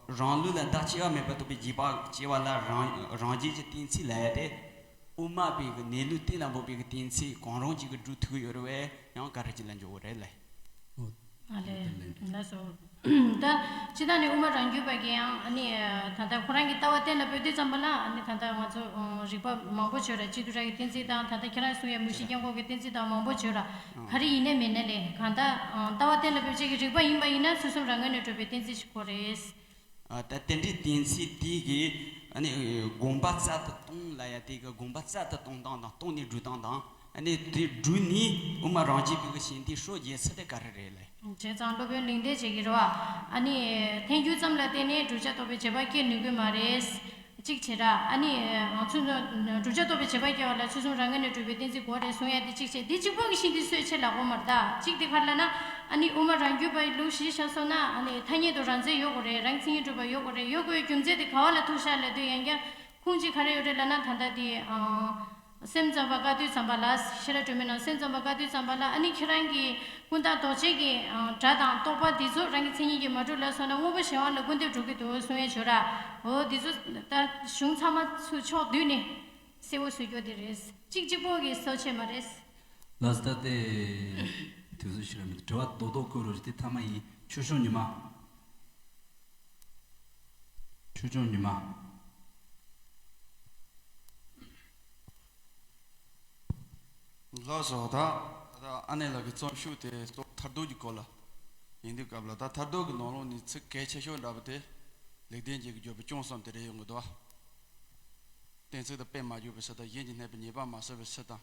རང་ལུགས་ལ་བདག་སྐྱེ་བ་མེད་པར་རྟོགས་པའི་རྗེས་དཔག་སྐྱེ་བ་ལ་རང་རང་རྒྱུད་ཀྱི་གཏན་ཚིགས་ལབ་ཡ་དེ། དབུ་མ་པའི་གི་གནས་ལུགས་གཏན་ལ་འབེབས་པའི་གི་གཏན་ཚིགས་གང་རུང་ཅིག་གིས་སྒྲུབ་ཐུབ་ཀྱི་ཡོད་རེད་བས། ཡང་ག་རེ་ཅིག་ལ་འཇོག་དགོས་རེད་ལབ། ཨོ། ཨ་ལས། ལགས་སོ། ད་སྤྱིར་བཏང་ནས་དབུ་མ་རང་རྒྱུད་པ་གིས་ཡང་ཨ་ནི་ད་ལྟ་ཁོ་རང་གི་ལྟ་བ་གཏན་ལ་ཕབ་དུས་ཙམ་པ་ལ། ཨ་ནི་ད་ལྟ་ང་ཚོ་རིགས་པ་མང་པོ་བྱོས་ར། སྤྱི་ལྡོག་ར་གི་གཏན་ཚིགས་དང་། ད་ལྟ་ཁྱེད་རང་གསུང་ཡ་མུ་བཞི་སྐྱེ་འགོག་གི་གཏན་ཚིགས་དང་མང་པོ་བྱོས་ར། ག་རེ་ཡིན་ནའི་མིན་ནའི་ལས་གང་ལྟར་ལྟ་བ་གཏན་ལ་ཕབ་བྱེད་ཀྱི་རིགས་པ་ཡིན་པ་ཡིན་ན་ཚུལ་གསུམ་རང་ངོས་ནས་གྲུབ་པའི་གཏན་ཚིགས་ཤིག་ཁོ་རེད། ཨ་ད་དེ་འདྲའི་གཏན་ཚིགས་དེ་གི་ཨ་ནི་དགོངས་པ་རྩལ་དུ་བཏོན་ལབ་ཡ་དེ་གི་དགོངས་པ་རྩལ་དུ་བཏོན་སྟངས་དང་བཏོན་ནས་བསྒྲུབས་སྟངས་དང་། ཨ་ནི་དེ་བསྒྲུབས་ནས་དབུ་མ་རང་རྒྱུད་པའི་གི་ཞེན་ལྟའི་སྲོག་བཅད་ས་དེ་ག་རེ་རེད་ལབ། བྱས་ཙང་སློབ་དཔོན་གླེང་ལྡན་འབྱེད་ཀྱིས་རེད་བ། ཨ་ནི་ཐལ་འགྱུར་ཙམ་ལ་བརྟེན་ནས་བསྒྲུབ་བྱ་རྟོགས་པའི་བྱེད་པ་སྐྱེ་ནུས་ཀྱི་མ་རེད། གཅིག་བྱས་ར། ཨ་ནི་ང་ཚོ་བསྒྲུབ་བྱ་རྟོགས་པའི་བྱེད་པ་སྐྱེ་བ་ལ་ཚུལ་གསུམ་རང་ངོས་ནས་གྲུབ་པའི་གཏན་ཚིགས་དགོས་རེད་གསུང་ཡ་དེ་གཅིག་བྱས། དེ་གཅིག་པོ་གི་ཞེན་ལྟའི་སྲོག་བཅད་ལབ་དགོས་མ་རེད་ད། གཅིག་དེ་ག་རེ་ལབ་ན། ཨ་ནི་དབུ་མ་རང་རྒྱུད་པའི་ལུགས་གཞིར་བཞག་སོང་ན། ཨ་ནི་ཐ་སྙད་དུ་རང་མཚན་ཡོད་དགོས་རེད། རང་མཚན་ཉིད་གྲུབ་པ་ཡོད་དགོས་རེད། ཡོད་དགོས་པའི་རྒྱུ་མཚན་དེ་ག་བ་ལ་ཐུག་ཤག་ལབ་དུས་ཡང་བསྐྱར། ཁུངས་གཅིག་ག་རེ་ཡོད་རེད་ལབ་ན། ད་ལྟ་དེ་ཨ་སེམས་ཙམ་པ་བཀའ་བསྡུས་ཙམ་པ་ལ། ཤེས་རབ་སྒྲོན་མེ་ནང་སེམས་ཙམ་པ་བཀའ་བསྡུས་ཙམ་པ་ལ། ཨ་ནི་ཁྱེད་རང་གི་ཀུན་བརྟགས་ལྡོག་ཆོས་ཀྱི་ཨ་སྒྲ་དང་རྟོག་པ་འདི་ཚོ་རང་གི་མཚན་ཉིད་ཀྱིས་མ་གྲུབ་ལབ་སོང་ན། དངོས་པོ་གཞན་དབང་ལ་སྐུར་འདེབས་འགྲོ་གི་འདུག་གསུང་ཡས་བྱོས་ར། འོ་འདི་ཚོ་ད་གཞུང་ཚང་མ་ཚུར་ཕྱོགས་བསྡུས་ནས་གསལ་བོ་བཟོ་རྒྱུ་དེ་རེད། གཅིག་གཅིག་པོ་གི་གསལ་བྱེད་མ་རེད། ལགས་སོ། ད་ལྟའི་དུས་ཚོད་ཞིག་ར་མེད། དྲི་བ་རྡོག་རྡོག་བཀོད་རོགས་ཞེས། དེ་མཐའ་མ་ཡིན། ཆོས་སྐྱོང་ཉི་མ། ཆོས་སྐྱོང་ཉི་མ། ལགས་སོ། ད་ ད་ཨ་ནེ་ལགས་ཀྱི་རྩོམ་ཤོག་དེ་གཙོ་བོ་མཐར་ཐུག་གི་སྐོར་ལ་ཡིན་དུས་སྐབས་ལ། ད་མཐར་ཐུག་གི་ནང་ལོགས་ནས་ཚིག་གལ་ཆེ་ཤོས་འདྲ་པོ་དེ་ལེགས་ལྡན་འབྱེད་ཀྱི་བརྗོད་པ་སྐྱོང་གསུམ་དེ་རེད་ཡོང་གི་འདུག་བ། གཏན་ཚིགས་དང་དཔེ་མ་འཇོག་པའི་ཕྱིར་དང་། གཞན་གྱིས་བསྣན་པའི་ཉེས་པ་མ་བསལ་བའི་ཕྱིར་དང་།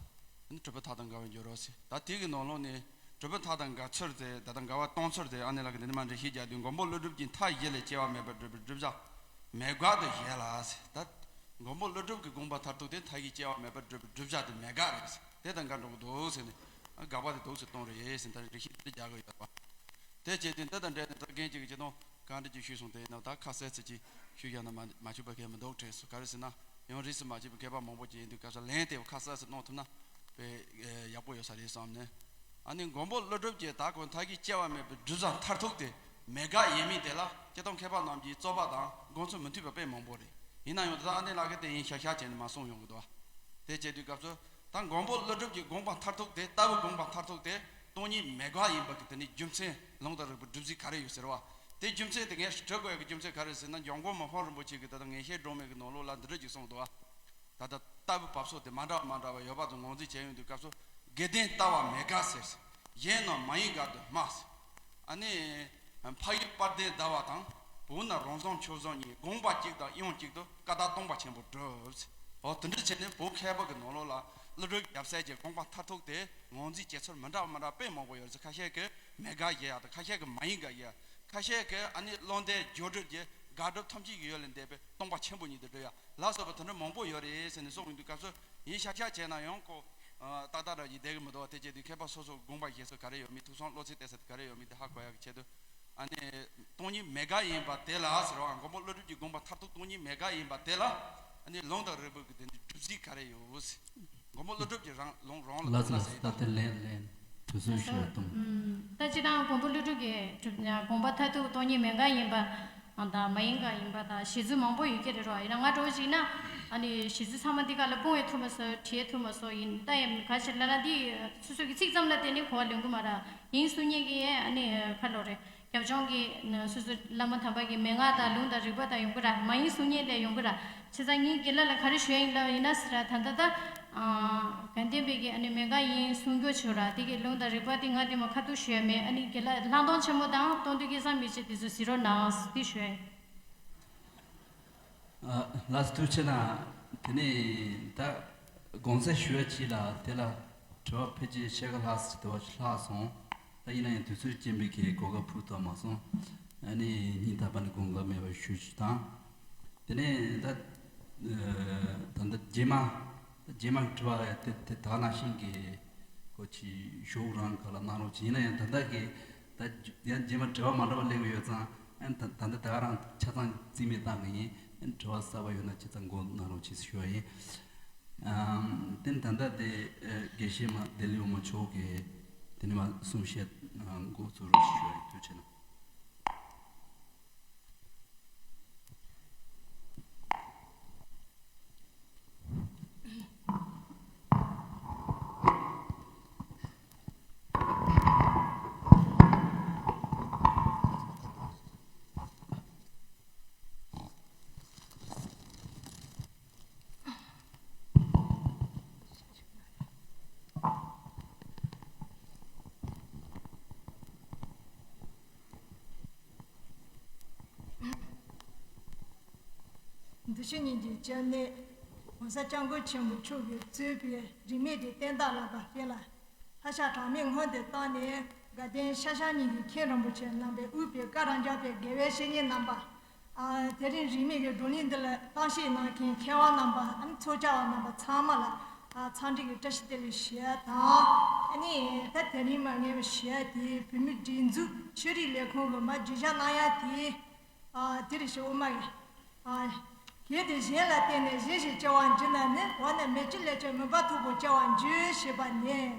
ཨ་ནི་གྲུབ་པའི་མཐའ་དང་འགལ་བར་འགྱུར་རོ་ཟེར། ད་དེ་གི་ནང་ལོགས་ནས་གྲུབ་པའི་མཐའ་དང་འགལ་ཚུལ་དེ། ད་ལྟ་འགལ་བ་སྟོན་ཚུལ་དེ་ཨ་ནེ་ལགས་ཀྱིས་འདི་ནས་མར་འགྲེལ་བཤད་རྒྱག་དུས། མགོན་པོ་ཀླུ་སྒྲུབ་ཀྱིས་མཐའ་བཞི་ལས་སྐྱེ་བ་མེད་པར་སྒྲུབ་པའི་བསྒྲུབ་བྱ་མེད་དགག་ཏུ་བཞེད་ལ་ཟེར། ད་མགོན་པོ་ཀླུ་སྒྲུབ་ཀྱི་དགོངས་པ་མཐར་ཐུག་དེ་མཐའ་བཞི་སྐྱེ་བ་མེད་པར་སྒྲུབ་པའི་བསྒྲུབ་བྱ་དེ་མེད་དགག་རེད་ཟེར། དེ་དང་འགལ་འགྲོ་གི་འདུག་ཟེར་ནས་དགག་པ་དེ་འདུག་ཟེར་གཏོང་རེད་ཟེར། ད་འགྲེལ་བཤད་དེ་རྒྱག་གི་ཡོད་པ། དེ་བྱས་ཏེ་འདི་དང་འབྲེལ་ནས་ད་རྒན་གཅིག་གིས་སྤྱིར་བཏང་བཀའ་འདྲི་ཅིག་ཞུས་སོང་། དེ་ཡིན་ན་ད་ཁ་གསལ་ཚིག་གཅིག་ཞུས་བཞག་ན་མ་མ་བྱུང་པ་གལ་མི་འདུག་དྲན་སོང་། ག་རེ་ཟེར་ན། ཡང་རིས་སུ་མ་ཆད་པའི་མཁས་པ་མང་པོ་ཅིག་ཡིན་དུས་སྐབས་སུ་ལན་དེ་ཁ་གསལ་ཟིག་གནང་ཐུབ་ན་དཔེ་ཡག་པོ་ཡོད་ས་རེད་བསམ་ནས། ཨ་ནི་མགོན་པོ་ཀླུ་སྒྲུབ་ཀྱིས་ད་ཁོ་མཐའ་བཞི་སྐྱེ་བ་མེད་པའི་བསྒྲུབ་བྱ་མཐར་ཐུག་དེ་མེད་དགག་ཡིན་མིན་དེ་ལ་སྤྱིར་བཏང་མཁས་པ་རྣམས་ཀྱི་རྩོད་པ་དང་དགོངས་ཚུལ་མི་མཐུན་པ་དཔེ་མང་པོ་རེད། ཡིན་ན་ཡང་ད་ལྟ་ཨ་ནེ་ལགས་ཀྱིས་དེ་ཡིན་ཤག་ཤག་བྱས་ནས་མར་གསུངས་ཡོང་གི་འདུག་བ། དེ་བྱས་དུས་སྐབས་སུ་ད་མགོན་པོ་ཀླུ་སྒྲུབ་ཀྱི་དགོངས་པ་མཐར་ཐུག་དེ། ལྟ་བུའི་དགོངས་པ་མཐར་ཐུག་དེ་སྟོང་ཉིད་མེད་དགག་ཡིན་པ་གི་དེ་ནི་རྒྱུ་མཚན། ལུང་དང་རིགས་པའི་སྒྲུབ་ཚུལ་ག་རེ་ཡོད་ཟེར་བ། དེ་རྒྱུ་མཚན་དེ་ངས་དྲི་དགོས་ཡག་གི་རྒྱུ་མཚན་ག་རེ་ཟེར་ན། འཇམ་མགོན་མི་ཕམ་རིན་པོ་ཆེ་གིས་ད་ལྟ་ངེས་ཤེས་སྒྲོན་མེ་གི་ནང་ལོགས་ལ་འདི་འདྲ་ཅིག་གསུངས་འདུག་བ། ད་ལྟ་ལྟ་བུའི་བབ་སོ་དེ་མ་འདྲ་བ་མ་འདྲ་བ་ཡོད་པ་དང་ངོས་འཛིན་བྱས་ཡོང་དུས་སྐབས་སུ། དགེ་ལྡན་ལྟ་བ་མེད་དགག་ཟེར། གཞན་རྣམས་མ་ཡིན་དགག་ཏུ་སྨྲ་ཟེར། ཨ་ནི་འཕགས་ཡུལ་དཔལ་ལྡན་ཟླ་བ་དང་། བོད་ན་རང་བཟང་ཆོས་བཟང་གཉིས། དགོངས་པ་གཅིག་དང་དབྱངས་གཅིག་ཏུ། ཀ་དག་སྟོང་པ་ཆེན་པོར་གྲུབ་ཟེར། འོ་དེ་འདྲ་བྱས་ནས་བོད་མཁས་པ་གི་ནང་ལོགས་ལ་ཀླུ་སྒྲུབ་རྒྱལ་མཚན་གྱི་དགོངས་པ་མཐར་ཐུག་དེ་ངོས་འཛིན་བྱེད་ཚུལ་མི་འདྲ་བ་མི་འདྲ་བ་དཔེ་མང་པོ་ཡོད་ཟེར། ཁ་ཤས་ཀྱིས་མེད་དགག་བཞེས་ཡག་དང་། ཁ་ཤས་ཀྱིས་མ་ཡིན་དགག་བཞེས་ཡག། ཁ་ཤས་ཀྱིས་ཨ་ནི་བློ་ལྡན་སྦྱོར་སྒྲོལ་གྱིས་དགག་སྒྲུབ་ཐམས་ཅད་ཀྱི་ཡུལ་ལས་འདས་པའི་སྟོང་པ་ཆེན་པོ་ཉིད་དུ་སྒྲུབ་ཡག་ལ་སོགས་པ་དེ་འདྲ་མང་པོ་ཡོད་རེད་ཟེར་ནས་གསུངས་ཡོང་དུས་སྐབས་སུ། ཡིན་ཤག་ཤག་བྱས་ན་ཡང་ཁོ་ཏག་ཏག་འདྲ་ཞིག་བསྡད་ཀྱི་མི་འདུག་བ། དེ་བྱས་དུས་མཁས་པ་སོ་སོ་དགོངས་པ་བཞེས་ས་ག་རེ་ཡོད་མེད། ཐུགས་བསམ་བློ་ཚིག་གཏད་ས་དེ་ག་རེ་ཡོད་མེད་དེ་ཧ་གོ་ཡག་གི་ཆེད་དུ། ཨ་ནི་སྟོང་ཉིད་མེད་དགག་ཡིན་པ་དེ་ལ་ཟེར་བ། མགོན་པོ་ཀླུ་སྒྲུབ་ཀྱི་དགོངས་པ་མཐར་ཐུག་སྟོང་ཉིད་མེད་དགག་ཡིན་པ་དེ་ལ། ཨ་ནི་ལུང་དང་རིགས་པའི་གི་དེ་འདྲའི་སྒྲུབ་ཚུལ་ག་རེ་ཡོད་ཟེར། མགོན་པོ་ཀླུ་སྒྲུབ་ཀྱི་རང་ལུང་རང་ལ་ལགས་སོ། ལགས་སོ། ད་དེ་ལན་ལན་དུས་ཚོད་ཞུ་གཏོང་། ད་སྤྱིར་བཏང་མགོན་པོ་ཀླུ་སྒྲུབ་ཀྱི་གྲུབ་དགོངས་པ་མཐར་ཐུག་སྟོང་ཉིད་མེད་དགག་ཡིན་པ་དང་། མ་ཡིན་དགག་ཡིན་པ་དང་བཞེད་ཚུལ་མང་པོ་ཡོད་ཀྱི་རེད་རོ། ཡིན་ན་ང་འདྲ་བོ་ཞིག་ན་ཨ་ནི་བཞེད་ཚུལ་ཚང་མ་འདི་ག་ལ་སྤུངས་ཡས་ཐུབ་མ་སོང་། བྲིས་ཡས་ཐུབ་མ་སོང་། ཡིན་ད་ཡང་ག་ཞིག་ལ་ལ་འདི་སོ་སོ་གི་ཚིག་ཙམ་ལ་བརྟེན་ནས་གོ་བ་ལོན་གི་མ་རེད། ཡིན་གསུང་མཁན་གྱི་ཨ་ནི་ཁ་ལོ་རེད། རྒྱབ་ལྗོངས་ཀྱི་སོ་སོ་བླ་མ་དམ་པ་གི་མན་ངག་དང་ལུང་དང་རིགས་པ་དང་ཡོང་གི་ར། མ་ཡིན་གསུང་མཁན་ལས་ཡོང་གི་ར། བྱས་ཙང་ངས་རྒན་ལགས་ལ་ག་རེ་ཞུ་ཡ་ཡིན་ལབ་ཡིན་ན་ཟེར་ར། ད་ལྟ་ད་དགའ་ལྡན་པའི་གི་ཨ་ནི་མན་ངག་ཡིན་གསུང་རྒྱུ་བྱོས་ར། དེ་གི་ལུང་དང་རིགས་པ་དེ་ང་དེ་མ་ཁ་ཐུག་ཞུ་ཡ་མེད། ཨ་ནི་རྒན་ལགས་ལྷག་མཐོང་ཆེན་མོ་དང་སྟོང་ཐུན་སྐལ་བཟང་མི་ཆེ་དེ་ཚོ་གཟིགས་རོགས་གནང་དེ་ཞུ་ཡ་ཡིན། ལགས་སོ། ཐུགས་རྗེ་གནང་། དེ་ནས་ད་དགོངས་སེལ་ཞུ་ཡ་ཅིག་ལ་དེ་ལ། དྲི་བ་ཕལ་ཆེར་ཕྱེད་ཀ་ལྷག་ཙམ་དེ་བ་ལྷག་སོང་། ད་ཡིན་ན་ཡང་དུས་ཚོད་རྐྱེན་པས་ཁོ་གོ་སྐབས་ཕུལ་ཐུབ་མ་སོང་། ཨ་ནི་སྙིང་ཐག་པ་ནས་དགོངས་འགལ་མེད་པ་ཞུ་རྒྱུ་དང་། དེ་ནས་ད་ད་ལྟ་རྗེས་མ་རྗེས་མ་དྲི་བ་དེ་དེ་དག་ནང་བཞིན་གྱི་ཁོ་ཅིག་ཞོགས་རང་ག་ལ་གནང་རོགས་གྱིས། ཡིན་ན་ཡང་ད་ལྟ་གི་ད་ཡང་རྗེས་མ་དྲི་བ་མ་འདྲ་བ་སླེབས་ཡོད་ཙང་། ཨ་ནི་ད་ད་ལྟ་ད་ག་རང་ཆ་ཚང་རྩིས་མེད་བཏང་གི་ཡིན། ཨ་ནི་དྲི་བ་གསར་པ་ཡོད་ན་ཆ་ཚང་མགོ་གནང་རོགས་གྱིས་ཞུ་བ་ཡིན། ཨམ། དེ་ནི་ད་ལྟ་དེ་ཨ་དགེ་བཤེས་མ་བདེ་ལེགས་དབང་མོ་མཆོག་གིས་དེ་ནི་མ་གསུང་བཤད་ཨ་འགོ་ཚུགས་རོགས་ཞུ་བ་ཡིན། ཐུགས་རྗེ་གནང་། འདུ་ཤེས་གཉིས་ཀྱི་སྐྱབས་གནས་༸གོང་ས་༸སྐྱབས་མགོན་ཆེན་པོ་མཆོག་གིས་གཙོས་པའི་རིས་མེད་ཀྱི་བསྟན་བདག་རྣམ་པ་དེ་ལ། ལྷ་ཤ་གྲངས་མེད་སྔོན་དུ་བཏང་ནས། དགའ་ལྡན་ཤར་བྱང་གཉིས་ཀྱི་མཁན་རིན་པོ་ཆེ་རྣམ་པས་དབུས་པའི་བཀའ་དྲང་རྒྱག་པའི་དགེ་བའི་བཤེས་གཉེན་རྣམ་པ། ཨ། དེ་རིང་རིས་མེད་ཀྱི་བགྲོ་གླེང་འདི་ལ་གཏམ་བཤད་གནང་མཁན་མཁས་དབང་རྣམ་པ། ཨ་ནི་ཚོགས་བཅར་བ་རྣམ་པ་ཚང་མ་ལ། ཨ། འཚམས་འདྲི་གི་བཀྲ་ཤིས་བདེ་ལེགས་ཞུ་ཡ་དང་། ཨ་ནི་ད་དེ་རིང་མ་ངས་ཞུ་ཡ་དེ་བོད་མིའི་སྒྲིག་འཛུགས་ཆོས་རིག་ལས་ཁུངས་ཀྱི་མ་བརྗོད་བྱ་གནང་ཡ་དེ། ཨ། དེ་རེད་ཞུ། དབུ་མ་ཡིན། ཨ། གལ་ཏེ་གཞན་ལ་བརྟེན་ནས་གཞན་ཞིག་སྐྱེ་བར་འགྱུར་ན་ནི། འོ་ན་མི་སྐྱེ་ལས་སྐྱེ་མུན་པ་མཐུག་པོར་སྐྱེ་བར་འགྱུར་ཞེས་པ་ནས།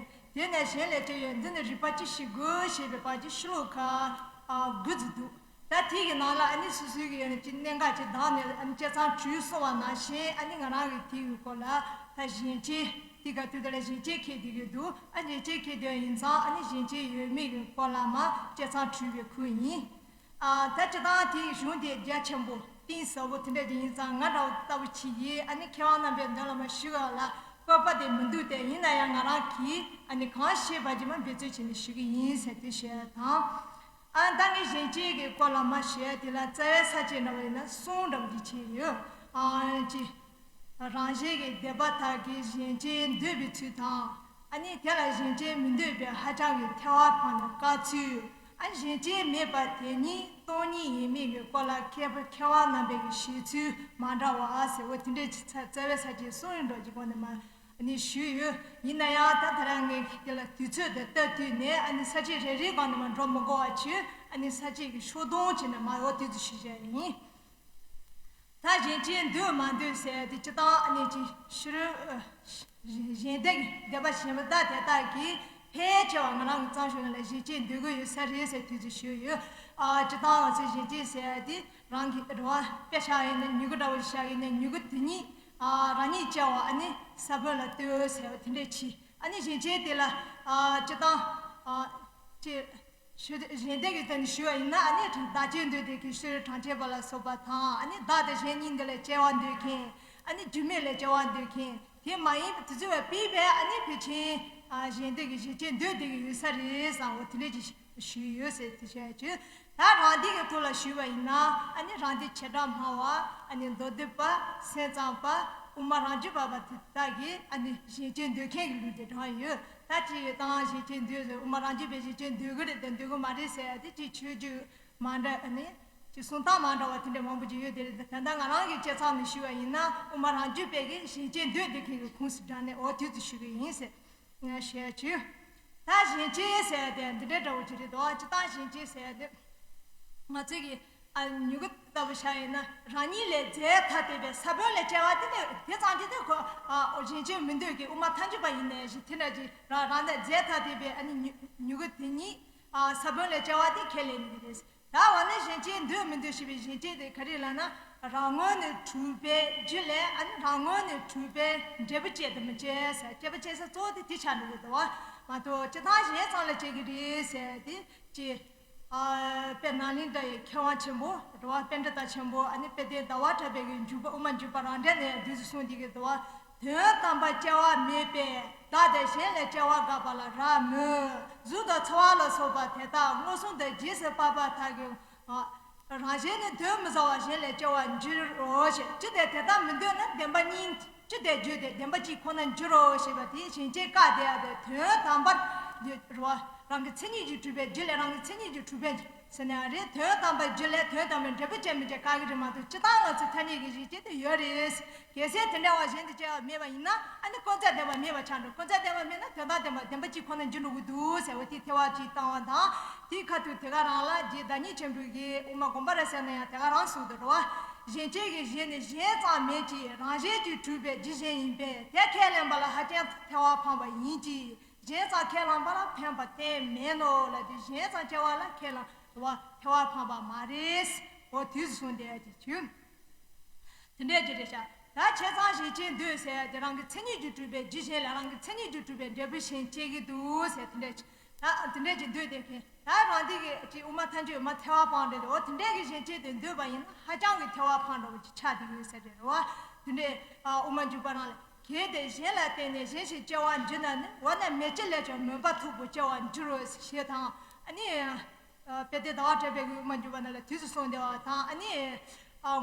དེས་ན་གཞན་ལས་སྐྱེ་ཡོད་འདི་ནི་རིགས་པ་ཅི་ཞིག་དགོས་ཞེས་པའི་བར་གྱི་ཤོ་ལོ་ཀ་ཨ་དགུ་ཙམ་འདུག་ད་དེ་གི་ནང་ལ་ཨ་ནི་སོ་སོའི་གི་ཡང་ཅིག་གནད་འགག་ཅིག་བདམས་ནས། ཨ་ནི་བཅད་མཚམས་བྲིས་གསུངས་པ་ནང་བཞིན། ཨ་ནི་ང་རང་གི་དེ་གི་སྐོར་ལ་ད་གཞན་སྐྱེ་དེ་ག་དུས་དེ་ལ་གཞན་སྐྱེ་འཁེལ་བསྡད་ཀྱི་འདུག་ཨ་གཞན་སྐྱེ་འཁེལ་བསྡད་ཡིན་ཙང་། ཨ་ནི་གཞན་སྐྱེ་ཡོད་མེད་གི་སྐོར་ལ་མ་བཅད་མཚམས་བྲིས་པའི་ཁུལ་ཡིན། ཨ། ད་སྤྱིར་བཏང་དེའི་གཞུང་དེ་རྒྱ་ཆེན་པོ་གཏིང་ཟབ་པོ་དེ་འདྲ་ཅིག་ཡིན་ཙང་། ང་འདྲ་བོ་ལྟ་བུ་ཅིག་གིས་ཨ་ནི་མཁས་དབང་རྣམ་པའི་མདུན་ལ་མ་ཞུ་ག་ལ། བཀོད་པ་དེ་མི་འདུག་སྟེ། ཡིན་ན་ཡང་ང་རང་གིས་ཨ་ནི་གང་ཤེས་པ་ཅིག་མ་འབད་བརྩོན་བྱས་ནས་ཞུ་གི་ཡིན་ཟེར་དེ་བཤད་དང་། ཨ་ད་ངས་གཞན་སྐྱེ་གི་སྐོར་ལ་མ་བཤད་དེ་ལ། རྩ་བའི་ས་བཅད་འདྲ་བ་ཡིན་ན་གསུམ་འདྲ་བ་ཅིག་བྱས་ཡོད། ཨ་ཅི། རང་གཞན་གྱི་སྡེ་པ་དག་གིས་གཞན་སྐྱེ་འདོད་པའི་ཚུལ་དང་། ཨ་ནི་དེ་ལ་གཞན་སྐྱེ་མི་འདོད་པའི་ཧ་ཅང་གི་ཐལ་བ་འཕངས་ནས་དཀའ་ཚུལ། ཨ་གཞན་སྐྱེ་མེད་པ་དེ་ཉིད་སྟོང་ཉིད་ཡིན་མིན་གྱི་སྐོར་ལ་མཁས་པ་མཁས་དབང་རྣམ་པས་ཀྱི་བཞེད་ཚུལ་མ་འདྲ་བ་ཟེར་བ་དེ་འདྲའི་ཆ་རྩ་བའི་ས་བཅད་གསུམ་ཡིན་འགྲོ་གི་སྒོ་ནས་མ་ཨ་ནི་ཞུས་ཡོད། ཡིན་ན་ཡང་ད་ད་རང་ངས་དེ་ལ་དུས་ཚོད་དང་སྟབས་བསྟུན་ནས་ཨ་ནི་ས་བཅད་རེ་རེའི་སྒང་ནས་མ་འགྲོ་མི་དགོས་པ་བྱས། ཨ་ནི་ས་བཅད་ཀྱི་ཤོག་སྡོམ་བྱས་ནས་མ་འོ་དེ་ཚོ་ཞུས་བྱས་ཡིན། ད་གཞན་སྐྱེ་འདོད་མ་འདོད་ཟེར་དེ་སྤྱིར་བཏང་ཨ་ནི་ཅི་ཕྱི་རོལ་གཞན་སྡེ་གི་སྡེ་པ་གཞན་པ་དག་དེ་དག་གིས་ཕལ་ཆེ་བ་ང་རང་གི་གཙང་ཤོད་ནང་ལ་གཞན་སྐྱེ་འདོད་ཀྱི་ཡོད་ས་རེད་ཟེར་དུས་ཚོད་ཞུས་ཡོད། ཨ་སྤྱིར་བཏང་ང་ཚོས་གཞན་སྐྱེ་ཟེར་དེ་རང་གི་རེ་བ་དཔེ་བཞག་ཡིན་ན་མྱུ་གུ་འདྲ་བོ་བཞག་ཡིན་ན་མྱུ་གུ་དེ་ཉིད་ཨ་རང་ཉིད་སྐྱེ་བ་ཨ་ནི་ས་བོན་ལ་ལྟོས་ཟེར་བ་དེ་འདྲས་ཆེ། ཨ་ནི་གཞན་སྐྱེ་དེ་ལ་ཨ་སྤྱིར་བཏང་ཨ་ཅི། ཞུ་གཞན་སྡེ་གི་སྟེང་ནས་ཞུ་བ་ཡིན་ན་ཨ་ནི་བདག་སྐྱེ་འདོད་དེ་གི་ཤུལ་གྲངས་ཅན་པ་ལ་སོགས་པ་དང་། ཨ་ནི་བདག་དང་གཞན་གཉིས་འདི་ལ་སྐྱེ་བ་འདོད་མཁན། ཨ་ནི་རྒྱུ་མེད་ལ་སྐྱེ་བ་འདོད་མཁན། དེ་མ་ཡིན་པ་དེ་ཚོ་བས་པའི་བས་ཨ་ནི་ཕལ་ཆེར་ཨ་གཞན་སྡེ་གི་གཞན་སྐྱེ་འདོད་དེ་གི་ཡོད་ས་རེད་བསམ་འོ་དེ་འདྲས་ཀྱི་ཞུས་ཡོད་ཟེར་དེ་བཤད་ཀྱི། ད་རང་སྡེ་གི་ཐོག་ལ་ཞུས་པ་ཡིན་ན་ཨ་ནི་རང་སྡེ་བྱེ་བྲག་སྨྲ་བ། ཨ་ནི་མདོ་སྡེ་པ། སེམས་ཙམ་པ། དབུ་མ་རང་རྒྱུད་པ་བ་དེ་དག་གིས་ཨ་ནི་གཞན་སྐྱེ་འདོད་མཁན་གྱི་ལུགས་དེ་དྲངས་ཡོད། ད་ཅི་ཡོད་དང་གཞན་སྐྱེ་འདོད་ཟེར། དབུ་མ་རང་རྒྱུད་པས་གཞན་སྐྱེ་འདོད་ཀྱི་རེད་དང་འདོད་ཀྱི་མ་རེད་ཟེར་ཡ་དེ་ཅིག་ཆོས་བརྒྱུད་མ་འདྲ་ཨ་ནི་ཅིག་གསུང་སྟངས་མ་འདྲ་བ་དེ་འདྲ་མང་པོ་ཅིག་ཡོད་དེ་རེད། ད་ལྟ་ང་རང་གི་དཔྱད་མཚམས་ནས་ཞུས་པ་ཡིན་ན་དབུ་མ་རང་རྒྱུད་པས་ཀྱི་གཞན་སྐྱེ་འདོད་དེ་མཁན་གྱི་ཁུངས་སུ་དྲངས་ནས་འོ་དུས་སུ་ཞུ་གི་ཡིན་ཟེར་ངས་བཤད་ཀྱི། ད་གཞན་སྐྱེ་ཟེར་ཡ་དེ་འདི་འདྲའི་འདྲ་བོ་ཅིག་རེད་དོ། སྤྱིར་བཏང་གཞན་སྐྱེ་ཟེར་ཡ་དེ་ང་ཚོས་ཀྱི་ཨ་མྱུ་གུ་ལྟ་བུ་བཞག་ཡིན་ན་རང་ཉིད་ལས་རྫས་ཐ་དད་པའི་ས་བོན་ལས་སྐྱེ་བ་དེ་དེ་དེ་ཙམ་གྱིས་དེ་ཁོ་ཨ་གཞན་སྐྱེ་མི་འདོད་ཀྱི་དབུ་མ་ཐལ་འགྱུར་པ་ཡིན་ནའི་ཞིག་དེ་འདྲ་ཅིག་རང་རང་ལས་རྫས་ཐ་དད་པའི་ཨ་ནི་མྱུ་མྱུ་གུ་དེ་ཉིད་ཨ་ས་བོན་ལས་སྐྱེ་བ་དེ་ཁས་ལེན་ནི་རེད། ད་འོ་ན་གཞན་སྐྱེ་འདོད་མི་འདོད་ཞེས་པའི་གཞན་སྐྱེ་དེ་ག་རེ་ལབ་ན། རང་ངོས་ནས་གྲུབ་པའི་རྒྱུ་ལས་ཨ་ནི་རང་ངོས་ནས་གྲུབ་པའི་འབྲས་བུ་སྐྱེ་དང་མི་སྐྱེ་ཟེར། སྐྱེ་བ་སྐྱེ་ས་གཙོ་བོ་དེ་དེ་ཆགས་འགྲོ་གི་འདུག་བ། མ་གཏོགས་སྤྱིར་བཏང་གཞན་ཙམ་ལ་སྐྱེ་གི་རེད་ཟེར་དེ་ཅི། ཨ་དཔེ་ནཱ་ལེནྡྲ་ཡི་མཁས་དབང་ཆེན་པོ་རེད་བ། པཎྜི་ཏ་ཆེན་པོ་ཨ་ནི་དཔལ་ལྡན་ཟླ་བ་གྲགས་པའི་གི་འཇུག་པ་དབུ་མ་འཇུག་པ་རང་འགྲེལ་ནས་འདུག་སེ་གསུངས་བསྡད་ཀྱི་འདུག་བ། དོན་དམ་པར་སྐྱེ་བ་མེད་པས་བདག་དང་གཞན་ལས་སྐྱེ་བ་དགག་པ་ལ་རག་མོད། གཟུགས་དང་ཚོར་བ་ལ་སོགས་པ་དེ་དག་མངོན་སུམ་དང་རྗེས་སུ་དཔག་པ་དག་གི་རང་གཞན་ནི་དོན་མི་ཟ་བར་གཞན་ལས་སྐྱེ་བར་འགྱུར་རོ་ཞེས། ཅི་སྟེ་དེ་ལྟར་མི་འདོད་ན་བདེན་པ་གཉིས། ཅི་སྟེ་བརྗོད་དེ་བདེན་པ་གཅིག་ཁོ་ན་འགྱུར་རོ་ཞེས་པ་དེ་གཞན་སྐྱེ་བཀག་བསྡད་ཡ་དེ་དོན་དམ་པར་རོ། རང་གི་མཚན་ཉིད་ཀྱིས་གྲུབ་པའི་རྒྱུ་ལས་རང་གི་མཚན་ཉིད་ཀྱིས་གྲུབ་པའི་ཟེར་ན་ཡང་རེད། དོན་དམ་པར་རྒྱུ་ལས་དོན་དམ་པའི་འབྲས་བུ་སྐྱེ་མི་སྐྱེ་བཀག་གི་རེད་མ་གཏོགས་སྤྱིར་བཏང་ང་ཚོ་ཐ་སྙད་ཀྱི་གཞན་སྐྱེ་དེ་ཡོད་རེད། གལ་སྲིད་དེ་འདྲ་བ་གཞན་དུ་སྐྱེ་བ་མེད་པ་ཡིན་ན་ཨ་ནི་ཀུན་རྫོབ་བདེན་པ་མེད་པ་ཆགས་འགྲོ། ཀུན་རྫོབ་བདེན་པ་མེད་ན་དོན་དམ་བདེན་པ་བདེན་པ་གཅིག་ཁོ་ན་འགྱུར་འགྲོ་གི་འདུག་ཟེར་བ་དེ་ཐེ་བ་གཅིག་བཏང་བ་དང་། དེའི་ཁ་ཐུག་དེ་ག་རང་ལ་རྗེ་བདག་ཉིད་ཆེན་པོས་ཀྱིས་དབུ་མ་དགོངས་པ་རབ་གསལ་ན་ཡང་དེ་ག་རང་གསུངས་འདུག་རེད་བ། གཞན་སྐྱེ་གི་གཞན་ནི་གཞན་ཙམ་མིན་གྱི་རང་གཞན་གྱིས་གྲུབ་པའི་རྒྱུ་གཞན་ཡིན་པས་དེ་ཁས་ལེན་པ་ལ་ཧ་ཅང་ཐལ་བ་འཕངས་པ་ཡིན་གྱི། གཞན་ཙམ་ཁས་བླངས་པ་ལ་ཕན་པ་གཏན་མེད་ནོ་ལབ་དུས་གཞན་ཙམ་སྐྱེ་བ་ལ་ཁས་བླངས་པ་ཐལ་བ་འཕངས་པ་མ་རེད། འོ་དུས་སུ་སོང་བསྡད་ཀྱི་བྱུང་། དེ་འདྲས་ཀྱི་རེད་ཤག་ད་བྱས་ཙང་གཞན་སྐྱེ་འདོད་ཟེར་ཡ་དེ་རང་གི་མཚན་ཉིད་ཀྱིས་གྲུབ་པའི་རྒྱུ་གཞན་ལས་རང་གི་མཚན་ཉིད་ཀྱིས་གྲུབ་པའི་འབྲས་བུ་གཞན་སྐྱེ་གི་འདུག་ཟེར་དེ་འདྲས་ཀྱི། ད་དེ་འདྲས་ཀྱི་འདོད་དེ་མཁན་ད་རང་སྡེ་གི་ཅིག་དབུ་མ་ཐལ་འགྱུར་མ་ཐལ་བ་སྤངས་འདྲ་དེ་འོ་དེ་འདྲས་ཀྱི་གཞན་སྐྱེ་དེ་འདོད་པ་ཡིན་ན་ཧ་ཅང་གི་ཐལ་བ་འཕངས་འདྲ་བོ་ཅིག་ཆགས་བསྡད་ཡོད་ཟེར་རེད་རེད་བ། དེ་འདྲས་དབུ་མ་འཇུག་པ་རང་ལ། གལ་ཏེ་གཞན་ལ་བརྟེན་ནས་གཞན་ཞིག་སྐྱེ་བར་འགྱུར་ན་ནི་འོ་ན་མེ་ལྕེ་ལས་ཀྱང་མུན་པ་མཐུག་པོ་སྐྱེ་བར་འགྱུར་རོ་ཞེས་དང་ཨ་ནི། དཔལ་ལྡན་ཟླ་བ་གྲགས་པའི་དབུ་མ་འཇུག་པ་ནང་ལ་དུས་སུ་སོང་བསྡད་པ་དང་ཨ་ནི།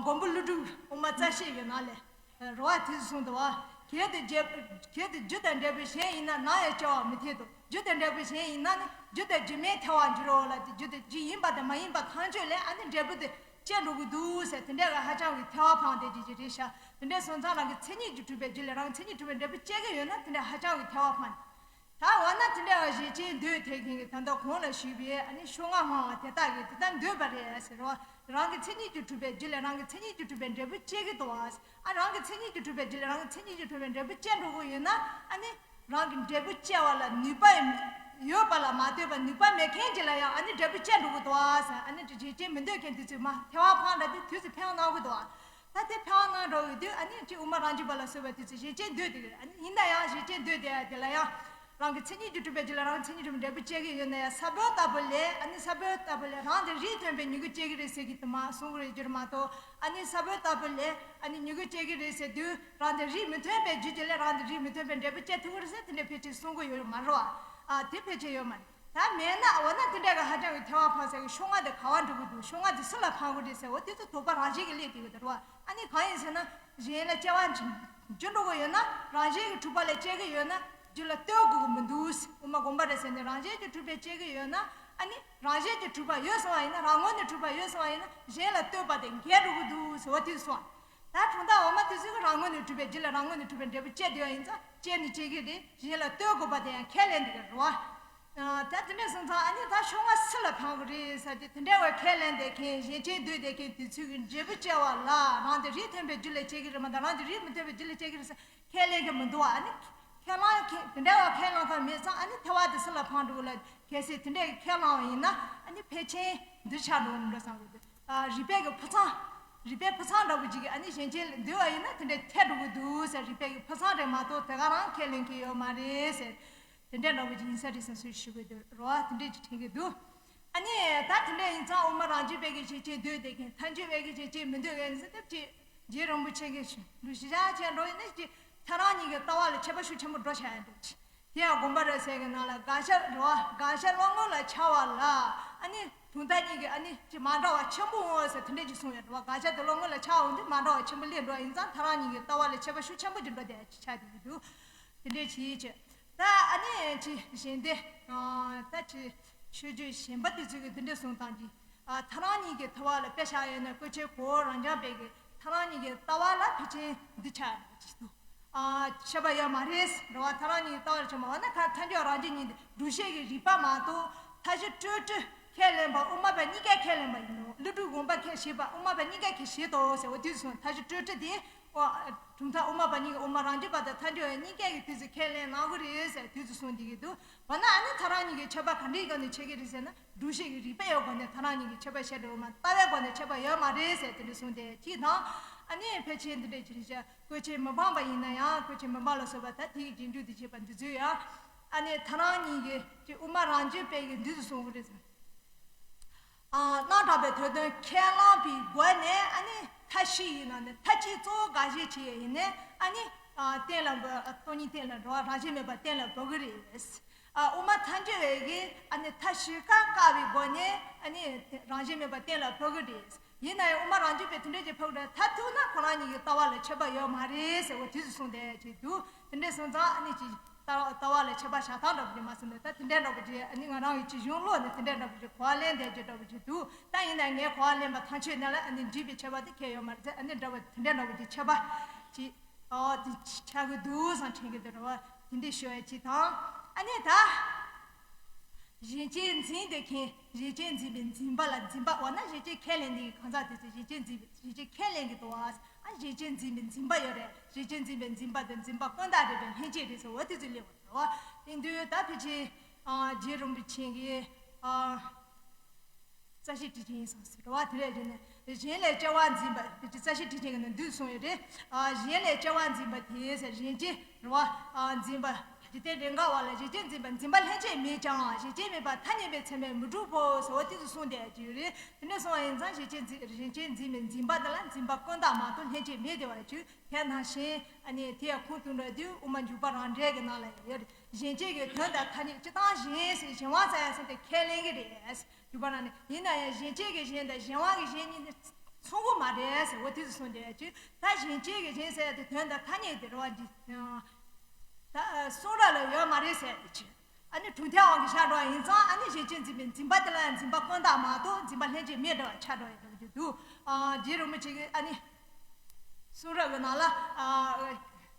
མགོན་པོ་ཀླུ་སྒྲུབ་དབུ་མ་རྩ་ཤེས་ཀྱི་ནང་ལས། རོ་བ་དུས་སུ་སོང་བསྡད་པ། གལ་ཏེ་རྒྱལ་གལ་ཏེ་རྒྱུ་དང་འབྲས་བུ་གཞན་ཡིན་ན་ནམ་ཡང་སྐྱེ་བར་མི་འཐད་དོ། རྒྱུ་དང་འབྲས་བུ་གཞན་ཡིན་ན་ནི་རྒྱུ་དང་རྒྱུ་མེད་ཐལ་བར་འགྱུར་རོ་ལབ་སྟེ་རྒྱུ་དང་རྒྱུ་ཡིན་པ་དང་མ་ཡིན་པ་ཐམས་ཅད་ལས་ཨ་ནི་འབྲས་བུ་དེ་སྐྱེ་འགྲོ་གི་འདུག་ཟེར་དེ་འདྲ་ག་ཧ་ཅང་གི་ཐལ་བ་འཕངས་བསྡད་ཀྱི་ཅིག་རེད་ཤག་དེ་འདྲ་སོང་ཙང་རང་གི་མཚན་ཉིད་ཀྱིས་གྲུབ་པའི་རྒྱུ་ལས་རང་གི་མཚན་ཉིད་གྲུབ་པའི་འབྲས་བུ་སྐྱེ་གི་ཡོད་ན་དེ་འདྲ་ཧ་ཅང་གི་ཐལ་བ་འཕངས། ད་འོ་ན་དེ་འདྲ་བ་གཞན་སྐྱེ་འདོད་དེ་མཁན་གྱི་ད་ལྟ་གོང་ལ་ཞུས་པའི་ཨ་ནི་ཤོ་ལྔ་སྨྲ་བ་དེ་དག་གིས་དེ་ལྟར་འདོད་པ་རེད་ཟེར་བ། རང་གི་མཚན་ཉིད་ཀྱིས་གྲུབ་པའི་རྒྱུ་ལས་རང་གི་མཚན་ཉིད་ཀྱིས་གྲུབ་པའི་འབྲས་བུ་སྐྱེ་གི་འདུག་བ། ཨ་རང་གི་མཚན་ཉིད་ཀྱིས་གྲུབ་པའི་རྒྱུ་ལས་རང་གི་མཚན་ཉིད་ཀྱིས་གྲུབ་པའི་འབྲས་བུ་སྐྱེ་འགྲོ་གི་ཡོད་ན་ཨ་ནི། རང་གི་འབྲས་བུ་སྐྱེ་བ་ལ་ནུས་པ་ཡོད་པ་ལ་མ་ལྟོས་པར་ནུས་པ་མེད་མཁན་ཅིག་ལ་ཡང་ཨ་ནི་འབྲས་བུ་སྐྱེ་འགྲོ་གི་འདུག་བ་ཟེར། ཨ་ནི་གཞན་སྐྱེ་མི་འདོད་མཁན་དེ་ཚོས་མ་ཐལ་བ་འཕངས་འདྲ་དེ་དུས་སུ་ཕན་གནང་གི་འདུག་བ། ད་དེ་ཕན་གནང་འགྲོ་ཡོད་དུས་ཨ་ནི་ཅིག་དབུ་མ་རང་རྒྱུད་པ་ལ་སོགས་པ་དེ་ཚོས་གཞན་སྐྱེ་འདོད་དེ་ཨ་ནི་ཡིན་ན་ཡང་གཞན་སྐྱེ་འདོད་དེ་དེ་ལ་ཡང་ རང་གི་མཚན་ཉིད་ཀྱིས་གྲུབ་པའི་རྒྱུད་ལ་རང་གི་མཚན་ཉིད་གྲུབ་པའི་འབྲས་བུ་སྐྱེ་གི་ཡོད་ན་ཡང་ས་བོན་ལྟ་བུ་ལས། ཨ་ནི་ས་བོན་ལྟ་བུ་ལས་རང་དེ་རིགས་མཐུན་པའི་མྱུ་གུ་སྐྱེ་གི་རེད་ཟེར་གྱི་དུ་མ་གསུང་གི་རེད་རྒྱུར་མ་གཏོགས། ཨ་ནི་ས་བོན་ལྟ་བུ་ལས་ཨ་ནི་མྱུ་གུ་སྐྱེ་གི་རེད་ཟེར་དུས། རང་དེ་རིགས་མི་མཐུན་པའི་རྒྱུ་རྐྱེན་ལས་རང་དེ་རིགས་མི་མཐུན་པའི་འབྲས་བུ་སྐྱེ་ཐུབ་ཀྱི་རེད་ཟེར་དེ་འདྲ་ཕལ་ཆེར་གསུང་གི་ཡོད་མ་རེད་བ། ཨ་དེ་ཕལ་ཆེར་ཡོད་མ་རེད། ད་མེད་ན་འོ་ན་དེ་འདྲ་གི་ཧ་ཅང་གི་ཐལ་བ་འཕངས་ས་གི་ཤོག་ངོས་དེ་ག་བ་འགྲོ་གི་འདུག་ཤོག་ངོས་དེ་སུ་ལ་འཕང་གི་རེད་ཟེར། འོ་དེ་ཚོ་དོགས་པ་རང་བཞིན་གྱིས་སླེབས་བསྡད་ཀྱི་འདུག་རེད་བ། ཨ་ནི་གང་ཡིན་ཟེར་ན། གཞན་ལ་སྐྱེ་བ་འཇིག་འགྲོ་གི་ཡོད་ན། རང་བཞིན་གྱི་གྲུབ་པ་ལས་སྐྱེ་གི་ཡོད་ན། རྒྱུད་ལ་ལྟོས་དགོས་ཀྱི་མི་འདུག་དབུ་མ་དགོངས་པ་རེད་ཟེར་ནས་རང་བཞིན་གྱི་གྲུབ་པས་སྐྱེ་གི་ཡོད་ན། ཨ་ནི་རང་བཞིན་གྱི་གྲུབ་པ་ཡོད་སོང་བ་ཡིན་ན། རང་ངོས་ནས་གྲུབ་པ་ཡོད་སོང་བ་ཡིན་ན། གཞན་ལ་ལྟོས་པ་དེ་འགལ་འགྲོ་གི་འདུག་ཟེར་བ་དེ་སོང་། ད་གྲུབ་མཐའ་འོག་མ་དེ་ཚོས་རང་ངོས་ནས་གྲུབ་པའི་རྒྱུད་ལ་རང་ངོས་ནས་གྲུབ་པའི་འབྲས་བུ་སྐྱེ་བསྡད་པ་ཡིན་ཙང་སྐྱེ་ནི་སྐྱེ་གི་རེད། གཞན་ལ་ལྟོས་དགོས་པ་དེ་ཡང་ཁས་ལེན་འདི་ག་རེད་བ། ད་དེ་འདྲ་སོང་ཙང་ཨ་ནི་ད་ཤོག་ངོས་སུ་ལ་འཕང་གི་རེད་ཟེར་ཏེ། དེ་འདྲ་བའི་ཁས་ལེན་བསྡད་མཁན་གཞན་གཅེས་འདོད་བསྡད་མཁན་དེ་ཚོས་ཀྱི་འབྲས་བུ་སྐྱེ་བ་ལ་རང་དེ་རིགས་མཐུན་པའི་རྒྱུ་ལས་སྐྱེ་གི་རེད་མ་གཏོགས་རང་དེ་རིགས་མི་མཐུན་པའི་རྒྱུ་ལས་སྐྱེ་གི་རེད་ཟེར་ཁས་ལེན་གྱི་མི་འདུག་བ། ཨ་ནི་ཁས་བླངས་མཁན་དེ་འདྲ་བའི་ཁས་བླངས་ཐབས་མེད་ཙང་ཨ་ནི་ཐལ་བ་དེ་སུ་ལ་འཕང་འགྲོ་གི་ལ། གལ་སྲིད་དེ་འདྲའི་ཁས་བླངས་པ་ཡིན་ན་ཨ་ནི་ཕལ་ཆེར་འདི་ཆགས་འགྲོ་གི་འདུག་བསམ་གི་འདུག་ཨ་རིགས་པའི་གི་ཕུ་ཚང་། རིགས་པའི་ཕུ་ཚང་འདྲ་བོ་ཅིག་གིས་ཨ་ནི་གཞན་གཅེས་འདོད་པ་ཡིན་ན་དེ་འདྲའི་ཐལ་འགྲོ་གི་འདུག་ཟེར། རིགས་པའི་གི་ཕུ་ཚང་རེད་མ་གཏོགས་དེ་ག་རང་ཁས་ལེན་གྱི་ཡོད་མ་རེད་ཟེར། དེ་འདྲའི་འདྲ་བོ་ཅིག་ཡིན་ས་རེད་བསམ་སོས་ཞུ་གི་འདུག་རེད་བ། དེ་འདྲའི་ཅིག་དྲན་གྱི་འདུག་ཨ་ནི་ད་དེ་འདྲ་ཡིན་ཙང་དབུ་མ་རང་རྒྱུད་པའི་གི་གཞན་གཅེས་འདོད་བསྡད་མཁན་ཐལ་འགྱུར་བའི་གི་གཞན་གཅེས་མི་འདོད་མཁན་ཟེར་ཐབས་ཅིག་རྗེ་རིན་པོ་ཆེ་གི་ལུགས་ཤེས་བྱ་ཅན་འགྲོ་ཡིན་ན་ཅིག་ཐལ་རང་གཉིས་ཀྱི་ལྟ་བ་ལ་ཁྱད་པར་ཤུགས་ཆེན་པོ་འགྲོ་བྱ་ཡ་འདུག་ཅིག་དེ་ཡང་དགོངས་པ་རབ་གསལ་གྱི་ནང་ལ་དགག་བྱ་རེད་བ། དགག་བྱ་བློ་ངོ་ལ་འཆར་བ་ལ་ཨ་ནི་གྲུབ་མཐའ་གཉིས་ཀྱི་ཨ་ནི་ཅིག་མ་འདྲ་བ་ཆེན་པོ་འོང་ཟེར་དེ་འདྲ་ཅིག་གསུངས་ཡོད་རེད་བ། དགག་བྱ་དེ་བློ་ངོ་ལ་འཆར་འོང་དུས་མ་འདྲ་བ་ཆེན་པོ་སླེབས་འགྲོ་ཡིན་ཙང་ཐལ་རང་གཉིས་ཀྱི་ལྟ་བ་ལ་ཁྱད་པར་ཤུགས་ཆེན་པོ་ཅིག་འགྲོ་བསྡད་ཡ་ཅིག་ཆགས་བསྡད་ཀྱི་འདུག་དེ་འདྲ་ཅིག་ཅིག་ད་ཨ་ནི་ཅིག་གཞན་སྡེ་ད་ཅིག་ཆོས་བརྒྱུད་གཞན་པ་དེ་ཚོས་ཀྱི་དེ་འདྲ་གསུང་སྟངས་ཀྱིས། ཨ་ཐལ་རང་གཉིས་ཀྱི་ལྟ་བ་ལ་དཔེ་བཞག་ཡོད་ན་ཀུན་མཁྱེན་གོ་བོ་རབ་འབྱམས་པའི་གི་ཐལ་རང་གཉིས་ཀྱི་ལྟ་བ་ལ་ཕལ་ཆེར་འདི་ཆགས་ཡོད་ཅིག་འདུག་ཨ་ཁྱད་པར་ཡོད་མ་རེད་རེད་བ། ཐལ་རང་གཉིས་ཀྱི་ལྟ་བ་ལ་ཁྱད་པར་འོ་ན་ཁ་ཐལ་འགྱུར་རང་རྒྱུད་གཉིས་འདི་སྒྲུབ་བྱེད་ཀྱི་རིགས་པ་མ་གཏོགས་མཐའ་བཞི་སྤྲོས་བྲལ་ཁས་ལེན་པ་དབུ་མ་པ་གཉིས་ཀས་ཁས་ལེན་པ་ཡིན་ནོ། ཀླུ་སྒྲུབ་དགོངས་པ་ཁས་བཞེས་པ་དབུ་མ་པ་གཉིས་ཀས་ཁས་བཞེས་ཏོ་ཟེར་བ་དུས་སུ་མཐའ་བཞི་སྤྲོས་བྲལ་དེ་ཨོ་གྲུབ་མཐའ་དབུ་མ་པ་གཉིས་ཀྱི་དབུ་མ་རང་རྒྱུད་པ་དང་ཐལ་འགྱུར་བ་གཉིས་ཀས་ཀྱི་དུས་སུ་ཁས་ལེན་གནང་གི་རེད་ཟེར་དུས་སུ་གསུངས་བསྡད་ཀྱི་འདུག་འོ་ན་ཨ་ནི་ཐལ་རང་གཉིས་ཀྱི་ཁྱད་པར་ག་འདྲའི་སྒོ་ནས་ཕྱེ་གི་རེད་ཟེར་ན། སྒྲུབ་བྱེད་ཀྱི་རིགས་པ་ཡོད་དགོས་ནས་ཐལ་རང་གཉིས་ཀྱི་ཁྱད་པར་བཤད་འགྲོ་བ་མ་ལྟ་བའི་སྒོ་ནས་ཁྱད་པར་ཡོད་མ་རེད་ཟེར་དེ་འདྲ་གསུངས་ཏེ་གཅིག་དང་། ཨ་ནི་ཕལ་ཆེར་འདི་འདྲའི་ཅི་རིགས་བྱ་ཀུན་མཁྱེན་མི་ཕམ་པ་ཡིན་ན་ཡང་ཀུན་མཁྱེན་མི་ཕམ་ལ་སོགས་པ་ད་དེ་ཡི་རྗེས་འཇུག་ཏུ་བྱེད་པ་འདི་ཚོས་ཡང་ཨ་ནི་ཐལ་རང་གཉིས་ཀྱི་ཅི་དབུ་མ་རང་རྒྱུད་པའི་གི་འདུས་སུ་གསུངས་གི་རེད་ཟེར། ཨ་རྣམ་གྲངས་པའི་དོན་དོན་ཁས་བླངས་པའི་སྒོ་ནས་ཨ་ནི་མཐའ་བཞི་ཡི་ནང་ནས་མཐའ་གཅིག་གཙོ་བོ་དགག་བྱ་བྱེད་ཡིན་ནས་ཨ་ནི་གཏན་ལ་འབེབས། སྟོང་ཉིད་གཏན་ལ་འགྲོ་བ་རང་བཞིན་མེད་པ་གཏན་ལ་འབེབས་གི་རེད། ཨ་དབུ་མ་ཐལ་འགྱུར་བའི་གིས་ཨ་ནི་མཐའ་བཞི་ཀ་བཀག་པའི་སྒོ་ནས་ཨ་ནི་རང་བཞིན་མེད་པ་གཏན་ལ་ཕབ་གི་རེད། ཡིན་ན་ཡང་དབུ་མ་རང་རྒྱུད་པས་དེ་འདྲ་ཅིག་ཕབ་རེད། མཐར་ཐུག་ན་ཁོ་རང་གཉིས་ཀྱི་ལྟ་བ་ལ་ཁྱད་པར་ཡོད་མ་རེད་ཟེར་བ་དུས་སུ་གསུངས་བསྡད་ཅིག་འདུག་དེ་འདྲ་སོང་ཙང་ཨ་ནི་ཅིག་ལྟ་ལྟ་བ་ལ་ཁྱད་པར་བཞག་སྟངས་འདྲ་པོ་ཅིག་མ་སོང་ནས་ད་དེ་འདྲ་འདྲ་པོ་ཅིག་ཨ་ནི་ང་རང་གི་ཅིག་གཞུང་ཀློག་ནས་དེ་འདྲ་འདྲ་པོ་ཅིག་གོ་བ་ལེན་བསྡད་ཅིག་འདྲ་པོ་ཅིག་འདུག་ད་ཡིན་ན་ངས་གོ་བ་ལེན་པ་ཐམས་ཅད་ནང་ལ་ཨ་ནི་འགྲིག་པའི་ཁྱད་པར་དེ་གང་ཡང་ཡོད་མ་རེད་ཟེར། ཨ་ནི་འདྲ་པོ་དེ་འདྲ་འདྲ་པོ་ཅིག་ཁྱད་པར་ཅིག་ཨོ་དེ་ཆགས་ཀྱི་འདུག་བསམ་དྲན་གྱི་འདུག་རེད་བ། དེ་འདྲ་ཞུ་ཡ་ཅིག་དང་། ཨ་ནི་ད། གཞན་གཅེས་འཛིན་བསྡད་མཁན་གཞན་གཅེས་འཛིན་པའི་འཛིན་པ་ལ་འཛིན་པ་འོ་ན་གཞན་གཅེས་ཁས་ལེན་མཁན་གྱི་གང་ཟག་དེ་ཚོས་གཞན་གཅེས་འཛིན་པའི་གཞན་གཅེས་ཁས་ལེན་གྱི་འདུག་བ། ཨ་གཞན་གཅེས་འཛིན་པའི་འཛིན་པ་ཡོད་རེད། གཞན་གཅེས་འཛིན་པའི་འཛིན་པ་དེ་འཛིན་པ་ཀུན་བཏགས་རེད་པས་ལྷན་སྐྱེས་རེད་ཟེར་བ་དེ་ཚོས་སླེབས་པ་རེད་བ། དེ་དུས་ད་ཕལ་ཆེར་རྗེ་རིན་པོ་ཆེ་གིས། རྩ་ཤེ་ཊཱིཀ་ཆེན་ཡིན་སོང་ཟེར་བ་དེ་ལས་བརྒྱུད་ནས་གཞན་ལས་སྐྱེ་བ་འཛིན་པ་དེ་རྩ་ཤེ་ཊཱིཀ་ཆེན་གྱི་ནང་འདུས་སོང་ཡོད་རེད། གཞན་ལས་སྐྱེ་བ་འཛིན་པ་དེ་ཟེར་གཞན་གཅེས་རེད་བ། འཛིན་པ་འཇིག་རྟེན་རེས་འགའ་བ་ལ་གཞན་གཅེས་འཛིན་པ་འཛིན་པ་ལྷན་སྐྱེས་མེད་ཀྱང་གཞན་གཅེས་མེད་པར་ཐ་སྙད་པའི་ཚད་མས་མི་གྲུབ་བོ་ཟེར་བ་དེ་ཚོ་གསུངས་བསྡད་ཀྱི་ཡོད་རེད། དེ་འདྲ་སོང་བ་ཡིན་ཙང་གཞན་གཅེས་འཛིན་གཞན་གཅེས་འཛིན་པའི་འཛིན་པ་དེ་ལ་འཛིན་པ་ཀུན་བཏགས་མ་གཏོགས་ལྷན་སྐྱེས་མེད་དེ་བ་ཅིག་དེ་ནང་བཞིན་ཨ་ནི་དེ་ཡང་ཁུངས་གཏུགས་འགྲོ་དུས་དབུ་མ་འཇུག་པ་རང་འགྲེལ་གྱི་ནང་ལ་ཡོད་རེད། གཞན་གཅེས་ཀྱི་དོན་དང་ཐ་སྙད་སྤྱིར་བཏང་གཞན་ཟེར་གཞན་དབང་ས་ཡ་ཟེར་དེ་ཁས་ལེན་གྱི་རེད། འཇུག་པ་རང་ནས་ཡིན་ན་ཡང་གཞན་གཅེས་ཀྱི་གཞན་དང་གཞན་དབང་གི་གཞན་གཉིས་ནི་མཚུངས་པོ་མ་རེད་ཟེར་བ་དེ་ཚོ་གསུངས་བསྡད་ཡ་ཅིག་ད་གཞན་གཅེས་ཀྱི་གཞན་ཟེར་ཡ་དེ་དོན་དང་ཐ་སྙད་དེ་རེད་བ། འདི་ད་གསུང་རབ་ལ་ཡོད་མ་རེད་ཟེར་ཡ་ཅིག་ཨ་ནི་གྲུབ་མཐའི་དབང་གིས་བཞག་འགྲོ་བ་ཡིན་ཙང་ཨ་ནི་གཞན་གཅེས་འཛིན་པའི་འཛིན་པ་དེ་ལ་ཡང་འཛིན་པ་ཀུན་བཏགས་མ་གཏོགས་འཛིན་པ་ལྷན་སྐྱེས་མེད་འདྲ་བ་ཆགས་འགྲོ་ཡ་འདྲ་བ་ཅིག་འདུག་རྗེ་རིན་པོ་ཆེ་གིས་ཨ་ནི། གསུང་རབ་ཀྱི་ནང་ལ།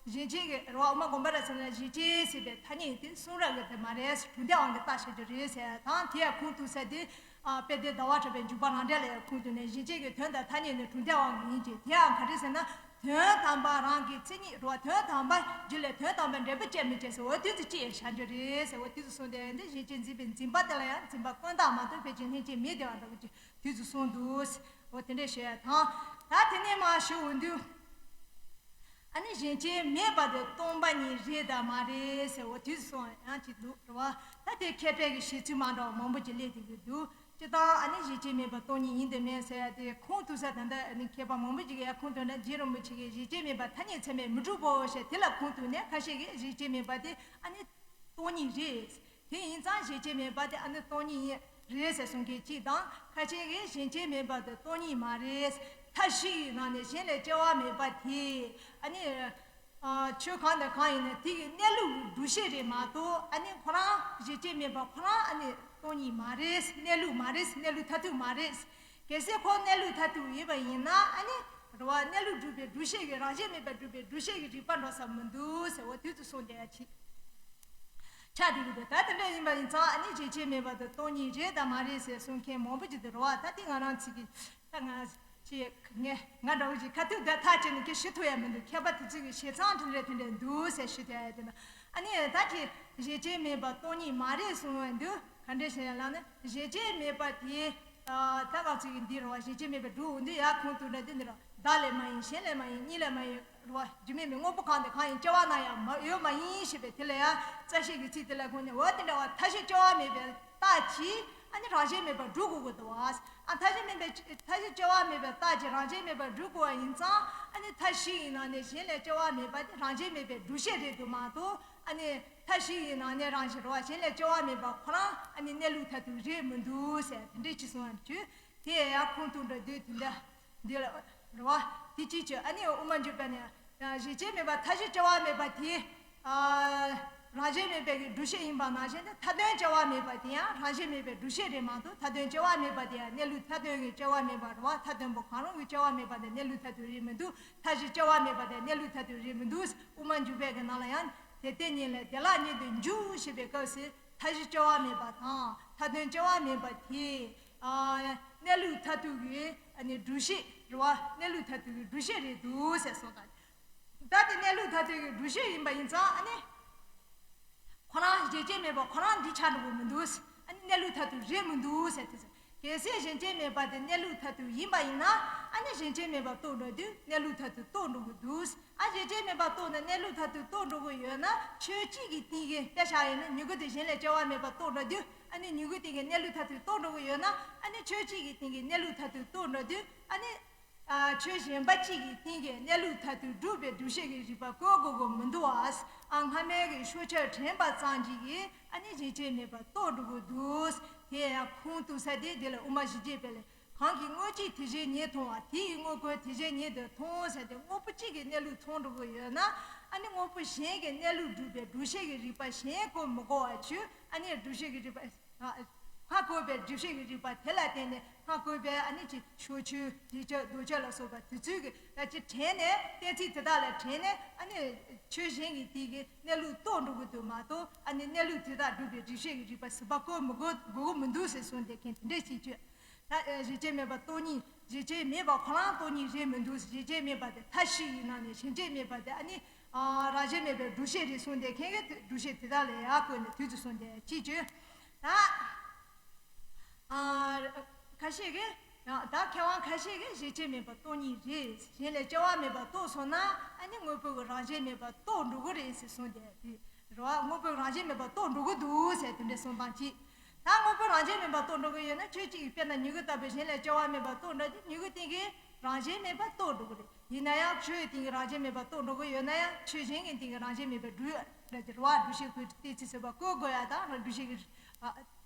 གཞན་གཅེས་ཀྱི་རེད་བ། དབུ་མ་དགོངས་པ་རབ་གསལ་ནང་གཞན་གཅེས་ཟེར་བའི་ཐ་སྙད་དེ་གསུང་རབ་ཀྱི་དེ་མ་རེད། གྲུབ་མཐའི་དབང་གིས་བཏགས་བཞག་རྒྱུ་རེད་ཟེར་ཡ་དང་། དེ་ཡང་ཁུངས་གཏུགས་ས་དེ། དཔལ་ལྡན་ཟླ་བ་གྲགས་པའི་འཇུག་པ་རང་འགྲེལ་ལ་ཡང་ཁུངས་གཏུགས་ནས་གཞན་གཅེས་ཀྱི་དོན་དང་ཐ་སྙད་ནི་གྲུབ་མཐའི་དབང་གིས་ཡིན་གྱི། དེ་ཡང་ག་རེ་ཟེར་ན། དོན་དམ་པ་རང་གི་མཚན་ཉིད་རེད་བ། དོན་དམ་པ་རྒྱུད་ལས་དོན་དམ་པའི་འབྲས་བུ་སྐྱེ་མི་སྐྱེ་ཟེར་བ་དེ་ཚོ་གཅིག་ཡང་བཞག་རྒྱུ་རེད་ཟེར་བ་དེ་ཚོ་གསུངས་ཏེ། འདི་གཞན་གཅེས་འཛིན་པའི་འཛིན་པ་དེ་ལ་ཡང་འཛིན་པ་ཀུན་བཏགས་མ་གཏོགས་ཕལ་ཆེར་ལྷན་སྐྱེས་མེད་དེ་བ་འདྲ་བོ་ཅིག་དེ་ཚོ་གསུངས་འདུག་འོ་དེ་འདྲས་བཤད་ཡ་དང་། ད་དེ་ནས་མར་ཞུ་འོང་དུས། ཨ་ནི་གཞན་བརྗེ་མེད་པ་དེ་སྟོང་པ་ཉིད་རེད་དམ་མ་རེད་ཟེར་བ་དུས་སུ་ཡང་ཅིག་འདུག་རེད་བ། ད་དེ་མཁས་པའི་གི་བཤད་ཚུལ་མ་འདྲ་བ་མང་པོ་ཅིག་སླེབས་བསྡད་ཀྱི་འདུག་སྤྱིར་བཏང་ཨ་ནི་གཞན་བརྗེ་མེད་པ་སྟོང་ཉིད་ཡིན་དམ་མེད་ཟེར་ཡ་དེ་ཁུངས་གཏུགས་ས། ད་ལྟ་ཨ་ནི་མཁས་པ་མང་པོ་ཅིག་གིས་ཡ་ཁུངས་གཏུགས་ན། རྗེ་རིན་པོ་ཆེ་གིས་གཞན་བརྗེ་མེད་པ་ཐ་སྙད་ཚད་མས་མི་གྲུབ་བོ་ཞེས་དེ་ལ་ཁུངས་གཏུགས་ནས། ཁ་ཤས་ཀྱིས་གཞན་བརྗེ་མེད་པ་དེ་ཨ་ནི་སྟོང་ཉིད་རེད། དེ་ཡིན་ཙང་གཞན་བརྗེ་མེད་པ་དེ་ཨ་ནི་སྟོང་ཉིད་རེད་ཟེར་གསུང་མཁན་གཅིག་དང་། ཁ་ཤས་ཀྱིས་གཞན་བརྗེ་མེད་པ་དེ་སྟོང་ཉིད་མ་རེད། མཐའ་བཞི་ཡི་ནང་ནས་གཞན་ལས་སྐྱེ་བ་མེད་པ་དེ་ཨ་ནི། ཨ། ཆོས་གང་དང་གང་ཡིན་ན་དེ་གི་གནས་ལུགས་སྒྲུབ་བྱེད་རེད་མ་གཏོགས། ཨ་ནི་ཁོ་རང་གཞན་བརྗེ་མེད་པ་ཁོ་རང་ཨ་ནི་སྟོང་ཉིད་མ་རེད། གནས་ལུགས་མ་རེད། གནས་ལུགས་མཐར་ཐུག་མ་རེད། གལ་སྲིད་ཁོ་གནས་ལུགས་མཐར་ཐུག་ཡིན་པ་ཡིན་ན། ཨ་ནི་རེད་བ། གནས་ལུགས་སྒྲུབ་པའི་སྒྲུབ་བྱེད་ཀྱི། རང་བཞིན་མེད་པར་སྒྲུབ་པའི་སྒྲུབ་བྱེད་ཀྱི་རིགས་པ་འགྲོ་ས་མི་འདུག་ཟེར་བ་དུས་སུ་གསུངས་བསྡད་ཡ་ཅིག་ཆགས་བསྡད་ཀྱི་འདུག་ད་དེ་འདྲ་ཡིན་པ་ཡིན་ཙང་ཨ་ནི་གཞན་བརྗེ་མེད་པ་དེ་སྟོང་ཉིད་རེད་དམ་མ་རེད་ཟེར་གསུང་མཁན་མང་པོ་ཅིག་འདུག་རེད་བ། ད་དེ་ང་རང་ཚོ་གི། ད་ང་ཅི་ངས་ང་འདྲ་བོ་ཅིག་ཁ་ཐུག་ད་ཐག་བཅད་ནས་སྐད་ཞུ་ཐུབ་ཡ་མི་འདུག་མཁས་པ་དེ་ཚོ་གི་བྱས་ཙང་དེ་འདྲ་དེ་འདྲ་འདུག་ཟེར་ཞུ་ཐུབ་ཡ་དེ་འདྲ། ཨ་ནི་ད་ཅི་གཞན་བརྗེ་མེད་པ་སྟོང་ཉིད་མ་རེད་གསུང་བ་འདུག་ག་འདྲ་ཞིག་ལབ་ན། གཞན་བརྗེ་མེད་པ་དེ། ཨ། ད་ང་ཚོ་གི་འདི་རེད་བ། གཞན་བརྗེ་མེད་པའི་སྒྲུབ་འོ་འདི་ཡ་ཁུངས་གཏུགས་ན་འདི་འདི་རེད། བདག་ལས་མ་ཡིན། གཞན་ལས་མ་ཡིན། གཉིས་ལས་མ་ཡིན། རེད་བ། རྒྱུ་མེད་མིན། དངོས་པོ་གང་དང་གང་ཡིན། སྐྱེ་བ་ན་ཡང་མ་ཡོད་མ་ཡིན་ཞེས་པའི་དེ་ལ་ཡང་རྩ་ཤེས་ཀྱི་ཚིག་དེ་ལ་དགོངས་ནས། འོ་དེ་འདྲ་བ་མཐའ་བཞི་སྐྱེ་བ་མེད་པའི་རྟགས་ཀྱིས་ཨ་ནི་རང་བཞིན་མེད་པར་སྒྲུབ་དགོས་ཀྱི་འདུག་བ། ཨ། མཐའ་བཞི་མེད་པའི། མཐའ་བཞི་སྐྱེ་བ་མེད་པའི་རྟགས་ཀྱིས་རང་བཞིན་མེད་པར་སྒྲུབ་དགོས་པ་ཡིན་ཙང་། ཨ་ནི་མཐའ་བཞི་ཡི་ནང་ནས་གཞན་ལས་སྐྱེ་བ་མེད་པ་དེ་རང་བཞིན་མེད་པའི་སྒྲུབ་བྱེད་རེད་འདུག་མ་གཏོགས། ཨ་ནི་མཐའ་བཞི་ཡི་ནང་ནས་རང་བཞིན་རེད་བ། གཞན་ལས་སྐྱེ་བ་མེད་པ་ཁོ་རང་ཨ་ནི་གནས་ལུགས་མཐར་ཐུག་རེད་མི་འདུག་ཟེར་དེ་འདྲས་ཅིག་གསུངས་པ་འདུག་དེ་ཡང་ཁུངས་གཏུགས་འགྲོ་དུས་དེ་འདྲ། འདི་ལ་རེད་བ། དེ་གཅིག་བྱས། ཨ་ནི་དབུ་མ་འཇུག་པ་ནས་གཞན་བརྗེ་མེད་པ་མཐའ་བཞི་སྐྱེ་བ་མེད་པ་དེ། ཨ། རང་བཞིན་མེད་པའི་གི་སྒྲུབ་བྱེད་ཡིན་པ་ནང་བཞིན་དུ། མཐའ་དོན་སྐྱེ་བ་མེད་པ་དེ་ཡང་རང་བཞིན་མེད་པའི་སྒྲུབ་བྱེད་རེད་མ་གཏོགས། མཐའ་དོན་སྐྱེ་བ་མེད་པ་དེ་ཡང་གནས་ལུགས་མཐའ་དོན་གྱི་སྐྱེ་བ་མེད་པ་རེད་བ། མཐའ་དོན་པོ་གང་རུང་གི་སྐྱེ་བ་མེད་པ་དེ་གནས་ལུགས་མཐར་ཐུག་རེད་མི་འདུག་མཐའ་བཞི་སྐྱེ་བ་མེད་པ་དེ་གནས་ལུགས་མཐར་ཐུག་རེད་མི་འདུག་དབུ་མ་འཇུག་པའི་གི་ནང་ལ་ཡང་དེ་ལྟས་ཉིད་ལས་དེ་ལ་ཉིད་དུ་འཇུག་ཞེས་པའི་སྐབས་སུ། མཐའ་བཞི་སྐྱེ་བ་མེད་པ་དང་མཐའ་དོན་སྐྱེ་བ་མེད་པ་དེ། ཨ། གནས་ལུགས་མཐར་ཐུག་གི་ཨ་ནི་སྒྲུབ་བྱེད་རེད་བ། གནས་ལུགས་མཐར་ཐུག་གི་སྒྲུབ་བྱེད་རེད་འདུག་ཟེར་གསུངས་དང་། ད་དེ་གནས་ལུགས་མཐར་ཐུག་གི་སྒྲུབ་བྱེད་ཡིན་པ་ཡིན་ཙང་། ཨ་ནི་ཁོ་རང་གཞན་བརྗེ་མེད་པ་ཁོ་རང་འདི་ཆགས་འགྲོ་གི་མི་འདུག་ཨ་ནི་གནས་ལུགས་མཐར་ཐུག་རེད་མི་འདུག་ཟེར་དུས། གལ་སྲིད་གཞན་བརྗེ་མེད་པ་དེ་གནས་ལུགས་མཐར་ཐུག་ཡིན་པ་ཡིན་ན། ཨ་ནི་གཞན་བརྗེ་མེད་པ་རྟོགས་འགྲོ་དུས་གནས་ལུགས་མཐར་ཐུག་རྟོགས་འགྲོ་གི་འདུག་ཨ། གཞན་བརྗེ་མེད་པ་རྟོགས་ན་གནས་ལུགས་མཐར་ཐུག་རྟོགས་འགྲོ་གི་ཡོད་ན། ཆོས་གཅིག་གི་སྟེང་གི་དཔེ་བཞག་ཡོད་ན་མྱུ་གུ་དེ་གཞན་ལས་སྐྱེ་བ་མེད་པ་རྟོགས་འགྲོ་དུས། ཨ་ནི་མྱུ་གུ་སྟེང་གི་གནས་ལུགས་མཐར་ཐུག་རྟོགས་འགྲོ་གི་ཡོད་ན། ཨ་ནི་ཆོས་གཅིག་གི་སྟེང་གི་གནས་ལུགས་མཐར་ཐུག་རྟོགས་འགྲོ་དུས། ཨ་ནི། ཨ། ཆོས་གཞན་པ་གཅིག་གི་སྟེང་གི་གནས་ལུགས་མཐར་ཐུག་སྒྲུབ་པའི་སྒྲུབ་བྱེད་ཀྱི་རིགས་པ་བཀོད་དགོས་ཀྱི་མི་འདུག་བ། ཨ། སྔ་མའི་གི་ཕྱོགས་ཆོས་དྲན་པ་ཙམ་གྱིས་ཀྱི་ཨ་ནི་གཞན་བརྗེ་མེད་པ་རྟོགས་འགྲོ་གི་འདུག་དེ་ཡང་ཁུངས་གཏུགས་ས་དེ་འདི་ལ་དབུ་མ་ཞི་བྱེད་པའི་ལས། གང་གིས་དངོས་གཅིག་དེ་བཞིན་ཉིད་མཐོང་བ། དེ་ཡི་དངོས་ཀུན་དེ་བཞིན་ཉིད་དུ་མཐོང་ཟེར་ཏེ། དངོས་པོ་གཅིག་གི་གནས་ལུགས་མཐོང་འགྲོ་གི་ཡོད་ན། ཨ་ནི་དངོས་པོ་གཞན་གྱི་གནས་ལུགས་སྒྲུབ་པའི་སྒྲུབ་བྱེད་ཀྱི་རིགས་པ་གཞན་བཀོད་མི་དགོས་པ་བྱས། ཨ་ནི་སྒྲུབ་བྱེད་ཀྱི་རིགས་པ། ཨ། སྔར་བཀོད་པའི་སྒྲུབ་བྱེད་ཀྱི་རིགས་པ་དེ་ལ་བརྟེན་ནས། སྔར་བཀོད་པའི་ཨ་ནི་ཅིག་ཕྱོགས་ཆོས་རྗེས་ཆོས་ཟློས་ཆོས་ལ་སོགས་པ་དེ་ཚོའི་གི་ལ་ཅིག་དྲན་ནས། གཏན་ཚིགས་དེ་དག་ལ་དྲན་ནས། ཨ་ནི་ཆོས་གཞན་གྱི་དེ་གི་གནས་ལུགས་རྟོགས་འགྲོ་གི་འདུག་མ་གཏོགས། ཨ་ནི་གནས་ལུགས་དེ་དག་སྒྲུབ་པའི་སྒྲུབ་བྱེད་ཀྱི་རིགས་པ་གཞན་པ་བཀོད་མི་དགོས། དགོས་ཀྱི་མི་འདུག་ཟེར་གསུངས་བསྡད་མཁན་དེ་འདྲ་ཞིག་བརྗོད། ད། ཨ། གཞན་བརྗེ་མེད་པ་སྟོང་ཉིད། གཞན་བརྗེ་མེད་པ་ཁོ་རང་སྟོང་ཉིད་རེད་མི་འདུག་གཞན་བརྗེ་མེད་པ་དེ་མཐའ་བཞི་ཡི་ནང་ནས་གཞན་བརྗེ་མེད་པ་དེ་ཨ་ནི། ཨ། རང་བཞིན་མེད་པའི་སྒྲུབ་བྱེད་རེད་གསུངས་བསྡད་མཁན་གྱི་སྒྲུབ་བྱེད་དེ་དག་ལ་ཡར་བཀོད་ནས་དུས་སུ་གསུངས་བསྡད་ཅིག་བརྗོད། ད། ཨ། ཁ་ཤས་ཀྱིས། ཡང་ད་མཁས་དབང་ཁ་ཤས་ཀྱིས་གཞན་བརྗེ་མེད་པ་སྟོང་ཉིད་རེད། གཞན་ལས་སྐྱེ་བ་མེད་པ་རྟོགས་སོང་ན། ཨ་ནི་དངོས་པོ་གི་རང་བཞིན་མེད་པ་རྟོགས་འགྲོ་གི་རེད་ཟེར་གསུངས་བསྡད་དེ། རེད་བ། དངོས་པོའི་རང་བཞིན་མེད་པ་རྟོགས་འགྲོ་གི་འདུག་ཟེར་དེ་འདྲ་གསུངས་སྟངས་གཅིག་ད་དངོས་པོའི་རང་བཞིན་མེད་པ་རྟོགས་འགྲོ་གི་ཡོད་ན། ཆོས་གཅིག་གི་དཔེར་ན་མྱུ་གུ་ལྟ་བུའི་གཞན་ལས་སྐྱེ་བ་མེད་པ་རྟོགས་འགྲོ་དུས། མྱུ་གུ་སྟེང་གི་རང་བཞིན་མེད་པ་རྟོགས་འགྲོ་གི་རེད། ཡིན་ན་ཡང་ཆོས་སྟེང་གི་རང་བཞིན་མེད་པ་རྟོགས་འགྲོ་གི་ཡོད་ན་ཡང་། ཆོས་གཞན་གྱི་སྟེང་གི་རང་བཞིན་མེད་པའི་སྒྲུབ་རེད་དེ། རེད་བ། སྒྲུབ་བྱེད་ཀྱི་གཏན་ཚིགས་ཟེར་བ་བཀོད་དགོས་ཡ་དང་། སྒྲུབ་བྱེད་ཀྱི། ཨ།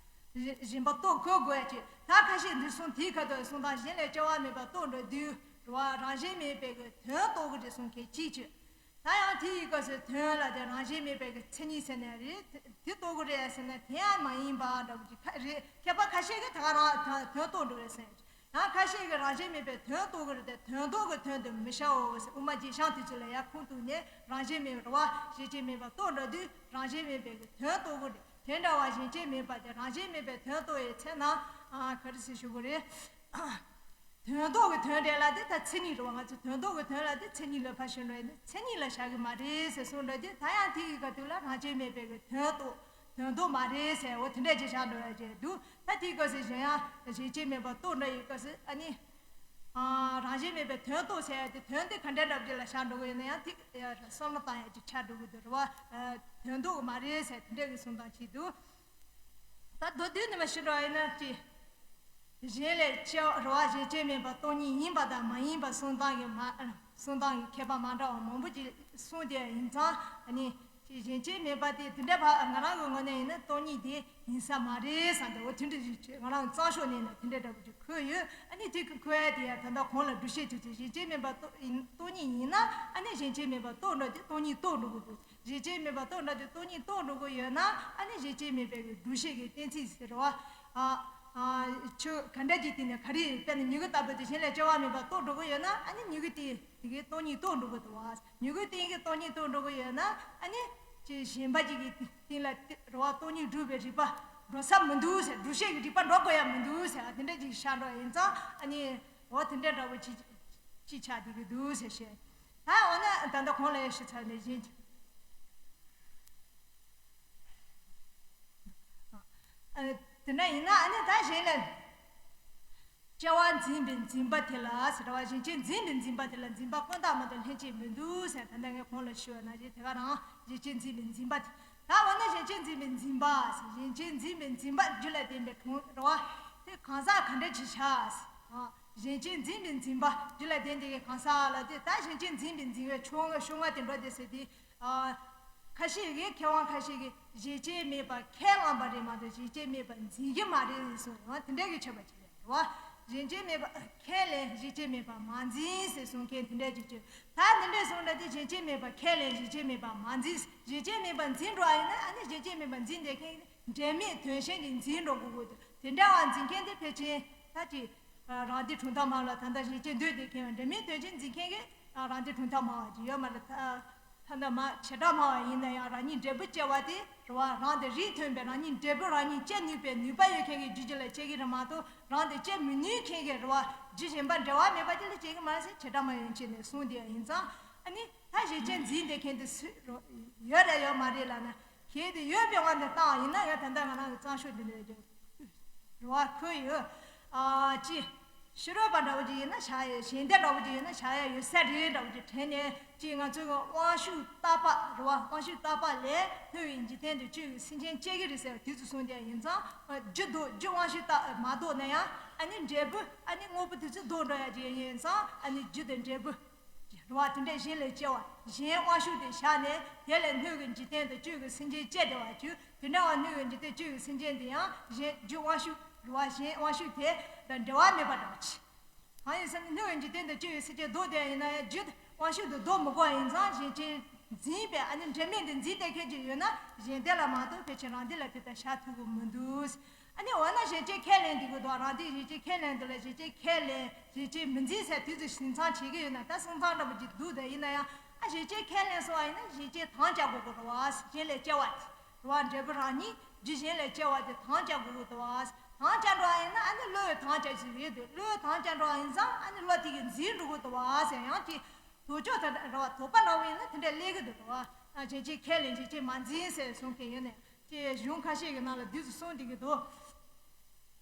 གཞན་པ་རྟོགས་བཀོད་དགོས་ཡ་བཅས། ད་ཁ་ཤས་འདི་གསུངས་དེའི་ཁ་ཐུག་གསུངས་སྟངས། གཞན་ལས་སྐྱེ་བ་མེད་པ་རྟོགས་འགྲོ་དུས། རེད་བ། རང་བཞིན་མེད་པའི་གི་དོན་རྟོགས་ཀྱི་རེད་གསུངས་མཁན་གཅིག་བྱས། ད་ཡང་དེ་ཡི་སྐབས་སུ་དོན་ལ་དེ་རང་བཞིན་མེད་པའི་གི་མཚན་ཉིད་ཟེར་ན་རེད། དེ་རྟོགས་ཀྱི་རེད་ཟེར་ན་དེ་ཡང་མ་ཡིན་པ་འདྲ་བོ་ཅིག་ཁ་རེད། མཁས་པ་ཁ་ཤས་ཀྱིས་ད་ག་རང་དོན་རྟོགས་འགྲོ་རེད་ཟེར། ཡང་ཁ་ཤས་ཀྱིས་རང་བཞིན་མེད་པའི་དོན་རྟོགས་ཀྱི་རེད་དེ། དོན་རྟོགས་ཀྱི་དོན་དུ་མི་བྱའོ་ཟེར། དབུ་མ་རྗེས་བྱང་དེ་ཚོ་ལ་ཡར་ཁུངས་གཏུགས་ནས། རང་བཞིན་མེད་པའི། རེད་བ། གཞན་བརྗེ་མེད་པ་རྟོགས་འགྲོ་དུས་རང་བཞིན་མེད་པའི་གི་དོན་རྟོགས་ཀྱི་རེད། དེ་འདྲ་བ་གཞན་བརྗེ་མེད་པ་དེ་རང་བཞིན་མེད་པའི་དོན་རྟོགས་པའི་ཚེ་ན། ཨ། ག་རེ་ཟེར་ཞུ་དགོས་རེད། དོན་རྟོགས་ཀྱི་དོན་རེད་ལབ་དེ་ད་མཚན་ཉིད་རེད་བ། ང་ཚོ་དོན་རྟོགས་ཀྱི་དོན་ལབ་དེ་མཚན་ཉིད་ལ་ཕར་ཞོན་འགྲོ་ཡིན་ན། མཚན་ཉིད་ལ་བཞག་གི་མ་རེད་ཟེར་གསུངས་འགྲོ་དུས། ད་ཡང་དེ་ཡི་ཁ་ཐུག་ལ་རང་བཞིན་མེད་པའི་གི་དོན་རྟོགས། དོན་རྟོགས་མ་རེད་ཟེར། འོ་དེ་འདྲ་ཅིག་བཞག་འགྲོ་ཡ་ཅིག་འདུག་ད་དེའི་སྐབས་སུ་གཞན་ཡང་གཞན་བརྗེ་མེད་པ་རྟོགས་འགྲོ་ཡི་སྐབས་སུ། ཨ་ནི། ཨ། རང་བཞིན་མེད་པའི་དོན་རྟོགས་ཟེར་ཡ་དེ་དོན་དེ་ག་འདྲ་འདྲ་པོ་ཅིག་ལ་བཞག་འགྲོ་གི་ཡོད་ན་ཡང་དེ་བསམ་བློ་བཏང་ཡ་ཅིག་ཆགས་འགྲོ་གི་འདུག་རེད་བ། དོན་རྟོགས་མ་རེད་ཟེར་དེ་འདྲ་གི་གསུང་སྟངས་ཅིག་འདུག་ད་མདོར་བསྡུས་ནས་མ་ཞུ་འགྲོ་ཡིན་ན་ཅི། གཞན་ལས་སྐྱེ་བ་རེད་བ། གཞན་སྐྱེ་མེད་པ་སྟོང་ཉིད་ཡིན་པ་དང་མ་ཡིན་པ་གསུང་སྟངས་ཀྱི་མ་གསུང་སྟངས་ཀྱི་ཁྱད་པར་མ་འདྲ་བ་མང་པོ་ཅིག་གསུངས་དེ་ཡིན་ཙང་ཨ་ནི། ཅི་གཞན་སྐྱེ་མེད་པ་དེ་དེ་འདྲ་བ་ང་རང་གི་ངོས་ནས་ཡིན་ན་སྟོང་ཉིད་དེ་ཡིན་ས་མ་རེད་བསམ་སྟེ་འོ་དེ་འདྲ་ཞིག་ང་རང་གཙང་ཤོག་ནས་ན་དེ་འདྲ་འདྲ་པོ་ཅིག་འཁོད་ཡོད། ཨ་ནི་དེ་གི་འཁོད་ཡ་དེ་ཡ་ད་ལྟ་གོང་ལ་སྒྲུབ་བྱེད་དུས་ཚོད་གཞན་སྐྱེ་མེད་པ་སྟོང་ཡིན་སྟོང་ཉིད་ཡིན་ན་ཨ་ནི་གཞན་སྐྱེ་མེད་པ་རྟོགས་འགྲོ་དེ་སྟོང་ཉིད་རྟོགས་འགྲོ་དགོས་འདུག་གཞན་སྐྱེ་མེད་པ་རྟོགས་འདྲ་དེ་སྟོང་ཉིད་རྟོགས་འགྲོ་གི་ཡོད་ན་ཨ་ནི་གཞན་སྐྱེ་མེད་པའི་གི་སྒྲུབ་བྱེད་ཀྱི་གཏན་ཚིགས་ཟེར་བ། ཨ། ཨ། ཆོས་ག་འདྲ་ཅིག་དེ་ནི་ག་རེ་དཔེར་ན་མྱུ་གུ་ལྟ་བུ་དེ་གཞན་ལས་སྐྱེ་བ་མེད་པ་རྟོགས་འགྲོ་གི་ཡོད་ན་ཨ་ནི་མྱུ་གུ་དེ་དེ་གའི་སྟོང་ཉིད་རྟོགས་འགྲོ་གི་འདུག་བ། མྱུ་གུ་དེ་གའི་སྟོང་ཉིད་རྟོགས་འགྲོ་གི་ཡོད་ན་ཨ་ནི་ཅི་གཞན་པ་ཅིག་གི་སྟེང་ལ་རེ་བ་སྟོང་ཉིད་སྒྲུབ་པའི་རིགས་པ་འགྲོ་ས་མི་འདུག་ཟེར། སྒྲུབ་བྱེད་ཀྱི་རིགས་པ་འགྲོ་དགོས་ཡ་མི་འདུག་ཟེར་དེ་འདྲ་ཅིག་བཞག་འགྲོ་ཡིན་ཙང་ཨ་ནི། འོ་དེ་འདྲ་འདྲ་བོ་ཅི་ཅི་ཆགས་བསྡད་ཀྱི་འདུག་ཟེར་བཤད། ད་འོ་ན་ད་ལྟ་གོང་ལ་ཡང་ཞུས་ཚར་ནས་གཞན་ཨ། དེ་འདྲ་ཡིན་ན་ཨ་ནི་ད་གཞན་ལས་སྐྱེ་བ་འཛིན་པའི་འཛིན་པ་དེ་ལ་ཟེར་བ་གཞན་སྐྱེ་འཛིན་པའི་འཛིན་པ་དེ་ལ་འཛིན་པ་ཀུན་བཏགས་མ་གཏོགས་ལྷན་སྐྱེས་མི་འདུག་ཟེར། ད་ལྟ་ངས་གོང་ལ་ཞུས་པ་ནང་བཞིན་དེ་ག་རང་གཞན་སྐྱེ་འཛིན་པའི་འཛིན་པ་དེ། ད་འོ་ན་གཞན་སྐྱེ་འཛིན་པའི་འཛིན་པ་ཟེར། གཞན་སྐྱེ་འཛིན་པའི་འཛིན་པ་རྒྱུ་ལ་བརྟེན་པའི་གྲོང་རེད་བ། དེ་གང་ཟག་ག་འདྲ་ཅིག་བྱ། གཞན་སྐྱེ་འཛིན་པའི་འཛིན་པ་རྒྱུ་ལ་བརྟེན་དེ་གི་གང་ཟག་ལ་དེ་ད་གཞན་སྐྱེ་འཛིན་པའི་འཛིན་པའི་ཕྱོགས་སྔ་ཕྱོགས་སྔ་དེ་འགྲོ་དེ་ཟེར་དེ། ཁ་ཤས་ཀྱིས་མཁས་དབང་ཁ་ཤས་ཀྱིས་གཞན་སྐྱེ་མེད་པ་ཁས་བླངས་པ་རེད་མ་གཏོགས་གཞན་སྐྱེ་མེད་པ་འཛིན་གྱི་མ་རེད་གསུངས་རེད་བ། དེ་འདྲ་གི་ཆོས་པ་ཅིག་རེད་བ། གཞན་སྐྱེ་མེད་པ་ཁས་ལེན་གཞན་སྐྱེ་མེད་པ་མ་འཛིན་ཟེར་གསུང་མཁན་དེ་འདྲ་ཅིག་བྱོས། ད་དེ་འདྲ་གསུངས་འདྲ་དེ་གཞན་སྐྱེ་མེད་པ་ཁས་ལེན་གཞན་སྐྱེ་མེད་པ་མ་འཛིན། གཞན་སྐྱེ་མེད་པ་འཛིན་འགྲོ་བ་ཡིན་ན་ཨ་ནི་གཞན་སྐྱེ་མེད་པ་འཛིན་བསྡད་མཁན་འབྲེལ་མེད་དོན་གཞན་གྱི་འཛིན་འགྲོ་དགོས་དགོས་དེ་འདྲ་བ་འཛིན་མཁན་དེ་ཕལ་ཆེར་ད་ཅི། རང་སྡེ་གྲུབ་མཐའ་སྨྲ་བ་ལ་ད་ལྟ་གཞན་སྐྱེ་འདོད་དེ་མཁན་བ་འབྲེལ་མེད་དོན་གཞན་འཛིན་མཁན་གྱི་རང་སྡེ་གྲུབ་མཐའ་སྨྲ་བ་ཅིག་ཡོད་མ་རེད། ད་ད་ལྟ་མ་བྱེ་བྲག་སྨྲ་བ་ཡིན་ན་ཡང་རང་ཉིད་འབྲས་བུ་སྐྱེ་བ་དེ་རེད་བ། རང་དེ་རིགས་མཐུན་པའི་རང་ཉིད་འབྲས་བུ་རང་ཉིད་སྐྱེ་ནུས་པའི་ནུས་པ་ཡོད་མཁན་གྱི་རྒྱུ་ཅིག་ལ་སྐྱེ་གི་རེད་མ་གཏོགས་རང་དེ་སྐྱེ་མི་ནུས་མཁན་གྱི་རེད་བ། རྒྱུ་གཞན་པ་འབྲེལ་བ་མེད་པ་ཅིག་ལ་སྐྱེ་གི་མ་རེད་ཟེར་བྱེ་བྲག་སྨྲ་བའི་ཡོན་ཆེན་ནས་གསུངས་དེ་ཡང་ཡིན་ཙང་ཨ་ནི་ད་གཞན་སྐྱེ་འཛིན་བསྡད་མཁན་དེ་སུ་ཡོད་རེད་ཡོད་མ་རེད་ལབ་ན། གལ་ཏེ་ཡོད་པའི་དབང་དུ་བཏང་བ་ཡིན་ན་ཡང་ད་ལྟ་ང་རང་གི་གཙང་ཤོག་འདི་འདྲ་རེ་བ་འཁོད་ཡོད། ཨ་ཅི། ཕྱི་རོལ་པ་འདྲ་བོ་ཅིག་ཡིན་ན་བྱ་ཡ་གཞན་སྡེ་འདྲ་བོ་ཅིག་ཡིན་ན་བྱ་ཡ་ཡོད་ས་རེད་འདྲ་བོ་ཅིག་དྲན་ནས་ཅིག་ང་ཚོའི་དབང་ཕྱུག་རྟག་པ་རེད་བ། དབང་ཕྱུག་རྟག་པ་ལས་སྣོད་ཀྱི་འཇིག་རྟེན་དུ་སྤྱོད་ཀྱི་སེམས་ཅན་སྐྱེ་གི་རེད་ཟེར་བ་དུས་སུ་གསུངས་ཀྱང་ཡིན་ཙང་རྒྱུ་ལྡོག་རྒྱུ་དབང་ཕྱུག་རྟག་མ་ལྡོག་ན་ཡང་ཨ་ནི་འབྲས་བུ་ཨ་ནི་དངོས་པོ་དུས་ཚོད་ལྡོག་འགྲོ་ཡ་ཅིག་ཡིན་ཙང་ཨ་ནི་རྒྱུ་དང་འབྲས་བུ། རེད་བ། དེ་འདྲས་གཞན་ལས་སྐྱེ་བ་གཞན་དབང་ཕྱུག་དེ་བཞག་ནས་དེ་ལས་སྣོད་ཀྱི་འཇིག་རྟེན་དུ་སྤྱོད་ཀྱི་སེམས་ཅན་སྐྱེ་བདེ་བ་བཅུ་དེ་འདྲ་བ་སྣོད་ཀྱི་འཇིག་རྟེན་སྤྱོད་ཀྱི་སེམས་ཅན་དེ་ཡང་གཞན་རྒྱུ་དབང་ཕྱུག་རེད་བ། གཞན་དབང་ཕྱུག་དེ་དང་འབྲེལ་བ་མེད་པ་འདྲ་བ་ཅི། གང་ཡིན་ཟེར་ན་སྣོད་ཀྱི་འཇིག་རྟེན་དུ་སྤྱོད་ཀྱི་སེམས་ཅན་ལྡོག་དེ་ཡིན་ན་ཡང་རྒྱུ་དབང་ཕྱུག་དེ་ལྡོག་མི་དགོས་ཡིན་ཙང་གཞན་སྐྱེ་འཛིན་པའི་ཨ་ནི་འབྲེལ་མེད་དེ་འཛིན་བསྡད་མཁན་ཅིག་ཡོད་ན་གཞན་དེ་ལ་མ་གཏོགས་ཕལ་ཆེར་རང་དེ་ལ་དེ་ལྟར་བཞག་ཐུབ་ཀྱི་མི་འདུག་ཨ་ནི་འོ་ན་གཞན་སྐྱེ་ཁས་ལེན་འདི་གི་དོན་རང་དེ་གཞན་སྐྱེ་ཁས་ལེན་འདི་ལ་གཞན་སྐྱེ་ཁས་ལེན་གཞན་སྐྱེ་མི་འཛིན་ཟེར་དུས་ཚོད་ཟིན་ཚང་བྱེད་ཀྱི་ཡོད་ན་ད་སེམས་ཚང་འདྲ་པོ་ཅིག་འདུག་ད་ཡིན་ན་ཡང་ཨ་གཞན་སྐྱེ་ཁས་ལེན་སོང་བ་ཡིན་ན་གཞན་སྐྱེ་དམ་བཅའ་དགོས་དགོས་རེད་བ། གཞན་ལས་སྐྱེ་བ་དེ་རེད་བ། འབྲས་བུ་རང་ཉིད་རྒྱུ་གཞན་ལས་སྐྱེ་བ་དེ་དམ་བཅའ་དགོས་དགོས་རེད་བ། དམ་བཅའ་འགྲོ་བ་ཡིན་ན་ཨ་ནི་བློས་དམ་བཅའ་ཞིག་རེད་དེ་བློས་དམ་བཅའ་འགྲོ་བ་ཡིན་ཙང་ཨ་ནི་བློ་དེ་གིས་འཛིན་འགྲོ་དགོས་རེད་བ་ཟེར་ཡང་དེ་དོགས་གཅོད་དེ་འདྲ་རེད་བ། དོགས་པ་འདྲ་བོ་ཡིན་ན་དེ་འདྲ་སླེབས་ཀྱི་འདུག་རེད་བ། གཞན་སྐྱེ་ཁས་ལེན་གཞན་སྐྱེ་མ་འཛིན་ཟེར་གསུང་མཁན་ཡོད་ནས། ཅེས་གཞུང་ཁ་ཤས་ཀྱི་ནང་ལ་དུས་སུ་གསུངས་བསྡད་ཀྱི་འདུག་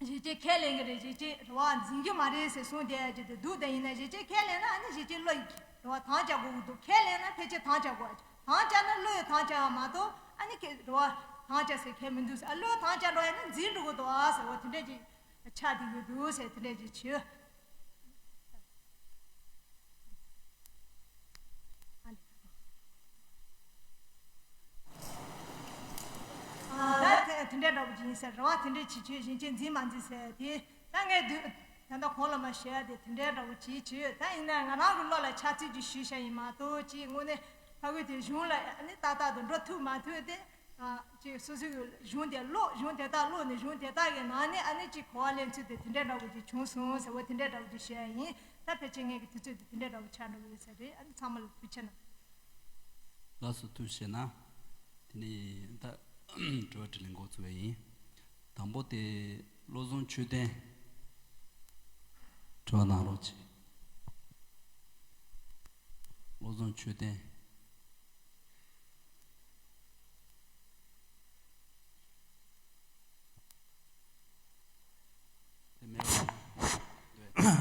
གཞན་སྐྱེ་ཁས་ལེན་གྱི་རེད། གཞན་སྐྱེ་རེད་བ། འཛིན་གྱི་མ་རེད་ཟེར་གསུངས་བསྡད་ཀྱི་འདུག་ད་ཡིན་ན་གཞན་སྐྱེ་ཁས་ལེན་ན་ཨ་ནི་གཞན་སྐྱེ་བློ་ཡིས་རེད་བ། དམ་བཅའ་དགོས་ཀྱི་འདུག་ཁས་ལེན་ན་ཕལ་ཆེར་དམ་བཅའ་དགོས། དམ་བཅའ་ན་བློས་དམ་བཅའ་བ་མ་གཏོགས་ཨ་ནི་ཁས་རེད་བ། དམ་བཅའ་ཟེར་མཁན་མི་འདུག་ཨ་བློས་དམ་བཅའ་འགྲོ་ཡིན་ན་འཛིན་འགྲོ་གི་འདུག་ཨ་ཟེར་བ་དེ་འདྲས་ཀྱི་ཆགས་བསྡད་ཀྱི་འདུག་ཟེར་དེ་འདྲས་ཀྱི་བྱོས། ད་དེ་དེ་འདྲ་འདྲ་པོ་ཅིག་ཡིན་ཟེར་རེད་བ། དེ་འདྲ་ཅིག་བྱོས། གཞན་སྐྱེ་འཛིན་མ་འཛིན་ཟེར་དེ་ད་ངས་དུས་ད་ལྟ་གོང་ལ་མ་ཞུ་ཡ་དེ་དེ་འདྲ་འདྲ་པོ་ཅིག་བྱོས། ད་ཡིན་ན་ང་རང་གི་བློ་ལ་འཆར་ཚུལ་ཅིག་ཞུས་བཞག་ཡིན་མ་གཏོགས་ཅིག་དངོས་གནས་ཕ་གི་དེ་གཞུང་ལ་ཨ་ནི་ཏག་ཏག་ཏུ་འགྲོ་ཐུབ་མ་ཐུབ་དེ་ཅིག་སོ་སོའི་གཞུང་དེ་ཀློག་གཞུང་དེ་དག་ཀློག་ནས་གཞུང་དེ་དག་གི་ནང་ནས་ཨ་ནི་ཅིག་གོ་བ་ལེན་ཚུལ་དེ་དེ་འདྲ་འདྲ་པོ་ཅིག་བྱུང་སོང་ཟེར་བ་དེ་འདྲ་འདྲ་པོ་ཅིག་ཞུ་ཡ་ཡིན། ད་ཕལ་ཆེར་ངས་ཀྱི་དུས་ཚོད་དེ་དེ་འདྲ་འདྲ་པོ་ཆགས་འགྲོ་གི་ཡོད་ས་རེད། ཨ་ནི་ཚང་མ་ལ་ཐུགས་རྗེ་གནང་། ལགས་སོ། ཐུགས་རྗེ་གནང་། དེ་ནས་ད་དྲི་བ་དྲིས་ལན་འགོ་ཚུགས་པ་ཡིན། དང་པོ་དེ་བློ་བཟང་ཆོས་ལྡན། དྲི་བ་གནང་རོགས་གྱིས། བློ་བཟང་ཆོས་ལྡན། དེ་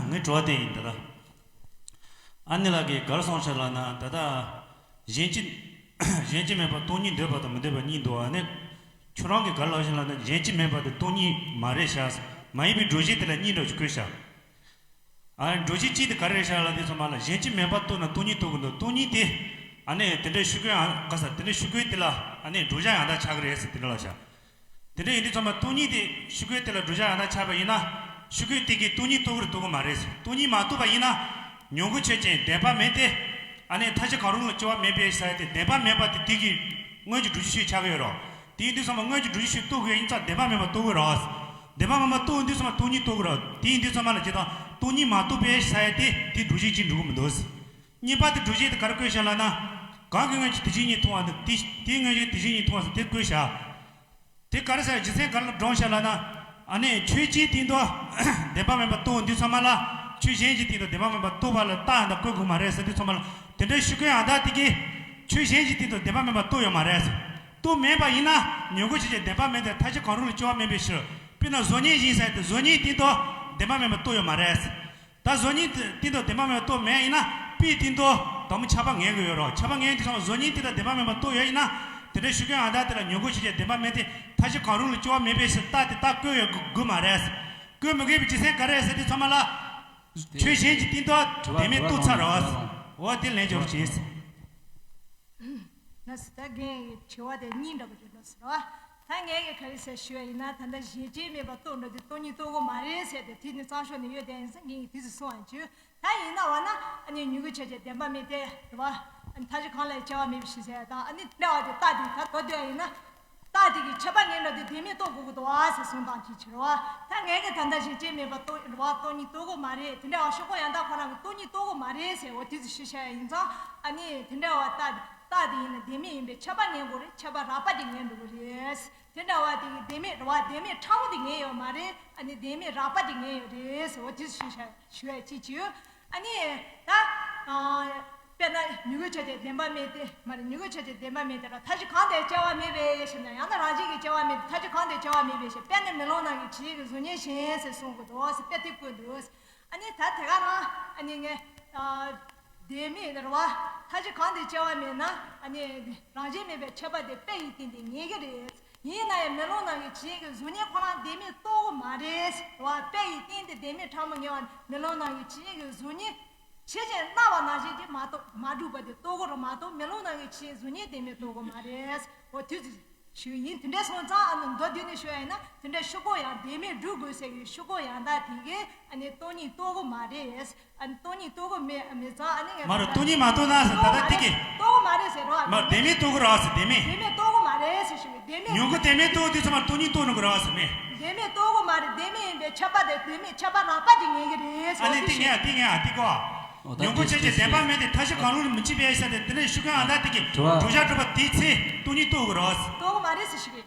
མེད་པ། དྲི་བ་དེ་ཡིན་ད་ལྟ། ཨ་ནེ་ལགས་ཀྱིས་ག་རེ་གསུངས་ཤག་ལབ་ན་ད་ལྟ། གཞན་གཅེས། གཞན་གཅེས་མེད་པར་སྟོང་ཉིད་འདོད་པ་དང་མི་འདོད་པ་གཉིས་འདུག་ཨ་ནེ། ཁྱོད་རང་གིས་ག་རེ་ལབ་ཤག་ལབ་ན་གཞན་གཅེས་མེད་པ་དེ་སྟོང་ཉིད་མ་རེད་ཤག་མ་ཡིན་པའི་སྒྲོམ་གཞི་དེ་ལ་གཉིས་འདྲ་ཞིག་བཀོད་ཤག་ཨ་སྒྲོམ་གཞི་གཅིག་དེ་ག་རེ་རེད་ཤག་ལབ་དུས་ཙམ་པ་ལ་གཞན་གཅེས་མེད་པར་རྟོགས་ན་སྟོང་ཉིད་རྟོགས་ཀྱི་འདུག་སྟོང་ཉིད་དེ་ཨ་ནེ་དེ་འདྲའི་ཤོད་གོ་ཡང་ག་ས་དེ་འདྲའི་ཤོད་གོ་དེ་ལ་ཨ་ནེ་སྒྲོམ་གཞི་ཡང་དག་ཆགས་ཀྱི་རེད་ཟེར་དེ་འདྲ་ལབ་ཤག་དེ་འདྲ་ཡིན་དུས་ཙམ་པ་སྟོང་ཉིད་དེ་ཤོད་གོ་དེ་ལ་སྒྲོམ་གཞི་ཡང་དག་ཆགས་པ་ཡིན་ན་ཤོད་གོ་དེ་གིས་སྟོང་ཉིད་རྟོགས་ཀྱི་རེད་རྟོགས་ཀྱི་མ་རེད་ཟེར། སྟོང་ཉིད་མ་རྟོགས་པ་ཡིན་ན་མྱུ་གུ་ཆོས་ཅན་བདེན་པ་མེད་དེ་ཨ་ནེ་མཐའ་བཞི་གང་རུང་ལ་སྐྱེ་བ་མེད་པའི་ས་ཡ་དེ་བདེན་པ་མེད་པ་དེ་དེ་གིས་དངོས་ཀྱི་སྒྲོམ་གཞི་ཤོད་ཆགས་ཀྱི་ཡོད་རོ། དེ་ཡིན་དུས་ཙམ་པ་དངོས་ཀྱི་སྒྲོམ་གཞི་ཤོད་རྟོགས་དགོས་ཡིན་ཙང་བདེན་པ་མེད་པ་རྟོགས་དགོས་རོ། བདེན་པ་མེད་པ་རྟོགས་ཡོང་དུས་ཙམ་པ་སྟོང་ཉིད་རྟོགས་དགོས་རོ། དེ་ཡིན་དུས་ཙམ་པ་ལ་ཇི་ལྟར་སྟོང་ཉིད་མ་རྟོགས་པའི་ས་ཡ་དེ་དེ་སྒྲོམ་གཞི་གཅིག་འགྲོ་གི་མི་འདུག་གཉིས་པ་དེ་སྒྲོམ་གཞི་དེ་ག་རེ་བཀོད་ཤག་ལབ་ན། གང་གིས་དངོས་གཞི་དེ་བཞིན་ཉིད་མཐོང་བ་དང་དེ་དེའི་དངོས་གཞི་དེ་བཞིན་ཉིད་མཐོང་བ་ཟེར་དེ་བཀོད་ཤག་དེ་ག་རེ་ཟེར་རྒྱུ་མཚན་ག་རེ་ལ་སྒྲོམ་ཤག་ལབ་ན། ཨ་ནེ་ཆོས་ཅན་སྟེང་དུ་བདེན་པ་མེད་པ་རྟོགས་དུས་ཙམ་པ་ལ་ཆོས་གཞན་གྱི་སྟེང་དུ་བདེན་པ་མེད་པ་རྟོགས་པ་ལ་རྟགས་ཡང་དག་བཀོད་དགོས་མ་རེད་ཟེར་དུས་ཙམ་པ་ལ་དེ་འདྲའི་ཤོད་གོ་ཡང་དག་དེ་གིས་ཆོས་གཞན་གྱི་སྟེང་དུ་བདེན་པ་མེད་པ་རྟོགས་ཡོད་མ་རེད་ཟེར། རྟོགས་མེད་པ་ཡིན་ན་མྱུ་གུ་ཆོས་ཅན་བདེན་པ་མེད་དེ་མཐའ་བཞི་གང་རུང་ལ་སྐྱེ་བ་མེད་པའི་ཕྱིར། དཔེར་ན་བཟོ་མཁན་གཞན་ཟེར་དེ་བཟོ་མཁན་སྟེང་དུ་བདེན་པ་མེད་པ་རྟོགས་ཡོད་མ་རེད་ཟེར། ད་བཟོ་མཁན་དེ་སྟེང་དུ་བདེན་པ་མེད་པ་རྟོགས་མེད་ཡིན་ན་དཔེ་སྟེང་དུ་དང་པོ་ཆགས་པ་ངེས་དགོས་ཡོད་རོ། ཆགས་པ་ངེས་དུས་ཙམ་བཟོ་མཁན་དེ་དང་བདེན་པ་མེད་པ་རྟོགས་ཡོད་ཡིན་ན་དེ་འདྲའི་ཤོད་གོ་ཡང་དག་དེ་ལ་མྱུ་གུ་ཆོས་ཅན་བདེན་པ་མེད་དེ་མཐའ་བཞི་གང་རུང་ལ་སྐྱེ་བ་མེད་པའི་ཕྱིར་རྟགས་དེ་རྟགས་བཀོད་ཡོད་དགོས་མ་རེད། བཀོད་མི་དགོས་པའི་རྒྱུ་མཚན་ག་རེ་རེད་ཟེར་དུས་ཙམ་པ་ལ། ཆོས་གཞན་གྱི་སྟེང་དུ་བདེན་མེད་རྟོགས་ཚར་རོ། འོ་དེ་ལན་འཇལ་རོགས་གྱིས། ལགས་སོ། ད་རྒན་ཡིས་དྲི་བ་དེ་གཉིས་འདྲ་པོ་ཅིག་འགྲོ་ཟེར་བ། ད་ངས་ཀྱིས་ག་རེ་ཟེར་ཞུ་བ་ཡིན་ན་ད་ལྟ་གཞན་གཅེས་མེད་པར་རྟོགས་འགྲོ་དུས་སྟོང་ཉིད་རྟོགས་ཀྱི་མ་རེད་ཟེར་ཏེ་དེ་ནི་གཙང་ཤོག་ནས་ཡོད་དེ་ཡིན་ཙང་ངས་ཀྱིས་དུས་སུ་གསུང་བ་བྱོས། ད་ཡིན་ན་བ་ན་ཨ་ནི་མྱུ་གུ་ཆོས་ཅན་བདེན་པ་མེད་དེ་རེད་བ། ཨ་ནི་མཐའ་བཞི་གང་ལ་སྐྱེ་བ་མེད་པའི་ཕྱིར་ཟེར་ཡ་དང་ཨ་ནི་འདྲ་བ་དེ་རྟགས་དེ་ད་དོ་དེ་ཡིན་ན། རྟགས་དེ་གི་ཁྱབ་པ་ངེས་འགྲོ་དུས་བདེན་མེད་རྟོགས་དགོས་ཀྱི་འདུག་བ་ཟེར་གསུང་སྟངས་ཅིག་བྱེད་རེད་བ། ད་ངས་ཀྱིས་ད་ལྟ་གཞན་གཅེས་མེད་པར་རྟོགས་རེད་བ་སྟོང་ཉིད་རྟོགས་ཀྱི་མ་རེད་དེ་འདྲ་བ་ཤོག་གོ་ཡང་དག་ཁོ་རང་གིས་སྟོང་ཉིད་རྟོགས་ཀྱི་མ་རེད་ཟེར་འོ་དེ་ཚོ་ཞུ་བྱ་ཡ་ཡིན་ཙང་ཨ་ནི་དེ་འདྲ་བ་རྟགས་རྟགས་དེ་ཡིན་ན་བདེན་མེད་ཡིན་པའི་ཁྱབ་པ་ངེས་དགོས་རེད་ཁྱབ་པ་རགས་པ་དེ་ངེས་འགྲོ་གི་རེད། དེ་འདྲ་བ་དེ་གི་བདེན་མེད་རེད་བ་བདེན་མེད་ཕྲ་མོ་དེ་ངེས་ཡོད་མ་རེད་ཨ་ནི་བདེན་མེད་རགས་པ་དེ་ངེས་ཡོད་རེད་ཟེར་འོ་དེ་ཚོ་ཞུ་བྱ་ཞུ་ཡ་ཅིག་བྱེད། ཨ་ནི། ད། དཔེར་ན་མྱུ་གུ་ཆོས་ཅན་བདེན་པ་མེད་དེ་མ་རེད་མྱུ་གུ་ཆོས་ཅན་བདེན་པ་མེད་དེ་ར་མཐའ་བཞི་གང་དུ་སྐྱེ་བ་མེད་པའི་ཞེ་ན་ཡང་ན་རང་བཞིན་གྱིས་སྐྱེ་བ་མེད་དེ་མཐའ་བཞི་གང་དུ་སྐྱེ་བ་མེད་པའི་ཞེ་དཔེར་ན་མེ་ལོང་ནང་གི་དྲི་ཡིས་བཟོ་ཉེས་གཞན་ཟེར་གསུང་གི་འདུག་ཟེར་དཔེ་དེ་བཀོད་འདུག་ཨ་ནི་ད་དེ་ག་རང་ཨ་ནི་ངས། བདེན་མེད་རེད་བ། མཐའ་བཞི་གང་དུ་སྐྱེ་བ་མེད་ན་ཨ་ནི་རང་བཞིན་མེད་པའི་ཁྱབ་པ་དེ་དཔེ་ཡིས་བསྟན་ཏེ་ངེས་ཀྱི་རེད། ཡིན་ན་ཡང་མེ་ལོང་ནང་གི་དྲི་ཡིས་བཟོ་ཉེས་ཁོ་རང་བདེན་མེད་རྟོགས་ཀྱི་མ་རེད་བ་དཔེ་ཡིས་བསྟན་ཏེ་བདེན་མེད་ཕྲ་མོ་ངེས་པ་མེ་ལོང་ནང་གི་དྲི་ཡིས་བཟོ་ཉེས། ཕྱིས་ཕྱིན་སྣང་བ་ནང་བཞིན་གྱི་མ་གཏོགས་མ་གྲུབ་པ་དེ་རྟོགས་ཀྱི་རེད་མ་གཏོགས་མེ་ལོང་ནང་གི་དྲི་ཡིས་བཟོ་ཉེས་བདེན་མེད་རྟོགས་ཀྱི་མ་རེད། འོ་དུས་ཚོད་ཞུ་ཡིན་དེ་འདྲ་སོང་ཙང་ཨ་ནི་མདོ་བསྡུས་ནས་ཞུ་ཡ་ཡིན་ན་དེ་འདྲ་ཤོག་གོ་ཡང་བདེན་མེད་སྒྲུབ་དགོས་ཟེར་གྱི་ཤོག་གོ་ཡང་དག་དེ་གས་ཨ་ནི་སྟོང་ཉིད་རྟོགས་ཀྱི་མ་རེད། ཨ་ནི་སྟོང་ཉིད་རྟོགས་ཀྱི་མེད་མེད་ཙང་ཨ་ནི་ངས་མ་རེད་སྟོང་ཉིད་མ་རྟོགས་ན་ཟེར་ད་ལྟ་དེ་གས་རྟོགས་ཀྱི་མ་རེད་ཟེར་རོ། མ་བདེན་མེད་རྟོགས་ཀྱི་རེད་ཟེར་བདེན་མེད། བདེན་མེད་རྟོགས་ཀྱི་མ་རེད་ཟེར་ཞུ་གི་བདེན་མེད། མྱུ་གུ་བདེན་མེད་རྟོགས་དུས་ཚང་མ་སྟོང་ཉིད་རྟོགས་ནི་གི་རེད་ཟེར་མེད། བདེན་མེད་རྟོགས་ཀྱི་མ་རེད་བདེན་མེད་ཡིན་པའི་ཁྱབ་པ་དེ་བདེན་མེད་ཁྱབ་པ་རགས་པ་དེ་ངེས་ཀྱི་རེད་ཟེར་ཨ་ནི་དེ་ངས་ཨ་དེ་ངས་ཨ་དེ་གོ། ཨོ་ད་མྱུ་གུ་དེ་ཆོས་ཅན་བདེན་པ་མེད་དེ་མཐའ་བཞི་གང་རུང་ལ་མི་འཆི་བའི་ས་དེ་དེ་ནས་ཤུགས་ཀྱང་ཨ་ད་དེ་གི་དྲི་བ། བསྒྲུབ་བྱ་གྲུབ་པ་དེའི་ཚེ་སྟོང་ཉིད་རྟོགས་དགོས་རོ། རྟོགས་ཀྱི་མ་རེད་ཟེར་ཞུ་གི།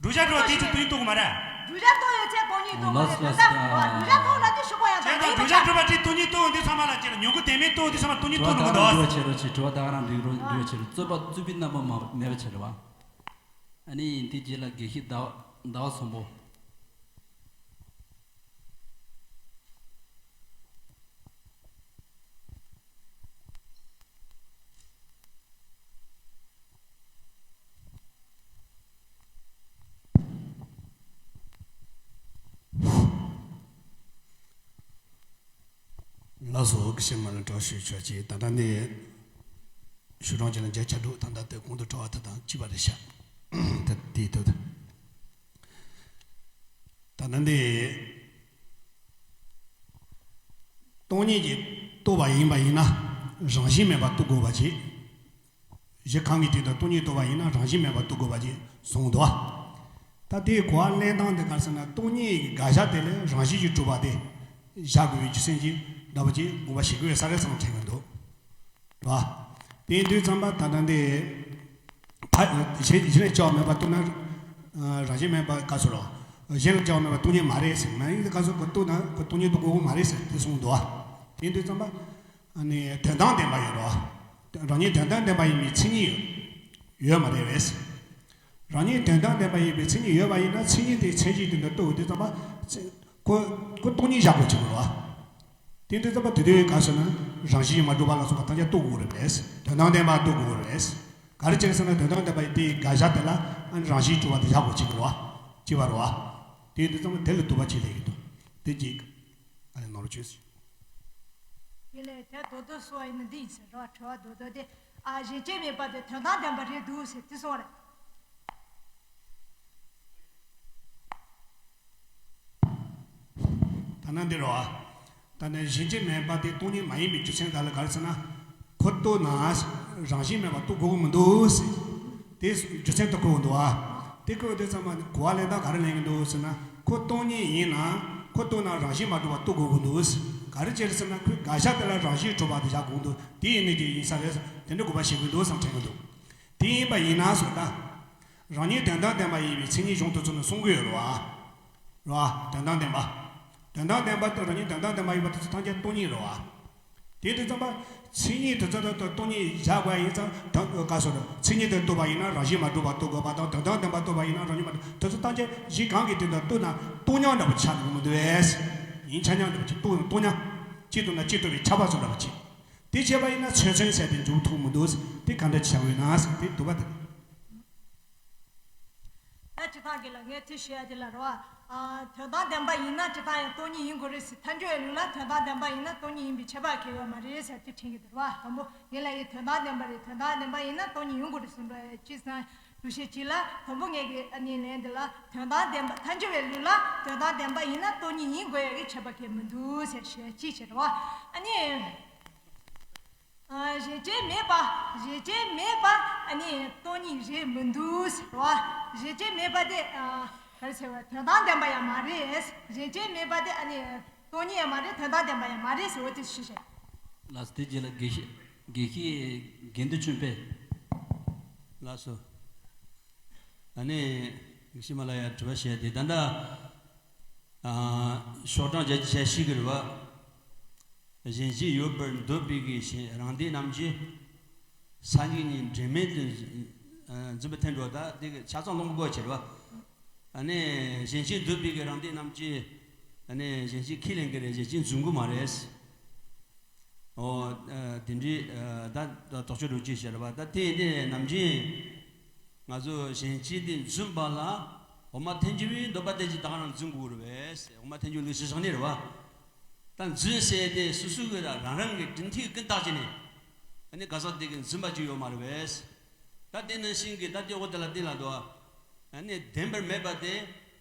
བསྒྲུབ་བྱ་གྲུབ་པ་དེའི་ཚེ་སྟོང་ཉིད་རྟོགས་ཀྱི་མ་རེད། བསྒྲུབ་བྱ་རྟོགས་ཡོད་ཚེ་སྟོང་ཉིད་རྟོགས་ཀྱི་མ་རེད་ད་ལྟ་བསྒྲུབ་བྱ་རྟོགས་ཡོད་ཚེ་ཤོག་གོ་ཡང་ད་ལྟ་བསྒྲུབ་བྱ་གྲུབ་པ་དེའི་ཚེ་སྟོང་ཉིད་རྟོགས་ཡོང་དུས་ཚང་མ་ལ་ཅེར་མྱུ་གུ་བདེན་མེད་རྟོགས་དུས་ཚང་མ་སྟོང་ཉིད་རྟོགས་ནི་མི་འདུག་ཨ། དྲི་བ་ད་ག་རང་འགྲིག་རོ་ཆེ་རོ་ཆེ་དྲི་བ་ད་ག་རང་འགྲིག་རོ་འགྲིག་རོ་ཆེ་རོ་རྩོད་པ་རྩོད་པའི་རྣམ་པ་མ་མེད་པ་ཆེ་རེད་བ། ཨ་ནི་དེ་རྗེས་ལ་དགེ་བཤེས་ཟླ་བ་ཟླ་བ་ཚོན་པོ། ལགས་སོ། དགེ་བཤེས་མ་ལ་དྲི་བ་ཞུ་ཆོག་ཅིག་ད་ལྟ་ནས། ཞུ་གྲངས་ཅན་ལ་མཇལ་ཆ་འདུག་ད་ལྟ་དེ་གོང་དུ་དྲི་བ་དེ་དང་གཅིག་པ་རེད་ཤག་ད་དེ་དུ་ད་ལྟ་འདི་སྟོང་ཉིད་ཀྱིས་རྟོགས་པ་ཡིན་པ་ཡིན་ན་རང་བཞིན་མེད་པར་རྟོགས་དགོས་པ་ཅིག་གཞི་གང་གི་སྟེང་དུ་སྟོང་ཉིད་རྟོགས་པ་ཡིན་ན་རང་བཞིན་མེད་པར་རྟོགས་དགོས་པ་ཅིག་གསུངས་འདུག་ད་དེའི་གོ་བ་ལེན་སྟངས་དེ་ག་རེ་ཟེར་ན་སྟོང་ཉིད་ཀྱི་དགག་བྱ་དེ་ལས་རང་བཞིན་གྱིས་གྲུབ་པ་དེ་བཞག་དགོས་པའི་རྒྱུ་མཚན་གྱིས་འདྲ་པོ་ཅིག་དགོངས་པ་བཞེས་དགོས་ས་རེད་བསམ་དྲན་གྱི་འདུག་རེད་བ། དེ་ཡིན་དུས་ཙམ་པ་ད་ལྟ་འདི་ཕ་གཞི་གཞི་ནས་སྐྱེ་བ་མེད་པ་རྟོགས་ན་རང་བཞིན་མེད་པ་ག་ཚོད་རེད་བ། གཞན་ལ་སྐྱེ་བ་མེད་པ་སྟོང་ཉིད་མ་རེད་ཟེར་མ་ཡིན་ག་ཚོད་ག་རྟོགས་ན་ག་སྟོང་ཉིད་རྟོགས་དགོས་མ་རེད་ཟེར་དེ་གསུངས་འདུག་བ། དེ་ཡིན་དུས་ཙམ་པ་ཨ་ནི་དོན་དམ་བདེན་པ་ཡོད་རེད་བ། རང་ཉིད་དོན་དམ་བདེན་པ་ཡིན་པའི་མཚན་ཉིད་ཡོད་ཡོད་མ་རེད་བས། རང་ཉིད་དོན་དམ་བདེན་པ་ཡིན་པའི་མཚན་ཉིད་ཡོད་པ་ཡིན་ན་མཚན་ཉིད་དེ་མཚན་གཞི་དེ་འདྲ་རྟོགས་དུས་ཙམ་པ་ཁོ་ཁོ་སྟོང་ཉིད་བཞག་དགོས་ཀྱི་རེད་བ། དེ་འདྲ་ཙམ་པ་དེ་དུས་ག་ཟེར་ན་རང་བཞིན་མ་གྲུབ་པ་ལ་སོགས་པ་ཐམས་ཅད་རྟོགས་དགོས་རེད་པས། དོན་དམ་བདེན་པ་རྟོགས་དགོས་རེད་པས། ག་རེ་བྱས་ཟེར་ན་དོན་དམ་བདེན་པ་ཡི་དེའི་དགག་བྱ་དེ་ལ་ཨ་ནི་རང་བཞིན་གྲུབ་པ་དེ་བཞག་དགོས་ཅིག་རེད་བ། ཅིག་བ་རེད་བ། དེ་འདྲ་ཙམ་པ་དེ་ལ་དུ་བ་ཅིག་ལས་ཀྱི་འདུག་དེ་གཅིག་ཨ་ནི་ནོར་བཅོས་སུ། དེ་ལས་དེ་དོ་དོ་སོ་ཡིན་ན་འདི་ཡིན་ཟེར་རོ། གྲོ་བ་དོ་དོ་དེ་ཨ་གཞན་བརྗེ་མེད་པ་དེ་དོན་དམ་བདེན་པ་རེད་འདུག་ཟེར་དེ་སོང་རེད། ད་ནི་འདི་རོ། ད་ནི་གཞན་བརྗེ་མེད་པ་དེ་སྟོང་ཉིད་མ་ཡིན་པའི་རྒྱུ་མཚན་དག་ལ་ག་རེ་ཟེར་ན། ཁོ་རྟོགས་ན་རང་བཞིན་མེད་པ་རྟོགས་དགོས་ཀྱི་མི་འདུག་ཟེར། དེ་རྒྱུ་མཚན་དེ་ཁོ་འདུག་ཨ། དེ་ཁོ་དེ་ཚང་མ་གོ་བ་ལེན་སྟངས་ག་རེ་ལེན་གྱི་འདུག་ཟེར་ན། ཁོ་སྟོང་ཉིད་ཡིན་ན་ཁོ་རྟོགས་ན་རང་བཞིན་མ་གྲུབ་པ་རྟོགས་དགོས་ཀྱི་འདུག་ཟེར། ག་རེ་བྱས་ཟེར་ན་ཁོའི་དགག་བྱ་དེ་ལ་རང་བཞིན་གྲུབ་པ་དེ་བཞག་དགོས་འདུག་དེ་ཡིན་ནི་དེ་ཡིན་ས་རེད་ཟེར། དེ་འདྲ་དགོས་པ་ཞིག་དགོས་འདུག་བསམ་དྲན་གྱི་འདུག་དེ་ཡིན་པ་ཡིན་ན་སོགས་ད། རང་ཉིད་དོན་དམ་བདེན་པ་ཡིན་པའི་མཚན་ཉིད་གཞུང་དེ་ཚོ་ནས་གསུང་གི་ཡོད་རེད་བ། རེད་བ། དོན་དམ་བདེན་པ། དོན་དམ་བདེན་པ་དང་རང་ཉིད་དོན་དམ་བདེན་པ་ཡིན་པ་དེ་ཚོ་ཐམས་ཅད་སྟོང་ཉིད་རེད་བ། དེ་དུས་ཙམ་པ། མཚན་ཉིད་དེ་ཚོ་དང་སྟོང་ཉིད་བཞག་པ་ཡིན་ཙང་དོན་ག་སོ་རེད། མཚན་ཉིད་དེ་རྟོགས་པ་ཡིན་ན་རང་བཞིན་མ་གྲུབ་པ་རྟོགས་དགོས་པ་དང་དོན་དམ་བདེན་པ་རྟོགས་པ་ཡིན་ན་རང་བཞིན་མ་གྲུབ་དེ་ཚོ་ཐམས་ཅད་གཞི་གང་གི་སྟེང་དུ་རྟོགས་ན་རྟོགས་མཉམ་འདྲ་པོ་ཆགས་འགྲོ་གི་མི་འདུག་བས། ཡིན་ཆ་མཉམ་འདྲ་པོ་ཅིག་རྟོགས་རྟོགས་མཉམ། གཅིག་ཏུ་ན་གཅིག་ཏུ་བའི་ཁྱབ་པ་ཚོ་འདྲ་པོ་ཅིག་དེ་བྱས་པ་ཡིན་ན་མཚན་མཚོན་ཟེར་དེ་འཇུག་ཐུབ་མི་འདུག་དེ་ག་འདྲ་ཆགས་ཡོད་ན་ཟེར་དེ་འདུག་པ་དེ། ད་སྤྱིར་བཏང་གི་ལ་ངས་དེ་ཞུ་ཡ་དེ་ལ་རོ། ཨ། དོན་དམ་བདེན་པ་ཡིན་ན་སྤྱིར་བཏང་ཡང་སྟོང་ཉིད་ཡིན་དགོས་རེད་ཟེར། མཐའ་འཁྱོངས་ཡ་ལུགས་ལ་དོན་དམ་བདེན་པ་ཡིན་ན་སྟོང་ཉིད་ཡིན་པའི་ཁྱད་པར་གང་ཡོད་མ་རེད་ཟེར་དེ་དྲན་གྱི་འདུག་རོ། དང་པོ་ངས་ལ་ཡི་དོན་དམ་བདེན་པ་རེད། དོན་དམ་བདེན་པ་ཡིན་ན་སྟོང་ཉིད་ཡིན་དགོས་རེད་གསུངས་པ་ཅི་སང་ལུགས་བཤད་གཅིག་ལ། དང་པོ་ངས་ཀྱི་ཨ་ནི་ལན་འདི་ལ་དོན་དམ་བདེན་པ་མཐའ་འཁྱོངས་པའི་ལུགས་ལ་དོན་དམ་བདེན་པ་ཡིན་ན་སྟོང་ཉིད་ཡིན་དགོས་ཡ་གི་ཁྱད་པར་གང་མི་འདུག་ཟེར་ཞུ་ཡ་གཅིག་བྱེད་རོ། ཨ་ནི། ཨ། གཞན་བརྗེ་མེད་པ། གཞན་བརྗེ་མེད་པ་ཨ་ནི་སྟོང་ཉིད་རེད་མི་འདུག་ཟེར་བ། གཞན་བརྗེ་མེད་པ་དེ་ཨ། ག་རེ་ཟེར་བ། དོན་དམ་བདེན་པ་ཡང་མ་རེད། གཞན་བརྗེ་མེད་པ་དེ་ཨ་ནི་སྟོང་ཉིད་ཡང་མ་རེད། དོན་དམ་བདེན་པ་ཡང་མ་རེད་ཟེར་བ་དེ་ཞུ་བྱེད། ལགས་སོ། དེ་རྗེས་ལ་དགེ་བཤེས་དགེ་བཤེས་དགེ་འདུན་ཆོས་འཕེལ། ལགས་སོ། ཨ་ནི་དགེ་བཤེས་མ་ལ་ཡ་དྲི་བ་བཤད་དེ་ད་ལྟ། ཨ། ཤོག་གྲངས་བརྒྱད་ཅུ་གྱ་བཞི་གི་རེད་བ། གཞན་བརྗེ་ཡོད་པར་འདོད་པའི་གི་གཞན་རང་སྡེ་རྣམས་ཀྱིས་སངས་རྒྱས་ཉིད་འབྲེལ་མེད་དུ་འཛིན་པ་འཐེན་འགྲོ། ད་འདི་གི་ཆ་ཚང་ལོངས་པ་དགོས་ཕྱིར་བ། ཨ་ནི་གཞན་བརྗེ་འདོད་པའི་གི་རང་སྡེ་རྣམས་ཀྱིས་ཨ་ནི་གཞན་བརྗེ་ཁས་ལེན་གི་རེད། གཞན་བརྗེ་འཛིན་གི་མ་རེད། ཨོ། ཨ། དེ་འདྲའི་ཨ། ད་དོགས་གཅོད་རུ་ཅི་བྱེད་རེད་བ། ད་དེ་ཡིན་དེ་ནམ་རྒྱུན་ང་ཚོ་གཞན་བརྗེ་དེ་འཛིན་པ་ལ་འོག་མ་ཐལ་འགྱུར་བའི་འདོད་པ་དེ་ཅིག་ད་ག་རང་འཛིན་དགོས་རེད་བས། འོག་མ་ཐལ་འགྱུར་ལུགས་གཞི་བཞག་ནས་རེད་བ། ད་འཛིན་ཟེར་དེ་སོ་སོ་གི་རང་རང་གི་དྲིན་ཐིག་ཀུན་བཏགས་བྱས་ནས་ཨ་ནི་ག་ས་དེ་གི་འཛིན་པ་ཅིག་ཡོད་མ་རེད་བས། ད་དེ་ནང་བཞིན་གི་ད་དེ་འོ་དེ་ལ་དེ་ལ་འདུག་ཨ་ནི་བདེན་པར་མེད་པ་དེ་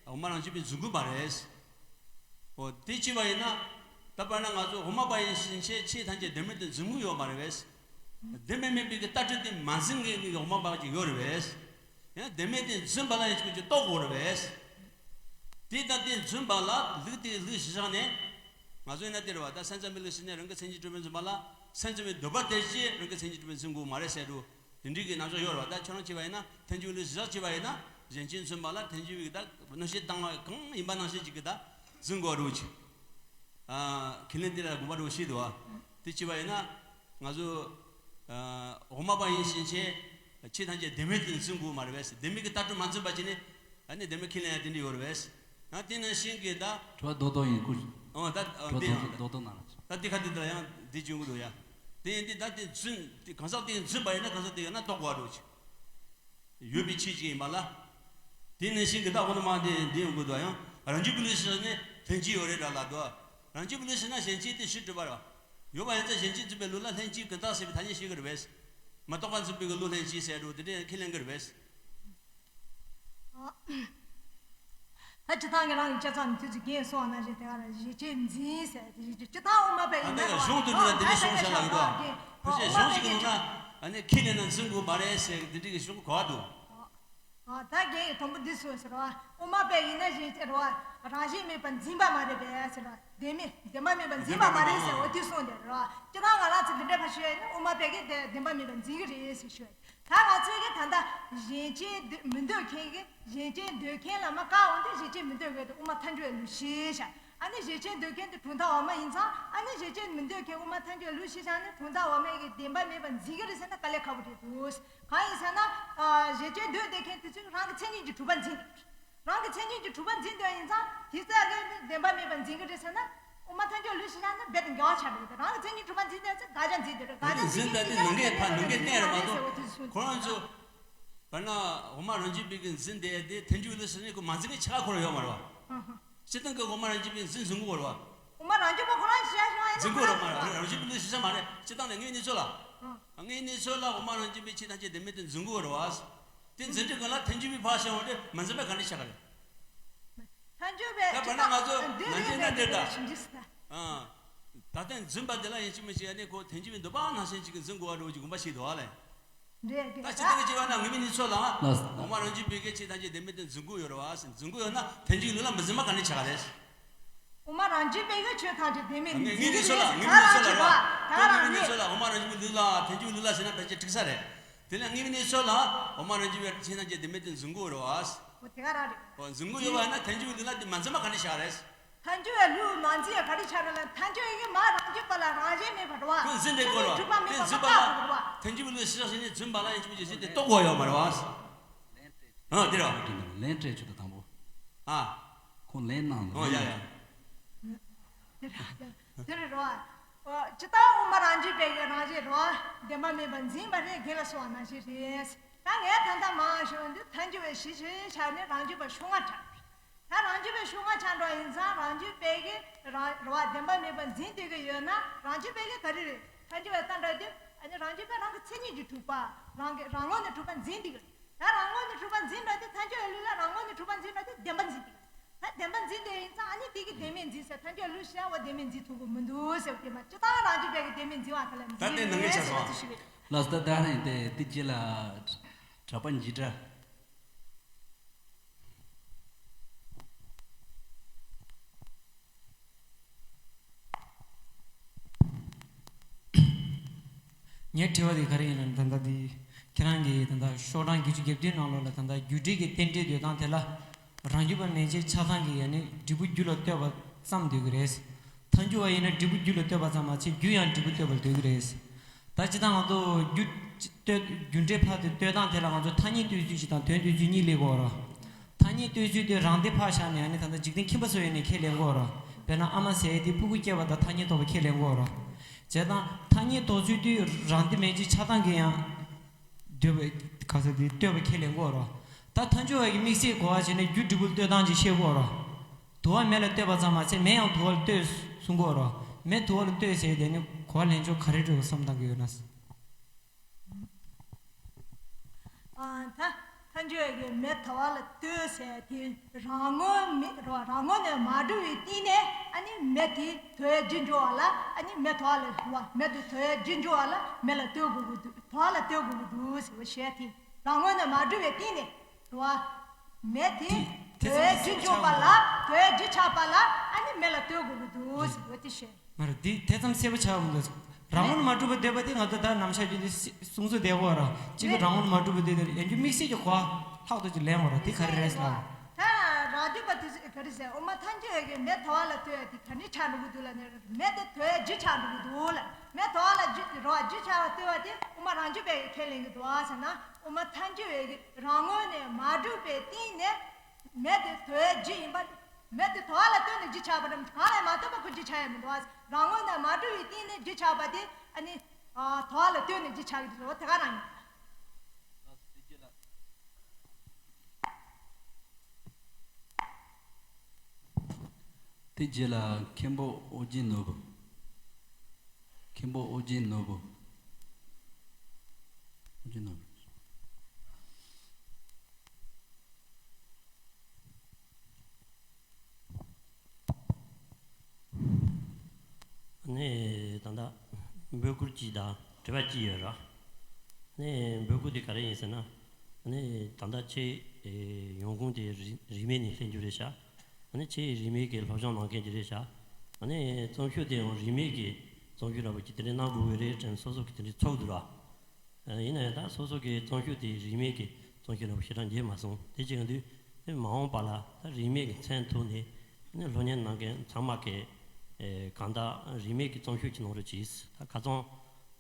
འོག་མ་རང་བཞིན་པའི་འཛིན་དགོས་པ་རེད། འོ་དེ་ཅི་བ་ཡིན་ན། ད་པར་ན་ང་ཚོ་འོག་མ་པ་ཡིན་ཕྱིན་ཆད་ཆོས་ཐམས་ཅད་བདེན་མེད་དུ་འཛིན་གི་ཡོད་མ་རེད་བས། བདེན་པར་མེད་པའི་གི་ལྟ་གྲུབ་དེ་མ་འཛིན་མཁན་གི་འོག་མ་པ་ཅིག་ཡོད་རེད་བས། ཡང་བདེན་མེད་དེ་འཛིན་པ་ལ་ཡང་ཅིག་ཅིག་རྟོགས་དགོས་རེད་བས། དེ་ལྟ་སྟེ་འཛིན་པ་ལ་ལུགས་དེ་ལུགས་གཞི་བཞག་ནས། ང་ཚོ་ཡིན་ན་དེ་རེད་བ། ད་སེམས་ཙམ་པའི་ལུགས་ཟེར་ནས་རང་གི་མཚན་ཉིད་གྲུབ་པའི་འཛིན་པ་ལ་སེམས་ཙམ་པའི་འདོད་པ་དེ་ཅིག་རང་གི་མཚན་ཉིད་གྲུབ་པའི་འཛིན་དགོས་མ་རེད་ཟེར་འགྲོ། དེ་འདྲའི་གི་རྣམ་གཞག་ཡོད་རེད་བ། ད་ཁྱོད་རང་བྱས་པ་ཡིན་ན་ཐལ་འགྱུར་ལུགས་གཞི་བཞག་བྱས་པ་ཡིན་ན་གཞན་བརྗེ་འཛིན་པ་ལ་ཐལ་འགྱུར་བའི་ད་གནོད་བྱེད་བཏང་བ་གང་ཡིན་པ་ནང་བཞིན་ཅིག་གི་ད་འཛིན་དགོས་རེད་བ་ཅིག་ཨ། ཁས་ལེན་དེ་ལ་དགོངས་པ་རེད་བ་ཞེས་འདུག་བ། དེ་བྱས་པ་ཡིན་ན་ང་ཚོ་ཨ། འོག་མ་པ་ཡིན་ཕྱིན་ཆད་ཆོས་ཐམས་ཅད་བདེན་མེད་དུ་འཛིན་དགོས་མ་རེད་བས། བདེན་མེད་ཀྱི་ལྟ་གྲུབ་མ་འཛིན་པ་བྱས་ནས་ཨ་ནི་བདེན་མེད་ཁས་ལེན་ཡ་དེ་འདྲ་ཡོད་རེད་བས། ཡང་དེ་ནང་བཞིན་གྱི་ད། དྲི་བ་རྡོག་རྡོག་ཡིན་སྐུ། ཨོ་ད་ཨོ་དེ་ཡང་རྡོག་རྡོག་གནང་རོགས། ད་དེ་ཁ་དེ་ད་ཡང་དེ་བྱུང་གི་འདུག་ཡ། དེ་ཡིན་དུས་ད་དེ་རྫུན་དེ་གང་ཟག་དེ་ཡིན་རྫུན་པ་ཡིན་ན་གང་ཟག་དེ་ཡིན་ན་རྟོགས་པ་རོགས་ཀྱི། ཡོད་པའི་ཆོས་ཅིག་ཡིན་པ་ལ། དེ་ནང་བཞིན་གྱི་ད་ཁོ་ན་མ་དེ་འདི་ཡོང་གི་འདུག་ཡང་རང་རྒྱུད་པའི་ལུགས་ཤེས་ནས་ལྷན་སྐྱེས་ཡོད་རེད་འདྲ་ལ་འདུག་རང་རྒྱུད་པའི་ལུགས་ཤེས་ན་གཞན་སྐྱེས་དེ་ཕྱིར་གྲུབ་པ་རེད། ཡོད་པ་ཡིན་ཙང་གཞན་སྐྱེས་འཛིན་པའི་ལུགས་ལ་ལྷན་སྐྱེས་ཀུན་བཏགས་ཟེར་བའི་ཐ་སྙད་བཤད་གི་རེད་པས། མ་རྟོགས་པ་འཛིན་པའི་གི་ལུགས་ལྷན་སྐྱེས་ཟེར་འགྲོ་དེ་འདྲ་ཡང་ཁས་ལེན་གི་རེད་པས། ད་སྤྱིར་བཏང་གི་རང་གི་དཔྱད་རྩོམ་ནས་དུས་ཚོད་རྒན་གསུངས་པ་ནང་བཞིན་དེ་ག་རང་གཞི་བྱེས་འཛིན་ཟེར་དེ་བཞིན་སྤྱིར་བཏང་དབུ་མ་པའི་ཡིན་ན་རེད་བ། གཞུང་དུ་འདི་ལ་དེ་འདྲ་གསུངས་བཞག་ལ་ཡོད་དོ། ཕལ་ཆེར་གཞུང་ཞིག་གི་ནང་ན་ཨ་ནི་ཁས་ལེན་ན་འཛིན་དགོས་མ་རེད་ཟེར་གི་དེ་འདྲ་གི་གཞུང་གོ་བ་འདུག་ད་རྒན་ཡིས་དང་པོ་འདི་གསུངས་ཟེར་བ། དབུ་མ་པའི་ཡིན་ན་གཞན་ཟེར་བ། རང་བཞིན་མེད་པར་འཛིན་པ་མ་རེད་པས་ཟེར་བ། བདེན་མེད་བདེན་པ་མེད་པར་འཛིན་པ་མ་རེད་ཟེར་བ་དེ་གསུངས་དེ་རེད་བ། སྤྱིར་བཏང་ང་རང་ཚོ་འདི་འདྲ་ཕར་ཞུ་ཡ་ཡིན་ན་དབུ་མ་པའི་གི་བདེན་པ་མེད་པར་འཛིན་གི་རེད་ཟེར་ཞུ་ཡ་ཡིན། ད་ང་ཚོས་གི་ད་ལྟ་གཞན་སྐྱེ་འདོད་མི་འདོད་མཁན་གི་གཞན་སྐྱེ་འདོད་མཁན་ལ་མ་བཀག་འོང་དུས་གཞན་སྐྱེ་མི་འདོད་མཁན་དེ་དབུ་མ་ཐལ་འགྱུར་ལུགས་ཤེས་བྱ། ཨ་ནི་གཞན་སྐྱེ་འདོད་མཁན་དེ་གྲུབ་མཐའ་འོག་མ་ཡིན་ཙང་ཨ་ནི་གཞན་སྐྱེ་མི་འདོད་མཁན་དབུ་མ་ཐལ་འགྱུར་ལུགས་ཤེས་བྱ་ནི་གྲུབ་མཐའ་འོག་མའི་གི་བདེན་པ་མེད་པར་འཛིན་གི་རེད་ཟེར་ན་དཀའ་ལས་ཁག་པོ་རེད་འདུག་གང་ཡིན་ཟེར་ན། གཞན་སྐྱེ་འདོད་བསྡད་མཁན་དེ་ཚོས་རང་གི་མཚན་ཉིད་ཀྱི་གྲུབ་པ་འཛིན་འདུག་རང་གི་མཚན་ཉིད་ཀྱི་གྲུབ་པ་འཛིན་འདོད་ཡིན་ཙང་དེ་ཚོས་ཨ་ལས་བདེན་པ་མེད་པར་འཛིན་གི་རེད་ཟེར་ན། དབུ་མ་ཐལ་འགྱུར་ལུགས་ཤེས་བྱ་ནི་རྦད་དེ་འགལ་བ་ཆགས་པ་རེད། རང་གི་མཚན་ཉིད་གྲུབ་པ་འཛིན་བསྡད་ཚེ་དགག་བྱ་འཛིན་བསྡད་རེད། དགག་བྱ་འཛིན་འཛིན་ད་དེ་ནང་གའི་ཕ་ནང་གའི་བསྟན་རེད་མ་གཏོགས་ཁོ་རང་ཚོ། དཔེར་ན་དབུ་མ་རང་རྒྱུད་པའི་གི་འཛིན་བསྡད་དེ་ཐལ་འགྱུར་ལུགས་ཤེས་བྱ་ནི་ཁོ་མ་འཛིན་གི་ཆ་ཁོ་རང་ཡོད་མ་རེད་བ། སྤྱིར་བཏང་གི་དབུ་མ་རང་རྒྱུད་པའི་འཛིན་འཛིན་དགོས་རེད་བ། དབུ་མ་རང་རྒྱུད་པ་ཁོ་རང་ཤེས་བྱ་ཤེས་པ་ཡིན་ན། འཛིན་དགོས་རེད་མ་རེད། རང་རྒྱུད་པའི་ལུགས་ཤེས་བྱ་མ་རེད། སྤྱིར་བཏང་ནས་དངོས་གནས་ཚོ་ལ། དངོས་གནས་ཚོ་ལ་དབུ་མ་རང་རྒྱུད་པའི་ཆོས་ཐམས་ཅད་བདེན་མེད་དུ་འཛིན་དགོས་རེད་བ། དེ་འཛིན་དུས་གང་ལ་ཐལ་འགྱུར་བའི་ཕར་བཞག་པ་དེ་མ་འཛིན་པ་ག་འདྲ་ཆགས་ཀ་རེད། ཐལ་འགྱུར་བའི་ད་བར་ན་ང་ཚོ་ནང་བཞིན་ན་འདིར་ད། ཨ། ད་ལྟ་འཛིན་པ་དེ་ལ་ཡིན་གཅིག་མིན་གཅིག་ཨ་ནི་ཁོ་ཐལ་འགྱུར་བའི་འདོད་པ་ནང་བཞིན་གཅིག་གི་འཛིན་དགོས་པ་འདྲ་བོ་ཅིག་དགོངས་པ་བཞེས་འདུག་ཨ་ལས། རེད་རེད། ད་ཅི་ལྟར་གྱི་བྱེད་པ་ན་དངོས་མེད་གནས་ཚུལ་ལ། ལགས་སོ། དབུ་མ་རང་རྒྱུད་པའི་གི་ཆོས་ཐམས་ཅད་བདེན་མེད་དུ་འཛིན་དགོས་ཡོད་རེད་བ་ཟེར། འཛིན་དགོས་ཡོད་ན་ཐལ་འགྱུར་ལུགས་ལ་མི་འཛིན་པ་ག་འདྲ་ཆགས་ཀ་རེད། དབུ་མ་རང་རྒྱུད་པའི་གི་ཆོས་ཐམས་ཅད་བདེན་མེད་དུ་འཛིན་གྱི་རེད་ཟེར། ད་ག་རང་རེད། དངོས་མེད་གནས་ཚུལ་ལ་དངོས་མེད་གནས་ཚུལ་ལ་དབུ་མ་རང་རྒྱུད་པའི་ལུགས་ལ་ཐལ་འགྱུར་བའི་ལུགས་ལ་ཟེར་ན་ཕལ་ཆེར་འགྲིག་ས་རེད། དེ་ལ་དངོས་མེད་གནས་ཚུལ་ལ་དབུ་མ་རང་རྒྱུད་པའི་ཆོས་ཐམས་ཅད་བདེན་མེད་དུ་འཛིན་དགོས་རེད་བ། འོ་དེ་ག་རང་རེད། འོ་འཛིན་དགོས་ཡོད་པ་ཡིན་ན་ཐལ་འགྱུར་བའི་ལུགས་ལ་དེ་མ་འཛིན་པ་ག་འདྲ་ཆགས་རེད། ཐལ་འགྱུར་བའི་ལུགས་མ་འཛིན་ཡ་ག་རེ་ཆགས་རེད་ལ། ཐལ་འགྱུར་བའི་མ་རང་རྒྱུད་པ་ལ་རང་བཞིན་མེད་པར་བ། ཁོས་འཛིན་བསྡད་དགོས་རེད་བ། མཚན་ཉིད་གྲུབ་པ་དེ་མེད་པ་འཛིན་པ་ལ། བརྟག་དགོས་རེད་བ། ཐལ་འགྱུར་བའི་ལུགས་ཤེས་བྱ་ཞིག་ནི་འཛིན་པ་ལ་ཡིན་གཅིག་མིན་གཅིག་འཛིན་ཏེ་རྟོགས་དགོས་ཡོད་མ་རེད་བ། ཨ་དེ་རེད་བ། ལན་སྤྲད་ཆོག་ད་དང་པོ། ཨ། ཁོང་ལན་གནང་ལ། ཨོ་ཡ་ཡ། དེ་རེད་རེད་བ། ཇི་ལྟར་དབུ་མ་རང་རྒྱུད་པའི་གི་རང་བཞིན་རེད་བ། བདེན་པ་མིན་པར་འཛིན་པ་རེད་གན་ལ་སོགས་པ་ནང་བཞིན་རེད། ད་ངས་ད་ལྟ་མར་ཞུ་དུས་ཐལ་འགྱུར་བའི་གཞི་ཆོས་ཅན་ནི་རང་རྒྱུད་པ་ཤོག་ལྔ་ཆགས། ད་རང་རྒྱུད་པའི་ཤོག་ལྔ་ཆགས་འགྲོ་ཡིན་ཙང་རང་རྒྱུད་པའི་གི་རང་རེད་བ། བདེན་པ་མིན་པར་འཛིན་བསྡད་གི་ཡོད་ན་རང་རྒྱུད་པའི་གི་ག་རེ་རེད། ཐལ་འགྱུར་བའི་ལྟ་འདྲ་དེ་ཨ་ནི་རང་རྒྱུད་པའི་རང་གི་མཚན་ཉིད་ཀྱིས་གྲུབ་པ། རང་གི་རང་ངོས་ནས་གྲུབ་པ་འཛིན་བསྡད་གི། ད་རང་ངོས་ནས་གྲུབ་པ་འཛིན་འགྲོ་དུས་ཐལ་འགྱུར་བའི་ལུགས་ལ་རང་ངོས་ནས་གྲུབ་པ་འཛིན་འགྲོ་དུས་བདེན་པ་འཛིན་གི། ད་བདེན་པ་འཛིན་དེ་ཡིན་ཙང་ཨ་ནི་དེ་གི་བདེན་མེད་འཛིན་ཟེར། ཐལ་འགྱུར་བའི་ལུགས་ཤེས་བྱ་བ་བདེན་མེད་འཛིན་ཐུབ་ཀྱི་མི་འདུག་ཟེར་བ་དེ་མ་ཇི་ལྟར་རང་རྒྱུད་པའི་གི་བདེན་མེད་འཛིན་པ་དེ་ལ་ད་ལྟའི་ནང་གི་འཛིན་ཆ་ཟེར་བ་སོང་། དེ་ཞུ་གི། ལགས་སོ། ད་ད་ནི་དེ་དེ་རྗེས་ལ་གྲགས་པ་འཇིགས་སྒྲ། ངའི་དྲི་བ་དེ་ག་རེ་ཡིན་ན། ད་ལྟ་འདི་ཁྱེད་རང་གིས་ད་ལྟ་ཤོག་གྲངས་བརྒྱད་ཅུ་གྱ་བདུན་ནང་ལོགས་ལ་ད་ལྟ་རྒྱུ་འབྲས་ཀྱི་རྟེན་འབྲེལ་འདོད་སྟངས་དེ་ལ་རང་རྒྱུད་པ་མན་ཆད་ཆགས་སྡང་གིས་ཡང་ནི་འབྲས་བུ་རྒྱུ་ལ་ལྟོས་པ་ཙམ་འདོད་ཀྱི་རེད། ཐལ་འགྱུར་བ་ཡིན་ན་འབྲས་བུ་རྒྱུ་ལ་ལྟོས་པ་ཙམ་མ་ཚད་རྒྱུ་ཡང་འབྲས་བུ་ལྟོས་པར་འདོད་ཀྱི་རེད། ད་སྤྱིར་བཏང་ང་ཚོ་རྒྱུ་ལྟོས་རྒྱུ་འབྲས་ཕར་དེ་ལྟོས་སྟངས་དེ་ལ་ང་ཚོ་ཐ་སྙད་ལྟོས་ཚུལ་ཞིག་དང་དོན་ལྟོས་ཚུལ་གཉིས་སླེབས་ཀྱི་ཡོད་རེད། ཐ་སྙད་ལྟོས་ཚུལ་དེ་རང་སྡེ་ཕར་བཞག་ནས་ཨ་ནི་ད་ལྟ་འཇིག་རྟེན་ཁྱིམ་པ་ཚོ་ཡིན་ནས་ཁས་ལེན་གྱི་ཡོད་རེད། དཔེར་ན་ཨ་མ་ཟེར་ཡས་དེ་ཕྲུ་གུ་སྐྱེས་པ་དང་ཐ་སྙད་ཐོགས་པ་ཁས་ལེན་གྱི་ཡོད་རེད། བྱས་ཙང་ཐ་སྙད་ཐོགས་ཚུལ་དེ་རང་སྡེ་མན་ཆད་ཆགས་སྡང་གིས་ཡང་ལྟོས་པ་ག་ས་དེ་ལྟོས་པ་ཁས་ལེན་གྱི་ཡོད་རེད། ད་ཐལ་འགྱུར་བ་གི་དམིགས་བསལ་གོ་བ་བྱས་ནས་རྒྱུ་འབྲས་བུ་ལ་ལྟོས་སྟངས་ཅིག་བཤད་ཀྱི་ཡོད་རེད། དུ་བ་མེ་ལ་ལྟོས་པ་ཙམ་མ་ཚད་མེ་ཡང་དུ་བ་ལ་ལྟོས་གསུང་གི་ཡོད་རེད། མེ་དུ་བ་ལ་ལྟོས་ཟེར་དེ་ནི་གོ་བ་ལེན་ཕྱོགས་ག་རེ་རེད་བསམ་བཏང་གི་ཡོད་ན། ཨ། ད་ཐལ་འགྱུར་བའི་མེ་དུ་བ་ལ་ལྟོས་ཟེར་དེ་རང་ངོས་མེ་རང་ངོས་ནས་མ་གྲུབ་པའི་སྟེང་ནས་ཨ་ནི་མེ་དེ་དུ་བའི་རྒྱུར་འགྱུར་བ་ལ་ཨ་ནི་མེ་དུ་བ་ལ་རུང་བ། མེ་དེ་དུ་བའི་རྒྱུར་འགྱུར་བ་ལ་མེ་ལ་ལྟོས་དགོས་ཀྱི་འདུག་དུ་བ་ལ་ལྟོས་དགོས་ཀྱི་འདུག་ཟེར་བ་བཤད་དེ་རང་ངོས་ནས་མ་གྲུབ་པའི་སྟེང་ནས། རེད་བ། མེ་དེ་དེ་དེ་དོའི་ཙམ་རྒྱུ་འཇོག་པ་ལ་དོའི་རྒྱུ་ཆགས་པ་ལ་ཨ་ནི་མེ་ལ་ལྟོས་དགོས་ཀྱི་འདུག་ཟེར་བ་དེ་བཤད། མ་རེད། འདི་དེ་ཙམ་གསལ་པོ་ཆགས་མི་འདུག་རང་ངོས་ནས་མ་གྲུབ་པ་འདོད་པ་དེ་ང་ཚོ་ད་ནམ་ཞག་རྒྱུན་དུ་གསུང་ཚུལ་བསྡད་ཡོད་ར། གཅིག་གི་རང་ངོས་ནས་མ་གྲུབ་པ་འདོད་དེ་ཡང་རྒྱུ་དམིགས་བསལ་གྱི་གོ་བ་ལྷག་ཏུ་ཅིག་ལེན་དགོས་ར། དེ་ག་རེ་རེད་ཟེར་ལ། ད་རང་རྒྱུད་པ་དེ་ཚོས་ག་རེ་ཟེར། འོ་མ་ཐལ་འགྱུར་བའི་མེ་དུ་བ་ལ་ལྟོས་ཡ་དེ་ག་ནས་ཆགས་འགྲོ་གི་འདུག་ལ་ནི་མེ་དེ་དོའི་རྒྱུ་ཆགས་འགྲོ་གི་འདུག་ལ། མེ་དུ་བ་ལ་རྒྱུ་རོ་རྒྱུ་ཆགས་པ་ལྟོས་པ་དེ་འོ་མ་རང་རྒྱུད་པའི་ཁས་ལེན་གྱི་འདུག་ཟེར་ན། འོ་མ་ཐལ་འགྱུར་བའི་རང་ངོས་ནས་མ་གྲུབ་པའི་སྟེང་ནས་མེ་དེ་དོའི་རྒྱུ་ཡིན་པ། མེ་དེ་དུ་བ་ལ་ལྟོས་ནས་རྒྱུ་ཆགས་པ་རེད། གང་ལ་མ་ལྟོས་པ་ཁོ་རྒྱུ་ཆགས་ཡ་མི་འདུག་བ། རང་ངོས་ནས་མ་གྲུབ་པའི་སྟེང་ནས་རྒྱུ་ཆགས་པ་དེ་ཨ་ནི་དུ་བ་ལ་ལྟོས་ནས་རྒྱུ་ཆགས་ཀྱི་འདུག་དེ་ག་རང་ཡིན། དེ་རྗེས་ལ་མཁན་པོ་ཨོ་རྒྱན་ནོར་བུ། མཁན་པོ་ཨོ་རྒྱན་ནོར་བུ། ཨོ་རྒྱན་ནོར་བུ། ནས་ད་ལྟ་འབོད་སྐུལ་གཅིག་དང་དྲི་བ་གཅིག་ཡོད་ར། ནས་འབོད་སྐུལ་དེ་ག་རེ་ཡིན་ཟེར་ན། ནས་ད་ལྟ་ཁྱེད་ཡོང་ཁུངས་དེ་རིས་རིས་མེད་ནས་སླེབས་རྒྱུ་རེད་ཤག་ཨ་ནི་ཁྱེད་རིས་མེད་ཀྱི་སློབ་སྦྱོང་གནང་མཁན་ཅིག་རེད་ཤག་ཨ་ནི་རྩོམ་ཤོག་དེ་ཡང་རིས་མེད་ཀྱི་རྩོམ་ཤོག་འདྲ་པོ་ཅིག་དེ་འདྲ་གནང་དགོས་ཀྱི་རེད་དྲན། སོ་སོ་གི་དེ་འདྲ་ཚོར་འདུག་ར། ཡིན་ན་ཡང་ད་སོ་སོ་གི་རྩོམ་ཤོག་དེ་རིས་མེད་ཀྱི་རྩོམ་ཤོག་འདྲ་པོ་ཞེ་དྲག་མཇལ་མ་སོང་། དེ་བྱེད་དུས་དེ་མ་འོངས་པ་ལ་ད་རིས་མེད་ཀྱི་མཚན་ཐོག་ནས་ནི་སློབ་གཉེར་གནང་མཁན་ཚང་མ་གི་གང་ལྟར་རིས་མེད་ཀྱི་རྩོམ་ཤོག་ཅིག་གནང་རོགས་གྱིས། ད་ཁ་སང་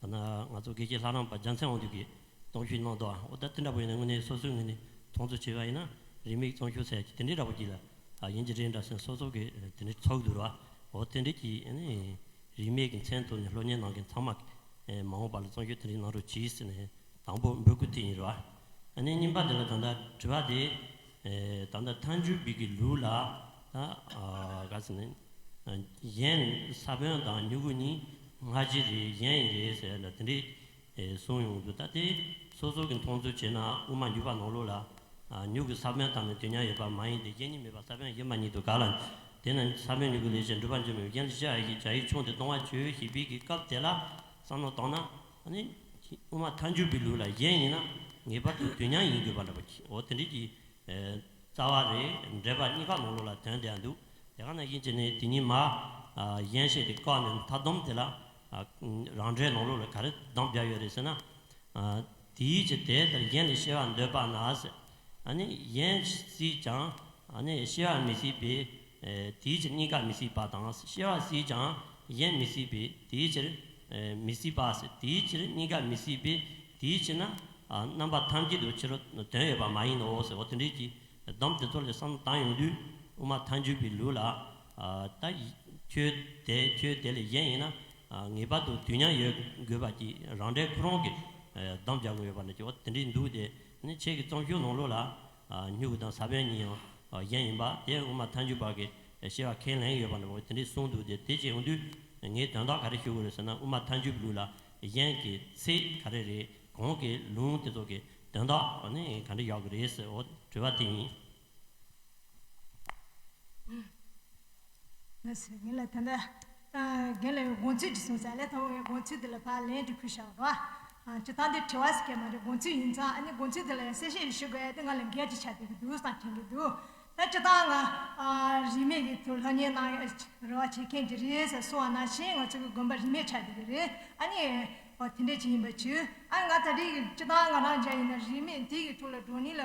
ད་ང་ཚོ་དགེ་བཤེས་ལྷ་རམས་པ་རྒྱལ་མཚན་དབང་འདུས་ཀྱིས་རྩོམ་ཤོག་གནང་འདུག་འོ་ད་དེ་འདྲ་པོ་ཡིན་ན་དངོས་གནས་སོ་སོའི་ངོས་ནས་མཐོང་ཚུལ་བྱས་པ་ཡིན་ན་རིས་མེད་རྩོམ་ཤོག་ཟེར་གྱི་དེ་འདྲའི་འདྲ་པོ་ཅིག་ལ་ཡིན་གྱི་རེད་འདྲ་ཟེར་སོ་སོ་གི་དེ་འདྲའི་ཚོར་འདུག་ར། འོ་དེ་འདྲ་གྱི་ཨ་ནི་རིས་མེད་ཀྱི་མཚན་ཐོག་ནས་སློབ་གཉེར་གནང་མཁན་ཚང་མ་གིས་ཨེ་མ་འོངས་པ་ལ་བརྩོན་ཤུགས་དེ་འདྲ་གནང་རོགས་གྱིས་ཟེར་ནས་དང་པོ་འབོད་སྐུལ་དེ་ཡིན་རེད་བ། ཨ་ནི་གཉིས་པ་དེ་ལ་ད་ལྟ་དྲི་བ་དེ་ཨེ་ད་ལྟ་ཐལ་འགྱུར་བའི་གི་ལུགས་ལ་ད་ཨ་ག་ཟེར་ནས་ཨ་གཞན་ས་བོན་དང་མྱུ་གུ་གཉིས་སྔ་ཕྱི་རེད་གཞན་ཡིན་རེད་ཟེར་ལ་དེ་འདྲའི་ཨེ་གསུངས་ཡོང་དུས་ད་དེ་སོ་སོ་གི་མཐོང་ཚུལ་བྱས་ན་དབུ་མ་འཇུག་པ་ནང་ལོགས་ལ་ཨ་མྱུ་གུ་ས་བོན་དང་ནི་དུས་མཉམ་ཡོད་པ་མ་ཡིན་ཏེ་གཞན་གཉིས་མེད་པ་ས་བོན་གཞན་པ་ཉིད་དུ་དགག་ལ། དེས་ན་ས་བོན་མྱུ་གུ་ལས་གཞན་སྒྲུབ་པར་འགྱུར་མེད་པའི་གཞན་ལ་བཞག་ཡིན་བྱ་ཡི་ཆུང་དེ་སྟོང་པར་བྱོས་ཞེས་པའི་གི་སྐབས་དེ་ལ་བསམ་བློ་བཏང་ན་ཨ་ནི་དབུ་མ་ཐལ་འགྱུར་བའི་ལུགས་ལ་གཞན་ཡིན་ན་ངེས་པར་དུ་དུས་མཉམ་ཡིན་དགོས་པ་འདྲ་པོ་ཅིག་འོ་དེ་འདྲའི་གི་ཨེ་རྩ་བ་རེད། འགྲེལ་པ་གཉིས་ཀ་ནང་ལོགས་ལ་དོན་དེ་ཡང་འདུག་དེ་ག་ནང་བཞིན་བྱས་ནས་དེ་ཉིད་མ་ཨ་གཞན་ཞེས་དེ་བཀག་ནས་མཐའ་སྡོམ་དེ་ལ་ཨ་རང་འགྲེལ་ནང་ལོགས་ལ་ག་རེ་སྡོམ་བརྒྱབ་ཡོད་རེད་ཟེར་ན། ཨ་དེའི་ཕྱིར་དེ་ལྟར་གཞན་ལས་སྐྱེ་བར་འདོད་པ་ན་ཟེར། ཨ་ནི་གཞན་སྲིད་ཀྱང་ཨ་ནི་སྐྱེ་བ་མི་སྲིད་པས། ཨེ་དེའི་ཕྱིར་གཉིས་ཀ་མི་སྲིད་པ་དང་སྐྱེ་བ་སྲིད་ཀྱང་གཞན་མི་སྲིད་པས་དེའི་ཕྱིར་ཨེ་མི་སྲིད་པ་ཟེར། དེའི་ཕྱིར་གཉིས་ཀ་མི་སྲིད་པས་དེའི་ཕྱིར་ན་ཨ་རྣམ་པ་ཐམས་ཅད་དུ་ཕྱི་རོལ་དོན་ཡོད་པ་མ་ཡིན་ནོ་ཟེར། འོ་དེ་འདྲའི་གི་སྡོམ་དེ་ཚོ་ལ་བསམ་བློ་བཏང་ཡོང་དུས་དབུ་མ་ཐལ་འགྱུར་བའི་ལུགས་ལ་ཨ་ད་ཆོས་དེ་ཆོས་དེ་ལས་གཞན་ཡིན་ན་ཨ་ངེས་པར་དུ་དུས་མཉམ་ཡོད་དགོས་པ་ཀྱི་རང་འགྲེལ་ཁོ་རང་གི་ཨ་སྡོམ་རྒྱག་དགོས་ཡོད་པ་འདྲ་ཅིག་འོ་དེ་འདྲའི་འདུག་དེ་ནི་ཆོས་ཀྱི་རྩོམ་ཤོག་ནང་ལོགས་ལ་ཨ་མྱུ་གུ་དང་ས་བོན་གཉིས་ཡང་ཨ་གཞན་ཡིན་པ་དེ་དབུ་མ་ཐལ་འགྱུར་བ་གི་བཤད་པ་ཁས་ལེན་ཡོད་པ་འདྲ་བོ་དེ་འདྲའི་གསུངས་འདུག་དེ་དེ་བྱས་ཡོང་དུས་ངས་དོན་དག་ག་རེ་ཞུ་དགོས་རེད་ཟེར་ན་དབུ་མ་ཐལ་འགྱུར་བའི་ལུགས་ལ་གཞན་གྱི་ཚིག་ག་རེ་རེད། གོང་གི་ལུང་དེ་ཚོ་གི་དོན་དག་ནི་ག་འདྲ་ཡོད་ཀྱི་རེད་ཟེར། འོ་དྲི་བ་དེ་ཡིན། ལགས་སོ། ངས་ལ་ད་ལྟ་རྒན་ལགས་དགོངས་ཚུལ་ཅིག་གསུངས་ཚར་ལས་ད་ངས་དགོངས་ཚུལ་དེ་ལ་ཕར་ལན་ཅིག་ཕུལ་བཞག་རོགས། སྤྱིར་བཏང་དེ་དྲི་བ་ཟེར་མཁན་མ་རེད། དགོངས་ཚུལ་ཡིན་ཙང་ཨ་ནི་དགོངས་ཚུལ་དེ་ལ་ཡང་གསལ་བཤད་ཞུ་དགོས་ཡ་དེ་ང་ལ་འགན་ཅིག་ཆགས་བསྡད་ཀྱི་འདུག་བསམ་དྲན་གྱི་འདུག་ད་སྤྱིར་བཏང་ང་རིས་མེད་ཀྱི་ཐོག་སློབ་གཉེར་གནང་ཡ་རེ་བ་བྱེད་མཁན་ཅིག་རེད་ཟེར་གསུངས་པ་ནང་བཞིན་ང་ཚོ་གི་དགོན་པ་རིས་མེད་ཆགས་བསྡད་ཀྱི་རེད། ཨ་ནི་འོ་དེ་འདྲས་ཅིག་ཡིན་པ་བྱོས། ཨ་ང་ད་རེས་ཀྱི་སྤྱིར་བཏང་ང་རང་འཇགས་ཡིན་ན་རིས་མེད་དེ་གི་ཐོག་ལ་བགྲོ་གླེང་ལ་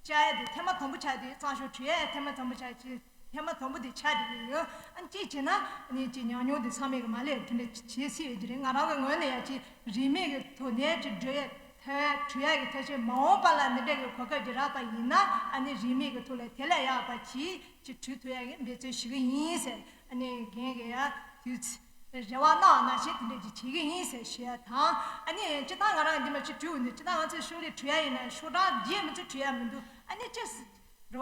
བཅར་ཡ་དེ་ཐེངས་མ་དང་པོ་ཆགས་ཏེ་གཙང་ཤོག་བྲིས་ཡ་ཐེངས་མ་དང་པོ་ཆགས་ཀྱི་ཐེངས་མ་དང་པོ་དེ་ཆགས་བསྡད་ཀྱི་ཡོད། ཨ་ནི་གཅིག་བྱས་ན་ཨ་ནི་ཅིག་ཉམས་མྱོང་དེ་ཚང་མས་གི་མ་ལས་དེ་འདྲ་བྱེད་སྲིད་ཡོད་ཀྱི་རེད། ང་རང་གི་ངོས་ནས་ཡ་ཅིག་རིས་མེད་ཀྱི་ཐོག་ནས་ཅིག་བགྲོ་ཡ་ཐལ་བྲིས་ཡ་གི་ཐབས་ཤེས་མ་འོངས་པ་ལ་འདི་འདྲ་གི་གོ་སྐབས་ཅིག་རག་པ་ཡིན་ན་ཨ་ནི་རིས་མེད་ཀྱི་ཐོག་ལ་དེ་ལས་ཡག་པ་ཅིག་ཅིག་བྲིས་ཐུབ་ཡ་གི་འབད་བརྩོན་ཞུ་གི་ཡིན་ཟེར། ཨ་ནི་རྒན་གྱིས་ཡ་དུས་ཚོད་རེ་བ་གནང་བ་ནང་བཞིན་དེ་འདྲ་ཅིག་བྱེད་ཀྱི་ཡིན་ཟེར་ཞུ་ཡ་དང་། ཨ་ནི་སྤྱིར་བཏང་ང་རང་འདི་མ་ཅིག་བྲིས་འོང་དུས་སྤྱིར་བཏང་ང་ཚོས་ཤོག་ལྷེ་བྲིས་ཡ་ཡིན་ན་ཤོག་གྲངས་བརྒྱད་མི་ཚོ་བྲིས་ཡ་མི་འདུག་ཨ་ནི་ཅི་རེད་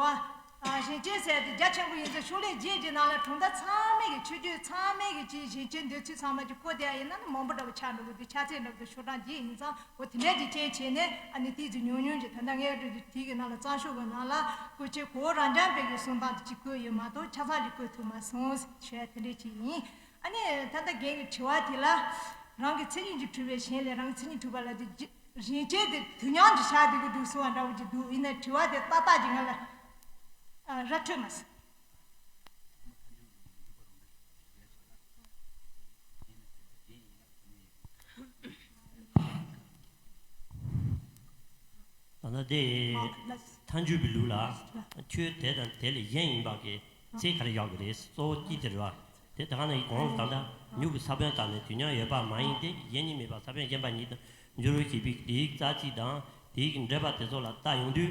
བ། ཞིང་ཆེན་ཟེར་དེ་རྒྱ་ཆེན་པོ་ཡིན་ཙང་ཤོག་ལྷེ་བརྒྱད་ཀྱི་ནང་ལ་གྲོང་རྡལ་ཚང་མས་ཀྱི་ཆོས་བརྒྱུད་ཚང་མས་ཀྱི་ཅིག་ཞིང་ཆེན་འདོད་ཚུལ་ཚང་མ་ཅིག་བཀོད་བསྡད་ཡ་ཡིན་ན་ནི་མང་པོ་འདྲ་པོ་ཆགས་འགྲོ་གི་འདུག་ཆ་ཚད་འདྲ་པོ་དེ་ཤོག་གྲངས་བརྒྱད་ཡིན་ཙང་འོ་དེ་འདྲ་ཅིག་རྐྱེན་བྱས་ནས་ཨ་ནི་ཏོག་ཙམ་ཉུང་ཉུང་ཅིག་ད་ལྟ་ངས་དེ་གི་ནང་ལ་གཙང་ཤོག་གི་ནང་ལ་བཀོད་ཆེ་གོ་རང་རྐྱང་པའི་གི་གསུང་སྟངས་དེ་ཅིག་བཀོད་ཡོད་མ་གཏོགས་ཆ་ཚང་ཅིག་བཀོད་ཐུབ་མ་སོང་ཞེས་དེ་འདྲ་ཅིག་ཡིན། ཨ་ནི་ད་ལྟ་རྒན་གྱི་དྲི་བ་དེ་ལ་རང་གི་མཚན་ཉིད་ཀྱིས་གྲུབ་པའི་གཞན་ལས་རང་གི་མཚན་ཉིད་གྲུབ་པ་ལ་དེ་རིན་ཆེན་དེ་དུས་མཉམ་གྱི་ཆ་དེ་གི་འདུག་གསུང་བ་འདྲ་བོ་ཅིག་འདུག་ཡིན་ན་དྲི་བ་དེ་ཏག་ཏག་ཅིག་ང་ལ་ཨ་ར་འཕྲོད་མ་སོང་། ད་ལྟ་དེ་ཐལ་འགྱུར་བའི་ལུགས་ལ་ཆོས་དེ་དང་དེ་ལས་གཞན་ཡིན་པ་གི་ཚིག་ག་རེ་ཡོད་གི་རེད། གཙོ་བོ་གཅིག་དེ་རེད་བ། དེ་ད་ག་ནང་གི་གོང་ལ་ད་ལྟ་མྱུ་གུ་ས་བོན་དང་ནི་དུས་མཉམ་ཡོད་པ་མ་ཡིན་ཏེ་གཞན་གཉིས་མེད་པ་ས་བོན་གཞན་པ་ཉིད་དུ་འགྱུར་རོ་ཞེས་པའི་དེའི་རྩ་ཚིག་དང་དེའི་གི་འགྲེལ་པ་དེ་ཚོ་ལ་བལྟ་ཡོང་དུས་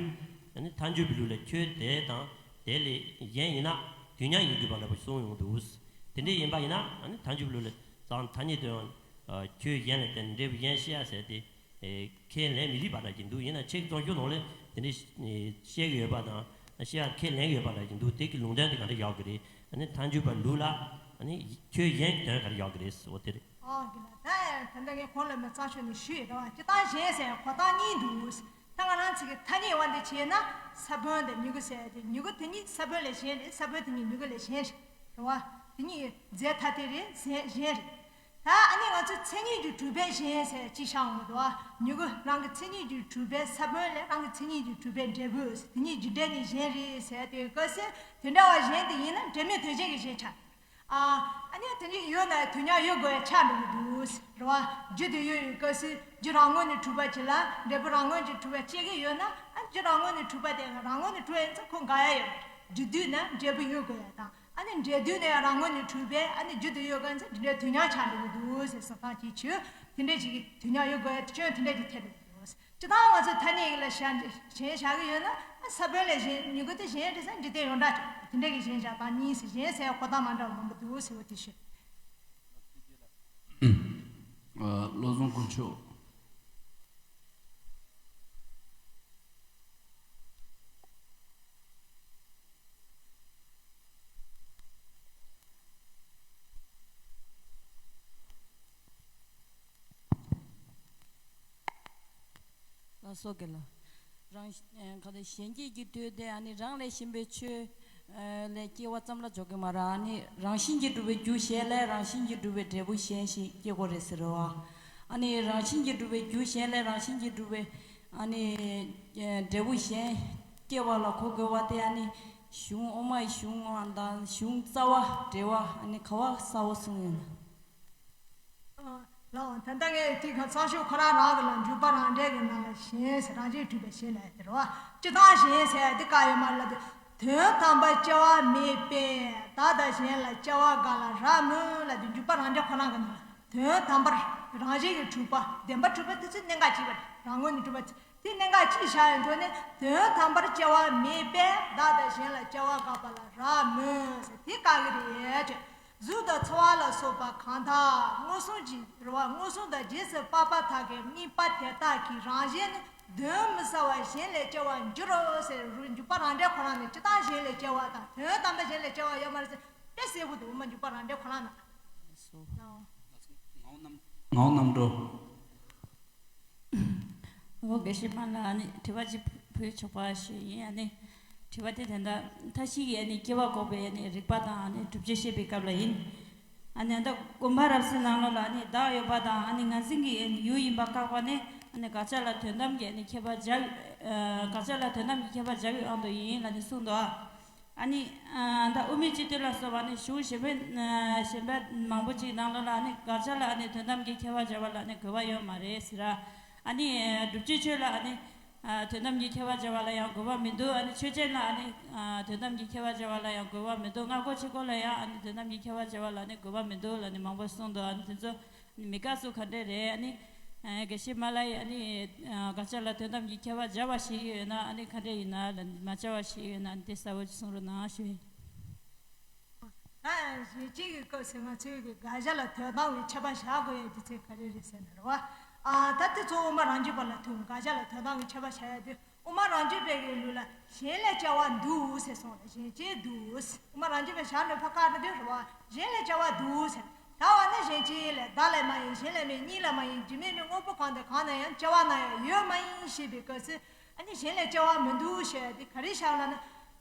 ཨ་ནི་ཐལ་འགྱུར་བའི་ལུགས་ལ་ཆོས་དེ་དང་དེ་ལས་གཞན་ཡིན་ན་དུས་མཉམ་ཡིན་དགོས་པ་འདྲ་པོ་གསུངས་ཡོང་འདུག་དེ་འདྲ་ཡིན་པ་ཡིན་ན་ཨ་ནི་ཐལ་འགྱུར་བའི་ལུགས་ལ་ཙང་ཐ་སྙད་དུ་ཡང་ཆོས་གཞན་ལས་དེ་འབྲས་བུ་གཞན་བཤད་ཡ་ཟེར་ཏེ། ཨེ་ཁས་ལེན་མི་རིགས་པ་འདྲ་ཅིག་འདུག་ཡིན་ན་ཆོས་ཀྱི་རྩོམ་ཤོག་ནང་ལ་དེ་འདྲ་བཤད་ཀྱི་ཡོད་པ་དང་བཤད་ཡ་ཁས་ལེན་གྱི་ཡོད་པ་འདྲ་ཅིག་འདུག་དེ་གི་ལུང་དོན་དེ་ག་འདྲ་ཡོད་ཀྱི་རེད། ཨ་ནི་ཐལ་འགྱུར་བའི་ལུགས་ལ་ཨ་ནི་ཆོས་གཞན་གྱི་དོན་ག་འདྲ་ཡོད་ཀྱི་རེད་ཟེར་བ་དེ་རེད། ཨོ་དེ་ལ་ད་ད་ལྟ་ངས་གོང་ལ་མི་གཙང་ཤོས་ནས་ཞུས་ཡོད་རེད་བ། སྤྱིར་བཏང་གཞན་ཟེར་ཡ་གོ་སྟངས་གཉིས་འདུག་ད་ང་རང་ཚོ་གི་ཐ་སྙད་དབང་དུ་བྱས་ན་ས་བོན་དང་མྱུ་གུ་ཟེར་ཡ་དེ་མྱུ་གུ་དེ་གཉིས་ས་བོན་ལས་གཞན་རེད། ས་བོན་དེ་གཉིས་མྱུ་གུ་ལས་གཞན་རེད་རེད་བ། དེ་གཉིས་རྫས་ཐ་དད་རེད། གཞན་གཞན་རེད། ད་ཨ་ནི་ང་ཚོ་མཚན་ཉིད་ཀྱིས་གྲུབ་པའི་གཞན་ཟེར་ཅིག་བཞག་འོང་གི་འདུག་ཨ། མྱུ་གུ་རང་གི་མཚན་ཉིད་ཀྱིས་གྲུབ་པའི་ས་བོན་ལས་རང་གི་མཚན་ཉིད་ཀྱིས་གྲུབ་པའི་འབྲས་བུ་དེ་གཉིས་རྒྱུ་འབྲས་ནི་གཞན་རེད་ཟེར་དེ་སྐབས་སུ་དེ་འདྲ་བ་གཞན་དེ་ཡིན་ན་འབྲེལ་མེད་དོན་གཞན་གྱི་གཞན་ཆགས། ཨ་ཨ་ནི་དེ་གཉིས་ཡོད་ན་དུས་མཉམ་ཡོད་དགོས་ཡ་ཆགས་འགྲོ་གི་འདུག་རེད་བ། རྒྱུ་དེ་ཡོད་ཡོད་སྐབས་སུ་རྒྱུ་རང་ངོས་ནས་གྲུབ་པ་ཅིག་ལ་འབྲས་བུ་རང་ངོས་ཀྱིས་གྲུབ་པ་སྐྱེ་གི་ཡོད་ན་ཨ་རྒྱུ་རང་ངོས་ནས་གྲུབ་པ་དེ་རང་ངོས་ནས་གྲུབ་པ་ཡིན་ཙང་ཁོ་འགལ་ཡ་ཡོད་རེད། རྒྱུ་དུས་ན་འབྲས་བུ་ཡོད་དགོས་ཡ་དང་། ཨ་ནི་འབྲས་དུས་ནས་རང་ངོས་ནས་གྲུབ་པས་ཨ་ནི་རྒྱུ་དེ་ཡོད་ག་ཚེ་དེ་འདྲའི་དུས་མཉམ་ཆགས་འགྲོ་གི་འདུག་ཟེར་བསམ་སྟངས་ཅིག་བྱོས། དེ་འདྲའི་ཅིག་གི་དུས་མཉམ་ཡོད་དགོས་ཡ་སྐྱོན་དེ་འདྲ་ཅིག་ཐེབས་འགྲོ་གི་འདུག་ཟེར། སྤྱིར་བཏང་ང་ཚོས་ཐ་སྙད་ལ་ཞེན་ཞེན་བཞག་གི་ཡོད་ན། ས་བོན་ལས་གཞན་མྱུ་གུ་དེ་གཞན་རེད་ཟེར། འཇིག་རྟེན་ཡོངས་གྲགས་ཀྱི་དེ་འདྲ་གི་ཞེན་བཞག་དང་གཉིས་སུ་ཞེན་ཟེར་གོ་བརྡ་མ་འདྲ་བ་མང་པོ་འདུག་ཟེར་བ་དེ་ཤོད། ཨ། བློ་བཟང་དཀོན་མཆོག་ལ་སོགས་ཀྱི་ལ། རང་ཨ་ག་དེ་གཞན་སྐྱེས་ཀྱི་དོན་དེ་ཨ་ནི་རང་ལས་གཞན་པའི་ཆོས་ཨ་ལས་སྐྱེ་བ་ཙམ་ལ་འཇོག་གི་མ་རེད། ཨ་ནི་རང་བཞིན་གྱིས་གྲུབ་པའི་རྒྱུ་གཞན་ལས་རང་བཞིན་གྱིས་གྲུབ་པའི་འབྲས་བུ་གཞན་ཞིག་སྐྱེ་དགོས་རེད་ཟེར་རོ། ཨ་ནི་རང་བཞིན་གྱིས་གྲུབ་པའི་རྒྱུ་གཞན་ལས་རང་བཞིན་གྱིས་གྲུབ་པའི་ཨ་ནི་ཨ་འབྲས་བུ་གཞན་སྐྱེ་བ་ལ་གོ་དགོས་པ་དེ་ཨ་ནི་གཞུང་དབུ་མའི་གཞུང་དང་གཞུང་རྩ་བ་འགྲེལ་བ་ཨ་ནི་ག་བ་གསལ་བོ་གསུངས་ཡོད་ན། ལགས། ད་ལྟ་ངས་དེ་ག་གཙང་ཤོས་ཁོ་རང་རང་གི་ལ་འཇུག་པ་རང་འགྲེལ་གྱི་ནང་ལ་གཞན་ཟེར་རང་བཞིན་གྲུབ་པའི་གཞན་ལ་དེ་རེད་བ། སྤྱིར་བཏང་གཞན་ཟེར་དེ་ག་ཡོད་མ་རེད་ལབ་དུས། དོན་དམ་པར་སྐྱེ་བ་མེད་པས་བདག་དང་གཞན་ལ་སྐྱེ་བ་དགག་ལ་རག་མོད་ལབ་དུས། འཇུག་པ་རང་འགྲེལ་ཁོ་རང་གི་ནང་ལ་དོན་དམ་པར་རང་བཞིན་གྱིས་གྲུབ་པ། བདེན་པར་གྲུབ་པ་དེ་ཚོ་གནད་འགག་གཅིག་པ་རེད། རང་ངོས་ནས་གྲུབ་པ་དེ་གནད་འགག་གཅིག་བཞག་ཡོད་འགྲོ་ནས། དོན་དམ་པར་སྐྱེ་བ་མེད་པས་བདག་དང་གཞན་ལ་སྐྱེ་བ་དགག་པ་ལ་རག་མོད་ཟེར་དེ་བཀག་གི་རེད་ཅེས། གཟུགས་དང་ཚོར་བ་ལ་སོགས་པ་གང་དག་མངོན་སུམ་གྱིས་རེད་བ། མངོན་སུམ་དང་རྗེས་སུ་དཔག་པ་དག་གིས་དམིགས་པ་དེ་དག་གི་རང་བཞིན་ནི་གདོན་མི་ཟ་བར་གཞན་ལས་སྐྱེ་བར་འགྱུར་རོ་ཟེར། འཇུག་པ་རང་འགྲེལ་ཁོ་རང་ནས་སྤྱིར་བཏང་གཞན་ལས་སྐྱེ་བ་དང་དོན་དམ་པར་གཞན་ལས་སྐྱེ་བ་ཡོད་མ་རེད་ཟེར་དཔེ་གསལ་པོ་འདུག་དབུ་མ་འཇུག་པ་རང་འགྲེལ་ཁོ་རང་ནང་། ངའོ་རྣམ་ངའོ་རྣམ་གྲོལ། འོ། དགེ་བཤེས་མ་ལ་ཨ་ནི་དྲི་བ་ཅིག་ཕུལ་ཆོག་པ་ཞུ་ཡིན། ཨ་ནི་དྲི་བ་དེ་དེ་འདྲ། མཐའ་བཞི་གི་ཨ་ནི་སྐྱེ་བ་འགོག་པའི་ཨ་ནི་རིགས་པ་དང་ཨ་ནི་སྒྲུབ་བྱེད་བཤད་པའི་སྐབས་ལ་ཡིན། ཨ་ནི་ད་དགོངས་པ་རབ་གསལ་ནང་ལོགས་ལ་ཨ་ནི་བདག་ཡོད་པ་དང་ཨ་ནི་ངར་འཛིན་གྱི་ཨ་ནི་ཡུལ་ཡིན་པ་བཀག་པ་ནི་ཨ་ནི་དགག་བྱ་ལ་དོན་དམ་གྱི་ཨ་ནི་ཁྱད་པར་སྦྱར། ཨ། དགག་བྱ་ལ་དོན་དམ་གྱི་ཁྱད་པར་སྦྱར་བའི་དབང་དུ་ཡིན་ལབ་ནས་གསུངས་འདུག་ཨ། ཨ་ནི་ཨ་ད་དབུ་མའི་སྤྱི་དོན་ལ་སོགས་པ་ནི་གཞུང་གཞན་པ་ཨ་གཞན་པ་མང་པོ་ཅིག་ནང་ལོགས་ལ་ཨ་ནི་དགག་བྱ་ལ་ཨ་ནི་དོན་དམ་གྱི་ཁྱད་པར་སྦྱར་བ་ལ་ཨ་ནི་དགོས་པ་ཡོད་མ་རེད་ཟེར། ཨ་ནི་ཨ་སྒྲུབ་བྱེད་ཆོས་ལ་ཨ་ནི་ཨ་དོན་དམ་གྱི་ཁྱད་པར་སྦྱར་བ་ལ་ཡང་དགོས་པ་མི་འདུག་ཨ་ནི་ཆོས་ཅན་ལ་ཨ་ནི་ཨ་དོན་དམ་གྱི་ཁྱད་པར་སྦྱར་བ་ལ་ཡང་དགོས་པ་མི་འདུག་སྔ་རྒོལ་ཕྱི་རྒོལ་ལ་ཡང་ཨ་ནི་དོན་དམ་གྱི་ཁྱད་པར་སྦྱར་བ་ལ་ཨ་ནི་དགོས་པ་མི་འདུག་ལབ་ནས་མང་པོ་གསུངས་འདུག་ཨ་ནི་དེ་ཚོ། མི་དགག་སུ་ག་འདྲས་རེད། ཨ་ནི་ཨ་དགེ་བཤེས་མ་ལ་ཡིས་ཨ་ནི་ཨ་དགག་བྱ་ལ་དོན་དམ་གྱི་ཁྱད་པར་སྦྱར་བ་ཞིག་ཡོད་ན་ཨ་ནི་ག་འདྲས་ཡིན་ན་ལ་མ་སྦྱར་བ་ཞིག་ཡོད་ན་ཨ་ནི་དེ་གསལ་བོ་ཅིག་གསུང་རོགས་གནང་ཞུ། ད་གཞན་སྐྱེས་ཀྱི་སྐབས་སུ་ང་ཚོའི་གི་དགག་བྱ་ལ་དོན་དམ་གྱི་ཁྱད་པར་བཞག་དགོས་ཡ་རྒྱུ་མཚན་ག་རེ་རེད་ཟེར་ན་རེད་བ། ཨ་ད་དེ་ཚོ་དབུ་མ་རང་རྒྱུད་པ་ལ་ཐུག་དགག་བྱ་ལ་དོན་དམ་གྱི་ཁྱད་པར་བཞག་ཡ་དེ། དབུ་མ་རང་རྒྱུད་པའི་གི་ལུགས་ལ་གཞན་ལས་སྐྱེ་བ་འདུག་ཟེར་གསུངས་ལ་གཞན་སྐྱེས་འདུག་ཟེར། དབུ་མ་རང་རྒྱུད་པའི་ཞར་ནས་ཕར་བཀག་ན་དེ་རེད་བ། གཞན་ལས་སྐྱེ་བ་འདུག་ཟེར། ད་བ་ནི་གཞན་སྐྱེས་ལས་བདག་ལས་མ་ཡིན། གཞན་ལས་མེད། གཉིས་ལས་མ་ཡིན། རྒྱུ་མེད་མིན། དངོས་པོ་གང་དང་གང་ན་ཡང་སྐྱེ་བ་ན་ཡང་ཡོད་མ་ཡིན་ཞེས་པའི་སྐབས་སུ་ཨ་ནི་གཞན་ལས་སྐྱེ་བ་མི་འདུག་ཞེས་དེ་ག་རེ་བཞག་ལ་ན།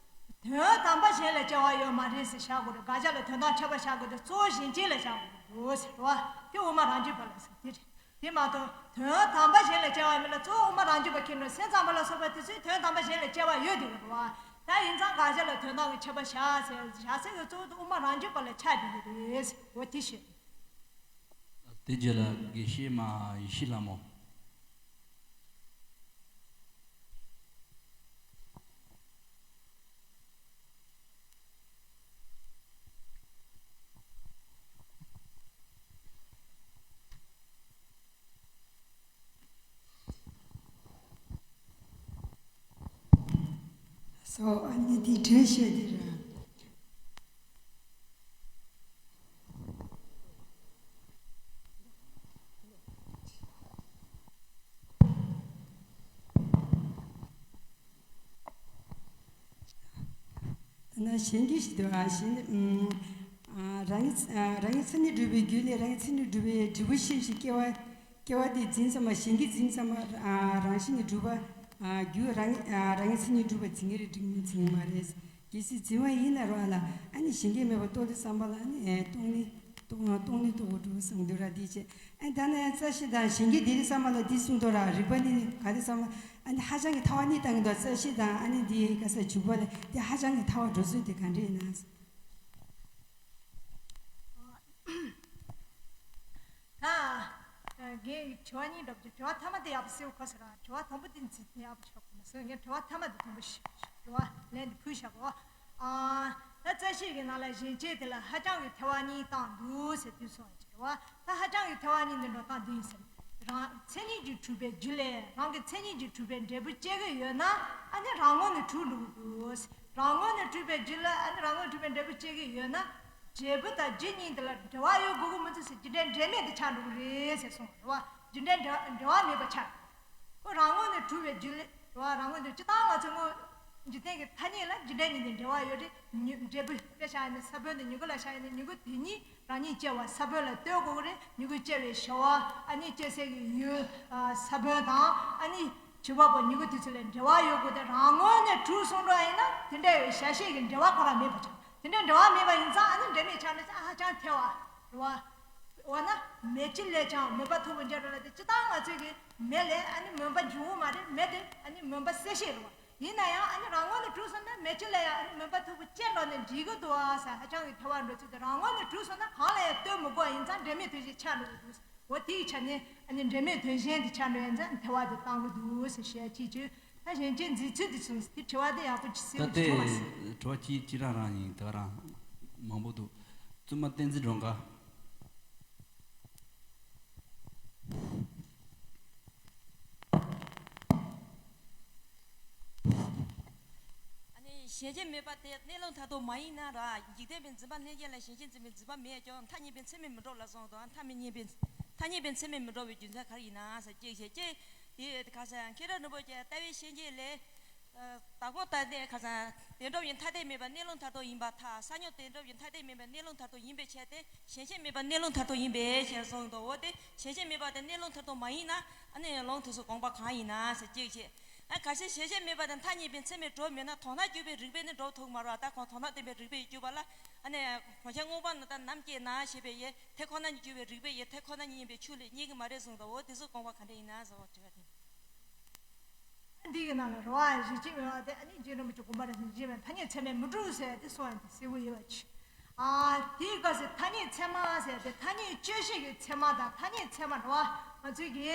དོན་དམ་པ་གཞན་ལས་སྐྱེ་བ་ཡོད་མ་རེད་ཟེར་བཞག་དགོས་རེད། དགག་བྱ་ལ་དོན་དམ་ཁྱད་པར་བཞག་དགོས་དེ་གཙོ་བོ་གཞན་སྐྱེས་ལ་བཞག་དགོས་རེད་བ། དེ་དབུ་མ་རང་རྒྱུད་པ་ལ་ཟེར་དེ་རེད། དེ་མ་གཏོགས་དོན་དམ་པ་གཞན་ལས་སྐྱེ་བ་མིན་ལ་གཙོ་བོ་དབུ་མ་རང་རྒྱུད་པ་ཁྱེར་ནས་སེམས་ཙམ་པ་ལ་སོགས་པ་དེ་ཚོས་དོན་དམ་པ་གཞན་ལས་སྐྱེ་བ་ཡོད་དེ་རེད་བ། ད་ཡིན་ཙང་དགག་བྱ་ལ་དོན་དམ་གྱི་ཁྱད་པར་བཞག་ཟེར་བཞག་ས་གི་གཙོ་བོ་དེ་དབུ་མ་རང་རྒྱུད་པ་ལ་ཆགས་བསྡད་ཀྱི་རེད་ཟེར་འོ་དེ་བཤད། དེ་རྗེས་ལ་དགེ་བཤེས་མ་ཡེ་ཤེས་ལྷ་མོ། སོ། ཨ་ནི་དེ་དྲན་ཤེས་དེ་ར། ད་ན་གཞན་སྐྱེས་ཞིག་འདུག་ཨ་གཞན་ཨ་རང་ཉིད་ཨ་རང་ཉིད་མཚན་ཉིད་གྲུབ་པའི་རྒྱུ་ལས་རང་ཉིད་མཚན་ཉིད་གྲུབ་པའི་འབྲས་བུ་ཤེས་ཤིང་སྐྱེ་བ་སྐྱེ་བ་དེ་འཛིན་ཙམ་པ་གཞན་གྱིས་འཛིན་ཙམ་པ་ཨ་རང་བཞིན་གྱིས་གྲུབ་པ་ཨ་རྒྱུ་རང་ཉིད་ཨ་རང་ཉིད་མཚན་ཉིད་གྲུབ་པ་འཛིན་གྱི་རེད་འཛིན་གྱི་མ་རེད། གལ་སྲིད་འཛིན་པ་ཡིན་ན་རོགས་ལ་ཨ་ནི་གཞན་གྱིས་མེད་པ་རྟོགས་དུས་ཙམ་པ་ལ་ཨ་ནི་ཨེ་སྟོང་ནི་སྟོང་སྟོང་ནི་རྟོགས་པ་འགྲོ་བསམ་འདུག་ར་དེ་བྱས། ཨ་ད་ནི་རྩ་ཤེ་དང་གཞན་གྱིས་དེ་རིགས་ཙམ་པ་ལ་དེ་གསུངས་འདུག་ར་རིགས་པ་ནི་ག་རེ་ཙམ་པ་ཨ་ནི་ཧ་ཅང་གི་ཐལ་བ་གཉིས་བཏང་གི་འདུག་རྩ་ཤེ་དང་ཨ་ནི་དེ་ག་ས་འཇུག་པ་ལ་དེ་ཧ་ཅང་གི་ཐལ་བ་འགྲོ་ཚུལ་དེ་ག་འདྲ་ཡིན་ན། ད་ངས་དྲི་བ་གཉིས་འདྲ་པོ་ཅིག་དྲི་བ་ཐ་མ་དེ་ཡག་པོ་གསལ་པོ་གོ་སོང་ར། དྲི་བ་དང་པོ་དེ་ཚིག་དེ་ཡག་པོ་ཆགས་གོ་མ་སོང་། ངས་དྲི་བ་ཐ་མ་དེ་དང་པོ་ཞིག་དྲི་བ་ལན་དེ་ཕུལ་བཞག་གོ། ཨ་ད་རྩ་ཤེ་གི་ནང་ལ་གཞན་སྐྱེས་དེ་ལ་ཧ་ཅང་གི་ཐལ་བ་གཉིས་བཏང་འདུག་ཟེར་དུས་སོང་ཅིག་རེད་བ། ད་ཧ་ཅང་གི་ཐལ་བ་གཉིས་འདི་འདྲ་བཏང་འདུག་ཡིན་ཟེར། རང་མཚན་ཉིད་ཀྱིས་གྲུབ་པའི་རྒྱུ་ལས་རང་གི་མཚན་ཉིད་ཀྱིས་གྲུབ་པའི་འབྲས་བུ་སྐྱེ་གི་ཡོད་ན། ཨ་ནི་རང་ངོས་ནས་གྲུབ་འགྲོ་གི་འདུག་རང་ངོས་ནས་གྲུབ་པའི་རྒྱུ་ལ། ཨ་ནི་རང་ངོས་ནས་གྲུབ་པའི་འབྲས་བུ་སྐྱེ་གི་ཡོད་ན། འབྲས་བུ་དང་རྒྱུ་གཉིས་འདི་ལ་འབྲེལ་བ་ཡོད་དགོས་ཀྱི་མི་འདུག་ཟེར། རྒྱུ་འབྲས་འབྲེལ་མེད་དུ་ཆགས་འགྲོ་གི་རེད་ཟེར་གསུངས་རེད་བ། རྒྱུ་འབྲས་འབྲེལ་བ་འབྲེལ་བ་མེད་པ་ཆགས། ཁོ་རང་ངོས་ནས་གྲུབ་པའི་རྒྱུ་ལས་རེད་བ། རང་ངོས་ནས་སྤྱིར་བཏང་ང་ཚོ་དངོས་འཇིག་རྟེན་གྱི་ཐ་སྙད་ལ་རྒྱུ་འབྲས་གཉིས་ནས་འབྲེལ་བ་ཡོད་རེད། མྱུ་འབྲས་བུ་དཔེ་བཞག་ཡིན་ན་ས་བོན་དང་མྱུ་གུ་ལ་བཞག་ཡིན་ན། མྱུ་གུ་དེ་གཉིས་རང་ཉིད་སྐྱེ་བ་ས་བོན་ལ་ལྟོས་དགོས་ཀྱི་རེད། མྱུ་གུ་སྐྱེ་བའི་བྱ་བ། ཨ་ནི་སྐྱེ་སའི་གི་ཡུལ་ས་བོན་དང་། ཨ་ནི་བྱེད་པ་པོ་མྱུ་གུ་དེ་ཚོ་ལ་འབྲེལ་བ་ཡོད་དགོས་ཏེ། རང་ངོས་ནས་གྲུབ་སོང་འགྲོ་ཡིན་ན་དེ་འདྲ་བའི་བྱ་བྱེད་ཀྱི་འབྲེལ་བ་ཁོ་རང་མེད་པ་ཆགས། དེ་འདྲ་འབྲེལ་བ་མེད་པ་ཡིན་ཙང་། ཨ་ནི་འབྲེལ་མེད་ཆགས་ནས་ཧ་ཅང་ཐལ་བ་རེད་བ། འོ་ན་མེ་ལྕེ་ལས་ཀྱང་མུན་པ་མཐུག་པོ་འབྱུང་འགྲོ་ལབ་དེ། སྤྱིར་བཏང་ང་ཚོས་ཀྱི་མེ་ལས་ཨ་ནི་མུན་པ་འབྱུང་གི་མ་རེད། མེ་དེ་ཨ་ནི་མུན་པ་སེལ་བྱེད་རེད་བ། ཡིན་ན་ཡང་ཨ་ནི་རང་ངོས་ནས་གྲུབ་སོང་ན་མེ་ལྕེ་ལ་ཡང་ཨ་ནི་མུན་པ་མཐུག་པོ་སྐྱེ་འགྲོ་ནས་འགྲིག་གི་འདུག་ཨ་ཟེར། ཧ་ཅང་གི་ཐལ་བ་འགྲོ་ཚུལ་དེ། རང་ངོས་ནས་གྲུབ་སོང་ན་གང་ལ་ཡང་ལྟོས་མི་དགོས་པ་ཡིན་ཙང་འབྲེལ་མེད་དོན་བྱེད་ཆགས་འགྲོ་གི་འདུག་འོ་དེའི་ཆ་ནས་ཨ་ནི་འབྲེལ་མེད་དོན་གཞན་དེ་ཆགས་འགྲོ་ཡིན་ཙང་ཐལ་བ་དེ་བཏང་གི་འདུག་ཟེར་ཞུ་ཡ་གཅིག་བྱས། ད་གཞན་གཅིག་འཛིན་ཚུལ་དེ་སོང་ཙང་དེ་དྲི་བ་དེ་ཡག་པོ་ཅིག་གསལ་ད་པོ་ཅིག་བྱུང་མ་སོང་། དེ་དྲི་བ་གཅིག་གཅིག་རང་རང་ཡིན། དེ་རང་མང་པོ་འདུག་བཙུན་མ་བསྟན་འཛིན་སྒྲོལ་དཀར། ཨ་ནི་གཞན་གཅེས་མེད་པ་དེ་གནས་ལུགས་མཐར་ཐུག་མ་ཡིན་ན་ར། འཇིག་རྟེན་པའི་འཛིན་པ་ལྷན་སྐྱེས་ལ་གཞན་གཅེས་འཛིན་པའི་འཛིན་པ་མེད་ཀྱང་ཐ་སྙད་པའི་མཚན་མས་མི་འགྲོ་ལབ་སོང་དང་། ཐ་མི་སྙད་པའི་ཐ་སྙད་པའི་མཚན་མས་མི་འགྲོ་བའི་རྒྱུ་མཚན་ག་རེ་ཡིན་ན་ཟེར་གཅིག་བྱས། གཅིག་དེ་ཁ་སང་མཁན་སློབ་རིན་པོ་ཆེ་ལྟ་བའི་ཤན་འབྱེད་ལས། ཨ། དྭགས་པོ་ལྟ་སྟེ་ཁ་སང་དེ་འགྲུབ་ཡིན་ཐ་དད་མེད་པ་གནས་ལུགས་མཐར་ཐུག་ཡིན་པར་ཐལ། ས་མྱུག་དེ་འགྲུབ་ཡིན་ཐ་དད་མེད་པ་གནས་ལུགས་མཐར་ཐུག་ཡིན་པའི་ཕྱིར་ཏེ། གཞན་གཅེས་མེད་པ་གནས་ལུགས་མཐར་ཐུག་ཡིན་པའི་ཕྱིར་གསུངས་འདུག་འོ་དེ་གཞན་གཅེས་མེད་པ་དེ་གནས་ལུགས་མཐར་ཐུག་མ་ཡིན་ན། ཨ་ནི་ལུང་དེ་ཚོ་དགོངས་པ་གང་ཡིན་ན་ཟེར་གཅིག་བྱས། ཨ། གལ་སྲིད་གཞན་གཅེས་མེད་པ་དེ་ཐ་སྙད་པའི་མཚན་མས་གྲུབ་མེད་ན། དོན་དམ་དཔྱོད་པའི་རིགས་པས་ནི་གྲུབ་ཐུབ་མ་རེད་པ། ད་ཁོང་དོན་དམ་བསྟན་པའི་རིགས་པས་དཔྱོད་པ་ལ། ཨ་ནི་གོང་ཆེན་སྔོན་པོ་ནི་ད་ནམ་སྐྱེས་ན་ཞེས་པའི་ཡེ་དེ་ཁོ་ན་ཉིད་དཔྱོད་པའི་རིགས་པས་ཡེ་དེ་ཁོ་ན་ཉིད་ཡིན་པའི་ཕྱོགས་ལས་རྙེད་ཀྱི་མ་རེད་གསུངས་འདུག་འོ་དེ་ཚོ་དགོངས་པ་ག་འདྲ་ཡིན་ན་ཟེར་བ་དྲི་བ་དེ། འདི་གི་ནང་ལ་རེད་བ། གཞན་གཅེས་མེད་པ་དེ་ཨ་ནི་རྗེ་རིན་པོ་ཆེ་དགོངས་པ་རེད་ཟེར། གཞན་གཅེས་མེད་ཐ་སྙད་ཚད་མས་མི་གྲུབ་ཟེར་དེ་གསུངས་པ་དེ་གསལ་པོ་ཡོད་པ་ཆེ། ཨ། དེའི་སྐབས་སུ་ཐ་སྙད་ཚད་མ་ཟེར་དེ་ཐ་སྙད་དཔྱོད་བྱེད་ཀྱི་ཚད་མ་དང་། ཐ་སྙད་ཚད་མ་རེད་བ། ང་ཚོའི་གི་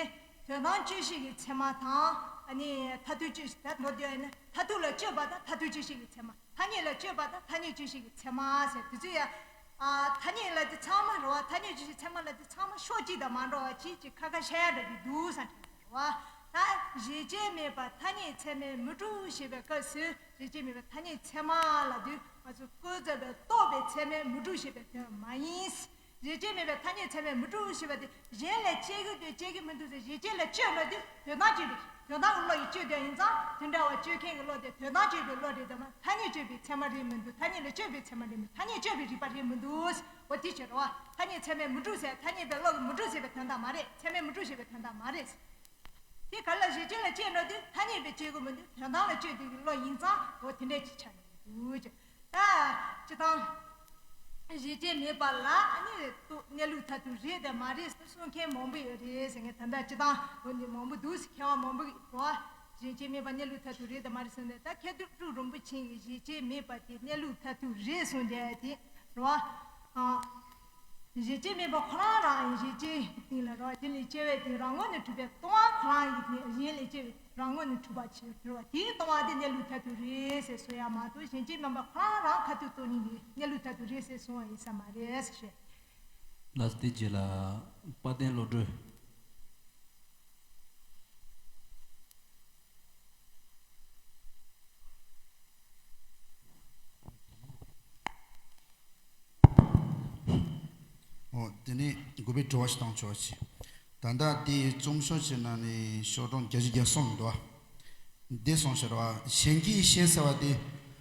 དོན་དམ་དཔྱོད་བྱེད་ཀྱི་ཚད་མ་དང་། ཨ་ནི་མཐར་ཐུག་དཔྱོད་བྱེད་ད་མདོར་བསྡུས་ཡིན་ན་མཐར་ཐུག་ལ་དཔྱོད་པ་དང་མཐར་ཐུག་དཔྱོད་བྱེད་ཀྱི་ཚད་མ། ཐ་སྙད་ལ་དཔྱོད་པ་དང་ཐ་སྙད་དཔྱོད་བྱེད་ཀྱི་ཚད་མ་ཟེར་དེ་ཚོ་ཡ། ཨ། ཐ་སྙད་ལ་དེ་ཚང་མ་རེད་བ། ཐ་སྙད་དཔྱོད་བྱེད་ཚད་མ་ལ་དེ་ཚང་མ་ཕྱོགས་གཅིག་དང་མ་འདྲ་བ་གཅིག་གཅིག་ཁ་ཁ་ཤ་ཡ་འདྲ་གི་འདུག་བསམ་གྱི་རེད་བ། ད་གཞན་གཅེས་མེད་པ་ཐ་སྙད་ཚད་མས་མི་གྲུབ་ཞེས་པའི་སྐབས་སུ། གཞན་གཅེས་མེད་པའི་ཐ་སྙད་ཚད་མ་ལབ་དུས་ང་ཚོ་ཀུན་རྫོབ་པའི་རྟོག་པའི་ཚད་མས་མི་གྲུབ་ཞེས་པའི་དོན་མ་ཡིན། གཞན་གཅེས་མེད་པའི་ཐ་སྙད་ཚད་མས་མི་གྲུབ་ཞེས་པ་དེ་གཞན་ལ་དཔྱད་ཀྱི་འདུག་དཔྱད་ཀྱི་མི་འདུག་ཟེར། གཞན་གཅེས་ལ་དཔྱོད་ན་དེ་དོན་དམ་དཔྱོད་པའི་དོན་དམ་གྱི་བློ་ཡིས་དཔྱོད་དེ་ཡིན་ཙང་། དེ་འདྲ་བ་དཔྱོད་མཁན་གྱི་བློ་དེ་དོན་དམ་དཔྱོད་པའི་བློ་རེད་དམ། ཐ་སྙད་དཔྱོད་པའི་ཚད་མ་རེད་མི་འདུག་ཐ་སྙད་ལ་དཔྱོད་པའི་ཚད་མ་རེད་མི་འདུག་ཐ་སྙད་དཔྱོད་པའི་རིགས་པ་རེད་མི་འདུག་འོ་དེ་ཕྱིར་རོ། ཐ་སྙད་ཚད་མས་མི་གྲུབ་ཟེར། ཐ་སྙད་པའི་བློ་གིས་མི་གྲུབ་ཟེར་བའི་དོན་དག་མ་རེད། ཚད་མས་མི་གྲུབ་ཟེར་བའི་དོན་དག་མ་རེད། དེ་ག་ལ་གཞན་གཅེས་ལ་དཔྱད་འགྲོ་དུས་ཐ་སྙད་པས་དཔྱད་དགོས་མི་འདུག་དོན་དམ་ལ་དཔྱོད་དགོས་ཀྱི་བློ་ཡིན་ཙང་འོ་དེ་འདྲས་ཅིག་ཆགས་ནས་འདུག་ཅེས། ད་སྤྱིར་བཏང་གཞན་གཅེས་མེད་པ་ལ་ཨ་ནི་གནས་ལུགས་མཐར་ཐུག་རེད་དམ་མ་རེད་གསུང་མཁན་མང་པོ་ཡོད་རེད་ཟེར་མཁན། ད་ལྟ་སྤྱིར་བཏང་འོ་ནི་མང་པོ་འདུག་ཟེར། མཁས་པ་མང་པོ་གིས་རོ། གཞན་གཅེས་མེད་པ་གནས་ལུགས་མཐར་ཐུག་རེད་དམ་མ་རེད་གསུངས་ནས། ད་མཁས་གྲུབ་རིན་པོ་ཆེ་གིས་གཞན་གཅེས་མེད་པ་དེ་གནས་ལུགས་མཐར་ཐུག་རེད་གསུངས་བསྡད་དེ་རོ། ཨ། གཞན་གཅེས་མེད་པ་ཁོ་རང་རང་གཞན་གཅེས་ཡིན་ལ་རོ། དེ་ལས་སྐྱེ་བའི་དེ་རང་ངོས་ནས་གྲུབ་པའི་ལྟུང་བ་ཁོ་རང་ཡིན་ནས་གཞན་ལས་སྐྱེ་བའི་རང་ངོས་ནས་གྲུབ་པ་ཕྱིར་གྱུར་པ་དེའི་ལྟུང་བ་དེ་གནས་ལུགས་མཐར་ཐུག་རེད་ཟེར་གསུང་ཡ་མ་གཏོགས། གཞན་གཅེས་མིན་པ་ཁོ་རང་རང་ཁ་ཐུག་ཏུ་ནི་གནས་ལུགས་མཐར་ཐུག་རེད་ཟེར་གསུང་བ་ཡིན་ས་མ་རེད་ཟེར་བཤད། ལགས་སོ། དེ་རྗེས་ལ་དཔལ་ལྡན་བློ་གྲོས། འོ། དེ་ནས་དགུ་པའི་དྲི་བ་ཞིག་བཏང་ཆོག་ཅིག་ད་ལྟ་དེའི་རྩོམ་ཤོག་ཅིག་ནང་ནས་ཤོག་གྲངས་བརྒྱད་ཅུ་གྱ་གསུམ་འདུག་བ། འདི་གསུངས་ཤག་ར་བ། གཞན་གྱི་ཞེན་ཟེར་བ་དེ་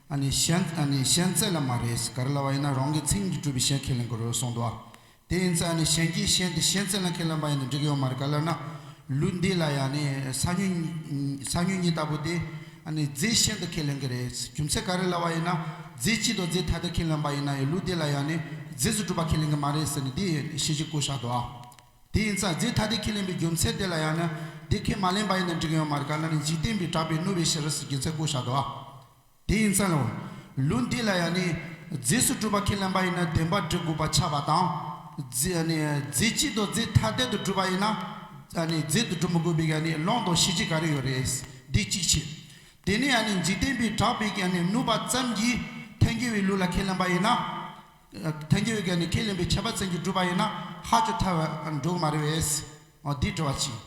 ཨ་ནི་ཞེན་ཨ་ནི་ཞེན་ཚད་ལ་མ་རེད། ག་རེ་ལབ་པ་ཡིན་ན་རང་གི་མཚན་ཉིད་ཀྱིས་གྲུབ་པའི་ཞེན་ཁས་ལེན་དགོས་རེད་གསུངས་འདུག་བ། དེ་ཡིན་ཙང་ཨ་ནི་གཞན་གྱི་ཞེན་དེ་ཞེན་ཚད་ལ་ཁས་ལེན་པ་ཡིན་ན་འགྲིག་གི་ཡོད་མ་རེད། ག་ལབ་ན་ལུགས་འདི་ལ་ཡང་ནི་ས་མྱུག་ས་མྱུག་གཉིས་ལྟ་བུ་དེ་ཨ་ནི་རྫས་ཞེན་དུ་ཁས་ལེན་གྱི་རེད། རྒྱུ་མཚན་ག་རེ་ལབ་པ་ཡིན་ན་རྫས་གཅིག་ཏུ་རྫས་ཐ་དད་ཁས་ལེན་པ་ཡིན་ན་ཡང་ལུགས་འདི་ལ་ཡང་ནི་རྫས་སུ་གྲུབ་པ་ཁས་ལེན་གྱི་མ་རེད་ཟེར་ནས་འདི་ཞེ་གཅིག་བཀོད་བཞག་འདུག་བ། དེ་ཡིན་ཙང་རྫས་ཐ་དད་ཁས་ལེན་པའི་རྒྱུ་མཚན་དེ་ལ་ཡང་ན་འདི་ཁས་མ་ལེན་པ་ཡིན་ན་འགྲིག་གི་ཡོད་མ་རེད། ག་ལབ་ན་འཇིག་རྟེན་པས་གྲགས་པས་བསྣུབས་པའི་ཕྱིར་ཟེར་རྒྱུ་མཚན་བཀོད་བཞག་འདུག་བ། དེ་ཡིན་ཙང་ལོ། ལུགས་འདི་ལ་ཡང་ནི་རྫས་སུ་གྲུབ་པ་ཁས་ལེན་པ་ཡིན་ན་བདེན་པར་འགྲིག་དགོས་པ་ཆགས་པ་དང་། རྫས་ནི་རྫས་གཅིག་ཏུ་རྫས་ཐ་དད་དུ་གྲུབ་པ་ཡིན་ན་ནི་རྫས་དུ་གྲུབ་མི་དགོས་པའི་ཡང་ནི་ལུང་དང་ཤེས་བྱེད་ག་རེ་ཡོད་རེད། འདི་གཅིག་བྱས། དེ་ནས་ཡང་ནི་འཇིག་རྟེན་པས་གྲགས་པའི་ཡང་ནི་བསྣུབས་པ་ཙམ་གྱིས་ཐལ་འགྱུར་བའི་ལུགས་ལ་ཁས་ལེན་པ་ཡིན་ན། ཐལ་འགྱུར་བའི་ཡང་ནི་ཁས་ལེན་པའི་ཁྱབ་པ་ཙམ་གྱིས་གྲུབ་པ་ཡིན་ན་ཧ་ཅང་ཐལ་བ་འགྲོ་གི་མ་རེད་པས། ཨ། འདི་དྲི་བ་གཅིག་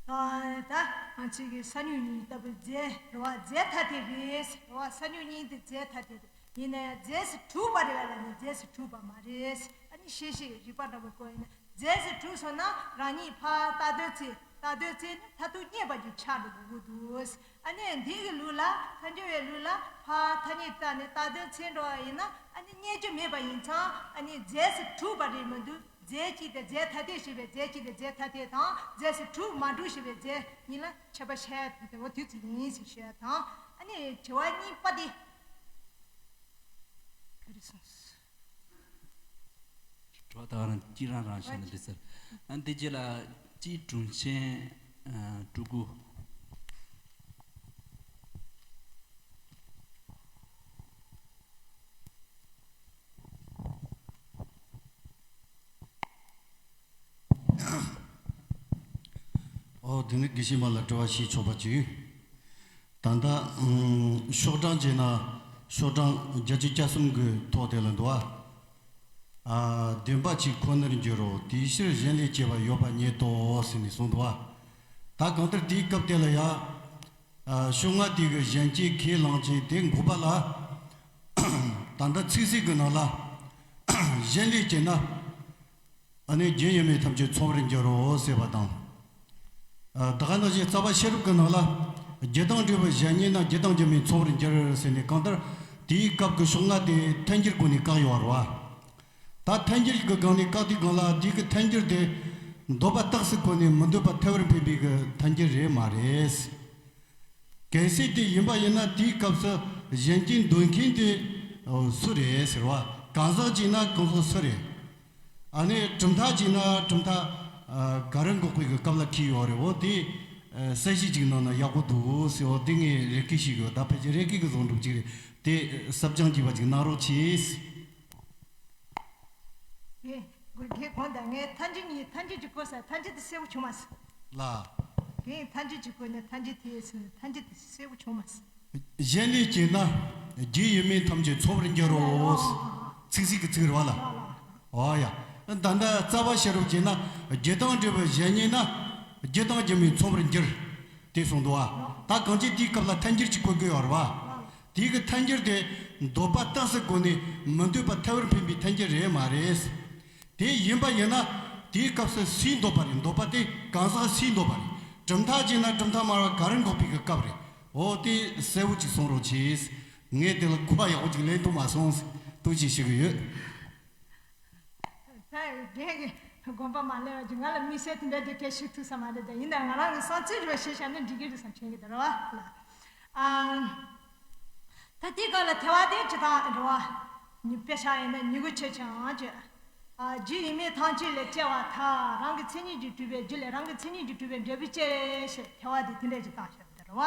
ཨ། ད་ང་ཚོའི་གི་ས་མྱུག་གཉིས་ལྟ་བུའི་རྫས་རེད་བ། རྫས་ཐ་དད་རེད་རེད་བ། ས་མྱུག་གཉིས་དེ་རྫས་ཐ་དད་རེད། ཡིན་ན་ཡང་རྫས་སུ་གྲུབ་པ་རེད་ལ་ལ་ནི་རྫས་སུ་གྲུབ་པ་མ་རེད། ཨ་ནི་ཤེས་ཤེས་རིག་པ་འདྲ་པོ་བཀོད་ཡིན་ན། རྫས་སུ་གྲུབ་སོང་ན་རང་ཉིད་ཕར་ལྟ་དོན་ཚེ་ལྟ་དོན་ཚེ་ནི་མཐར་ཐུག་རྙེད་པ་ཅིག་ཆགས་འགྲོ་དགོས་ཀྱི་འདུག་ཨ་ནི་འདི་གི་ལུགས་ལ་ཐལ་འགྱུར་བའི་ལུགས་ལ་ཕར་ཐ་སྙད་བཏགས་ནས་ལྟ་དོན་ཚེ་འགྲོ་བ་ཡིན་ན་ཨ་ནི་རྙེད་རྒྱུ་མེད་པ་ཡིན་ཙང་ཨ་ནི་རྫས་སུ་གྲུབ་པ་རེད་མི་འདུག་རྫས་གཅིག་དེ་རྫས་ཐ་དད་ཞེས་པའི་རྫས་གཅིག་དེ་རྫས་ཐ་དད་དང་རྫས་སུ་གྲུབ་མ་གྲུབ་ཞེས་པའི་རྫས་གཉིས་ལ་ཁྱད་པར་བཤད་ཡ་དེ་འོ་དུས་ཚོད་ཡིན་ཞེས་ཞུ་ཡ་དང་ཨ་ནི་དྲི་བ་གཉིས་པ་དེ་ག་རེ་གསུངས་སོང་། དྲི་བ་ད་ག་རང་གཅིག་རང་རང་བཤད་ན་འགྲིག་ཟེར། ཨ་འདི་རྗེས་ལ་སྤྱི་དྲུང་ཆེན་ཨ་སྤྲུལ་སྐུ། ཨོ། དེ་ནི་དགེ་བཤེས་མ་ལ་དྲི་བ་བྱེད་ཆོག་པ་ཅིག་ད་ལྟ་ཨུམ་ཤོག་གྲངས་བྱས་ན་ཤོག་གྲངས་བརྒྱད་ཅུ་གྱ་གསུམ་གྱི་ཐོག་དེ་ལ་འདུག་ཨ། ཨ། བདེན་པ་གཅིག་ཁོ་ནར་འགྱུར་རོ། དེའི་ཕྱིར་གཞན་ལས་སྐྱེ་བ་ཡོད་པ་ཉིད་དོ་ཟེར་ནས་གསུངས་འདུག་ཨ། ད་གང་ལྟར་དེའི་སྐབས་དེ་ལ་ཡང་ཨ་ཤོག་ལྔ་དེ་གི་གཞན་སྐྱེ་ཁས་བླངས་ཀྱི་དེ་འགོག་པ་ལ་ད་ལྟ་ཚིག་གསལ་གྱི་ནང་ལ་གཞན་ལས་སྐྱེ་ན། ཨ་ནི་རྒྱུ་ཡིན་མིན་ཐམས་ཅད་ཚོར་བར་འགྱུར་རོ་ཟེར་བ་དང་། ཨ། ད་ག་ནང་བཞིན་རྩ་བ་ཤེས་རབ་ཀྱི་ནང་ལ་རྒྱུ་དང་འབྲས་བུ་གཞན་ཉིད་ན་རྒྱུ་དང་རྒྱུ་མིན་ཚོར་བར་འགྱུར་ཟེར་ནས་གང་ལྟར་དེའི་སྐབས་ཀྱི་ཤོག་ལྔ་དེ་ཐལ་འགྱུར་སྒོ་ནས་བཀག་ཡོད་རེད་བ། ད་ཐལ་འགྱུར་གྱི་སྒང་ནས་བཀག་དུས་སྒང་ལ་དེའི་གི་ཐལ་འགྱུར་དེ་འདོད་པ་རྟགས་སུ་བཀོད་ནས་མི་འདོད་པ་ཐལ་བར་འཕེན་པའི་གི་ཐལ་འགྱུར་རེད་མ་རེད། གལ་སྲིད་དེ་ཡིན་པ་ཡིན་ན་དེའི་སྐབས་སུ་གཞན་སྐྱེ་འདོད་མཁན་དེ་སུ་རེད་ཟེར་བ། གང་ཟག་ཅིག་ན་གང་ཟག་སུ་རེད། ཨ་ནི་གྲུབ་མཐའ་ཅིག་ན་གྲུབ་མཐའ་ག་རེ་འགོག་པའི་གི་སྐབས་ལ་འཁེལ་ཡོད་རེད། འོ་དེ་གསལ་བཤད་ཅིག་གནང་ན་ཡག་པོ་འདུག་ཟེར། འོ་དེ་ངས་རེ་སྐུལ་ཞུ་གི་ཡོད། ད་ཕལ་ཆེར་རེ་སྐུལ་གི་བཟོ་འདྲ་ཅིག་རེད། དེ་གསབ་སྦྱང་བགྱིས་པ་ཅིག་གནང་རོགས་གྱིས། ངས་དགོས་གལ་གོང་དང་ངས་ཐལ་འགྱུར་གཉིས་ཐལ་འགྱུར་གྱི་སྐོར་ས་ཐལ་འགྱུར་དེ་གསལ་པོ་བྱུང་མ་སོང་། ལ། ངས་ཐལ་འགྱུར་གྱི་སྐོར་ནས་ཐལ་འགྱུར་དེ་ཟེར་ནས་ཐལ་འགྱུར་དེ་གསལ་པོ་བྱུང་མ་སོང་། གཞན་ལས་སྐྱེས་ན་རྒྱུ་ཡིན་མིན་ཐམས་ཅད་ཚོར་བར་འགྱུར་རོ། ཚིག་གཟིགས་ཀྱི་ཚིག་རེད་བ་ལ། ཨོ་ཡ། ད་ལྟ་རྩ་བ་ཤེས་རབ་ཀྱིས་ན་རྒྱུ་དང་འབྲས་བུ་གཞན་ཉིད་ན་རྒྱུ་དང་རྒྱུ་མིན་ཚོར་བར་འགྱུར། དེ་གསུངས་འདུག་བ། ད་གང་ཅི་དེའི་སྐབས་ལ་ཐལ་འགྱུར་གྱི་གོ་དགོས་ཡོད་རེད་བ། དེའི་གི་ཐལ་འགྱུར་དེ་འདོད་པ་རྟགས་སུ་བཀོད་ནས་མི་འདོད་པ་ཐལ་བར་འཕེན་པའི་ཐལ་འགྱུར་རེད་མ་རེད། དེ་ཡིན་པ་ཡིན་ན་དེའི་སྐབས་སུ་སུའི་འདོད་པ་རེད། འདོད་པ་དེ་གང་ཟག་སུའི་འདོད་པ་རེད། གྲུབ་མཐའ་ཅིག་ན་གྲུབ་མཐའ་སྨྲ་བ་ག་རེ་འགོག་པའི་གི་སྐབས་རེད། འོ་དེ་གསལ་བོ་ཅིག་གསུང་རོགས་གྱིས། ངས་དེ་ལ་གོ་བ་ཡག་པོ་ཅིག་ལེན་ཐུབ་མ་སོང་། ཐུགས་རྗེ་ཆེ་གི་ཡོད། ད་རྒན་གྱི་དགོངས་པ་མ་ལེན་པ་ཅིག་ང་ལ་དམིགས་བསལ་དེ་འདྲ་དེ་སྐད་ཞུ་ཐུབ་ས་མ་རེད། ད་ཡིན་ན་ང་རང་གི་བསམ་ཚུལ་རེ་བ་ཞིག་བཤད་ན་འགྲིག་གི་རེད་བསམ་དྲན་གི་འདུག་ར་བ། ཨ། ད་དེའི་སྐབས་ལ་ཐལ་བ་དེ་ཇི་ལྟར་འགྲོ་བ། ཉི་དཔེ་ཆ་ཡིན་ན་མྱུ་གུ་ཆེ་ཆུང་ཅེས། ཨ། རྒྱུ་ཡིན་མིན་ཐམས་ཅད་ལས་སྐྱེ་བ་ཐལ། རང་གི་མཚན་ཉིད་ཀྱིས་གྲུབ་པའི་རྒྱུ་ལས་རང་གི་མཚན་ཉིད་ཀྱིས་གྲུབ་པའི་འབྲས་བུ་སྐྱེ་ཞེས་ཐལ་བ་དེ་དེ་འདྲ་ཅིག་བཏང་ཞེས་པ་དེ་རེད་བ།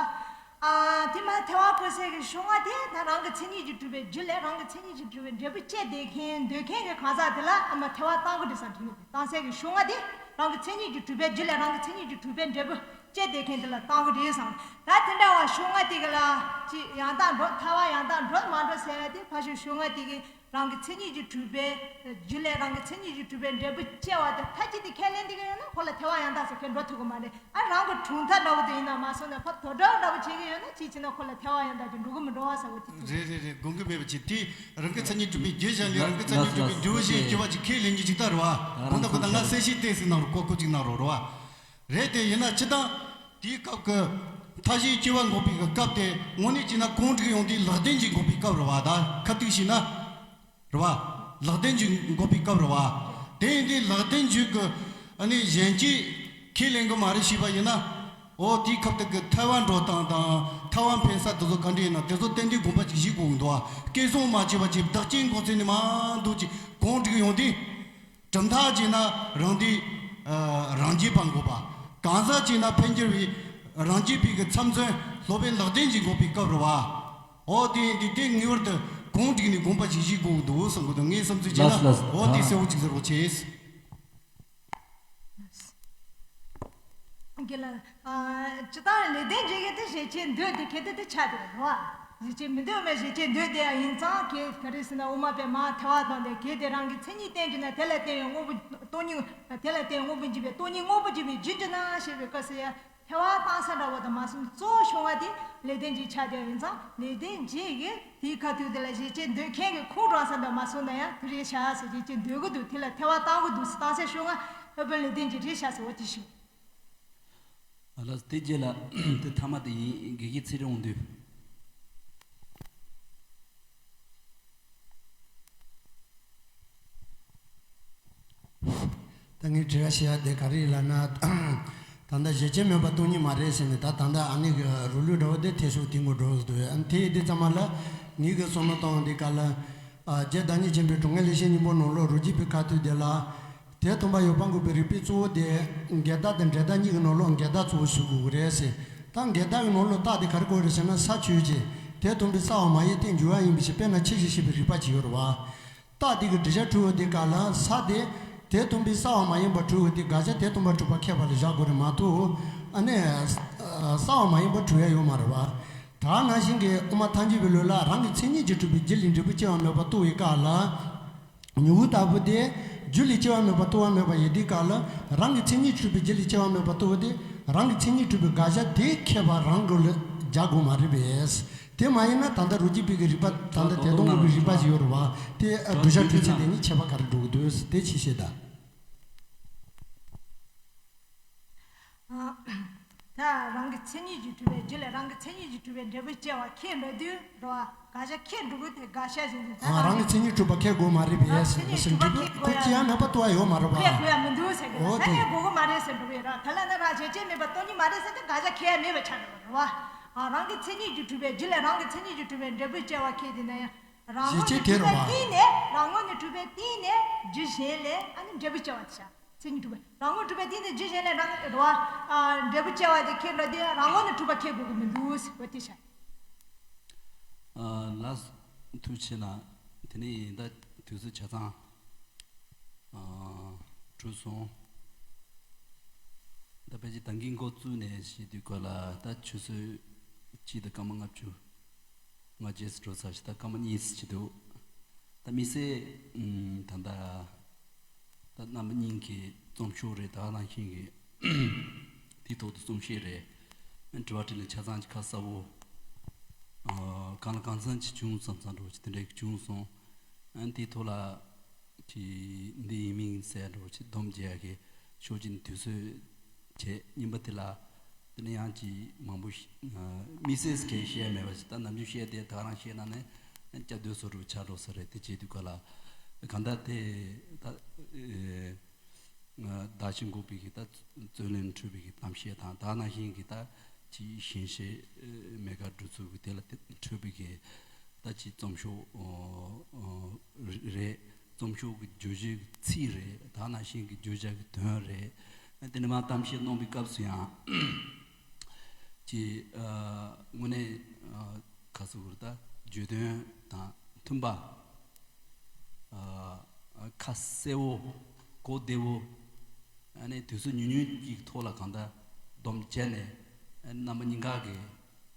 ཨ། དེ་མ་ཐལ་བ་བཀོད་སའི་གི་ཤོག་ལྔ་དེ་ད་རང་གི་མཚན་ཉིད་ཀྱིས་གྲུབ་པའི་རྒྱུ་ལས་རང་གི་མཚན་ཉིད་ཀྱིས་གྲུབ་པའི་འབྲས་བུ་སྐྱེ་བསྡད་མཁན་འདོད་མཁན་གྱི་གང་ཟག་དེ་ལ་ཨ་མ་ཐལ་བ་བཏང་གི་རེད་བསམ་དྲན་གི་འདུག་བཏང་སའི་གི་ཤོག་ལྔ་དེ་རང་གི་མཚན་ཉིད་ཀྱིས་གྲུབ་པའི་རྒྱུ་ལས་རང་གི་མཚན་ཉིད་ཀྱིས་གྲུབ་པའི་འབྲས་བུ་སྐྱེ་བསྡད་མཁན་དེ་ལ་བཏང་གི་རེད་བསམ། ད་དེ་འདྲ་བ་ཤོག་ལྔ་དེ་གི་ལ་ཅི་ཡང་དག་འགྲོ་ཐལ་བ་ཡང་དག་འགྲོ་མ་འགྲོ་ཟེར་ཡ་དེ་ཕ་ཤོག་ཤོག་ལྔ་དེ་གི་རང་གི་མཚན་ཉིད་ཀྱིས་གྲུབ་པའི་རྒྱུ་ལས་རང་གི་མཚན་ཉིད་ཀྱིས་གྲུབ་པའི་འབྲས་བུ་སྐྱེ་བ་དེ་མཐའ་གཅིག་ཏུ་ཁས་ལེན་བསྡད་ཀྱི་ཡོད་ན་ཁོ་ལ་ཐལ་བ་ཡང་དག་ཟེར་མཁན་འགྲོ་ཐུབ་ཀྱི་མ་རེད། ཨ། རང་གི་གྲུབ་མཐའ་འདྲ་བོ་དེ་ཡིན་ན་མ་སོང་ནས་ཕར་དོ་འགྲོ་འདྲ་བོ་བྱེད་ཀྱི་ཡོད་ན་ཅིའི་ཕྱིར་ན་ཁོ་ལ་ཐལ་བ་ཡང་དག་ཅིག་འགྲོ་གི་མི་འགྲོ་བ་ཟེར་བ་དེ་ཐུག་རེད་རེད་རེད། དགོངས་ཀྱི་མེད་པ་ཅིག་དེ་རང་གི་མཚན་ཉིད་གྲུབ་པའི་རྒྱུ་གཞན་ལས་རང་གི་མཚན་ཉིད་གྲུབ་པའི་འབྲས་བུ་གཞན་སྐྱེ་བ་ཅིག་ཁས་ལེན་རྒྱུ་ཅིག་ད་རེད་བ། དགོངས་དག་གི་ད་ང་གསལ་བཤད་ཏོག་ཙམ་གནང་རོགས། ཀོ་ཀོ་ཅིག་གནང་རོགས་རེད་བ། རེད་དེ་ཡིན་ན་སྤྱིར་བཏང་དེའི་སྐབས་ཀྱི་མཐའ་བཞིའི་སྐྱེ་བ་འགོག་པའི་གི་སྐབས་དེ་དངོས་གནས་བྱས་ན་གང་འགྲིག་ཡོང་དུས་ལེགས་ལྡན་འབྱེད་འགོག་པའི་སྐབས་རེད་བ། ད་ཁ་ཐུག་བྱས་ན། རེད་བ། ལེགས་ལྡན་འབྱེད་འགོག་པའི་སྐབས་རེད་བ། དེ་ཡིན་དུས་ལེགས་ལྡན་འབྱེད་ཀྱི་ཨ་ནི་གཞན་སྐྱེ་ཁས་ལེན་གི་མ་རེད་ཞུས་པ་ཡིན་ན། འོ་དེའི་སྐབས་དེ་གི་ཐལ་བ་འགྲོ་སྟངས་དང་ཐལ་བ་འཕེན་ས་དེ་ཚོ་ག་འདྲ་ཡིན་ན་དེ་ཚོ་ཏན་ཏན་དགོངས་པ་ཅིག་བཞེས་དགོས་ཀྱི་འདུག་བ། སྐྱེ་སོང་མ་བྱས་པ་ཅིག་བདག་རྐྱེན་འགོག་ཚུལ་ནི་མ་འདུག་ཅིག་གང་འགྲིག་ཡོང་དུས། གྲུབ་མཐའ་བྱས་ན་རང་འདི་རང་རྒྱུད་པ་འགོག་པ། གང་ཟག་བྱས་ན་འཕེལ་འགྱུར་བའི་རང་རྒྱུད་པའི་གི་ཚབ་མཚོན་སློབ་དཔོན་ལེགས་ལྡན་འབྱེད་འགོག་པའི་སྐབས་རེད་བ། འོ་དེ་ཡིན་དུས་དེ་ངེས་པར་དུ་གང་འགྲིག་ནས་དགོངས་པ་ཞིག་བཞེས་དགོས་འདུག་བསམ་གི་འདུག་ངའི་བསམ་ཚུལ་བྱས་ན། ལགས་སོ་ལགས་སོ། འོ་དེ་གསལ་བོ་ཅིག་ཟེར་རོགས་བྱས། རྒན་ལགས། ཨ། སྤྱིར་བཏང་ལེགས་ལྡན་འབྱེད་ཀྱི་དེ་ཞེས་བྱའི་འདོད་དེ་གལ་ཏེ་དེ་ཆགས་དེ་རེད་བ། གཞི་བྱེད་མི་འདོད་མེད། གཞི་བྱེད་འདོད་དེ་ཡང་ཡིན་ཙང་། གལ་ག་རེ་ཟེར་ན། དབུ་མ་པས་མར་ཐལ་བ་དང་ལྡན། གལ་ཏེ་རང་གི་མཚན་ཉིད་བསྟན་གྱུར་ན། དེ་ལ་བརྟེན་པའི་དངོས་པོ་སྟོང་ཉིད། དེ་ལ་བརྟེན་དངོས་པོ་འཇིག་པས། སྟོང་ཉིད་དངོས་པོ་འཇིག་པའི་རྒྱུར་གྱུར་ན་ཞེས་པའི་སྐབས་སུ་ཡང་ཐལ་བ་བཏང་ས་འདྲ་བོ་དང་མ་སོང་། གཙོ་བོ་ཤོང་བ་དེ་ལེགས་ལྡན་འབྱེད་ཆགས་བསྡད་ཡིན་ཙང་། ལེགས་ལྡན་འབྱེད་ཀྱིས་དེའི་ཁ་ཐུག་དེ་ལ་གཞི་བྱེད་འདོད་མཁན་གྱི་ཁུངས་དྲངས་ས་འདྲ་མ་སོང་ན་ཡང་དེ་རེད་ཤག་ཟེར། གཞི་བྱེད་འདོད་ཀྱི་འདུག་དེ་ལ་ཐལ་བ་བཏང་གི་འདུག་ཟེར་བཏང་ས་ཤོང་ང་སློབ་དཔོན་ལེགས་ལྡན་འབྱེད་རེད་ཤག་ཟེར་བ་དེ་ཞུ། ཨ་ལགས། དེ་རྗེས་ལ་དེ་ཐ་མ་དེ་ཡིན། དགེ་བཤེས་ཚེ་རིང་དབང་འདུས། ད་ངས་དྲི་བ་བཤད་ཡ་དེ་ག་རེ་ཡིན་ལབ་ན། ད་ལྟ་གཞི་བྱེད་མེད་པ་སྟོང་ཉིད་མ་རེད་ཟེར་ནས། ད་ད་ལྟ་ཨ་ནི་གི་རུ་ལུགས་འདྲ་བོ་དེ་ཐེ་ཚོམ་དེ་ངོ་འགྲོ་འདུག་ཨ་ནི་དེ་ཡི་དེ་ཚང་མ་ལ་ངེད་ཀྱི་བསམ་བློ་བཏང་བ་དེ་ག་ལ། ཨ། རྗེ་བདག་ཉིད་ཆེན་པོའི་དྲུང་ངེས་ལེགས་བཤད་སྙིང་པོ་ནང་ལོགས་རོ་རྒྱུས་པའི་ཁ་ཐུག་དེ་ལ། དེ་མཐུན་པར་ཡོད་པར་འགོད་པའི་རིགས་པའི་གཙོ་བོ་དེ། འགལ་ཟླ་དང་འབྲེལ་ཟླ་གཉིས་ཀྱི་ནང་ལོགས་འགལ་ཟླ་གཙོ་བོ་ཞུ་དགོས་ཀྱི་རེད་ཟེར། ད་འགལ་ཟླ་གི་ནང་ལོགས་རྟགས་དེ་ག་རེ་གོ་རེད་ཟེར་ན། ས་ཆོས་ཅན། དེ་མཐུན་པའི་སྲ་བ་མ་ཡིན་ཏེ་འགྱུར་བ་ཡིན་པའི་ཕྱིར། དཔེར་ན་ཁྱི་ཞེས་བཤད་པའི་རིགས་པ་ཅིག་ཡོད་རེད་བ། རྟགས་དེ་གི་འགྲེལ་བྱ་འཁྲུལ་བ་དེ་ག་ལ། ས་དེ་དེ་མཐུན་པའི་སྲ་བ་མ་ཡིན་པར་འཁྲུལ་བ་དེ་དགག་བྱ་དེ་མཐུན་པར་གྲུབ་པ་ཁེགས་པ་ལ་བཞག་དགོས་རེད་མ་གཏོགས། ཨ་ནི་སྲ་བ་མ་ཡིན་པར་གྲུབ་ཡ་ཡོད་མ་རེད་བ། ད་ནང་བཞིན་གྱི་དབུ་མ་ཐལ་འགྱུར་བའི་ལུགས་ལ། རང་གི་མཚན་ཉིད་ཀྱིས་གྲུབ་པའི་རྒྱུ་ལས་འབྲས་བུ་སྐྱེ་བ་མེད་པར་རྟོགས་པའི་སྐབས་ལ། མྱུ་གུ་ལྟ་བུ་དེ་རྒྱུ་ལས་སྐྱེ་བ་མེད་པར་རྟོགས་པ་མེད་པ་ཡིན་དུས་སྐབས་ལ། རང་གི་མཚན་ཉིད་གྲུབ་པའི་རྒྱུ་ལས་སྐྱེ་བ་མེད་པར་རྟོགས་པ་དེ། རང་གི་མཚན་ཉིད་གྲུབ་པའི་དགག་བྱ་དེ་ཁེགས་པ་རང་གི་ལ་རྒྱག་དགོས་མ་རེད་པས། དེ་མ་ཡིན་ན་ད་ལྟ་རོ་རྒྱུས་པའི་གི་རིགས་པ། ད་ལྟ་དེ་སྟོང་གི་རིགས་པ་ཞིག་ཡོད་རེད་བ། དེ་གདུལ་བྱ་འཁྲུལ་ཚད་དེ་གཉིས་ཁྱད་པར་ག་རེ་འགྲོ་གི་འདུག་དེ་ཅིག་བཤད་དང་། ཨ། ད་རང་གི་མཚན་ཉིད་ཀྱིས་གྲུབ་པའི་རྒྱུ་ལས་རང་གི་མཚན་ཉིད་ཀྱིས་གྲུབ་པའི་འབྲས་བུ་སྐྱེ་བ་ཁེགས་འགྲོ་དུས་རེད་བ། དགག་བྱ་ཁེགས་འགྲོ་གི། དེ་དགག་བྱ་ཟེར་ནས་ད་ཨ། རང་གི་མཚན་ཉིད་གྲུབ་པ་ཁེགས་དགོས་མ་རེད་པས། རང་གི་མཚན་ཉིད་གྲུབ་པ་ཁེགས་དགོས་ཡ་ཁེགས་ཡ་མེད་པ་རྟོགས་ཡ་ཡོད་མ་རེད་བ། ཁེགས་དགོས་ཡ་མི་འདུག་ཟེར་གི། ད་ཨོ་དེ་ཁེགས་དགོས་གི་མ་རེད་ཟེར་འགྲོ་གི་རེད། དེ་ལ་ན་རང་གཞི་བྱེད་མེད་པ་སྟོང་ཉིད་མ་རེད་ཟེར་ཏེ་དགག་བྱ་ཁེགས་ཡ་མེད་པ་ཆགས་འགྲོ་གི་རེད་བ། ཨ། རང་གི་མཚན་ཉིད་ཀྱིས་གྲུབ་པའི་རྒྱུ་ལས་རང་གི་མཚན་ཉིད་ཀྱིས་གྲུབ་པའི་འབྲས་བུ་སྐྱེ་བ་ཁེགས། དེ་ན་ཡང་རང་ངོས་ནས་གྲུབ་པའི་སྟེང་ནས། རང་ངོས་ནས་གྲུབ་པའི་སྟེང་ནས་རྒྱུ་གཞན་ལས་ཨ་ནི་འབྲས་བུ་སྐྱེ་བ་དེ་བྱ། མཚན་ཉིད་གྲུབ་པ། རང་ངོས་གྲུབ་པའི་སྟེང་ནས་རྒྱུ་གཞན་ལས་རང་རེད་བ། ཨ། འབྲས་བུ་སྐྱེ་བ་དེ་ཁེགས་འགྲོ་དུས་རང་ངོས་ནས་གྲུབ་པ་ཁེགས་དགོས་ཀྱི་མི་འདུག་ཟེར་བ་དེ་བྱ། ཨ། ལགས། ཐུགས་རྗེ་ཆེ་གནང་། དེ་ནས་ད་དུས་ཚོད་ཆ་ཚང་ཨ། གྲོལ་སོང་། ད་ཕལ་ཆེར་ད་གིན་འགོ་བཙུགས་ནས་བཤད་དུས་སྐབས་ལ་ད་ཆུ་ཚོད་གཅིག་དང་སྐར་མ་ལྔ་བཅུ་ང་རྗེས་སུ་འགྲོ་ཚར་ཞིག་ད་སྐར་མ་གཉིས་ཅིག་འདུག་ད་དམིགས་བསལ་ད་ལྟ་ད་རྣམ་པ་གཉིས་ཀྱི་རྩོམ་ཤོག་རེད། ད་ནང་བཞིན་གྱི་དེའི་ཐོག་ཏུ་རྩོམ་བཤད་རེད། དྲི་བ་དྲིས་ལན་ཆ་ཚང་གི་ཁ་གསལ་པོ་གང་ལ་གང་འཚམ་ཅིག་བྱུང་བསམ་བསམ་འདྲ་བོ་ཅིག་དེ་འདྲ་བྱུང་སོང་། དེའི་ཐོག་ལ་ཅིག་འདི་ཡིན་མིན་གསལ་འདྲ་བོ་ཅིག་སྡོམ་རྒྱག་གི་ཤོག་ཅིག་དུས་ཚོད་བྱས། གཉིས་པ་དེ་ལ། དེ་ནས་ཡང་ཅིག་མང་པོ་ཞིག་དམིགས་བསལ་གྱི་བཤད་མེད་པ་ཞིག་ད་ནམ་རྒྱུན་བཤད་དེ་ད་རང་བཤད་ན་ནི་སྐྱབས་འདོད་སོ་རུ་ཆགས་འགྲོ་ས་རེད། དེ་བྱེད་དུས་སྐབས་ལ་གང་ལྟར་དེ་ད་བདག་གཞན་འགོག་པའི་གི་ད་རྩོད་ལན་འཕྲོད་པའི་གི་གཏམ་བཤད་དང་། ད་ནང་བཞིན་གྱི་ད་ཅིག་ཞེན་ཆགས་མེད་དགའ་སྒྲུབ་ཚུལ་གྱི་དེ་ལ་འཕྲོད་པའི་གི་ད་ཅིག་རྩོམ་ཤོག་རེད། རྩོམ་ཤོག་གི་བརྗོད་བྱའི་ཚིག་རེད། ད་ནང་བཞིན་གྱི་བརྗོད་བྱ་གི་དོན་རེད། དེ་ནས་མར་གཏམ་བཤད་གནང་བའི་སྐབས་སུ་ཡང་། ཅིག་ཨ། དངོས་གནས་ཨ། ཁ་གསལ་པོར་ད་བརྗོད་དོན་དང་མཐུན་པ། ཨ། ཁ་གསལ་པོ། གོ་བདེ་པོ། ཨ་ནི་དུས་ཚོད་ཉུང་ཉུང་གི་ཐོག་ལ་གང་ལྟར་སྡོམ་བྱས་ནས། ཨ། རྣམ་པ་གཉིས་ཀ་གི་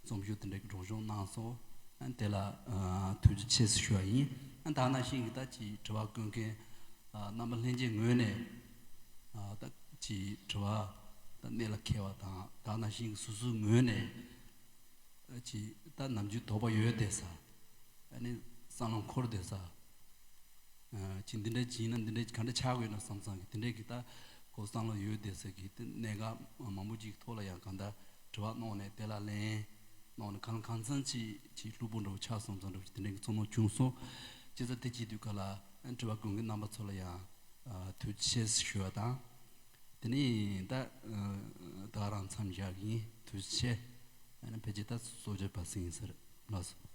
རྩོམ་ཤོག་དེ་འདྲ་སྒྲོག་སྦྱང་གནང་སོང་། ཨ། དེ་ལ་ཨ། ཐུགས་རྗེ་ཆེ་ཞུ་བ་ཡིན། ཨ། ད་ནང་བཞིན་གྱི་ད་ཅིག་དྲི་བ་བཀོད་མཁན་ཨ། རྣམ་པ་ལྷན་རྒྱས་ངོས་ནས། ཨ། ད་ཅིག་དྲི་བ་ད་གནད་ལ་འཁེལ་བ་དང་། ད་ནང་བཞིན་གྱི་སོ་སོའི་ངོས་ནས། ཨ། ཅིག་ད་ནམ་རྒྱུན་དོགས་པ་ཡོད་བསྡད་ས། ཨ་ནི་བསམ་བློ་འཁོར་བསྡད་ས། ཨ། ཅིག་འདི་འདྲ་ཅིག་ཡིན་ན་འདི་འདྲ་ག་འདྲ་ཆགས་དགོས་ན་བསམ་བསམ་གྱི་དེ་འདྲ་གི་ད་ཁོ་བསམ་བློ་ཡོད་བསྡད་ས་གི་དེ་གནད་འགག་མང་པོ་ཅིག་ཐོག་ལ་ཡང་གང་ལྟར་དྲི་བ་གནང་ནས། དེ་ལ་ལན་གནང་ནས། གང་གང་འཚམ་ཅིག་ཅིག་ལྷུག་པོ་འདྲ་བོ་ཆགས་སོང་ཙང་འདྲ་བོ་ཅིག་དེ་འདྲ་གི་ཚོར་སྣང་བྱུང་སོང་། བྱས་ཙང་དེ་བྱེད་དུས་སྐབས་ལ་དྲི་བ་བཀོད་མཁན་རྣམ་པ་ཚོ་ལ་ཡང་ཨ། ཐུགས་རྗེ་ཆེ་ཞུ་བ་དང་། དེ་ནས་ད་ཨ། ད་རང་མཚམས་བཞག་གི་ཡིན། ཐུགས་རྗེ་ཆེ། ཨ་ནི་ཕལ་ཆེར་ད་གསོལ་ཇ་ཕར་ཟིན་ཡིན་ཟེར། ལགས་སོ།